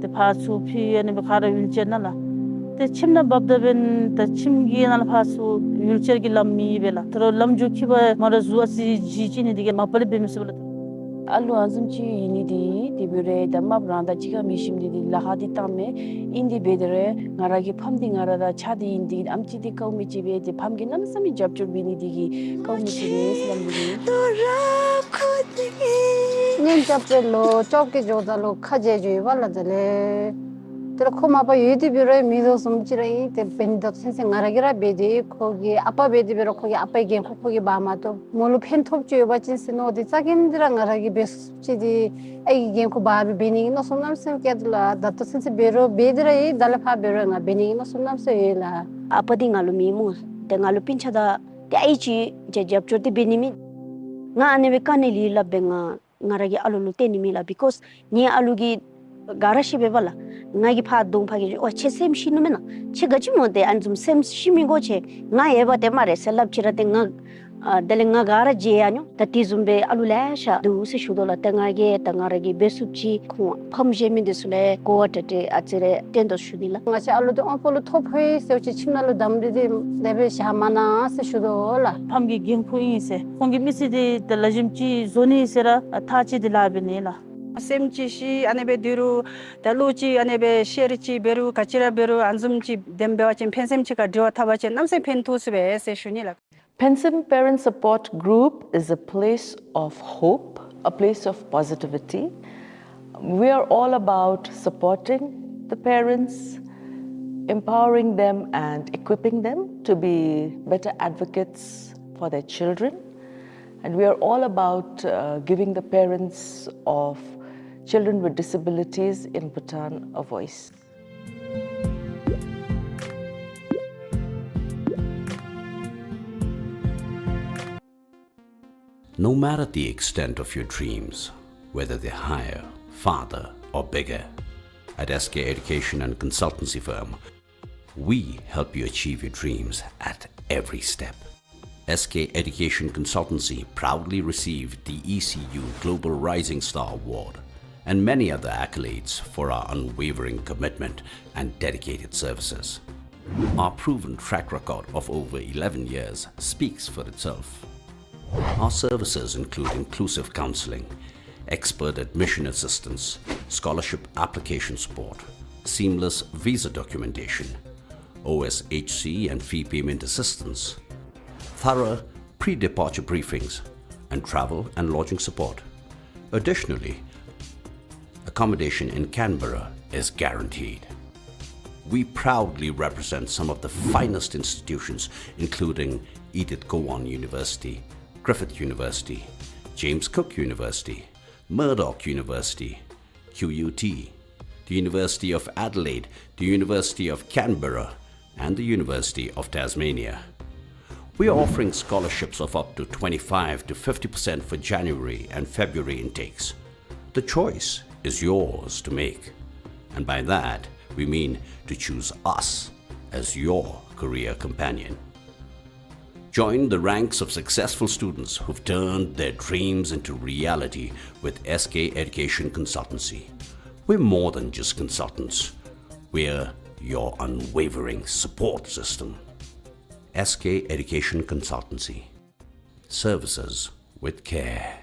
ཏེ་ཕར་ཚུར་ཕུད་ཨ་ནི་སྦེ་ག་ར་ཝིལ་ཅེར་ནང་ལགས། ཁྱིམ་ནང་འབགཔ་ད་འབདན་ད་ཁྱིམ་གྱི་ནང་ལས་ཕར་ཚུར་ཡུལ་ཅིག་གི་ལམ་མེད་པས་ལགས། ད་རུང་ལམ་འགྱོ་ཁྱིམ་པ་མ་ར་གཟུགས་ཨ་ཙི་ལྗིད་ཅིག་ནི་དེ་གིས་མ་པ་ལས་འབད་མི་ཚུགས་པས་ལགས། ཨ་ལུ་ཨ་ནེམ་ཅིག་ཨིན་ནི་འདི་དེ་འབད་རུང་ད་རྨགཔ་རང་དང་གཅིག་ཁར་མི་ཞིམ་ནི་འདི་ལཱ་ཁག་འདི་བཏངམ་མས། ཨིན་དེ་འབད་དེ་རུང་ང་ར་གི་ཕམ་འདི་ང་ར་དང་ཆ་འདི་ཨིན། འདི་ཨམ་ཅིག་འདི་དཀའཝ་མི་ཅིག་སྦེ་ཏེ་ཕམ་གིས་གནམ་མེད་ས་མེད་རྒྱབ་སྐྱོར་འབད་ནི་འདི་གིས་དཀའཝ་མི་ཅིག་རེ་སླབ་ནི་འདི། གཉེན་རྐྱབ་སྟེ་ལོ་བཅོ་བརྒྱད་འགྱོཝ་ད་ལུ་ཁ་རྗེ་འགྱོ་ཡོདཔ་ལགས། དེ་ལས་དེ་ལས་ཁོ་མ་པ་ཡོད་དེ་འབད་རུང་མི་དོ་བཟུམ་ཅིག་ར་ཨིན། དེ་འབདན་ད་ཚུན་ཚོད་ང་ར་གིས་ར་འབད་དེ་ཁོ་གི་ཨ་པ་འབད་དེ་འབད་རུང་ཁོ་གི་ཨ་པའི་འགན་ཁུར་ཁོ་གིས་འབག་མ་བཏུབ། མོ་ལུ་ཕན་ཐོགས་ཅིག་ཡོད་པ་ཅིན་ཟེར་མནོ་སྟེ་རྩ་འགེངས་ཏེ་ར་ང་ར་གིས་འབད་ཚུགསཔ་ཅིག་འདི་ཨའི་གི་འགན་ཁུར་འབག་སྦེ་འབད་ནི་གི་མནོ་བསམ་གནམ་མེད་ས་མེད་བསྐྱེད་དོ་ལགས། ད་ལྟོ་ཚུན་ཚོད་འབད་རུང་འབད་དེ་ར་ཡོད། ད་ལས་ཕར་འབད་རུང་ང་འབད་ནི་གི་མནོ་བསམ་གནམ་མེད་ས་མེད་ཡོད་ལགས། ཨ་པ་འདི་ང་ལུ་མེད་སྨོ། ཏེ་ང་ལུ་སྤུན་ཆ་དང་ཏེ་ཨའི་ཅིག་རྒྱབ་སྐྱོར་འདི་འབད་ནི་མེད། ང་ཨ་ནི་སྦེ་དཀའ་ངལ་ལས་སླབ་སྦེ་ང་ང་ར་གི་ཨ་ལུ་ལུ་སྟོན་ནི་མེད་ལགས། because ངེའི་ཨ་ལུ་གིས་ག་ར་ཤེས་པས་པ་ལགས། ང་གིས་ཕར་གདོང་ཕར་གྱི་ཨོ་ཁྱོད་སེམས་ཤི་ནུག་མེན་ན། ཁྱོད་ག་ཅི་སྨོ་ཏེ་ཨ་ནི་བཟུམ་སེམས་ཤི་མི་དགོ། ཁྱོད་ང་ཡོད་པ་ཏེ་སྨ་རེ་ཟེར་སླབ་ཅི་ར་ཏེ་ང་ཨ་དེ་ལས་ང་ག་ར་བརྗེད་ཡར་འགྱོ། ད་དེ་བཟུམ་སྦེ་ཨ་ལུ་ལེ་ཤ་འདུག་ཟེར་ཞུ་དོ་ལགས། ཏེ་ང་གིས་ད་ང་ར་གིས་འབད་ཚུགསཔ་ཅིག་ཁོང་ཕམ་གཞན་མི་འདི་ཚུ་ལུ་གོ་བ་དྲག་དྲག་ཨ་ཙི་རེ་སྟོན་དོ་ཞུ་ནི་ལགས། ང་བཅས་ཨ་ལུ་འདི་དབང་པོ་ལུ་ཐོ་ཕོག་ཡི་ཟེར་བ་ཅིན་ཁྱིམ་ནང་ལུ་དམ་རེ་འདི་དེ་སྦེ་བཞག་མ་གནང་ཟེར་ཞུ་དོ་ལགས། ཕམ་གྱི་འགན་ཁུར་ཨིན་ཟེར་ཁོང་གི་མི་ཚེ་འདི་ད་ལེགས་ཤོམ་ཅིག་བཟོ་ནི་ཟེར་ར་ཐག་བཅད་དེ་ལཱ་འབད་ནི་ལགས། སེམས་ཅིག་ཤི་ཨ་ནི་སྦེ་སྡོད་རུང་ད་ལུ་ཅིག་ཨ་ནི་སྦེ་ཤེར་ཅིག་འབད་རུང་ག་ཅི་ར་འབད་རུང་ཨ་ནི་བཟུམ་ཅིག་དེམ་འབད་བ་ཅིན་ཕན་སེམས་ཅིག་ཁར་དྲི་བ་འཐབ་པ་ཅིན་གནམ་མེད་ས་མེད་ཕན་ཐོགས་ཟེར་སྦེ་ཟེར་ཞུ་ནི་ལགས། Phentsem Parent Support Group is a place of hope, a place of positivity. We are all about supporting the parents, empowering them and equipping them to be better advocates for their children. And we are all about, uh, giving the parents of children with disabilities in Bhutan a voice. No matter the extent of your dreams, whether they're higher, farther, or bigger, at S K Education and Consultancy Firm, we help you achieve your dreams at every step. S K Education Consultancy proudly received the E C U Global Rising Star Award and many other accolades for our unwavering commitment and dedicated services. Our proven track record of over eleven years speaks for itself. Our services include inclusive counseling, expert admission assistance, scholarship application support, seamless visa documentation, O S H C and fee payment assistance, thorough pre-departure briefings, and travel and lodging support. Additionally, accommodation in Canberra is guaranteed. We proudly represent some of the finest institutions, including Edith Cowan University, Griffith University, James Cook University, Murdoch University, Q U T, the University of Adelaide, the University of Canberra, and the University of Tasmania. We are offering scholarships of up to twenty-five to fifty percent for January and February intakes. The choice is yours to make, and by that, we mean to choose us as your career companion. Join the ranks of successful students who've turned their dreams into reality with S K Education Consultancy. We're more than just consultants. We're your unwavering support system. S K Education Consultancy. Services with care.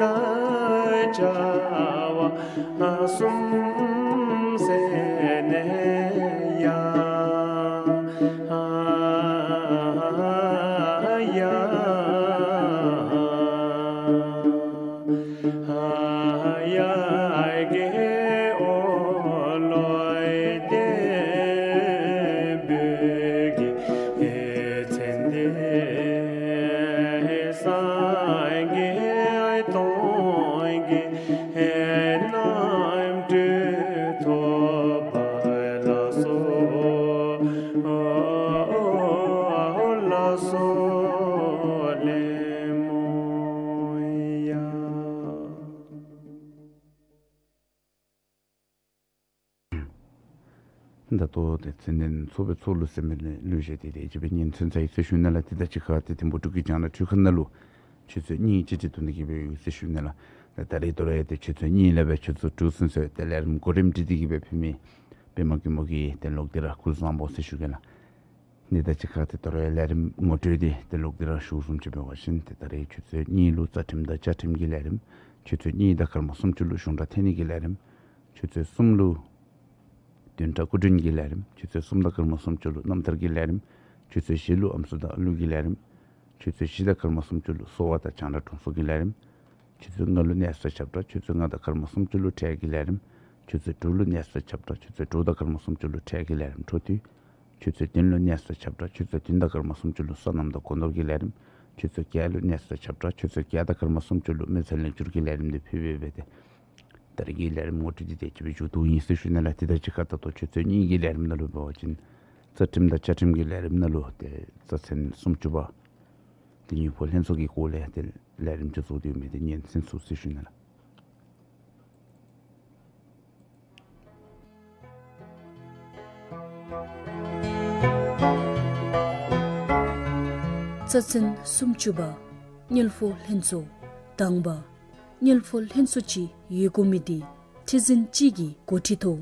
བྱ་བ་གསུམ་ཟད་ནས་ཡང་ཡར་རྒྱས་འོད་ལོ་ལྡན་བོད་ཀྱི་མཚན་ལྡན་སངས་རྒྱས་སྟོང་གི་རྣམ་སྤྲུལ་ཐོབ་པ་ལ་སོགས་ལ་སོགས་ལེགས་སྨོན་ཡ། ད་ལྟོ་ཏེ་ཚེ་འདས་ཚོགས་པའི་ཚོགས་གླུ་ཟེར་མི་ལུ་གཞི་བཞག་སྟེ་ཏེ་ཅིག་སྦེ་སྙན་གསན་ཚར་ཡི་ཟེར་ཞུ་ནི་ལགས། ཏེ་ད་ཅི་ཁ་ཏེ་ཐིམ་ཕུག་འབྲུག་གི་རྒྱང་བསྒྲགས་འཕྲུལ་ཁང་ནང་ལུ་ཆུ་ཚོད་གཉིས་ཅིག་ཅིག་ཐུང་ནི་གི་སྦེ་ཡོད་ཟེར་ཞུ་ནི་ལགས། ད་ད་རེས་དོ་རུང་ཏེ་ཆུ་ཚོད་གཉིས་ལས་སྦེ་ཆུ་ཚོད་དྲུག་ཚུན་ཚོད་ཏེ་ལས་རིམ་གོ་རིམ་སྒྲིག་སྟེ་གི་སྦེ་ཕུལ་མི་པདྨ་མགོན་པོ་གི་ཏེ་ལོག་སྟེ་ར་སྐུ་གཟུགས་བཟང་པོ་ཟེར་ཞུ་གེ་ལགས། ཏེ་ད་ཅི་ཁ་ཏེ་དོ་རུང་ལས་རིམ་ངོ་སྤྲོད་འདི་ཏེ་ལོག་སྟེ་ར་ཞུ་བཟུམ་ཅིག་འབད་བ་ཅིན་ཏེ་ད་རེས་ཆུ་ཚོད་གཉིས་ལུ་རྩ་ཁྲིམས་དང་བཅའ་ཁྲིམས་ཀྱི་ལས་རིམ། ཆུ་ཚོད་གཉིས་དང་སྐར་མ་སུམ་ཅུ་ལུ་གཞུང་གྲྭ་འཐེན་ནི་གི་ལས་རིམ། ཆུ་ཚོད་གསུམ་ལུ་བདུན་ཕྲག་སྐུ་མགྲོན་གྱི་ལས་རིམ། ཆུ་ཚོད་གསུམ་དང་སྐར་མ་སུམ་ཅུ་ལུ་རྣམ་ཐར་གྱི་ལས་རིམ། ཆུ་ཚོད་བཞི་ལུ་ཨམ་སྲུ་དང་ཀླུ་གི་ལས་རིམ། ཆུ་ཚོད་བཞི་དང་སྐར་མ་སུམ་ཅུ་ལུ་གསོ་བ་དང་རྒྱང་བསྒྲགས་དྲུང་འཚོ་གི་ལས་རིམ། ཆུ་ཚོད་ལྔ་ལུ་གནས་ཚུལ་ཁྱབ་བསྒྲགས། ཆུ་ཚོད་ལྔ་དང་སྐར་མ་སུམ་ཅུ་ལུ་འཕྲུལ་ཆས་ཀྱི་ལས་རིམ། ཆུ་ཚོད་དྲུག་ལུ་གནས་ཚུལ་ཁྱབ་བསྒྲགས། ཆུ་ཚོད་དྲུག་དང་སྐར་མ་སུམ་ཅུ་ལུ་འཕྲུལ་ཆས་ཀྱི་ལས་རིམ་འཕྲོ་མཐུད། ཆུ་ཚོད་བདུན་ལུ་གནས་ཚུལ་ཁྱབ་བསྒྲགས། ཆུ་ཚོད་བདུན་དང་སྐར་མ་སུམ་ཅུ་ལུ་སོ་ནམ་དང་སྒོ་ནོར་གྱི་ལས་རིམ། ཆུ་ཚོད་བརྒྱད་ལུ་གནས་ཚུལ་ཁྱབ་བསྒྲགས། ཆུ་ཚོད་བརྒྱད་དང་སྐར་མ་སུམ་ཅུ་ལུ་མི་ཚེ་ལེགས་སྒྱུར་གྱི་ལས་རིམ་འདི་ཕུལ་བའི་སྦེ་ཏེ་ད་རེས་ཀྱི་ལས་རིམ་ངོ་སྤྲོད་འདི་ཏེ་ཅིག་སྦེ་མཇུག་བསྡུ་ཡི་ཟེར་ཞུ་ནི་ལགས། ཏེ་ད་ཅི་ཁ་ད་ལྟོ་ཆུ་ཚོད་གཉིས་ཀྱི་ལས་རིམ་ནང་ལུ་འབད་བ་ཅིན་རྩ་ཁྲིམས་དང་བཅའ་ཁྲིམས་ཀྱི་ལས་རིམ་ནང་ལུ་ཏེ་རྩ་ཚན་སུམ་ཅུ་པ་ཏེ་དངུལ་ཕོགས་ལྷན་ཚོགས་ཀྱི་སྐོར་ལས་ཏེ་ལས་རིམ་ཅིག་བཟོ་སྟེ་ཡོད་མི་འདི་སྙན་གསན་ཚུགས་ཟེར་ཞུ་ནི་ལགས། རྩ་ཚན་སུམ་ཅུ་པ། དངུལ་ཕོགས་ལྷན་ཚོགས། དང་པ། དངུལ་ཕོགས་ལྷན་ཚོགས་ཅིག་ཡོད་དགོ་མི་འདི་ཁྲི་འཛིན་གཅིག་གི་འགོ་ཁྲིད་ཐོག་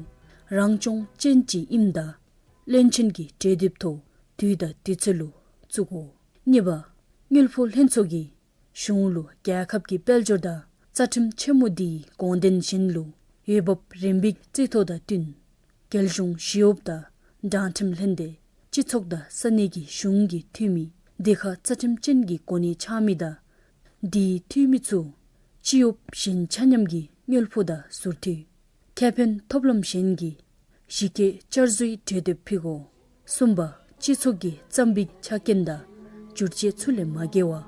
རང་སྐྱོང་ཅན་ཅིག་ཨིནམ་ད་བློན་ཆེན་གྱི་གྲོས་འདེབས་ཐོག་དུས་དང་དུས་ཚོད་ལུ་བཙུགས་དགོ། གཉིས་པ། དངུལ་ཕོགས་ལྷན་ཚོགས་ཀྱིས་གཞུང་ལུ་རྒྱལ་ཁབ་ཀྱི་དཔལ་འབྱོར་དང་རྩ་ཁྲིམས་ཆེན་མོ་འདིའི་དགོངས་དོན་གཞན་ལུ་འོས་འབབ་རིམ་པའི་རྩིས་ཐོ་དང་བསྟུན་རྒྱལ་གཞུང་ཞི་གཡོགཔ་དང་འབྲང་ཁྲིམས་ལྷན་སྡེ་སྤྱི་ཚོགས་དང་ས་གནས་ཀྱི་གཞུང་གི་འཐུས་མི་སྡེ་ཁག་རྩ་ཁྲིམས་ཅན་གྱི་གོ་གནས་འཆང་མི་དང་འདིའི་འཐུས་མི་ཚུ་སྤྱི་གཡོགཔ་གཞན་ཆ་མཉམ་གྱི་དངུལ་ཕོགས་དང་ཟུར་འཐུས་ཁེ་ཕན་ཐོབ་ལམ་གཞན་གྱི་གཞི་བཀོད་བསྐྱར་བཟོའི་གྲོས་འདེབས་ཕུལ་དགོ། གསུམ་པ། སྤྱི་ཚོགས་ཀྱི་རྩོམ་སྒྲིག་ཆ་རྐྱེན་དང་བསྒྱུར་བཅོས་ཚུ་ལས་མ་འགལ་བར་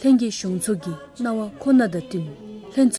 ལྷན་རྒྱས་གཞུང་ཚོགས་ཀྱི་གནང་བ་ཁོ་ན་དང་བསྟུན་ལྷན་